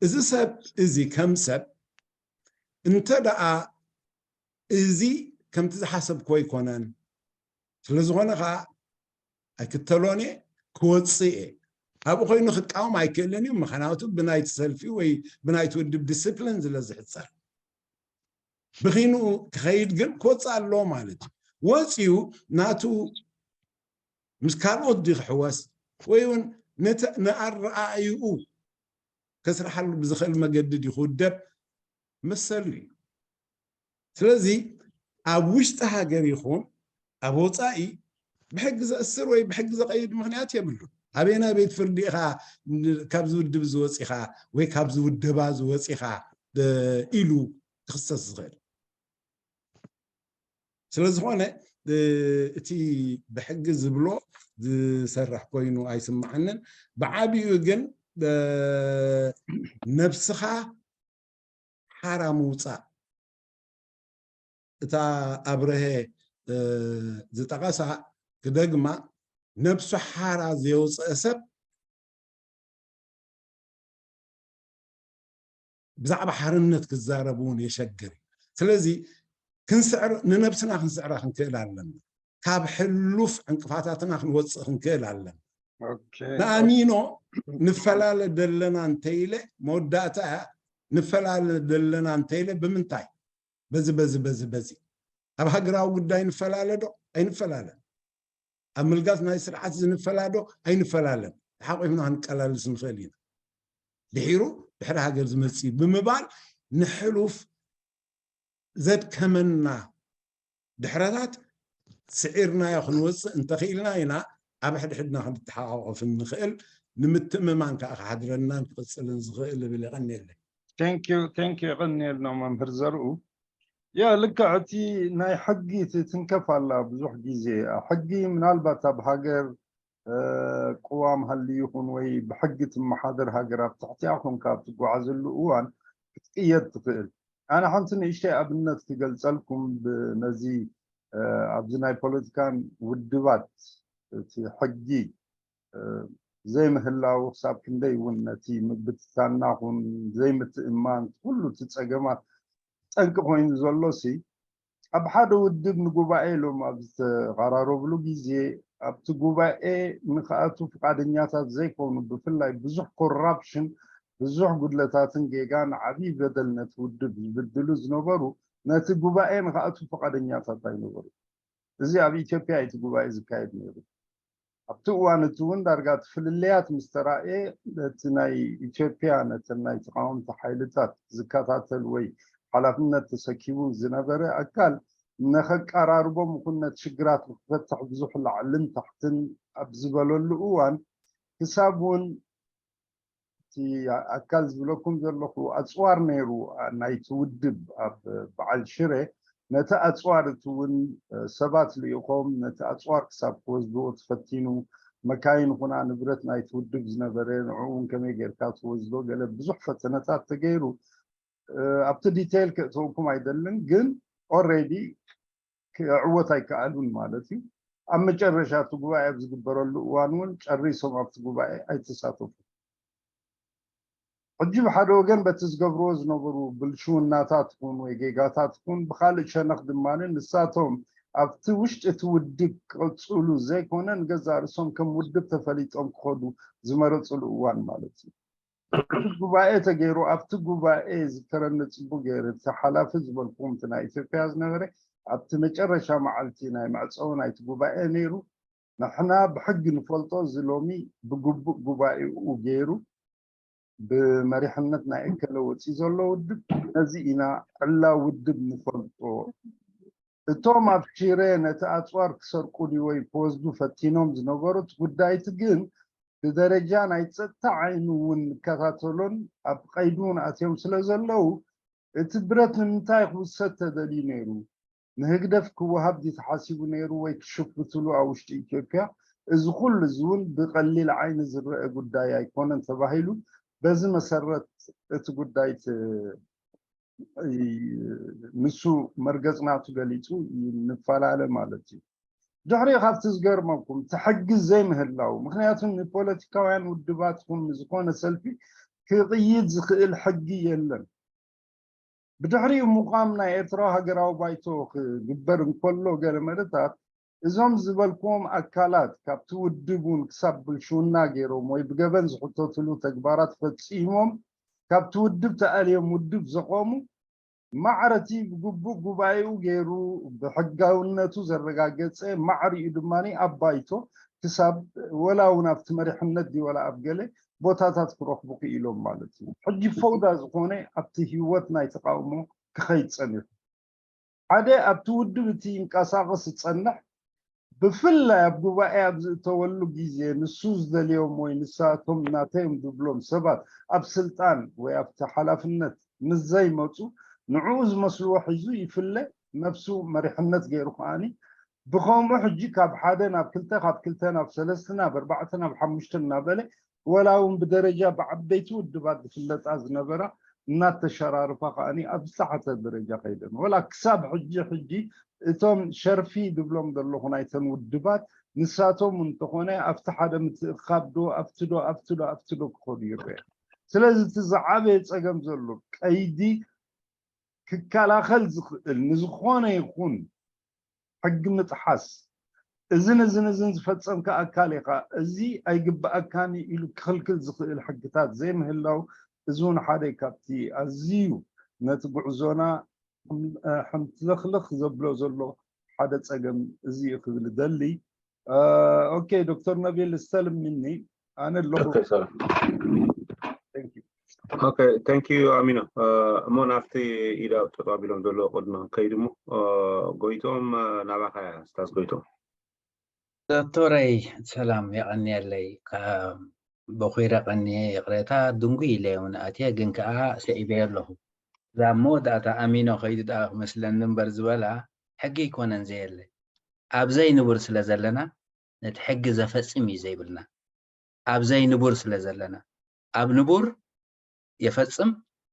እዚ ሰብ እዚ ከም ሰብ እንተ ደኣ እዚ ከምቲ ዝሓሰብኮ ኣይኮነን፣ ስለ ዝኾነ ኸኣ ኣይክተሎን እየ፣ ክወጽእ እየ። ኣብኡ ኮይኑ ክቃወም ኣይክእልን እዩ፣ ምኽንያቱ ብናይቲ ሰልፊ ወይ ብናይቲ ውድብ ዲስፕሊን ስለ ዝሕጸር። ብኺንኡ ክኸይድ ግን ክወጽእ ኣለዎ ማለት እዩ። ወጺኡ ናቱ ምስ ካልኦት ድዩ ክሕወስ ወይ እውን ነተ-፣ ንኣረኣእይኡ ከስርሓሉ ብዝኽእል መገዲ ድዩ ክውደብ መሰሉ እዩ። ስለዚ ኣብ ውሽጢ ሃገር ይኹን ኣብ ወጻኢ ብሕጊ ዘእስር ወይ ብሕጊ ዘቐይድ ምኽንያት የብሉን። ኣበየናይ ቤት ፍርዲ ኢኻ ን-፣ ካብዚ ውድብ እዚ ወጺኻ ወይ ካብዚ ውደባ እዚ ወጺኻ፣ እ፣ ኢሉ ክኽሰስ ዝኽእል? ስለ ዝኾነ፣ እ፣ እቲ ብሕጊ ዝብሎ ዝሰርሕ ኮይኑ ኣይስምዓንን። ብዓቢኡ ግን፣ እ፣ ነብስኻ ሓራ ምውጻእ፣ እታ ኣብርሀ፣ እ፣ ዝጠቐሳ ክደግማ፣ ነብሱ ሓራ ዘየውፀአ ሰብ ብዛዕባ ሓርነት ክዛረብ እውን የሸግር እዩ። ስለዚ ክንስዕር፣ ንነብስና ክንስዕራ ክንክእል ኣለና። ካብ ሕሉፍ ዕንቅፋታትና ክንወፅእ ክንክእል ኣለና። ንኣሚኖ ንፈላለ ደለና እንተኢለ መወዳእታ እያ። ንፈላለ ደለና እንተኢለ ብምንታይ? በዚ በዚ በዚ በዚ ኣብ ሃገራዊ ጉዳይ ንፈላለ ዶ ኣይንፈላለን? ኣብ ምልጋስ ናይ ስርዓት ዝንፈላለ ዶ ኣይንፈላለን? ተሓቂፍና ክንቀላልስ ንኽእል ኢና። ድሒሩ ድሕሪ ሃገር ዝመጽእ ብምባል ንሕሉፍ ዘድከመና ድሕረታት ስዒርናዮ ክንወፅእ እንተኽኢልና ኢና ኣብ ሕድሕድና ክንተሓቋቆፍ እንኽእል። ንምትእምማን ከዓ ክሓድረናን ክቕፅልን ዝኽእል እብል። የቐንየለይ። Thank you፣ thank you። የቐንየልና መምህር ዘርኡ። ያ ልክዕ፣ እቲ ናይ ሕጊ ትንከፍ ኣላ ብዙሕ ግዜ። ሕጊ ምናልባት ኣብ ሃገር ቅዋም ሃልዩ ይኹን ወይ ብሕጊ ትመሓደር ሃገር ኣብ ትሕቲኣ ኮንካ ኣብ ትጓዓዘሉ እዋን ክትቅየድ ትኽእል። ኣነ ሓንቲ ንእሽተይ ኣብነት ክገልጸልኩም፣ ነዚ ኣብዚ ናይ ፖለቲካን ውድባት እቲ ሕጊ ዘይምህላው ክሳብ ክንደይ እውን ነቲ ምብትታንና ኹን ዘይምትእማን ኩሉ እቲ ጸገማት ጠንቂ ኮይኑ ዘሎ ሲ ኣብ ሓደ ውድብ ንጉባኤ ኢሎም ኣብ ዝተቐራረብሉ ግዜ ኣብቲ ጉባኤ ንክኣቱ ፍቓደኛታት ዘይኮኑ፣ ብፍላይ ብዙሕ ኮራፕሽን፣ ብዙሕ ጉድለታትን ጌጋን ዓብዪ በደል ነቲ ውድብ ዝብድሉ ዝነበሩ ነቲ ጉባኤ ንክኣቱ ፍቓደኛታት ኣይነበሩ። እዚ ኣብ ኢትዮጵያ እቲ ጉባኤ ዝካየድ ነይሩ። ኣብቲ እዋን እቲ እውን ዳርጋ እቲ ፍልልያት ምስ ተራእየ ነቲ ናይ ኢትዮጵያ ነተን ናይ ተቃወምቲ ሓይልታት ዝከታተል ወይ ሓላፍነት ተሰኪሙ ዝነበረ ኣካል ንኸቀራርቦም ይኹን ነቲ ሽግራት ንክፈትሕ ብዙሕ ላዕልን ታሕትን ኣብ ዝበለሉ እዋን ክሳብ እውን እቲ ኣካል ዝብለኩም ዘለኹ ኣፅዋር ነይሩ ናይቲ ውድብ ኣብ በዓል ሽረ ነቲ ኣፅዋር እቲ እውን ሰባት ልኢኾም ነቲ ኣፅዋር ክሳብ ክወስድዎ ተፈቲኑ መካይን ኹና ንብረት ናይቲ ውድብ ዝነበረ ንዕኡ እውን ከመይ ጌርካ ትወስዶ ገለ ብዙሕ ፈተነታት ተገይሩ ኣብቲ ዲቴይል ክእተወኩም ኣይደልን ግን ኦሬዲ ክዕወት ኣይከኣሉን ማለት እዩ ኣብ መጨረሻ እቲ ጉባኤ ኣብ ዝግበረሉ እዋን እውን ጨሪሶም ኣብቲ ጉባኤ ኣይተሳተፉ ሕጂ ብሓደ ወገን በቲ ዝገብርዎ ዝነበሩ ብልሽውናታት ኹን ወይ ጌጋታት ኹን ብካልእ ሸነኽ ድማ ንሳቶም ኣብቲ ውሽጢ እቲ ውድብ ክቕፅሉ ዘይኮነ ንገዛእ ርእሶም ከም ውድብ ተፈሊጦም ክኸዱ ዝመረፅሉ እዋን ማለት እዩ። እቲ ጉባኤ ተገይሩ ኣብቲ ጉባኤ ዝተረነ ፅቡቅ ገይሩ እቲ ሓላፊ ዝበልኩም እቲ ናይ ኢትዮጵያ ዝነበረ ኣብቲ መጨረሻ መዓልቲ ናይ መዕፀዊ ናይቲ ጉባኤ ነይሩ ንሕና ብሕጊ ንፈልጦ እዚ ሎሚ ብግቡእ ጉባኤኡ ገይሩ ብመሪሕነት ናይ እከለ ወፂ ዘሎ ውድብ ነዚ ኢና ዕላ ውድብ ንፈልጦ እቶም ኣብ ሽረ ነቲ ኣፅዋር ክሰርቁ ድዩ ወይ ክወስዱ ፈቲኖም ዝነበሩ እቲ ጉዳይ እቲ ግን ብደረጃ ናይ ፀጥታ ዓይኒ እውን ንከታተሎን ኣብ ቀይዲ እውን ኣትዮም ስለ ዘለዉ እቲ ብረት ንምንታይ ክውሰድ ተደልዩ ነይሩ ንህግደፍ ክወሃብ ድዩ ተሓሲቡ ነይሩ ወይ ክሽፍትሉ ኣብ ውሽጢ ኢትዮጵያ እዚ ኩሉ እዚ እውን ብቀሊል ዓይኒ ዝረአ ጉዳይ ኣይኮነን ተባሂሉ በዚ መሰረት እቲ ጉዳይ ንሱ መርገፅ ናቱ ገሊፁ ንፈላለ ማለት እዩ። ድሕሪኡ ካብቲ ዝገርመኩም እቲ ሕጊ ዘይምህላው ምክንያቱ ንፖለቲካውያን ውድባት ኹን ዝኾነ ሰልፊ ክቕይድ ዝኽእል ሕጊ የለን። ብድሕሪኡ ምቋም ናይ ኤርትራዊ ሃገራዊ ባይቶ ክግበር እንከሎ ገለ መደታት እዞም ዝበልክዎም ኣካላት ካብቲ ውድብ እውን ክሳብ ብልሽውና ገይሮም ወይ ብገበን ዝሕተትሉ ተግባራት ፈፂሞም ካብቲ ውድብ ተኣልዮም ውድብ ዘቆሙ ማዕረ እቲ ብግቡእ ጉባኤኡ ገይሩ ብሕጋውነቱ ዘረጋገፀ ማዕሪኡ ድማ ኣብ ባይቶ ክሳብ ወላ እውን ኣብቲ መሪሕነት ድዩ ወላ ኣብ ገለ ቦታታት ክረኽቡ ክኢሎም ማለት እዩ። ሕጂ ፈውዳ ዝኾነ ኣብቲ ህይወት ናይ ተቃውሞ ክኸይድ ፀኒሑ ሓደ ኣብቲ ውድብ እቲ ይንቀሳቐስ ዝፀንሕ ብፍላይ ኣብ ጉባኤ ኣብ ዝእተወሉ ግዜ ንሱ ዝደልዮም ወይ ንሳቶም ናተዮም ዝብሎም ሰባት ኣብ ስልጣን ወይ ኣብቲ ሓላፍነት ምስ ዘይመፁ ንዕኡ ዝመስልዎ ሒዙ ይፍለ ነብሱ መሪሕነት ገይሩ ከዓኒ ብኸምኡ ሕጂ ካብ ሓደ ናብ ክልተ ካብ ክልተ ናብ ሰለስተ ናብ ኣርባዕተ ናብ ሓሙሽተ እናበለ ወላ እውን ብደረጃ ብዓበይቲ ውድባት ዝፍለጣ ዝነበራ እናተሸራርፋ ከዓኒ ኣብ ዝተሓተ ደረጃ ከይደን ወላ ክሳብ ሕጂ ሕጂ እቶም ሸርፊ ዝብሎም ዘለኹ ናይተን ውድባት ንሳቶም እንተኾነ ኣብቲ ሓደ ምትእኻብ ዶ ኣብቲ ዶ ኣብቲ ዶ ኣብቲ ዶ ክኸዱ ይረአ። ስለዚ እቲ ዝዓበየ ፀገም ዘሎ ቀይዲ ክከላኸል ዝኽእል ንዝኾነ ይኹን ሕጊ ምጥሓስ እዝን እዝን እዝን ዝፈጸምካ ኣካል ኢኻ፣ እዚ ኣይግብኣካን ኢሉ ክኽልክል ዝኽእል ሕግታት ዘይምህላው፣ እዚ እውን ሓደ ካብቲ ኣዝዩ ነቲ ጉዕዞና ሕምትለኽለኽ ዘብሎ ዘሎ ሓደ ጸገም እዚ እዩ ክብል እደሊ። ኦኬ፣ ዶክተር ነቢል፣ እስተልም ምኒ፣ ኣነ ኣለኹ። ኦኬ፣ ታንክ ዩ ኣሚኖ። እሞ ናብቲ ኢዳ ጠጠው ኣቢሎም ዘለዉ ቅድሚ ክንከይድ እሞ፣ ጎይቶም፣ ናባኻ እያ ስታዝ ጎይቶም። ዶክተረይ ሰላም የቐንየለይ። በኺረ ቀንየ፣ ይቕሬታ ድንጉይ ኢለ እውን ኣትየ፣ ግን ከኣ ስዒበዮ ኣለኹ። እዛ ኣብ መወዳእታ ኣሚኖ ከይዱ ደኣ ክመስለኒ እምበር ዝበላ፣ ሕጊ ኣይኮነን ዘየለ፣ ኣብ ዘይንቡር ስለ ዘለና ነቲ ሕጊ ዘፈጽም እዩ ዘይብልና። ኣብ ዘይንቡር ስለ ዘለና፣ ኣብ ንቡር የፈጽም።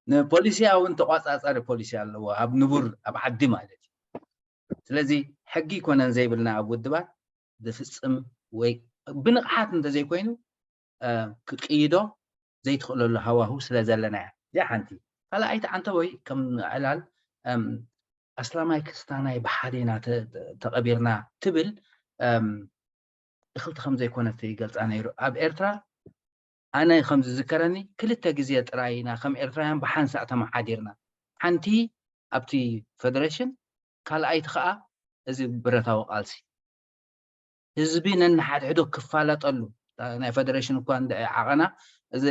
ንፖሊሲ እውን ተቋጻጻሪ ፖሊሲ ኣለዎ፣ ኣብ ንቡር፣ ኣብ ዓዲ ማለት እዩ። ስለዚ ሕጊ ኣይኮነን ዘይብልና ኣብ ውድባት ዝፍጽም ወይ ብንቕሓት እንተዘይኮይኑ ክቅይዶ ዘይትኽእለሉ ሃዋህው ስለ ዘለና እያ። እዚኣ ሓንቲ። ካልኣይቲ ዓንተቦይ ከም ዕላል ኣስላማይ ክስታናይ ብሓደ ኢና ተቐቢርና ትብል ብክልቲ ከም ዘይኮነት ይገልጻ ነይሩ። ኣብ ኤርትራ ኣነ ከም ዝዝከረኒ ክልተ ግዜ ጥራይ ኢና ከም ኤርትራውያን ብሓንሳእ ተመሓዲርና። ሓንቲ ኣብቲ ፈደረሽን፣ ካልኣይቲ ከኣ እዚ ብረታዊ ቃልሲ። ህዝቢ ነንሓድሕዱ ክፋለጠሉ፣ ናይ ፈደረሽን እኳ እንድዒ ዓቐና፣ እዚ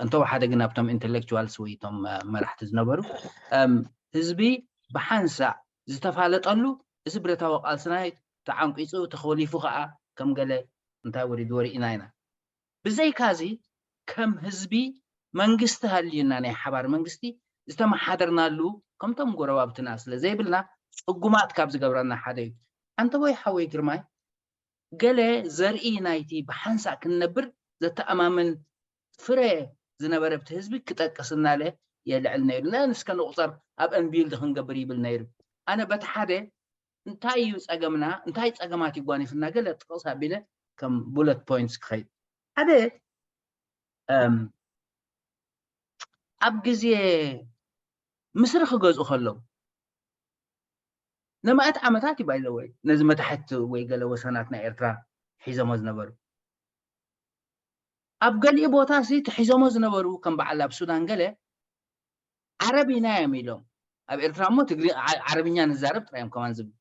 እንተወሓደ ግን ኣብቶም ኢንተሌክቹዋልስ ወይ እቶም መራሕቲ ዝነበሩ፣ ህዝቢ ብሓንሳእ ዝተፋለጠሉ፣ እዚ ብረታዊ ቃልስና ተዓንቂጹ ተኾሊፉ ከኣ ከም ገለ እንታይ ወሪድዎ ርኢና ኢና። ብዘይካዚ ከም ህዝቢ መንግስቲ ሃልዩና ናይ ሓባር መንግስቲ ዝተመሓደርናሉ ከምቶም ጎረባብትና ስለ ዘይብልና ጽጉማት ካብ ዝገብረና ሓደ እዩ። ኣንተቦይ ሓወይ ግርማይ ገለ ዘርኢ ናይቲ ብሓንሳእ ክንነብር ዘተኣማምን ፍረ ዝነበረ ብቲ ህዝቢ ክጠቅስ እናለ የልዕል ነይሩ። ንስከ ንቑጸር ኣብ ኣንቢልድ ክንገብር ይብል ነይሩ። ኣነ በቲ ሓደ እንታይ እዩ ጸገምና፣ እንታይ ጸገማት ይጓኒፍና ገለ ጥቕስ ኣቢለ ከም ቡለት ፖይንትስ ክኸይድ። ሓደ ኣብ ግዜ ምስሪ ክገዝኡ ከለዉ ንማእት ዓመታት እዩ ባይዘወይ ነዚ መታሕት ወይ ገለ ወሰናት ናይ ኤርትራ ሒዞሞ ዝነበሩ። ኣብ ገሊኡ ቦታ ሲ ትሒዞሞ ዝነበሩ ከም በዓል ኣብ ሱዳን ገለ ዓረብ ኢና እዮም ኢሎም። ኣብ ኤርትራ እሞ ትግሪ ዓረብኛ ንዛረብ ጥራይ እዮም ከማን ዝብሉ።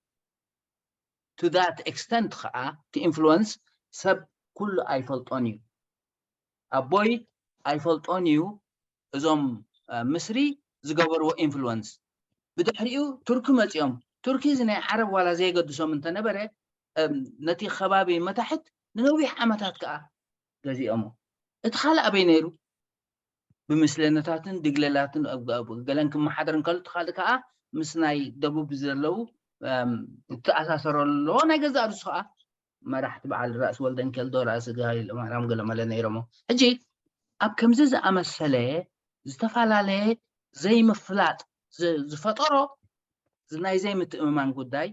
To that extent ከዓ እቲ ኢንፍሉወንስ ሰብ ኩሉ ኣይፈልጦን እዩ። ኣቦይ ኣይፈልጦን እዩ እዞም ምስሪ ዝገበርዎ ኢንፍሉወንስ። ብድሕሪኡ ቱርኪ መፂኦም። ቱርኪ እዚ ናይ ዓረብ ዋላ ዘየገድሶም እንተነበረ ነቲ ከባቢ መታሕት ንነዊሕ ዓመታት ከዓ ገዚኦሞ። እቲ ካልእ ኣበይ ነይሩ? ብምስለነታትን ድግለላትን ገለን ክመሓደር እንከሎ፣ እቲ ካልእ ከዓ ምስ ናይ ደቡብ ዘለዉ ዝተኣሳሰሮ ኣለዎ። ናይ ገዛእ ርእሱ ከዓ መራሕቲ በዓል ራእሲ ወልደንኬልዶ ራእሲ ሃይለ ማርያም ገለመለ ነይሮሞ። ሕጂ ኣብ ከምዚ ዝኣመሰለ ዝተፈላለየ ዘይምፍላጥ ዝፈጠሮ ናይ ዘይምትእምማን ጉዳይ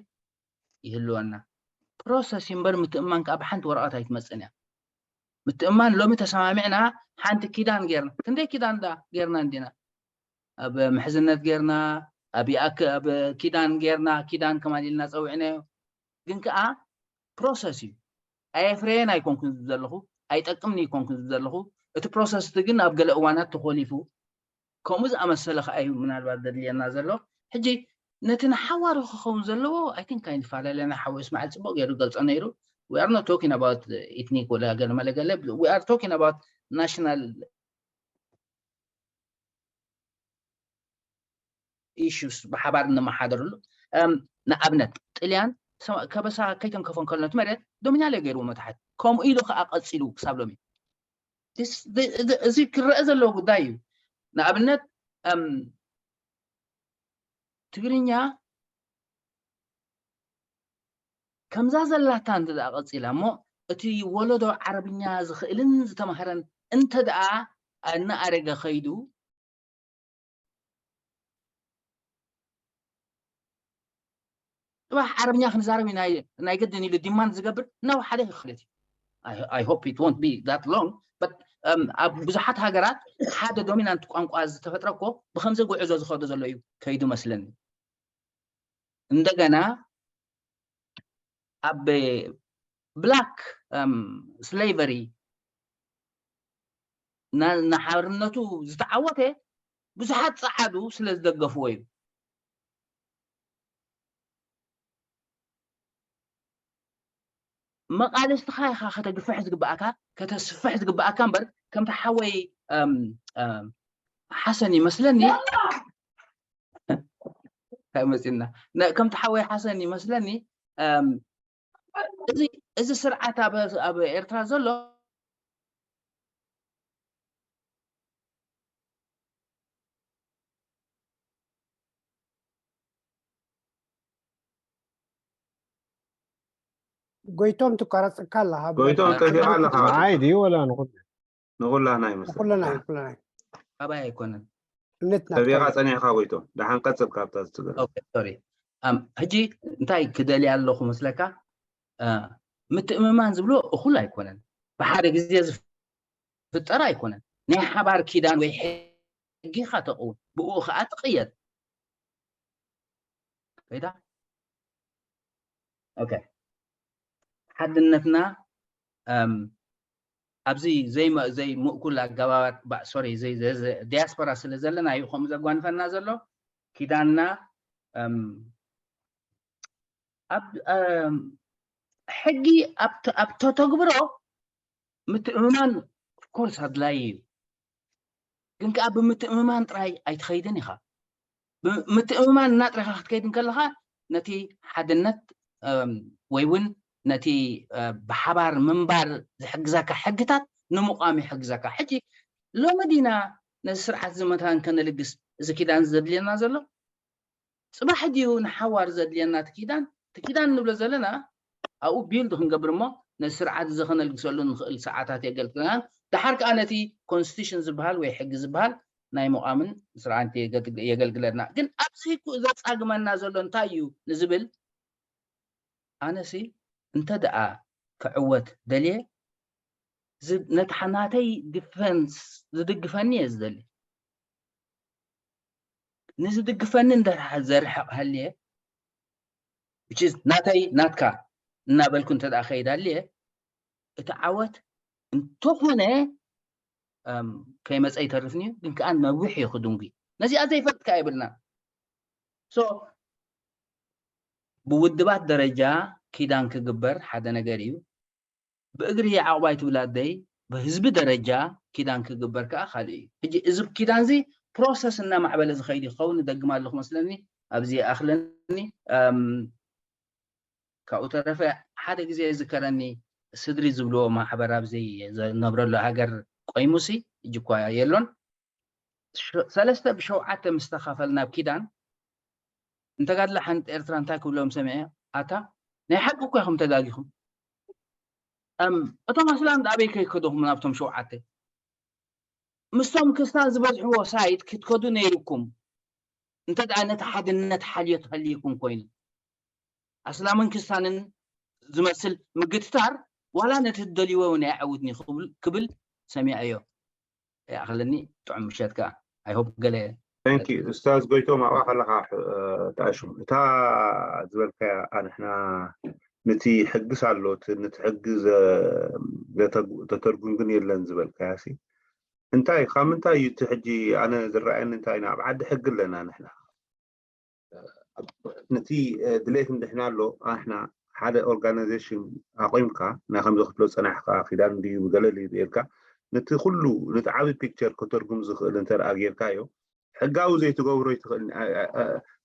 ይህልወና። ፕሮሰስ እምበር ምትእምማን ከዓ ብሓንቲ ወረቐት ኣይትመፅን እያ። ምትእምማን ሎሚ ተሰማሚዕና ሓንቲ ኪዳን ጌርና፣ ክንደይ ኪዳን ዳ ጌርና እንዲና? ኣብ ምሕዝነት ጌርና፣ ኣብ ይኣክ ኣብ ኪዳን ጌርና፣ ኪዳን ከማን ኢልና ፀዊዕናዮ። ግን ከዓ ፕሮሰስ እዩ። ኣየፍረየን ኣይኮንኩን ዝብ ዘለኹ፣ ኣይጠቅምን ኣይኮንኩን ዝብ ዘለኹ። እቲ ፕሮሰስ እቲ ግን ኣብ ገለ እዋናት ተኾሊፉ። ከምኡ ዝኣመሰለ ከዓ እዩ ምናልባት ዘድልየና ዘሎ። ሕጂ ነቲ ንሓዋሩ ክኸውን ዘለዎ ኣይ ቲንክ ኣይንፈላለና። ሓወይ እስማዒል ፅቡቅ ገይሩ ገልፆ ነይሩ። We are not talking about ethnic ወላ ገለ መለ ገለ, we are talking about national issues ብሓባር እንመሓደርሉ። ንኣብነት ጥልያን ከበሳ ከይተንከፎ እንከሎ ነቲ መሬት ዶሚናልዮ ገይርዎ መታሕት። ከምኡ ኢሉ ከዓ ቀፂሉ ክሳብ ሎሚ። እዚ ክረአ ዘለዎ ጉዳይ እዩ። ንኣብነት ትግርኛ ከምዛ ዘላታ እንተ ደኣ ቀጺላ እሞ እቲ ወለዶ ዓረብኛ ዝኽእልን ዝተማህረን እንተ ደኣ እናኣረገ ኸይዱ ጽባሕ ዓረብኛ ክንዛረብ ኢና ናይ ግድን ኢሉ ዲማንድ ዝገብር እናወሓደ ይኸይድ እዩ። I hope it won't be that long, but ኣብ ብዙሓት ሃገራት ሓደ ዶሚናንት ቋንቋ ዝተፈጥረ እኮ ብኸምዚ ጉዕዞ ዝኸዶ ዘሎ እዩ ከይዱ መስለኒ። እንደገና ኣብ black slavery ንሓርነቱ ዝተዓወተ ብዙሓት ጸዓዱ ስለ ዝደገፍዎ እዩ። መቓልስትኻ ኢኻ ከተግፍሕ ዝግብኣካ፣ ከተስፍሕ ዝግብኣካ እምበር፣ ከምቲ ሓወይ ሓሰን ይመስለኒ እንታይ መፂና ከምቲ ሓወይ ሓሰን ይመስለኒ። እዚ ስርዓት ኣብ ኤርትራ ዘሎ ጎይቶም ትቋረፀካ ኣለኻ። ጎይቶም ጠፊእካ ኣለኻ። ንዓይ ድዩ ወላ ንኹሉ? ንኹላና ይመስል። ኩለና ኩለና ካባይ ኣይኮነን። እምነትና ጠፊእካ ጸኒሕካ ጎይቶም። ደሓን ቀጽል ካብታ ዝትገረ። ኦኬ ሶሪ። ሕጂ እንታይ ክደልያ ኣለኹ መስለካ? ምትእምማን ዝብሎ እኹል ኣይኮነን። ብሓደ ግዜ ዝፍጠር ኣይኮነን። ናይ ሓባር ኪዳን ወይ ሕጊ ኢኻ ተቕውም፣ ብኡ ኸዓ ትቕየድ። ከይዳ ኦኬ ሓድነትና ኣብዚ ዘይምእኩል ኣገባባት ሶሪ ዲያስፖራ ስለ ዘለና እዩ ከምኡ ዘጓንፈና ዘሎ። ኪዳንና ኣብ ሕጊ ኣብ ተተግብሮ ምትእምማን ኦፍኮርስ ኣድላይ እዩ። ግን ከዓ ብምትእምማን ጥራይ ኣይትኸይድን ኢኻ። ምትእምማን እናጥረኻ ክትከይድ እንከለኻ ነቲ ሓድነት ወይ እውን ነቲ ብሓባር ምንባር ዝሕግዘካ ሕግታት ንምቋም ይሕግዘካ። ሕጂ ሎሚ ዲና ነዚ ስርዓት እዚ መታን ከነልግስ እዚ ኪዳን ዘድልየና ዘሎ? ፅባሕ ድዩ ንሓዋር ዘድልየና እቲ ኪዳን? እቲ ኪዳን ንብሎ ዘለና ኣብኡ ቢልድ ክንገብር እሞ ነዚ ስርዓት እዚ ከነልግሰሉ ንኽእል ሰዓታት የገልግለናን ድሓር ከዓ ነቲ ኮንስቲቱሽን ዝበሃል ወይ ሕጊ ዝበሃል ናይ ምቋምን ስርዓት የገልግለና። ግን ኣብዚ ዘፃግመና ዘሎ እንታይ እዩ ንዝብል ኣነሲ እንተ ደኣ ክዕወት ደልየ ነቲ ናተይ ዲፈንስ ዝድግፈኒ እየ ዝደሊ። ንዝድግፈኒ እንድሕር ዘርሕቕ ሃልየ ናተይ ናትካ እናበልኩ እንተ ደኣ ከይድ ሃልየ እቲ ዓወት እንተኾነ ከይመፀ ይተርፍኒ እዩ። ግን ከዓ ነዊሕ እዩ ክድንጉ። ነዚኣ ዘይፈልጥካ የብልና። ብውድባት ደረጃ ኪዳን ክግበር ሓደ ነገር እዩ። ብእግሪ ዓቕባይ ትብል ኣደይ ብህዝቢ ደረጃ ኪዳን ክግበር ከዓ ካልእ እዩ። ሕጂ እዚ ኪዳን እዚ ፕሮሰስ እናማዕበለ ዝኸይድ ይኸውን። እደግም ኣለኹ መስለኒ፣ ኣብዚ ይኣኽለኒ። ካብኡ ተረፈ ሓደ ግዜ ዝከረኒ ስድሪ ዝብልዎ ማሕበር ኣብዚ ዝነብረሉ ሃገር ቆይሙሲ እጅ እኳ የሎን። ሰለስተ ብሸውዓተ ምስ ተኻፈል ናብ ኪዳን እንተጋድለ ሓንቲ ኤርትራ እንታይ ክብሎም ሰሚዐ ኣታ ናይ ሓቂ እኮ ኢኹም ተጋጊኹም። እቶም ኣስላም ኣበይ ከይከደኹም ናብቶም ሸውዓተ ምስቶም ክስታን ዝበዝሕዎ ሳይት ክትከዱ ነይርኩም እንተ ደኣ ነቲ ሓድነት ሓልዮት ሃልይኩም ኮይኑ ኣስላምን ክስታንን ዝመስል ምግትታር ዋላ ነቲ ትደልይዎ እውን ኣይዓውትን እዩ ክብል ሰሚዐዮ። ይኣኽለኒ። ጥዑም ምሸት ከኣ። I hope ገለ Thank you ኡስታዝ ጎይቶም ኣብኣ ከለኻ ተኣሽሙ እታ ዝበልካያ ኣንሕና ነቲ ሕግስ ኣሎ ነቲ ሕጊ ተተርጉም ግን የለን ዝበልካያ ሲ እንታይ ካብ ምንታይ እዩ እቲ ሕጂ ኣነ ዝረኣየኒ እንታይ ኣብ ዓዲ ሕጊ ኣለና ንሕና ነቲ ድሌት እንድሕና ኣሎ ኣሕና ሓደ ኦርጋናይዜሽን ኣቆምካ ናይ ከምዚ ክትብሎ ፀናሕካ ኪዳን ድዩ ብገለ ድዩ ኢልካ ነቲ ኩሉ ነቲ ዓብዪ ፒክቸር ከተርጉም ዝኽእል እንተ ደኣ ጌርካዮ ሕጋዊ ዘይትገብሮ ይትኽእል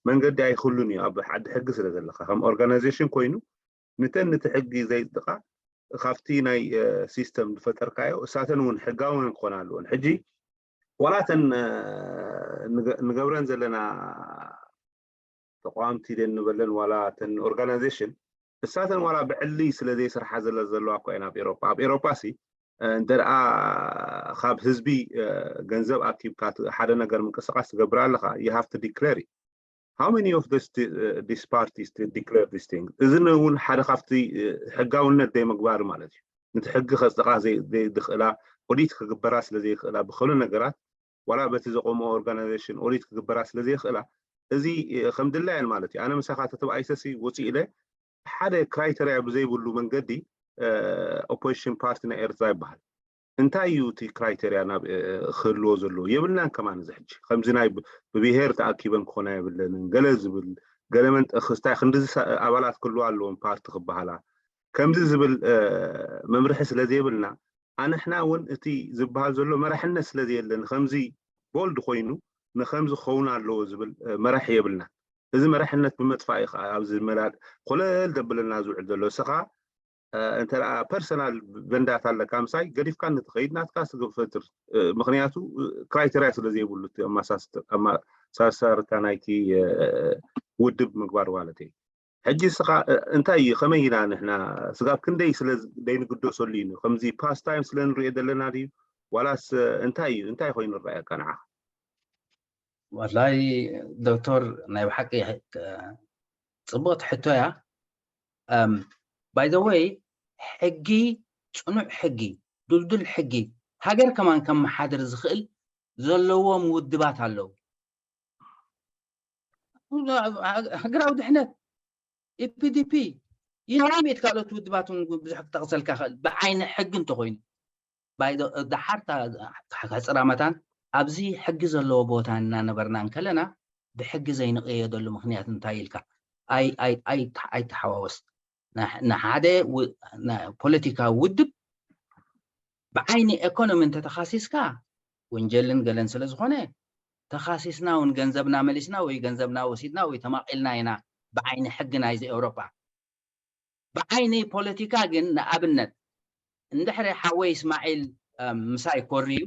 መንገዲ ኣይክህሉን እዩ ኣብ ዓዲ ሕጊ ስለ ዘለካ ከም ኦርጋናይዜሽን ኮይኑ ንተን ነቲ ሕጊ ዘይጥቃ ካብቲ ናይ ሲስተም ዝፈጠርካዮ እሳተን እውን ሕጋውያን ክኾና ኣለዎን ሕጂ ዋላ ተን ንገብረን ዘለና ተቋምቲ ደን ንበለን ዋላ ተን ኦርጋናይዜሽን እሳተን ዋላ ብዕሊ ስለ ዘይስርሓ ዘለ ዘለዋ እኳ እየን ኣብ ኤሮፓ ኣብ ኤሮፓ ሲ እንተ ደኣ ካብ ህዝቢ ገንዘብ ኣኪብካ ሓደ ነገር ምንቅስቃስ ትገብር ኣለካ you have to declare how many of this, uh, these parties to declare this thing እዚ እውን ሓደ ካብቲ ሕጋውነት ዘይምግባር ማለት እዩ ነቲ ሕጊ ከፅድቃ ዘይድኽእላ ኦዲት ክግበራ ስለ ዘይኽእላ ብክሉ ነገራት ዋላ በቲ ዘቆምኦ ኦርጋናይዜሽን ኦዲት ክግበራ ስለ ዘይኽእላ እዚ ከም ድላየን ማለት እዩ ኣነ ምሳኻ ተተባኢሰሲ ውፅእ ኢለ ሓደ ክራይተርያ ብዘይብሉ መንገዲ ኦፖዚሽን ፓርቲ ናይ ኤርትራ ይበሃል። እንታይ እዩ እቲ ክራይቴርያ ናብ ክህልዎ ዘለዎ? የብልናን ከማን። እዚ ሕጂ ከምዚ ናይ ብብሄር ተኣኪበን ክኾና የብለንን ገለ ዝብል፣ ገለ መንጠ ክስታይ ክንዲ ኣባላት ክህልዋ ኣለዎም ፓርቲ ክበሃላ፣ ከምዚ ዝብል መምርሒ ስለ ዘይብልና፣ ኣንሕና እውን እቲ ዝበሃል ዘሎ መራሕነት ስለ ዘየለን፣ ከምዚ ቦልድ ኮይኑ ንከምዚ ክኸውን ኣለዎ ዝብል መራሒ የብልና። እዚ መራሕነት ብምጥፋእ እዩ ከዓ ኣብዚ መላል ኮለል ደብለና ዝውዕል ዘሎ። እስኻ እንተ ፐርሰናል ቨንዳታ ኣለካ ምሳይ፣ ገዲፍካ ንትኸይድ ናትካ ስግብ ፈጥር። ምክንያቱ ክራይቴርያ ስለ ዘይብሉ እቲ ኣመሳሳርታ ናይቲ ውድብ ምግባር ማለት እዩ። ሕጂ እስኻ እንታይ እዩ፣ ከመይ ኢና ንሕና ስጋብ ክንደይ ስለ ዘይንግደሰሉ እዩ? ከምዚ ፓስታይም ስለ ንሪኦ ዘለና ድዩ? ዋላስ እንታይ እዩ? እንታይ ኮይኑ ረኣየካ ንዓኻ? ወላይ ዶክተር፣ ናይ ብሓቂ ጽቡቕቲ ሕቶ እያ። ባይ ዘ ወይ፣ ሕጊ፣ ጽኑዕ ሕጊ፣ ድልዱል ሕጊ፣ ሃገር ከማን ከመሓድር ዝኽእል ዘለዎም ውድባት ኣለዉ። ሃገራዊ ድሕነት፣ ኢፒዲፒ፣ ይናሚት ካልኦት ውድባት እውን ብዙሕ ክጠቕሰልካ ይኽእል። ብዓይኒ ሕጊ እንተኾይኑ፣ ባይ ዘ- ደሓር እታ ሕጽራ መታን ኣብዚ ሕጊ ዘለዎ ቦታ እናነበርና እንከለና፣ ብሕጊ ዘይንቕየደሉ ምክንያት እንታይ ኢልካ ኣይ- ኣይ- ኣይ- ኣይተሓዋወስ። ንሕ- ንሓደ ው- ና- ፖለቲካዊ ውድብ ብዓይኒ ኤኮኖሚ እንተተኻሲስካ፣ ወንጀልን ገለን ስለ ዝኾነ፣ ተኻሲስና እውን ገንዘብና መሊስና ወይ ገንዘብና ወሲድና ወይ ተማቒልና ኢና፣ ብዓይኒ ሕጊ ናይዚ ኤውሮጳ። ብዓይኒ ፖለቲካ ግን፣ ንኣብነት፣ እንድሕሪ ሓወይ እስማዒል ምሳይ ኮርዩ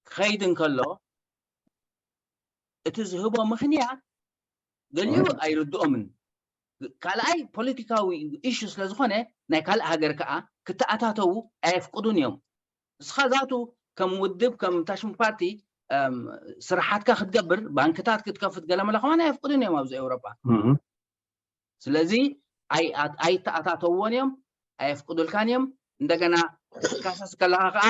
ክኸይድ እንከሎ፣ እቲ ዝህቦ ምኽንያት ገሊኡ ኣይርድኦምን። ካልኣይ፣ ፖለቲካዊ ኢሹ ስለ ዝኾነ፣ ናይ ካልእ ሃገር ከዓ ክተኣታተዉ ኣየፍቅዱን እዮም። ንስኻ ዛቱ ከም ውድብ፣ ከም ታሽም ፓርቲ ስራሓትካ ክትገብር፣ ባንክታት ክትከፍት፣ ገለመለ ከማን ኣየፍቅዱን እዮም ኣብዚ ኤውሮጳ። ስለዚ ኣይተኣታተውዎን እዮም፣ ኣየፍቅዱልካን እዮም። እንደገና ክትካሰስ ከለኻ ከዓ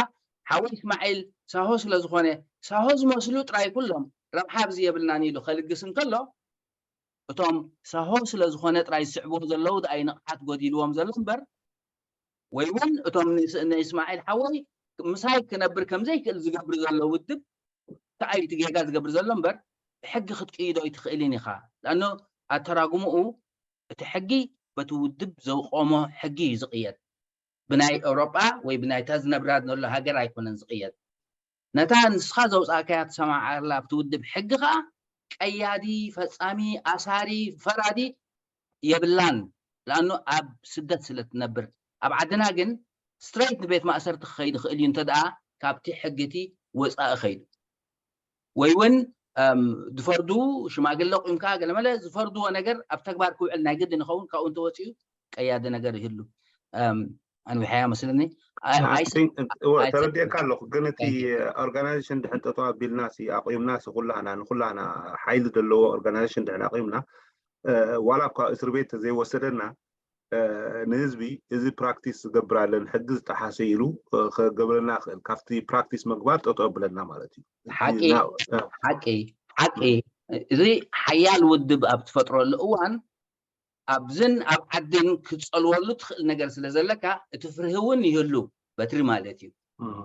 ሓወይ እስማዒል ሳሆ ስለ ዝኾነ፣ ሳሆ ዝመስሉ ጥራይ ኩሎም ረብሓ ኣብዚ የብልናን ኢሉ ከልግስ እንከሎ፣ እቶም ሳሆ ስለ ዝኾነ ጥራይ ዝስዕብዎ ዘለዉ ደኣይ ንቕሓት ጎዲልዎም ዘሎ እምበር፣ ወይ እውን እቶም ንእስማዒል ሓወይ ምሳይ ክነብር ከምዘይክእል ዝገብር ዘሎ ውድብ፣ እንታይ እዩ እቲ ጌጋ ዝገብር ዘሎ እምበር፣ ብሕጊ ክትቅይዶ ኣይትኽእልን ኢኻ። ላኣኖ ኣተራጉምኡ፣ እቲ ሕጊ በቲ ውድብ ዘውቆሞ ሕጊ እዩ ዝቕየድ። ብናይ ኤውሮጳ ወይ ብናይታ ዝነብራ ዘሎ ሃገር ኣይኮነን ዝቕየድ። ነታ ንስኻ ዘውፃእካያ ትሰማዓላ ኣብቲ ውድብ ሕጊ ከዓ ቀያዲ፣ ፈፃሚ፣ ኣሳሪ፣ ፈራዲ የብላን። ላኣኖ ኣብ ስደት ስለ ትነብር፣ ኣብ ዓድና ግን ስትሬት ንቤት ማእሰርቲ ክኸይድ ይኽእል እዩ፣ እንተ ደኣ ካብቲ ሕጊ እቲ ወፃኢ ኸይዱ። ወይ እውን ዝፈርዱ ሽማግለ ቁምካ ገለመለ ዝፈርድዎ ነገር ኣብ ተግባር ክውዕል ናይ ግድን ይኸውን። ካብኡ እንተወፂኡ ቀያዲ ነገር ይህሉ። ኣንዊሓያ መስለኒ። ተረዲእካ ኣለኹ፣ ግን እቲ ኦርጋናይዜሽን ድሕን ጠጠው ኣቢልና ኣቑምና ኩላህና ንኩላህና ሓይሊ ዘለዎ ኦርጋናይዜሽን ድሕን ኣቑምና፣ ዋላ እኳ እስር ቤት ዘይወሰደና፣ ንህዝቢ እዚ ፕራክቲስ ዝገብር ኣለን ሕጊ ዝጠሓሰ ኢሉ ክገብረና ክእል፣ ካብቲ ፕራክቲስ ምግባር ጠጠው ኣብለና ማለት እዩ። ሓቂ ሓቂ ሓቂ። እዚ ሓያል ውድብ ኣብ ትፈጥረሉ እዋን ኣብዝን ኣብ ዓድን ክትፀልወሉ ትኽእል ነገር ስለ ዘለካ፣ እቲ ፍርሂ እውን ይህሉ። በትሪ ማለት እዩ።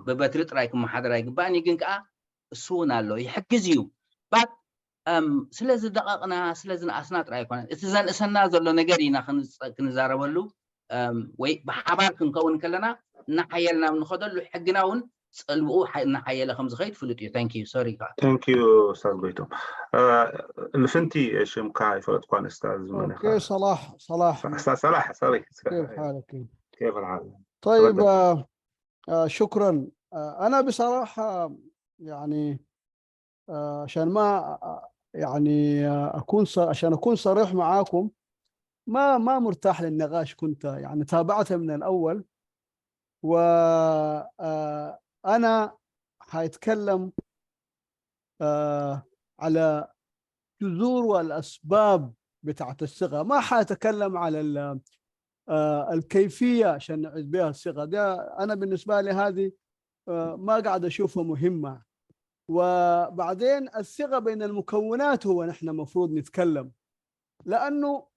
ብበትሪ ጥራይ ክመሓደር ኣይግባእን እዩ፣ ግን ከዓ እሱ እውን ኣሎ፣ ይሕግዝ እዩ። ባት ስለ ዝደቐቕና ስለ ዝነኣስና ጥራይ ኣይኮነን፣ እቲ ዘንእሰና ዘሎ ነገር ኢና ክንዛረበሉ ወይ ብሓባር ክንከውን ከለና እናሓየልና ንኸደሉ ሕግና እውን ፀልብኡ እናሓየለ ከም ዝኸይድ ፍሉጥ እዩ። ታንክ ዩ ሶሪ። ታንክ ዩ ኡስታዝ ጎይቶም። ልፍንቲ ሽምካ ይፈለጥኳን ኡስታዝ ኡስታዝ ሰላሕ ሰላሕ ኡስታዝ ሰላሕ ሶሪ كيف حالك؟ كيف الحال؟ طيب آه شكرا. آه أنا بصراحة يعني آه عشان ما يعني أكون عشان أكون صريح معاكم، ما ما مرتاح للنقاش، كنت يعني تابعته من الأول، وأنا حيتكلم على جذور والأسباب بتاعت الثقة، ما حيتكلم على الكيفية عشان نعيد بها الثقة. ده أنا بالنسبة لي هذه ما قاعد أشوفها مهمة. وبعدين الثقة بين المكونات هو نحن مفروض نتكلم، لأنه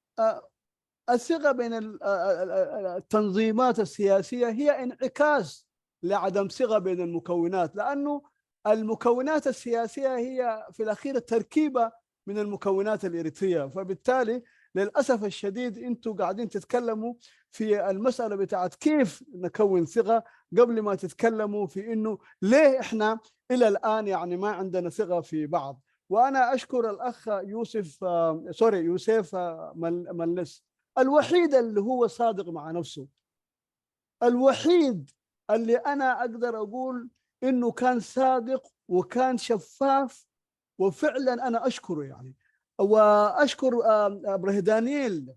الثقة بين ال- ال- ال- ال- التنظيمات السياسية هي انعكاس لعدم ثقة بين المكونات، لأنه المكونات السياسية هي في الأخير تركيبة من المكونات الإريترية. فبالتالي للأسف الشديد أنتوا قاعدين تتكلموا في المسألة بتاعت كيف نكون ثقة قبل ما تتكلموا في إنه ليه إحنا إلى الآن يعني ما عندنا ثقة في بعض. وأنا أشكر الأخ يوسف، آه، سوري، يوسف، آه، مل- ملس، الوحيد اللي هو صادق مع نفسه، الوحيد اللي أنا أقدر أقول إنه كان صادق وكان شفاف، وفعلًا أنا أشكره يعني. وأشكر، آم، إبراهيم دانيال،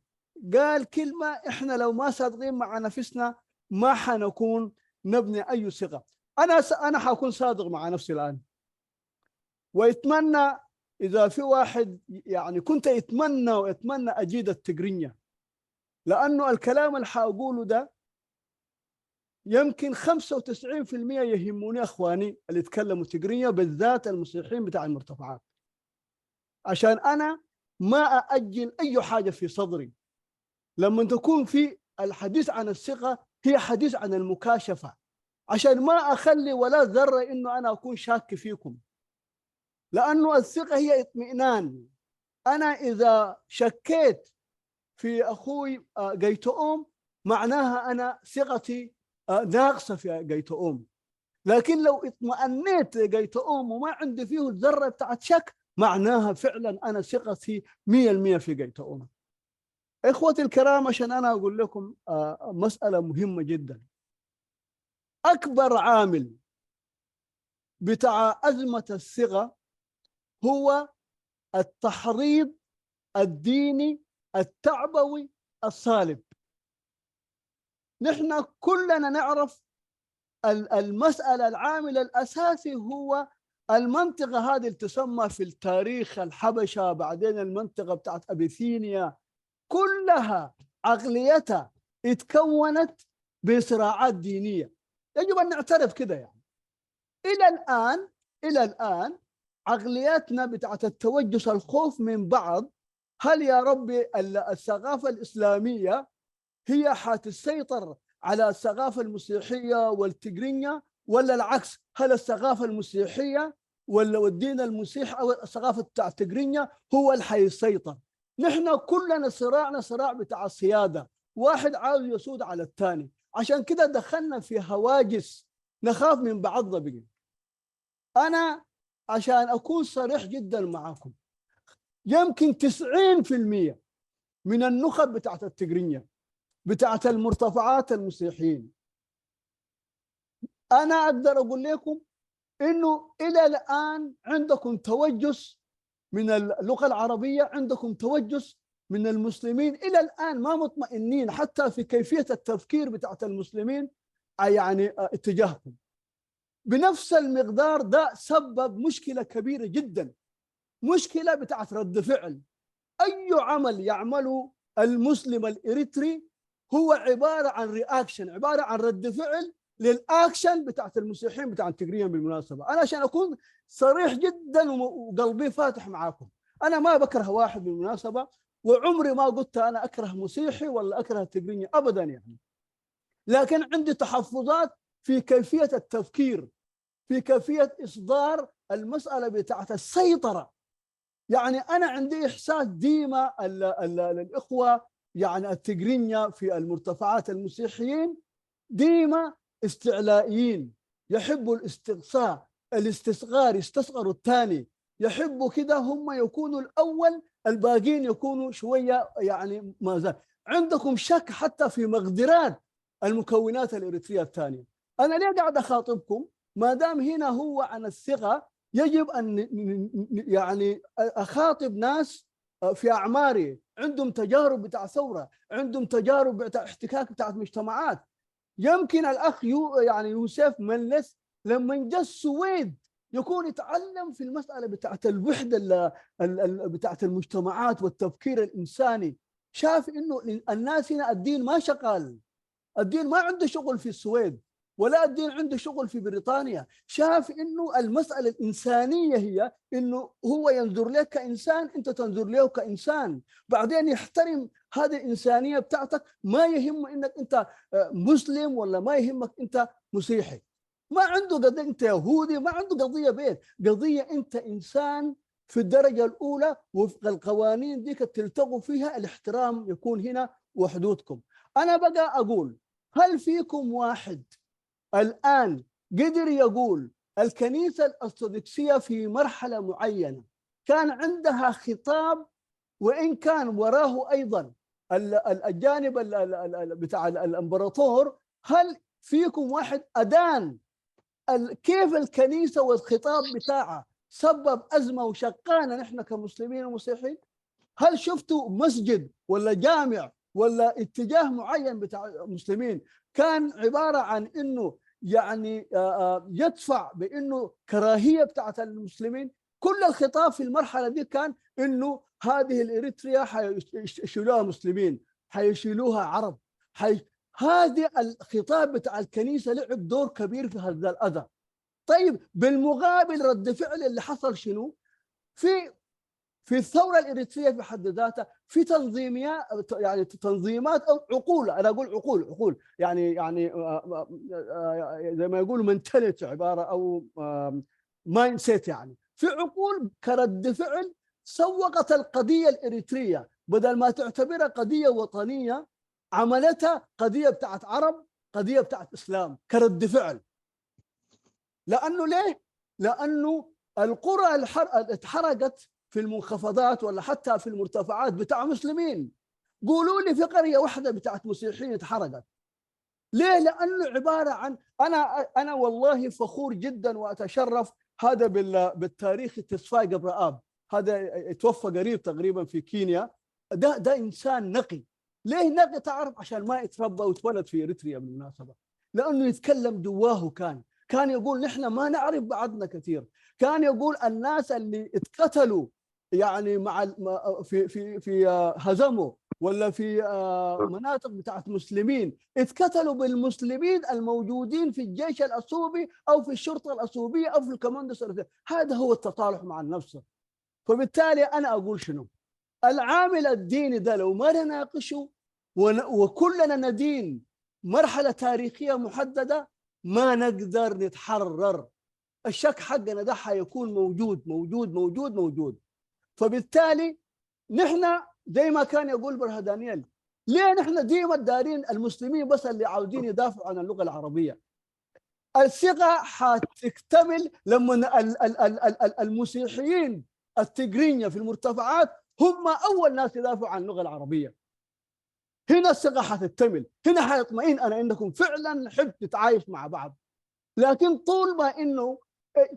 قال كلمة: إحنا لو ما صادقين مع نفسنا ما حنكون نبني أي ثقة. أنا س- أنا حأكون صادق مع نفسي الآن، وأتمنى إذا في واحد يعني كنت أتمنى وأتمنى أجيد التقرينيا، لأنه الكلام اللي حأقوله ده يمكن خمسة وتسعين في المية يهموني أخواني اللي يتكلموا تقرينيا، بالذات المصيحين بتاع المرتفعات، عشان أنا ما أأجل أي حاجة في صدري. لما تكون في الحديث عن الثقة هي حديث عن المكاشفة، عشان ما أخلي ولا ذرة إنه أنا أكون شاك فيكم، لأنه الثقة هي اطمئنان. أنا إذا شكيت في أخوي، آه، جيتوم، معناها أنا ثقتي، آه، ناقصة في جيتوم. لكن لو اطمأنيت جيتوم وما عندي فيه الذرة بتاعت شك، معناها فعلًا أنا ثقتي مية المية في جيتوم. إخوتي الكرام، عشان أنا أقول لكم، آه، مسألة مهمة جدًا. أكبر عامل بتاع أزمة الثقة هو التحريض الديني التعبوي الصالب. نحن كلنا نعرف ال- المسألة، العامل الأساسي هو المنطقة هذه اللي تسمى في التاريخ الحبشة، بعدين المنطقة بتاعت أبيسينيا، كلها عقليتها اتكونت بصراعات دينية. يجب أن نعترف كده يعني. إلى الآن، إلى الآن عقلياتنا بتاعت التوجس، الخوف من بعض. هل يا ربي ال- الثقافة الإسلامية هي حتسيطر على الثقافة المسيحية والتقرينية، ولا العكس؟ هل الثقافة المسيحية ولا والدين المسيحي أو الثقافة بتاع التقرينية هو اللي حيسيطر؟ نحن كلنا صراعنا صراع بتاع السيادة، واحد عاوز يسود على الثاني. عشان كده دخلنا في هواجس، نخاف من بعضنا بقى. أنا عشان أكون صريح جدًا معاكم، يمكن تسعين في المية من النخب بتاعت التقرينية، بتاعت المرتفعات المسيحيين، أنا أقدر أقول لكم إنه إلى الآن عندكم توجس من اللغة العربية، عندكم توجس من المسلمين، إلى الآن ما مطمئنين حتى في كيفية التفكير بتاعت المسلمين، آه، يعني، آه، اتجاهكم. بنفس المقدار ده سبب مشكلة كبيرة جدًا، مشكلة بتاعت رد فعل. أي عمل يعمله المسلم الإريتري هو عبارة عن رياكشن، عبارة عن رد فعل للأكشن بتاعت المسيحيين بتاع التقريبا. بالمناسبة، أنا عشان أكون صريح جدًا وم- وقلبي فاتح معاكم، أنا ما بكره واحد بالمناسبة، وعمري ما قلت أنا أكره مسيحي ولا أكره تقريني أبدًا يعني، لكن عندي تحفظات في كيفية التفكير، في كيفية إصدار المسألة بتاعت السيطرة. يعني أنا عندي إحساس ديما ال- ال- ال- الإخوة يعني التقرينيا في المرتفعات المسيحيين ديما استعلائيين، يحبوا الاستقصاء، الاستصغار، يستصغروا الثاني، يحبوا كده هم يكونوا الأول، الباقين يكونوا شوية يعني ما زال. عندكم شك حتى في مقدرات المكونات الإريترية الثانية. أنا ليه قاعد أخاطبكم؟ ما دام هنا هو عن الثقة، يجب أن ن- ن- ن- يعني أخاطب ناس في أعماري، عندهم تجارب بتاع ثورة، عندهم تجارب بتاع احتكاك بتاعت مجتمعات. يمكن الأخ يو يعني يوسف ملس لما جاء السويد يكون يتعلم في المسألة بتاعت الوحدة ال- ال- ال- بتاعت المجتمعات والتفكير الإنساني، شاف إنه الناس هنا الدين ما شغال، الدين ما عنده شغل في السويد. ولا الدين عنده شغل في بريطانيا. شاف إنه المسألة الإنسانية هي إنه هو ينظر لك كإنسان، أنت تنظر له كإنسان. بعدين يحترم هذه الإنسانية بتاعتك، ما يهم إنك أنت آه، مسلم ولا ما يهمك أنت مسيحي. ما عنده قضية أنت يهودي، ما عنده قضية بين، قضية أنت إنسان في الدرجة الأولى، وفق القوانين ديك تلتقوا فيها، الاحترام يكون هنا وحدودكم. أنا بقى أقول، هل فيكم واحد الآن قدر يقول الكنيسة الأرثوذكسية في مرحلة معينة كان عندها خطاب، وإن كان وراه أيضًا ال-، ال-، الجانب ال-، ال-، ال-، ال-، بتاع ال-، الإمبراطور، هل فيكم واحد أدان ال-، كيف الكنيسة والخطاب بتاعها سبب أزمة وشقانا نحن كمسلمين ومسيحيين؟ هل شفتوا مسجد ولا جامع ولا اتجاه معين بتاع مسلمين كان عبارة عن إنه يعني، آه، آه، يدفع بإنه كراهية بتاعت المسلمين؟ كل الخطاب في المرحلة دي كان إنه هذه الإريتريا حيشيلوها مسلمين، حيشيلوها عرب، حي-، هذه الخطاب بتاع الكنيسة لعب دور كبير في هذا الأذى. طيب، بالمقابل رد فعل اللي حصل شنو؟ في في الثورة الإريترية في حد ذاتها في تنظيميات، يعني تنظيمات أو عقول، أنا أقول عقول، عقول، يعني يعني آه، آه، آه، زي ما يقولوا منتاليتي، عبارة أو مايند سيت، يعني في عقول كرد فعل سوقت القضية الإريترية، بدل ما تعتبرها قضية وطنية عملتها قضية بتاعت عرب، قضية بتاعت إسلام كرد فعل. لأنه ليه؟ لأنه القرى الحر-، اتحرقت في المنخفضات ولا حتى في المرتفعات بتاع مسلمين. قولوا لي في قرية واحدة بتاعت مسيحيين اتحرقت. ليه؟ لأنه عبارة عن، أنا، أنا والله فخور جدًا وأتشرف هذا بال-، بالتاريخ التصفاي قبرآب، هذا اتوفى قريب تقريبًا في كينيا. ده، ده إنسان نقي. ليه نقي تعرف؟ عشان ما اتربى واتولد في إريتريا بالمناسبة، لأنه يتكلم جواه. كان، كان يقول: "نحن ما نعرف بعضنا كثير". كان يقول: "الناس اللي اتقتلوا يعني مع ال-، م-، في، في، في، آه، هزموا ولا في، آه، مناطق بتاعت مسلمين، اتقتلوا بالمسلمين الموجودين في الجيش الأثيوبي أو في الشرطة الأثيوبية أو في الكوماندوس الأثيوبي". هذا هو التصالح مع النفس. فبالتالي أنا أقول شنو؟ العامل الديني ده لو ما نناقشه ون-، وكلنا ندين مرحلة تاريخية محددة، ما نقدر نتحرر. الشك حقنا ده حيكون موجود، موجود، موجود، موجود. فبالتالي نحن زي ما كان يقول برهة دانيال، ليه نحن ديما دارين المسلمين بس اللي عاوزين يدافعوا عن اللغة العربية؟ الثقة حتكتمل لما ال-، ال-، ال-، ال-، ال-، المسيحيين التجرينية في المرتفعات هم أول ناس يدافعوا عن اللغة العربية. هنا الثقة حتكتمل، هنا حيطمئن أنا إنكم فعلًا نحب نتعايش مع بعض. لكن طول ما إنه،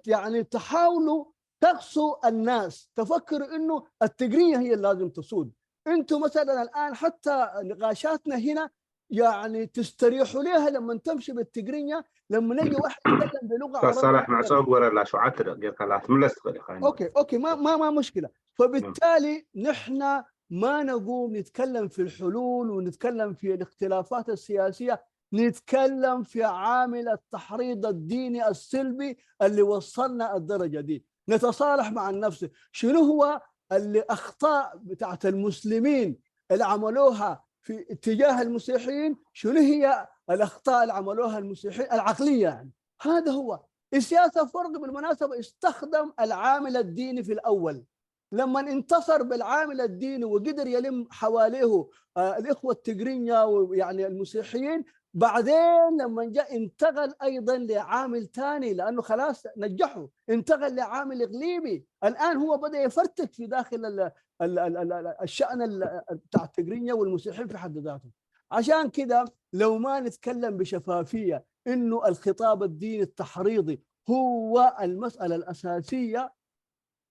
يعني، تحاولوا تقصوا الناس، تفكروا إنه التجرينية هي اللي لازم تسود. أنتوا مثلًا الآن حتى نقاشاتنا هنا، يعني، تستريحوا ليها لما تمشي بالتجرينية، لما نجي واحد يتكلم بلغة عربية صالح، مثلًا. معصوب ورا لا شو عتر، غير خلاص، من لا استغل خاين. أوكي، أوكي، ما، ما، ما مشكلة. فبالتالي نحن ما نقوم نتكلم في الحلول ونتكلم في الاختلافات السياسية، نتكلم في عامل التحريض الديني السلبي اللي وصلنا الدرجة دي. نتصالح مع النفس. شنو هو اللي أخطاء بتاعت المسلمين اللي عملوها في اتجاه المسيحيين؟ شنو هي الأخطاء اللي عملوها المسيحيين؟ العقلية، يعني. هذا هو. السياسة فرق بالمناسبة استخدم العامل الديني في الأول، لما انتصر بالعامل الديني وقدر يلم حواليه، آه، الإخوة التجرينيا ويعني المسيحيين، بعدين لما جاء انتقل أيضًا لعامل تاني، لأنه خلاص نجحوا، انتقل لعامل إقليمي. الآن هو بدأ يفرتك في داخل ال-، ال-، ال-، ال-، ال-، الشأن ال-، بتاع التجرينيا والمسيحيين في حد ذاته. عشان كده لو ما نتكلم بشفافية إنه الخطاب الديني التحريضي هو المسألة الأساسية،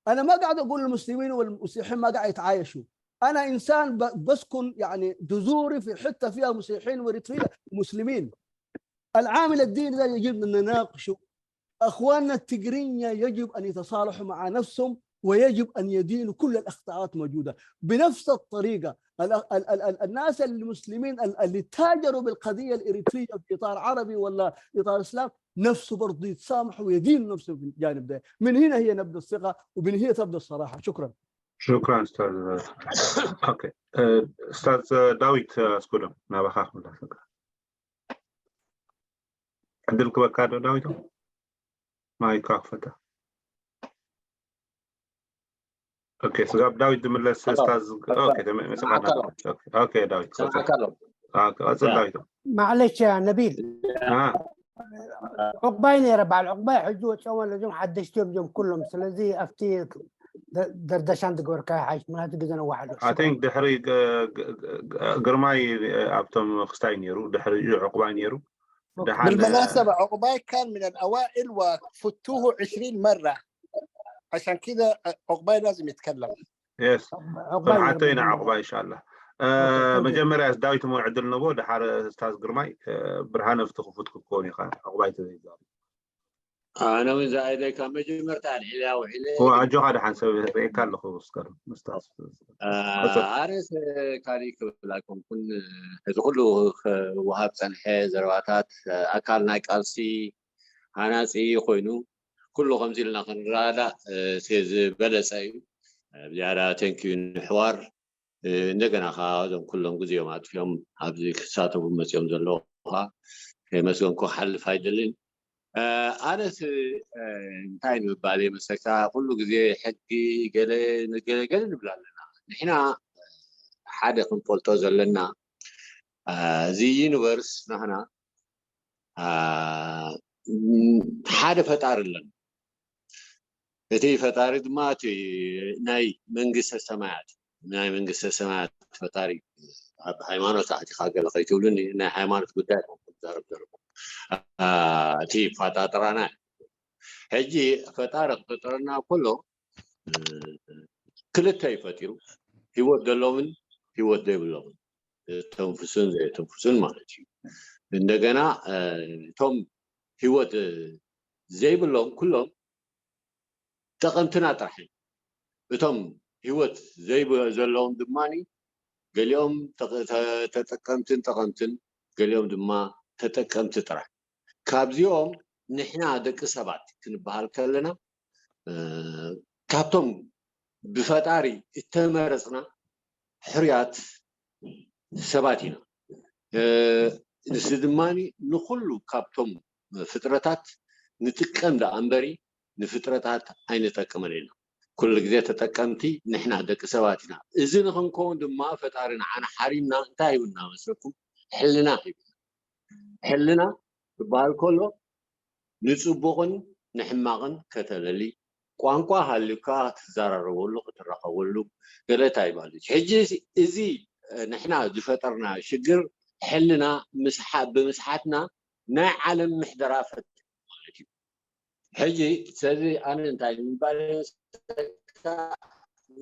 أنا ما قاعد أقول المسلمين والمسيحيين ما قاعد يتعايشوا. أنا إنسان ب-، بسكن، يعني، جذوري في حتة فيها مسيحيين وإريتريين ومسلمين. العامل الديني ده يجب أن نناقشه. أخواننا التجرينيا يجب أن يتصالحوا مع نفسهم ويجب أن يدينوا كل الأخطاءات موجودة بنفس الطريقة. ال- ال- ال- ال- الناس المسلمين ال- اللي تاجروا بالقضية الإريترية في إطار عربي ولا إطار إسلام، نفسه برضه يتسامحوا ويدينوا نفسه في الجانب ده. من هنا هي نبدأ الثقة، ومن هنا تبدأ الصراحة. شكرا. شكرا استاذ. اوكي. استاذ داويت اسكولم نابخاخ من الفكرة. عدل كبكادو داويتو. ما يكاخ فتا. اوكي، سقاب داويت دملس استاذ. اوكي، تمام. اوكي، اوكي داويت. اوكي، قصد داويت. معلش يا نبيل. عقباي نيرة بعد عقباي حجو تشوان لجم حدشتهم جم كلهم. سلزي افتي دردشان دقور كاي حاج مناتي قدنا واحد. I think دحري قرماي ابتم خستاي نيرو، دحري عقباي نيرو. بالمناسبة عقباي كان من الأوائل وفتوه عشرين مرة، عشان كده عقباي لازم يتكلم. Yes. عقباي حتى عقباي إن شاء الله. መጀመርያ ዳዊት ሞ ዕድል ነቦ፣ ድሓር ስታዝ ግርማይ ብርሃነ ፍትኽፉት ክኮን ኢኻ። ኣቕባይ ተዘይዛሩ ኣነ እውን ዝኣይደይ ካብ መጀመርታ ኣልዒለ ኣውዒለ ኣጆኻ። ድሓን ሰብ ርእካ ኣለኹ። ስከር ምስታዝ ኣረስ ካሊእ ክብል ኣይኮንኩን። እዚ ኩሉ ክወሃብ ፀንሐ ዘረባታት ኣካል ናይ ቃልሲ ሃናፂ ኮይኑ ኩሉ ከምዚ ኢልና ክንረዳእ ዝበለፀ እዩ። ብዝያዳ ተንኪዩ ንሕዋር እንደገና ከዓ እዞም ኩሎም ግዜኦም ኣጥፊኦም ኣብዚ ክሳተፉ መፅኦም ዘለዉ ከዓ ከይመስገንኩ ክሓልፍ ኣይደልን። ኣነስ እንታይ ንምባል እየ መሰልካ፣ ኩሉ ግዜ ሕጊ ገለ ገለ ገለ ንብል ኣለና። ንሕና ሓደ ክንፈልጦ ዘለና፣ እዚ ዩኒቨርስ ናህና ሓደ ፈጣሪ ኣለና። እቲ ፈጣሪ ድማ እቲ ናይ መንግስተ ሰማያት ናይ መንግስተ ሰማያት ፈጣሪ። ኣብ ሃይማኖት ኣቲኻ ገለ ከይትብሉኒ፣ ናይ ሃይማኖት ጉዳይ ኣይኮንኩን ዝዛረብ ዘለኹ፣ እቲ ፈጣጥራና። ሕጂ ፈጣሪ ክፈጥረና ከሎ ክልተ እዩ ፈጢሩ፣ ህይወት ዘለዎምን ህይወት ዘይብሎምን፣ ዝተንፍሱን ዘየተንፍሱን ማለት እዩ። እንደገና እቶም ህይወት ዘይብሎም ኩሎም ጠቐምትና ጥራሕ እዮም። እቶም ህይወት ዘይብ ዘለዎም ድማ ገሊኦም ተጠቀምትን ጠቐምትን፣ ገሊኦም ድማ ተጠቀምቲ ጥራሕ። ካብዚኦም ንሕና ደቂ ሰባት ክንበሃል ከለና ካብቶም ብፈጣሪ እተመረፅና ሕርያት ሰባት ኢና። ንስ ድማ ንኩሉ ካብቶም ፍጥረታት ንጥቀም ደኣ እምበሪ ንፍጥረታት ኣይንጠቅምን ኢና። ኩሉ ግዜ ተጠቀምቲ ንሕና ደቂ ሰባት ኢና። እዚ ንክንከውን ድማ ፈጣሪ ንዓና ሓሪምና እንታይ ሂቡና መስለኩም? ሕልና ሂቡና። ሕልና ዝበሃል ከሎ ንፅቡቕን ንሕማቕን ከተለሊ፣ ቋንቋ ሃልዩካ ክትዘራረበሉ ክትራኸበሉ ገለ እንታይ ማለት እዩ። ሕጂ እዚ ንሕና ዝፈጠርና ሽግር ሕልና ብምስሓትና ናይ ዓለም ምሕደራ ፈጢሩ ማለት እዩ። ሕጂ ስለዚ ኣነ እንታይ ንምባል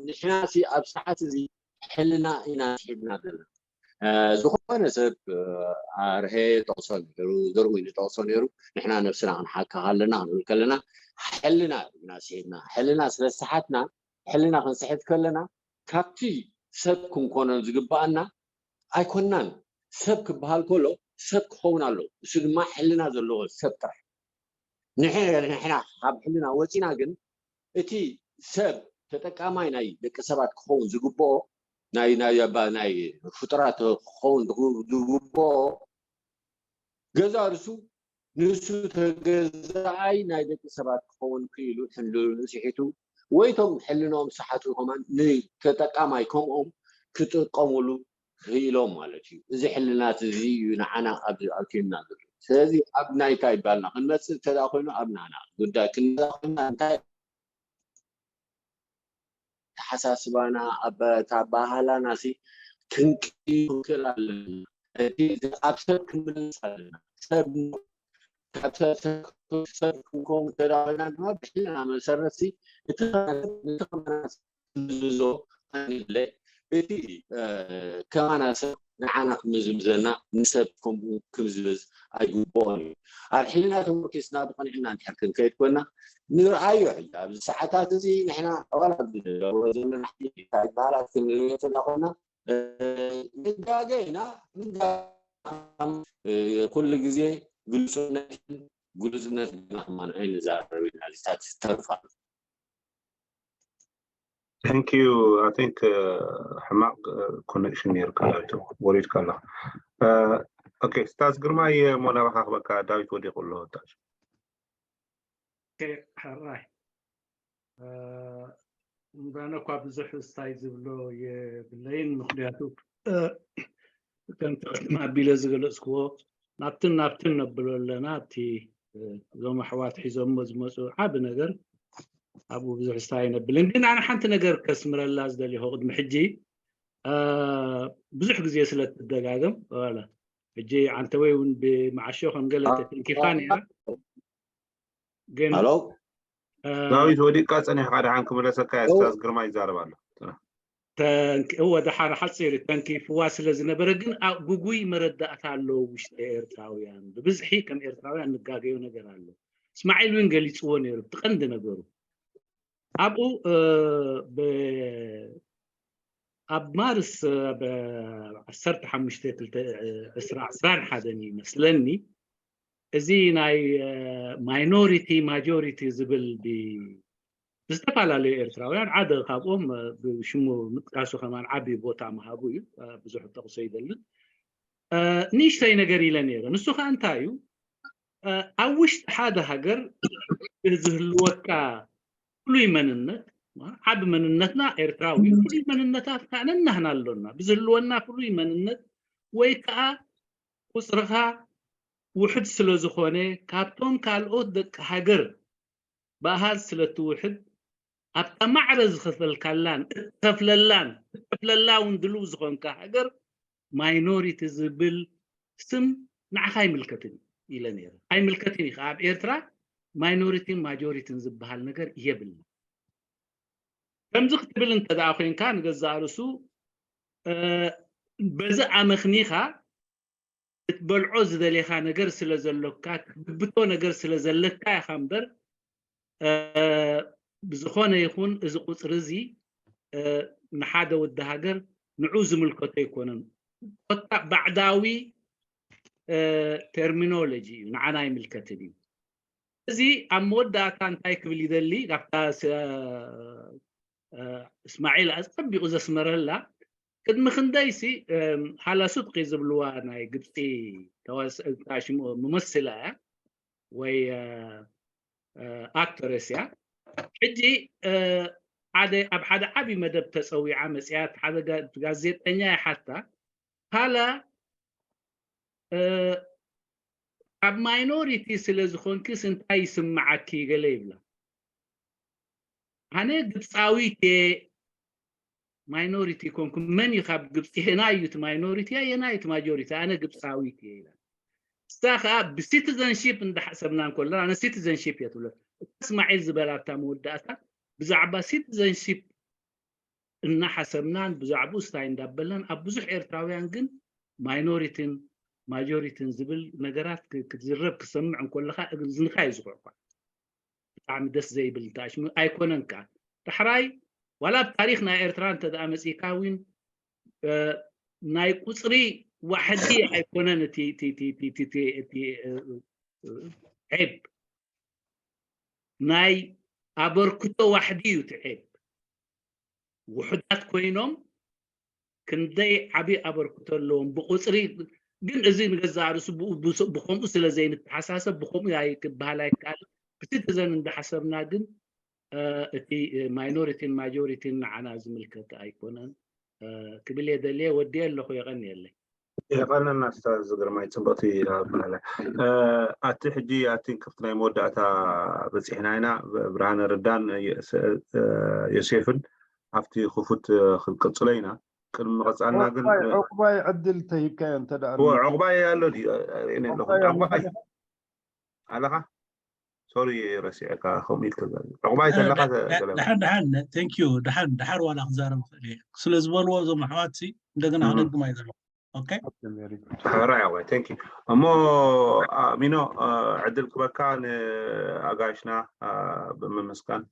ንሕና ሲ ኣብ ሰዓት እዚ ሕልና ኢና ስሒብና ዘለና። ዝኾነ ሰብ ኣርሄ ጠቕሶ ነይሩ፣ ዘርሙይ ንጠቕሶ ነይሩ። ንሕና ነብስና ክንሓካ ኣለና ክንብል ከለና ሕልና ኢና ስሒብና። ሕልና ስለ ዝሰሓትና ሕልና ክንስሕት ከለና ካብቲ ሰብ ክንኮኖ ዝግባኣና ኣይኮናን። ሰብ ክበሃል ከሎ ሰብ ክኸውን ኣሎ። እሱ ድማ ሕልና ዘለዎ ሰብ ጥራሕ። ንሕና ካብ ሕልና ወፂና ግን እቲ ሰብ ተጠቃማይ ናይ ደቂ ሰባት ክኸውን ዝግብኦ ናይ ናይ ናይ ፍጡራት ክኸውን ዝግብኦ ገዛ ርሱ ንሱ ተገዛኣይ ናይ ደቂ ሰባት ክኸውን ክኢሉ ሕልንኡ ስሒቱ ወይ ቶም ሕልንኦም ዝሰሓቱ ከማን ንተጠቃማይ ከምኦም ክጥቀሙሉ ክኢሎም ማለት እዩ። እዚ ሕልናት እዚ እዩ ንዓና ኣብዚ ኣእትዩና ዘሎ። ስለዚ ኣብ ናይ እንታይ ይባልና ክንመፅእ እንተ ደኣ ኮይኑ ኣብ ናና ጉዳይ ክንመፅእ ኮይና እንታይ ኣተሓሳስባና ኣብ ኣበሃህላና ሲ ክንቅይሮ ክንክእል ኣለና። እቲ ኣብ ሰብ ክንምለስ ኣለና። ሰብ ካብ ሰብ ሰብ ክንከውን እንተ ደኣ ኮይና ድማ ብሕልና መሰረት ሲ እቲ ከማና ሰብ ንዝዞ ኣይንድለ። እቲ ከማና ሰብ ንዓና ክምዝምዘና ንሰብ ከምኡ ክምዝምዝ ኣይግብኦን እዩ። ኣብ ሕልና ተመርኪስና ብቕንዕና እንድሕር ክንከይድ ኮይና ንርኣዮ። ሕጂ ኣብዚ ሰዓታት እዚ ንሕና ዋላ ኣብዚ ንገብሮ ዘለና እንታይ በዓላት ክንሪኦ እንተዳ ኮይና ንጋገ ኢና። ንጋ ኩሉ ግዜ ግልፁነትን ግልፅነት ግና ከማን ኣይንዛረብ ኢና። እዚታት ዝተርፋ Thank you. I think ሕማቕ ኮኔክሽን ነርካ ወሪድካ ኣለኻ። ኦኬ ስታዝ ግርማይ፣ ሞናባኻ ክበካ ዳዊት ወዲቑ ኣሎ። ሕራይ እምባነ እኳ ብዙሕ ስታይ ዝብሎ የብለይን። ምክንያቱ ከምቲ ቅድም ኣቢለ ዝገለፅክዎ ናብትን ናብትን ነብሎ ኣለና። እቲ እዞም ኣሕዋት ሒዞሞ ዝመፁ ዓብ ነገር ኣብኡ ብዙሕ ስታይ ነብልን። ግን ኣነ ሓንቲ ነገር ከስምረላ ዝደልኹ ቅድሚ ሕጂ ብዙሕ ግዜ ስለ ትደጋገም ሕጂ ዓንተወይ እውን ብመዓሾ ከም ገለ ተተንኪፋ ነራ። ግን ዳዊት ወዲቅካ ፀኒሕካ ደሓን ክምለሰካ እያ። ስታዝ ግርማ ይዛረብ ኣሎ። እወ ደሓን ሓፂር ተንኪፍዋ ስለ ዝነበረ ግን ጉጉይ መረዳእታ ኣለዎ ውሽጢ ኤርትራውያን። ብብዝሒ ከም ኤርትራውያን ንጋገዮ ነገር ኣሎ። እስማዒል እውን ገሊፅዎ ነይሩ። እቲ ቀንዲ ነገሩ ኣብኡ ኣብ ማርስ ዓሰርተ ሓሙሽተ ክልተ ዕስራ ዕስራን ሓደን ይመስለኒ እዚ ናይ ማይኖሪቲ ማጆሪቲ ዝብል ብዝተፈላለዩ ኤርትራውያን ሓደ ካብኦም ብሽሙ ምጥቃሱ ከማን ዓብዪ ቦታ ምሃቡ እዩ። ብዙሕ ጠቕሶ ይደልን ንእሽተይ ነገር ኢለ ነይረ። ንሱ ከዓ እንታይ እዩ ኣብ ውሽጢ ሓደ ሃገር ዝህልወካ ፍሉይ መንነት ዓብ መንነትና ኤርትራዊ ፍሉይ መንነታት ከዓ ነናህና ኣሎና። ብዝህልወና ፍሉይ መንነት ወይ ከዓ ቁፅርኻ ውሕድ ስለ ዝኾነ ካብቶም ካልኦት ደቂ ሃገር ብኣሃዝ ስለ ትውሕድ ኣብታ ማዕረ ዝኸፈልካላን እትኸፍለላን እትኸፍለላ እውን ድልው ዝኾንካ ሃገር ማይኖሪቲ ዝብል ስም ንዓኻ ኣይምልከትን ኢለ ነይረ። ኣይምልከትን እዩ ኣብ ኤርትራ ማይኖሪቲን ማጆሪቲን ዝበሃል ነገር የብልና። ከምዚ ክትብል እንተ ደኣ ኮንካ ንገዛእ ርእሱ በዚ ኣመኽኒኻ ክትበልዖ ዝደሌኻ ነገር ስለ ዘሎካ ክትግብቶ ነገር ስለ ዘለካ ኢኻ እምበር ብዝኾነ ይኹን እዚ ቁፅሪ እዚ ንሓደ ወዲ ሃገር ንዑ ዝምልከቶ ኣይኮነን። ኮታ ባዕዳዊ ተርሚኖሎጂ እዩ፣ ንዓና ኣይምልከትን እዩ። እዚ ኣብ መወዳእታ እንታይ ክብል ይደሊ ካብታ እስማዒል ኣፀቢቑ ዘስመረላ ቅድሚ ክንደይሲ ሃላ ሱጥቂ ዝብልዋ ናይ ግብፂ ተዋስእታ ሽሙ መመስላ እያ ወይ ኣክተረስ እያ። ሕጂ ሓደ ኣብ ሓደ ዓብዪ መደብ ተፀዊዓ መፅያ ሓደ ጋዜጠኛ ይሓታ ሃላ ኣብ ማይኖሪቲ ስለ ዝኾንክስ እንታይ ይስምዓኪ ገለ ይብላ። ኣነ ግብፃዊት እየ ማይኖሪቲ ኮንኩ መን እዩ ካብ ግብፂ የናይ እዩ እቲ ማይኖሪቲ የናይ እቲ ማጆሪቲ ኣነ ግብፃዊት እየ ኢላ። እሳ ከዓ ብሲቲዘንሺፕ እንዳሓሰብና እንከሎ ኣነ ሲቲዘንሺፕ እየ ትብሎ። እስማዒል ዝበላታ መወዳእታ ብዛዕባ ሲቲዘንሺፕ እናሓሰብናን ብዛዕባኡ ስታይ እንዳበልናን ኣብ ብዙሕ ኤርትራውያን ግን ማይኖሪቲን ማጆሪቲን ዝብል ነገራት ክትዝረብ ክሰምዕ እንኮለካ እዝንካ እዩ ዝኩዕኳዕ። ብጣዕሚ ደስ ዘይብል እንታይ ሽሙ ኣይኮነን ከዓ ዳሕራይ ዋላ ኣብ ታሪክ ናይ ኤርትራ እንተ ደኣ መፂእካ እውን ናይ ቁፅሪ ዋሕዲ ኣይኮነን እቲ ዒብ ናይ ኣበርክቶ ዋሕዲ እዩ እቲ ዒብ። ውሑዳት ኮይኖም ክንደይ ዓብዪ ኣበርክቶ ኣለዎም ብቁፅሪ ግን እዚ ንገዛእ ርእሱ ብኡ- ብስ- ብኸምኡ ስለ ዘይንተሓሳሰብ ብኸምኡ ኣይ- ክበሃል ኣይከኣልን። ብሲቲዘን እንዳሓሰብና ግን እ፣ እቲ ማይኖሪቲን ማጆሪቲን ንዓና ዝምልከት ኣይኮነን እ፣ ክብል እየ ደልየ ወዲየ ኣለኹ የቐንየለይ። የቐነና ስታዝ ግርማይ ፅብቕቲ ኣበሃህላ። እ፣ ኣቲ ሕጂ ኣቲ ክፍቲ ናይ መወዳእታ በፂሕና ኢና። ብርሃነ ረዳን የ- ስ- እ፣ ዮሴፍን ኣብቲ ክፉት እ፣ ክንቅፅሎ ኢና። ቅድሚ ምቐፃልና ግን ዑቕባይ ዕድል ተሂብካዮ እንተ ደኣ ዑቕባይ ኣሎ ድዩ? ርእየኒ ኣለኹ። ዑቕባይ ኣለኻ? ሶሪ ረሲዐካ ከምኡ ኢልካ ዛሪብ። ዕቑባይ ተለኻ ገለ ደሓን ደሓን thank you ደሓን ደሓር ዋላ ክዛረብ ክእል እየ ስለ ዝበልዎ እዞም ኣሕዋት ሲ እንደገና ክደግማ እዩ ዘለኹ። Okay? Okay, very good. ሕራይ ኣዋይ thank you እሞ ሚኖ ዕድል ክበካ ንኣጋይሽና ብምምስጋን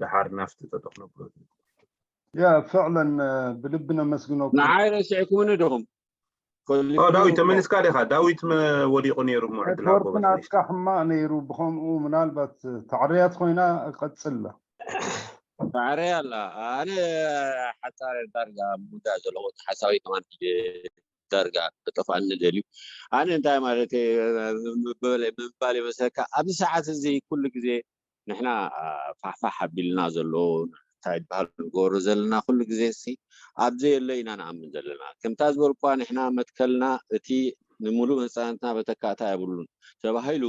ደሓር ናፍቲ ተጠቕነብሎ ያ ፍዕለን ብልቢ ነመስግነኩም። ንዓይ ረሲዕኩምኒ ዲኹም? ዳዊት ተመሊስካ ዲኻ? ዳዊት ወዲቑ ነይሩ። ዕድል ኔትወርክ ናትካ ሕማቕ ነይሩ፣ ብኸምኡ ምናልባት ተዕርያት ኮይና ቀጽላ። ተዕርያ ኣላ። ኣነ ሓጻር ዳርጋ ምውዳእ ዘለኹ ሓሳዊ ከማን ዳርጋ ክጠፍኣኒ ደልዩ። ኣነ እንታይ ማለት ምባል ይመስለካ ኣብዚ ሰዓት እዚ ኩሉ ግዜ ንሕና ፋሕፋሕ ኣቢልና ዘሎ እንታይ ዝበሃል ንገብሮ ዘለና ኩሉ ግዜ ሲ ኣብ ዘየለ ኢና ንኣምን ዘለና። ከምታ ዝበልኳ ንሕና መትከልና እቲ ንምሉእ ነፃነትና በተካእታ የብሉን ተባሂሉ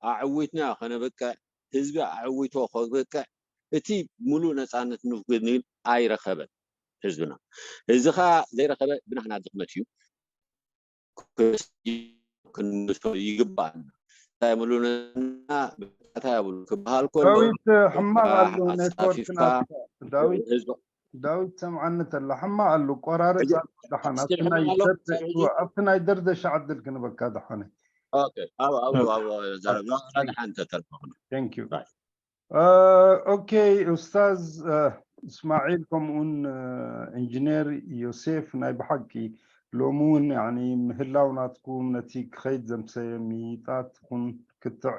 ኣዕዊትና ከነበቅዕ ህዝቢ ኣዕዊቶ ከበቅዕ እቲ ሙሉእ ነፃነት ንግንል ኣይረኸበን ህዝብና። እዚ ኸዓ ዘይረኸበ ብናህና ድኽመት እዩ። ክንምልሶ ይግባኣና። እንታይ ምሉና ብታ ያብሉ ክበሃል ከሎ ዳዊት ሕማቕ ኣሎ ኔትወርክ ኣጻፊፍካ ናትካ። ዳዊት ህዝቢ ዳዊት ሰምዓኒ ተላ ሕማቕ ኣሎ ቆራርጽ ኣሎ ደሓን ኣብቲ ናይ ሕማቕ ኣሎ? ደርዘ ኣብቲ ናይ ደርዘ ሻዕ ዕድል ክንበካ ደሓነ። ኦኬ ኣብ ኣብ ኣብ ዘረባ ሓንቲ ተልፋኹ Thank you. Right. ኦኬ ኡስታዝ እስማዒል ከምኡውን ኢንጂነር ዮሴፍ ናይ ብሓቂ ሎሚ እውን ያኒ ምህላው ናትኩም ነቲ ክኸይድ ዘምሰየ ሚጣት ኹን ክትዕ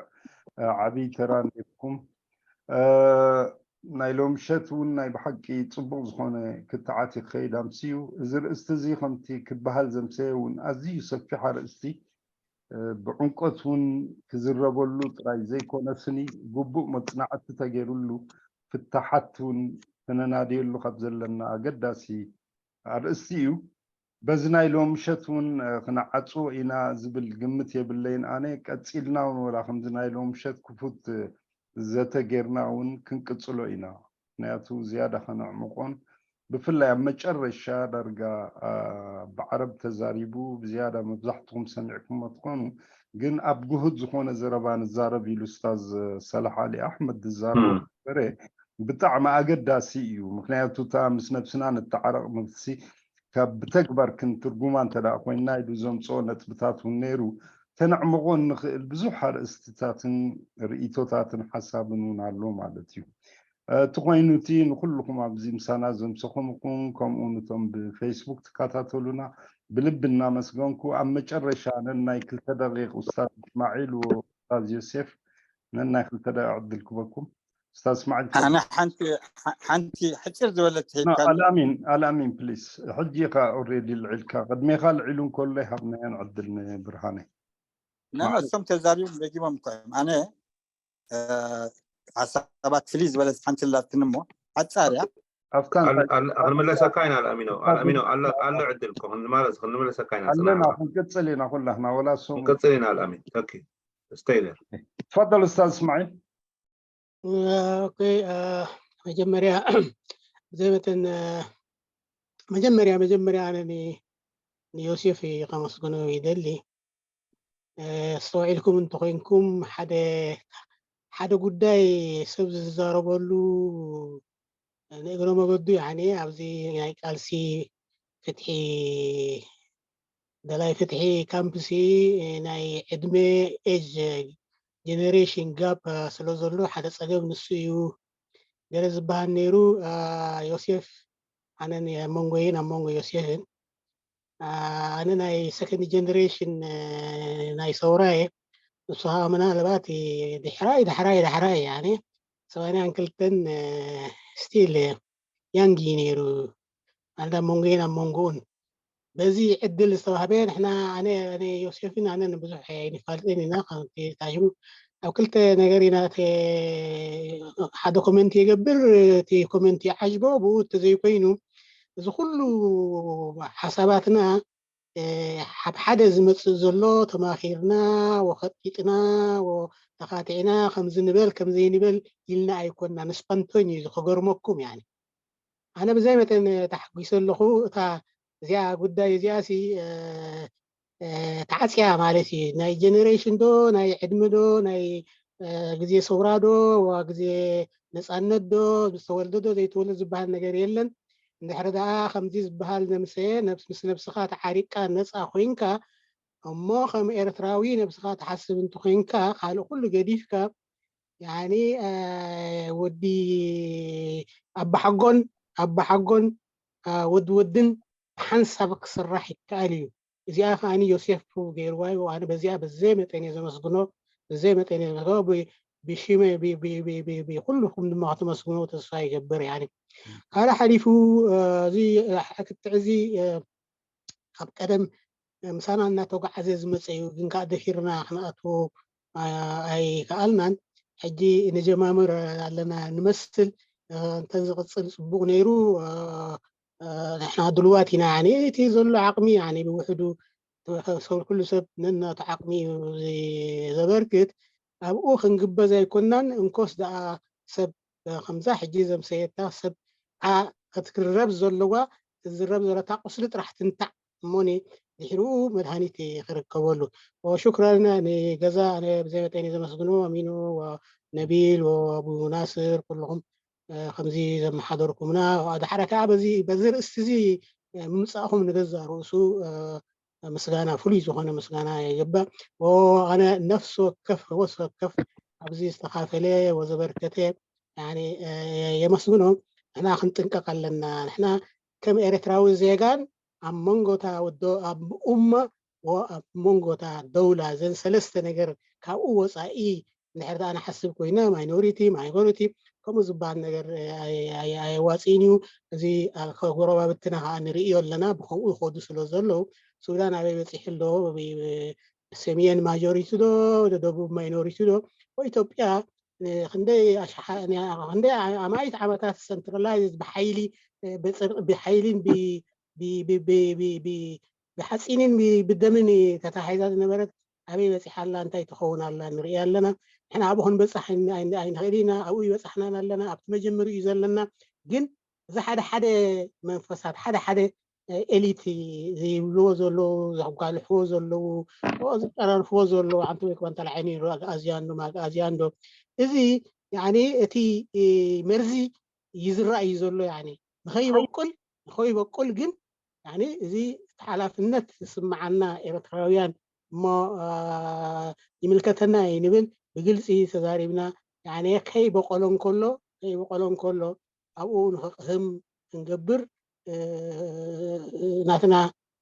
ዓብይ ተራ ነይርኩም። ናይ ሎምሸት እውን ናይ ብሓቂ ፅቡቕ ዝኾነ ክትዓት ክኸይድ ኣምስዩ። እዚ ርእስቲ እዚ ከምቲ ክበሃል ዘምሰየ እውን ኣዝዩ ሰፊሕ ኣርእስቲ ብዕምቆት እውን ክዝረበሉ ጥራይ ዘይኮነስኒ ግቡእ መፅናዕቲ ተገይሩሉ ፍታሓት እውን ክነናድየሉ ካብ ዘለና ኣገዳሲ ኣርእስቲ እዩ። በዚ ናይ ሎምሸት እውን ክነዓፅዎ ኢና ዝብል ግምት የብለይን ኣነ። ቀፂልና እውን ወላ ከምዚ ናይ ሎምሸት ክፉት ዘተ ጌርና እውን ክንቅፅሎ ኢና። ምክንያቱ ዝያዳ ከነዕምቆን ብፍላይ ኣብ መጨረሻ ዳርጋ ብዓረብ ተዛሪቡ ብዝያዳ መብዛሕትኹም ሰሚዕኩሞ ትኾኑ፣ ግን ኣብ ግሁድ ዝኾነ ዘረባ ንዛረብ ኢሉ ስታዝ ሰላሕ ዓሊ ኣሕመድ ዝዛረቦ ነበረ ብጣዕሚ ኣገዳሲ እዩ። ምክንያቱ እታ ምስ ነብስና ንተዓረቕ መልሲ ካብ ብተግባር ክንትርጉማ እንተ ኮይንና ኢሉ ዘምፅኦ ነጥብታት እውን ነይሩ። ከነዕምቆ እንኽእል ብዙሕ ኣርእስትታትን ርእቶታትን ሓሳብን እውን ኣሎ ማለት እዩ። እቲ ኮይኑ እቲ ንኩልኹም ኣብዚ ምሳና ዘምሰኹምኩም ከምኡ ንቶም ብፌስቡክ ትከታተሉና ብልቢ እናመስገንኩ ኣብ መጨረሻ ነናይ ክልተ ደቂቕ ኡስታዝ እስማዒል ወኡስታዝ ዮሴፍ ነናይ ክልተ ደቂቕ ዕድል ክበኩም። ኡስታዝ እስማዒል ኣነ ሓንቲ ሓንቲ ሕፅር ዝበለት ሂብካ ኣልኣሚን ኣልኣሚን ፕሊስ ሕጂ ኢኻ ኦሬዲ ልዒልካ ቅድሜኻ ልዒሉ እንከሎ ይሃብናዮን ዕድል ንብርሃነ ና እሶም ተዛሪቦም ደጊሞም እኮ እዮም ኣነ ሓሳባት ፍልይ ዝበለት ሓንቲ ላትኒ እሞ ሓፃር እያ ኣብታ ክንምለሰካ ኢና ኣልኣሚኖ ኣልኣሚኖ ኣሎ ዕድል እኮ ክንመለሰካ ኢና ኣለና ክንቅፅል ኢና ኩላህና ወላ እሶም ክንቅፅል ኢና ኣልኣሚን ተኪ stay there تفضل استاذ اسماعيل ኦኬ መጀመርያ ብዘይ መጠን መጀመርያ መጀመርያ ኣነ ንዮሴፍ ከመስግኖ ይደሊ። ኣስተውዒልኩም እንተኾይንኩም ሓደ ሓደ ጉዳይ ሰብ ዝዛረበሉ ንእግረ መገዱ ያኒ ኣብዚ ናይ ቃልሲ ፍትሒ ደላይ ፍትሒ ካምፕሲ ናይ ዕድመ ኤጅ ጀነሬሽን ጋፕ ስለ ዘሎ ሓደ ፀገም ንሱ እዩ ገለ ዝበሃል ነይሩ። ዮሴፍ ኣነ ኣብ መንጎይን ኣብ መንጎ ዮሴፍን ኣነ ናይ ሰከንድ ጀነሬሽን ናይ ሰውራ እየ። ንሱ ከዓ ምናልባት ድሕራይ ዳሕራይ ዳሕራይ ያኒ ሰማንያን ክልተን ስቲል ያንግ እዩ ነይሩ። ኣንዳ መንጎይን ኣብ መንጎኡን በዚ ዕድል ዝተዋህበ ንሕና ኣነ ኣነ ዮሴፍን ኣነን ብዙሕ ኣይንፋልጥን ኢና ከምቲ ታሽሙ ኣብ ክልተ ነገር ኢና ሓደ ኮመንት የገብር እቲ ኮመንት ይዓጅቦ ብኡ ተዘይኮይኑ እዚ ኩሉ ሓሳባትና ኣብ ሓደ ዝመፅእ ዘሎ ተማኺርና ወኸጢጥና ተኻቲዕና ከምዚ ንበል ከምዘይንበል ኢልና ኣይኮንና ንስፖንቶኒ እዩ ዝኸገርመኩም ያኒ ኣነ ብዘይ መጠን ተሓጒሰ ኣለኹ እታ እዚኣ ጉዳይ እዚኣ ሲ ተዓፅያ ማለት እዩ ናይ ጀነሬሽን ዶ ናይ ዕድሚ ዶ ናይ ግዜ ሰውራ ዶ ዋ ግዜ ነፃነት ዶ ዝተወልደ ዶ ዘይተወልደ ዝበሃል ነገር የለን እንድሕር ደኣ ከምዚ ዝበሃል ነምሰየ ነብስ ምስ ነብስኻ ተዓሪቅካ ነፃ ኮይንካ፣ እሞ ከም ኤርትራዊ ነብስኻ ትሓስብ እንተኮይንካ፣ ካልእ ኩሉ ገዲፍካ፣ ያኒ ወዲ ኣባሓጎን ኣባሓጎን ወዲ ወድን ሓንሳብ ክስራሕ ይከኣል እዩ። እዚኣ ከዓኒ ዮሴፍ ፕሩቭ ገይርዋ እዩ። ኣነ በዚኣ በዘይ መጠን እየ ዘመስግኖ፣ በዘይ መጠን እየ ዘመስግኖ። ብሽመ ብኩልኩም ድማ ከተመስግኖ ተስፋ ይገብር። ያኒ ካልእ ሓሊፉ እዚ ክትዕ እዚ ካብ ቀደም ምሳና እናተጓዓዘ ዝመፀ እዩ። ግን ከዓ ደፊርና ክንኣትዎ ኣይከኣልናን። ሕጂ ንጀማምር ኣለና ንመስል። እንተ ዝቕፅል ፅቡቕ ነይሩ። ንሕና ድልዋት ኢና። እቲ ዘሎ ዓቕሚ ብውሕዱ ሰብ ኩሉ ሰብ ነናቱ ዓቕሚ እዩ ዘበርክት። ኣብኡ ክንግበዝ ኣይኮናን። እንኮስ ደኣ ሰብ ከምዛ ሕጂ ዘምሰየታ ሰብ ክትርረብ ዘለዋ ትዝረብ ዘለታ ቁስሊ ጥራሕ ትንታዕ እሞኒ ድሕሪኡ መድሃኒት ክርከበሉ። ሽክረን ንገዛ ብዘይ መጠን ዘመስግኑ ኣሚኑ ነቢል ወኣቡ ናስር ኩልኹም ከምዚ ዘመሓደርኩምና። ድሓረ ከዓ በዚ ርእስቲ እዚ ምምፃእኹም ንገዛ ርእሱ ምስጋና ፍሉይ ዝኾነ ምስጋና ይግባእ። ኣነ ነፍሲ ወከፍ ወስ ወከፍ ኣብዚ ዝተካፈለ ወዘበርከተ የመስግኖ። ንሕና ክንጥንቀቅ ኣለና። ንሕና ከም ኤርትራዊ ዜጋን ኣብ መንጎታ ወዶ ኣብ ኡማ ኣብ መንጎታ ደውላ ዘን ሰለስተ ነገር ካብኡ ወፃኢ እንድሕር ደኣ ንሓስብ ኮይና ማይኖሪቲ ማይኖሪቲ ከምኡ ዝበሃል ነገር ኣየዋፅእን እዩ። እዚ ጎረባብትና ከዓ ንርእዮ ኣለና። ብከምኡ ይኸዱ ስለ ዘለዉ ሱዳን ኣበይ በፂሑ ኣሎ? ሰሜን ማጆሪቲ ዶ ደቡብ ማይኖሪቲ ዶ? ኢትዮጵያ ክንደይ ኣማኢት ዓመታት ሰንትራላይዝ ብሓይሊ ብሓይሊን ብሓፂንን ብደምን ተታሒዛ ዝነበረት ኣበይ በፂሓ ኣላ እንታይ ትኸውን ኣላ ንርኢ ኣለና። ንሕና ኣብኡ ክንበፅሕ ኣይንኽእል ኢና። ኣብኡ ይበፃሕናን ኣለና። ኣብቲ መጀመሪ እዩ ዘለና። ግን እዚ ሓደ ሓደ መንፈሳት ሓደ ሓደ ኤሊት ዝብልዎ ዘለዉ ዘጓልሕዎ ዘለዉ ዝጠራርፍዎ ዘለዉ ኣንተ ወይ ክባ እንተላዓይኒ ኣግኣዝያን ዶ ማግኣዝያን ዶ እዚ እቲ መርዚ ይዝራእ እዩ ዘሎ። ንኸይበቁል ንኸይበቁል ግን እዚ ሓላፍነት ዝስምዓና ኤርትራውያን እሞ ይምልከተና እዩ ንብል ብግልፂ ተዛሪብና። ከይበቆሎ እንከሎ ከይበቆሎ እንከሎ ኣብኡ ንክቅህም ክንገብር ናትና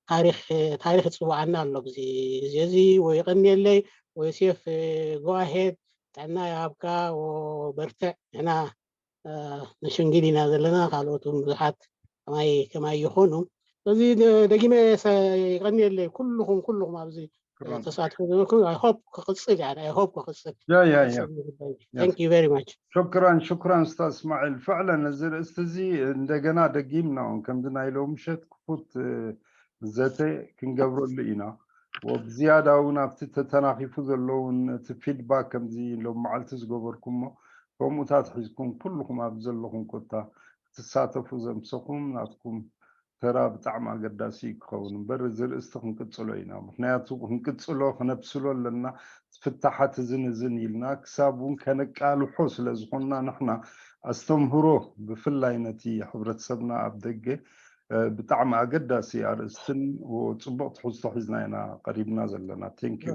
ታሪክ ታሪክ ይፅውዓና ኣሎ። ግዜ እዚ ወይ ቀኒየለይ ወይ ዮሴፍ ጎ ኣሄድ ጥዕና ይሃብካ። በርትዕ። ንሕና ንሽንግል ኢና ዘለና። ካልኦት እውን ብዙሓት ከማይ ከማይ ይኾኑ። ስለዚ ደጊመ ይቀኒየለይ ኩልኹም ኩልኹም ኣብዚ ተሳትፎ ዘለኩም። I hope ክቕፅል እያ። I hope ክቕፅል። Thank you very much. ሽክራን ሽክራን ስታ እስማዒል። ፍዕለን እዚ ርእስቲ እዚ እንደገና ደጊምና እውን ከምዚ ናይ ሎምሸት ክፉት ዘተ ክንገብረሉ ኢና። ወብዝያዳ እውን ኣብቲ ተተናኺፉ ዘለውን እቲ ፊድባክ ከምዚ ሎም መዓልቲ ዝገበርኩሞ ከምኡታት ሒዝኩም ኩልኹም ኣብ ዘለኹም ኮታ ክትሳተፉ ዘምሰኹም ናትኩም ተራ ብጣዕሚ ኣገዳሲ ክኸውን እምበር እዚ ርእስቲ ክንቅፅሎ ኢና። ምክንያቱ ክንቅፅሎ ክነብስሎ ኣለና። ፍታሓት እዝን እዝን ኢልና ክሳብ እውን ከነቃልሖ ስለ ዝኾንና ንሕና ኣስተምህሮ ብፍላይ ነቲ ሕብረተሰብና ኣብ ደገ ብጣዕሚ ኣገዳሲ ኣርእስትን ፅቡቕ ትሕዝቶ ሒዝና ኢና ቀሪብና ዘለና። Thank you።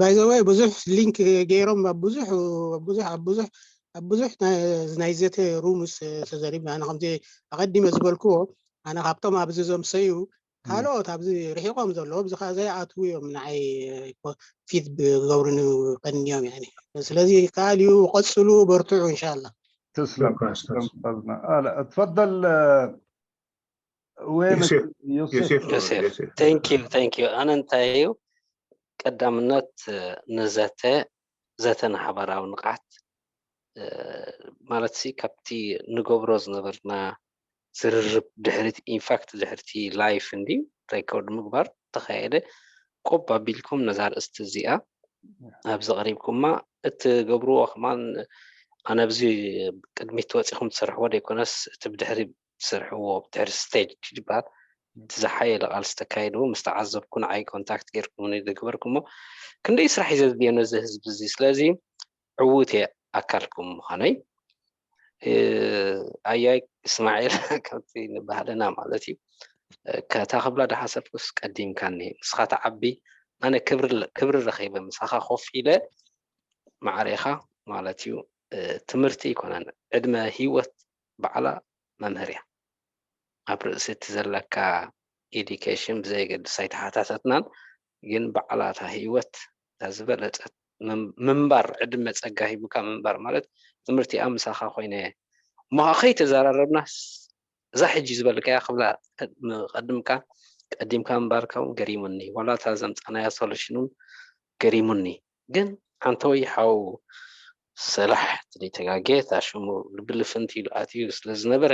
ባይዘወይ ብዙሕ ሊንክ ገይሮም ኣብ ብዙሕ ብዙሕ ኣብ ብዙሕ ኣብ ብዙሕ ናይ ዘተ ሩምስ ተዘሪብና። ኣነ ከምዚ ኣቐዲመ ዝበልክዎ ኣነ ካብቶም ኣብዚ ዘምሰዩ ካልኦት ኣብዚ ርሒቆም ዘለዉ ኣብዚ ከዓ ዘይኣትዉ እዮም ንዓይ ፊት ብገብሩኒ ቀንዮም። ስለዚ ካልዩ ቀፅሉ በርትዑ እንሻላ። ትስለም። ትፈደል ዮሴፍ። Thank you thank you። ኣነ እንታይ እዩ ቀዳምነት ንዘተ ዘተ ንሓበራዊ ንቕሓት ማለት ሲ ካብቲ ንገብሮ ዝነበርና ዝርርብ ድሕሪት ኢንፋክት ድሕርቲ ላይፍ እንዲ ሬኮርድ ምግባር ተኻየደ ቆብ ኣቢልኩም ነዛ ርእስቲ እዚኣ ኣብዚ ቀሪብኩማ እትገብርዎ ከማን ኣነ ኣብዚ ቅድሚት ወፂኹም ትሰርሕዎ ዘይኮነስ እቲ ብድሕሪ ትሰርሕዎ ብድሕሪ ስቴጅ ይበሃል እቲ ዝሓየለ ቃልሲ ተካይድዎ ምስ ተዓዘብኩ ንዓይ ኮንታክት ጌርኩምኒ ዝግበርኩሞ ክንደይ ስራሕ እዩ ዘድልዮ ነዚ ህዝቢ እዚ ስለዚ ዕዉት እየ ኣካልኩም ምዃነይ ኣያይ እስማዒል፣ ከምቲ ንባህልና ማለት እዩ። ከታ ክብላ ዳሓሰብኩስ ቀዲምካኒ፣ ንስኻ ትዓቢ፣ ኣነ ክብሪ ረኺበ ምሳኻ ኮፍ ኢለ፣ ማዕሬኻ ማለት እዩ። ትምህርቲ ኣይኮነን፣ ዕድመ ህይወት ባዕላ መምህር እያ። ኣብ ርእሲ እቲ ዘለካ ኤዲኬሽን ብዘየገድስ ኣይተሓታተትናን፣ ግን ባዕላ እታ ህይወት እታ ዝበለጸት ምንባር፣ ዕድመ ጸጋ ሂቡካ ምንባር ማለት ትምህርቲ እያ። ምሳኻ ኮይነ እሞ ከይተዘራረብናስ እዛ ሕጂ ዝበልካያ ክብላ ቀድምካ ቀዲምካ ምንባርካ እውን ገሪሙኒ፣ ዋላ እታ ዘምጻናያ ሶሉሽን እውን ገሪሙኒ። ግን ሓንተወይ ሓው ሰላሕ ተደይተጋጌ እታ ሽሙ ልቢ ልፍንቲ ኢሉ ኣትዩ ስለ ዝነበረ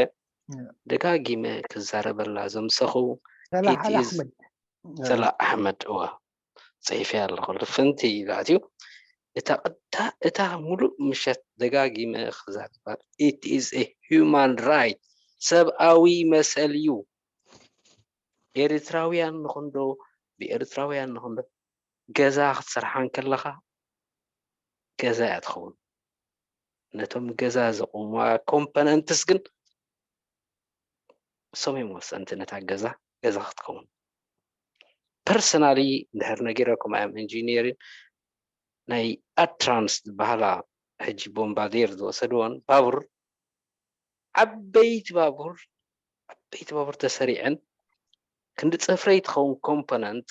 ደጋጊመ ክዛረበላ ዘምሰኹ ሰላሕ ኣሕመድ እዋ ጽሒፈ ኣለኹ። ልፍንቲ ኢሉ ኣትዩ እታ ቅዳ እታ ሙሉእ ምሸት ደጋጊመ ክዛረባ it is a human right፣ ሰብኣዊ መሰል እዩ። ኤርትራውያን ንኹንዶ ብኤርትራውያን ንኹንዶ ገዛ ክትሰርሓ እንከለኻ ገዛ እያ ትኸውን። ነቶም ገዛ ዘቑምዋ ኮምፖነንትስ ግን እሶም እዮም ወሰንቲ ነታ ገዛ ገዛ ክትከውን። ፐርሰናሊ እንድሕር ነጊረኩም ኣም ኢንጂኒሪን ናይ ኣትራንስ ዝበሃላ ሕጂ ቦምባዴር ዝወሰድዎን ባቡር ዓበይቲ ባቡር ዓበይቲ ባቡር ተሰሪዐን ክንዲ ፅፍረይ ትኸውን ኮምፖነንት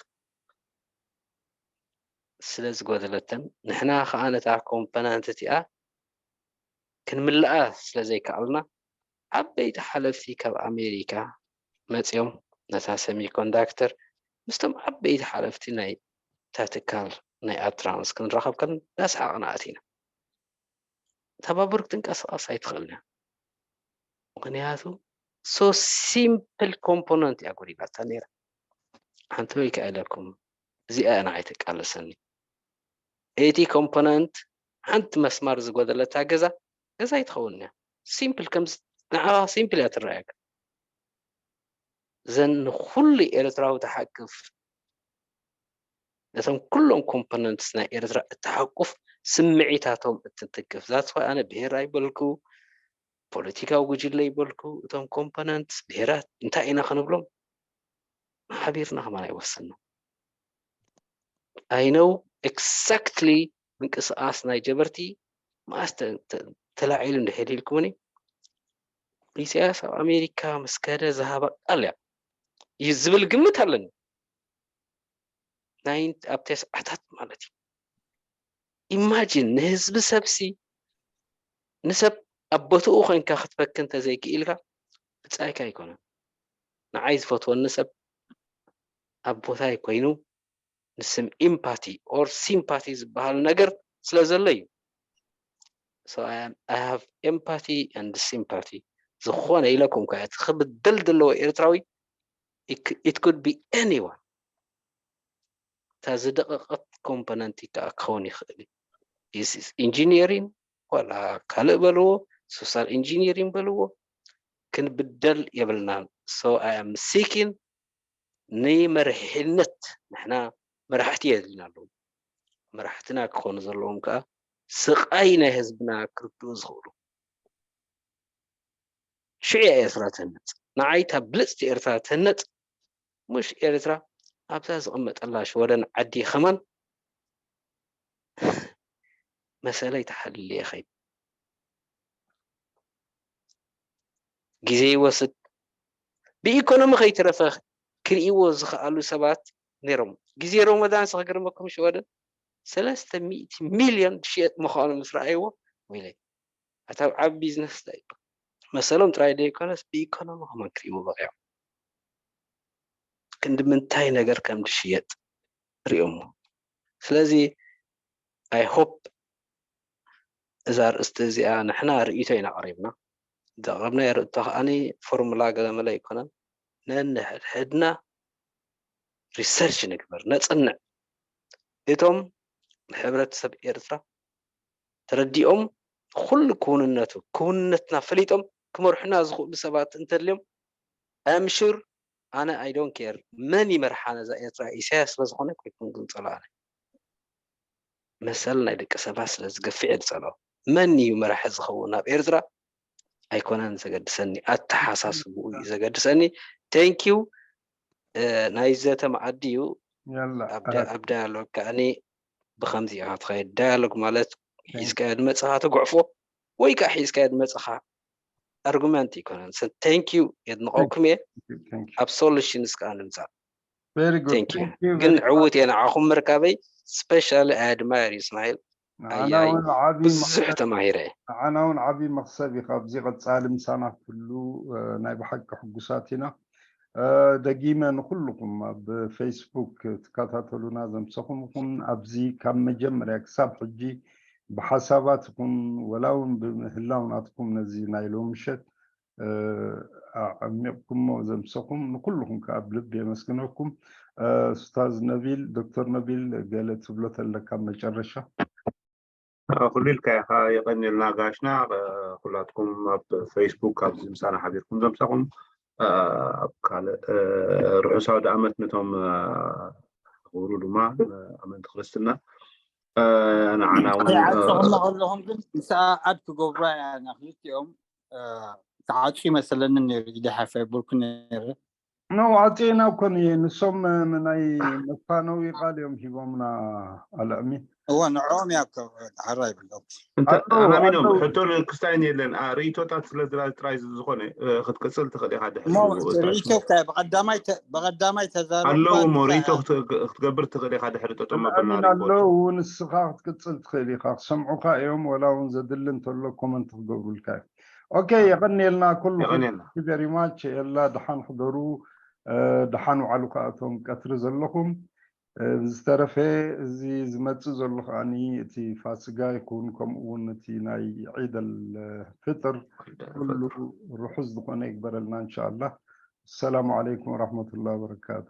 ስለ ዝጎደለተን ንሕና ከዓ ነታ ኮምፖነንት እቲኣ ክንምልኣ ስለ ዘይከኣልና ዓበይቲ ሓለፍቲ ካብ ኣሜሪካ መፂኦም ነታ ሰሚኮንዳክተር ምስቶም ዓበይቲ ሓለፍቲ ናይ እታ ትካል ናይ ኣትራንስ ክንራኸብ ከለና እናሰሓቕና ኣቲና። እታ ባቡር ክትንቀሳቐስ ኣይትኽእልን እያ። ምኽንያቱ so simple component እያ ጎዲላታ ነይራ። ሓንቲ ወይ ከዓ ኢለኩም እዚኣ እያ ንዓይ ተቃለሰኒ። እቲ ኮምፖነንት ሓንቲ መስማር ዝጎደለታ ገዛ ገዛ ኣይትኸውን እያ። ሲምፕል ከም ንዓኻ ሲምፕል እያ ትረኣየካ። እዘን ንኩሉ ኤርትራዊ ትሓቅፍ ነቶም ኩሎም ኮምፖነንትስ ናይ ኤርትራ እትሓቁፍ ስምዒታቶም እትትክፍ that's why ኣነ ብሄር ኣይበልኩ ፖለቲካዊ ጉጅለ ይበልኩ እቶም ኮምፖነንትስ ብሄራት እንታይ ኢና ክንብሎም ሓቢርና ከማን ኣይወሰንና I know exactly ምንቅስቃስ ናይ ጀበርቲ መኣስ ተላዒሉ እንድሕር ኢልኩምኒ ኢሳያስ ኣብ ኣሜሪካ ምስ ከደ ዝሃባ ቃል እያ እዩ ዝብል ግምት ኣለኒ ናይ ኣብ ተስዓታት ማለት እዩ ኢማጂን ንህዝቢ ሰብሲ ንሰብ ኣብ ቦትኡ ኮይንካ ክትፈኪ እንተዘይክኢልካ ብጻይካ ኣይኮነን ንዓይ ዝፈትወኒ ሰብ ኣብ ቦታይ ኮይኑ ንስም ኢምፓቲ or ሲምፓቲ ዝበሃል ነገር ስለ ዘሎ እዩ so I have empathy and sympathy ዝኾነ ኢለኩም ከ እቲ ክብደል ዘለዎ ኤርትራዊ it could be anyone እታ ዝደቐቐት ኮምፖነንት ከዓ ክኸውን ይኽእል እዩ ኢንጂኒሪን ዋላ ካልእ በልዎ ሶሻል ኢንጂኒሪን በልዎ ክንብደል የብልናን so I am seeking ንመርሒነት ንሕና መራሕቲ የድልና ኣለዉ መራሕትና ክኾኑ ዘለዎም ከዓ ስቓይ ናይ ህዝብና ክርድኡ ዝኽእሉ ሽዑ እያ ኤርትራ ትህነፅ ንዓይ እታ ብልፅቲ ኤርትራ ትህነፅ ሙሽ ኤርትራ ኣብዛ ዝቕመጠላ ሽወደን ዓዲ ከማን መሰለይ ተሓልየ ኸይድ ግዜ ይወስድ ብኢኮኖሚ ከይተረፈ ክርእይዎ ዝኽኣሉ ሰባት ነይሮም ግዜ ሮመዳን ስክግርመኩም ሽወደን ሰለስተ ሚእቲ ሚልዮን ዝሽየጥ ምዃኑ ምስ ረኣይዎ ወይለይ ኣታ ኣብ ዓቢ ቢዝነስ እንታይ መሰሎም ጥራይ ዘይኮነስ ብኢኮኖሚ ከማን ክርእይዎ በቂዖም ክንዲ ምንታይ ነገር ከም ዝሽየጥ ርእዮሞ ስለዚ I hope እዛ ኣርእስቲ እዚኣ ንሕና ርእይቶ ኢና ኣቕሪብና ዘቕረብናዮ ርእቶ ከዓኒ ፎርሙላ ገለመለ ኣይኮነን ነንሕድሕድና research ንግበር ነፅንዕ እቶም ንሕብረተሰብ ኤርትራ ተረዲኦም ኩሉ ክውንነቱ ክውንነትና ፈሊጦም ክመርሑና ዝኽእሉ ሰባት እንተልዮም I am sure ኣነ I don't care መን ይመርሓ ነዛ ኤርትራ ኢሳያስ ስለ ዝኾነ ኣይኮንኩን ዝፀልኦ ኣነ መሰል ናይ ደቂ ሰባት ስለ ዝገፍዕ እየ ዝፀልኦ መን እዩ መራሒ ዝኸውን ኣብ ኤርትራ ኣይኮነን ዘገድሰኒ፣ ኣተሓሳስብኡ እዩ ዘገድሰኒ። Thank you። ናይ ዘተ መኣዲ እዩ። ያላ ኣብ ዳ- ኣብ ዳያሎግ ከዓኒ ብከምዚ ኢኻ ትኸይድ። ዳያሎግ ማለት ሒዝካዮ ዝመፅኻ ትጉዕፎ ወይ ከዓ ሒዝካዮ ዝመፅኻ ኣርጉመንት ይኮነን። Thank you፣ የድንቐኩም እየ። ኣብ ሶሉሽንስ ከዓ ንምፃእ። very good Thank you። Thank you ግን very ዕውት እየ ንዓኹም ምርካበይ። ስፔሻሊ ኣድማየር እስማኤል ንዓና ኣያይ እውን ዓቢ ብዙሕ ተማሂረ እየ። ንዓና እውን ዓቢ መኽሰብ እዩ። ካብዚ ቀጻሊ ምሳና ክትህሉ እ፣ ናይ ብሓቂ ሕጉሳት ኢና። እ፣ ደጊመ ንኩልኹም ኣብ ፌስቡክ ትከታተሉና ዘምሰኹም ይኹን ኣብዚ ካብ መጀመርያ ክሳብ ሕጂ ብሓሳባት ይኹን ወላ እውን ብምህላው ናትኩም ነዚ ናይ ሎሚ ምሸት እ፣ ኣዕሚቕኩሞ ዘምሰኹም ንኩልኹም ከዓ ብልቢ የመስግነኩም። እ፣ ኡስታዝ ነቢል፣ ዶክተር ነቢል ገለ ትብሎ ተለካ መጨረሻ? ኩሉ ኢልካ ኢኻ። የቐንየልና ጋሽና። ኩላትኩም ኣብ ፌስቡክ ኣብዚ ምሳና ሓቢርኩም ዘምሳኹም ኣብ ካልእ ርሑስ ኣውደ ኣመት ነቶም ክብሩ ድማ ኣመንቲ ክርስትና ንዓና እውን ይዓፀኹና ከለኹም ግን ምስኣ ኣድ ክገብሩዋ ኢና ክልቲኦም ተዓፅዩ መሰለኒ ነይሩ ኢደ ሓፋ ይብልኩ ነይረ ነው ኣፅኤና እኮ ንየ ንሶም ናይ መፋነዊ ቃል እዮም ሂቦምና ኣለዕሚ እዋ ንዕኦም እያ ሓራ ይብሎም ኣናሚኖም ሕቶ ክስታይን የለን ርእቶታት ስለ ጥራይ ዝኾነ ክትቅፅል ትኽእል ኢኻ ድሕሪ ርእቶ ብቀዳማይ ተዛረቡ ኣለዉ እሞ ርእቶ ክትገብር ትኽእል ኢኻ ድሕሪ ጠጠም ኣሚን ኣለዉ ንስኻ ክትቅፅል ትኽእል ኢኻ ክሰምዑኻ እዮም ወላ እውን ዘድሊ እንተሎ ኮመንት ክገብሩልካ እዮም ኦኬ የቐንየልና ኩሉ very much የላ ድሓን ሕደሩ ድሓን ውዓሉ ከኣቶም ቀትሪ ዘለኹም ዝተረፈ እዚ ዝመፅእ ዘሎ ከዓኒ እቲ ፋስጋ ይኩን ከምኡ እውን እቲ ናይ ዒድ ኣልፍጥር ኩሉ ርሑስ ዝኾነ ይግበረልና እንሻኣላ። ሰላሙ ዓለይኩም ወራህመቱላሂ ወበረካቱ።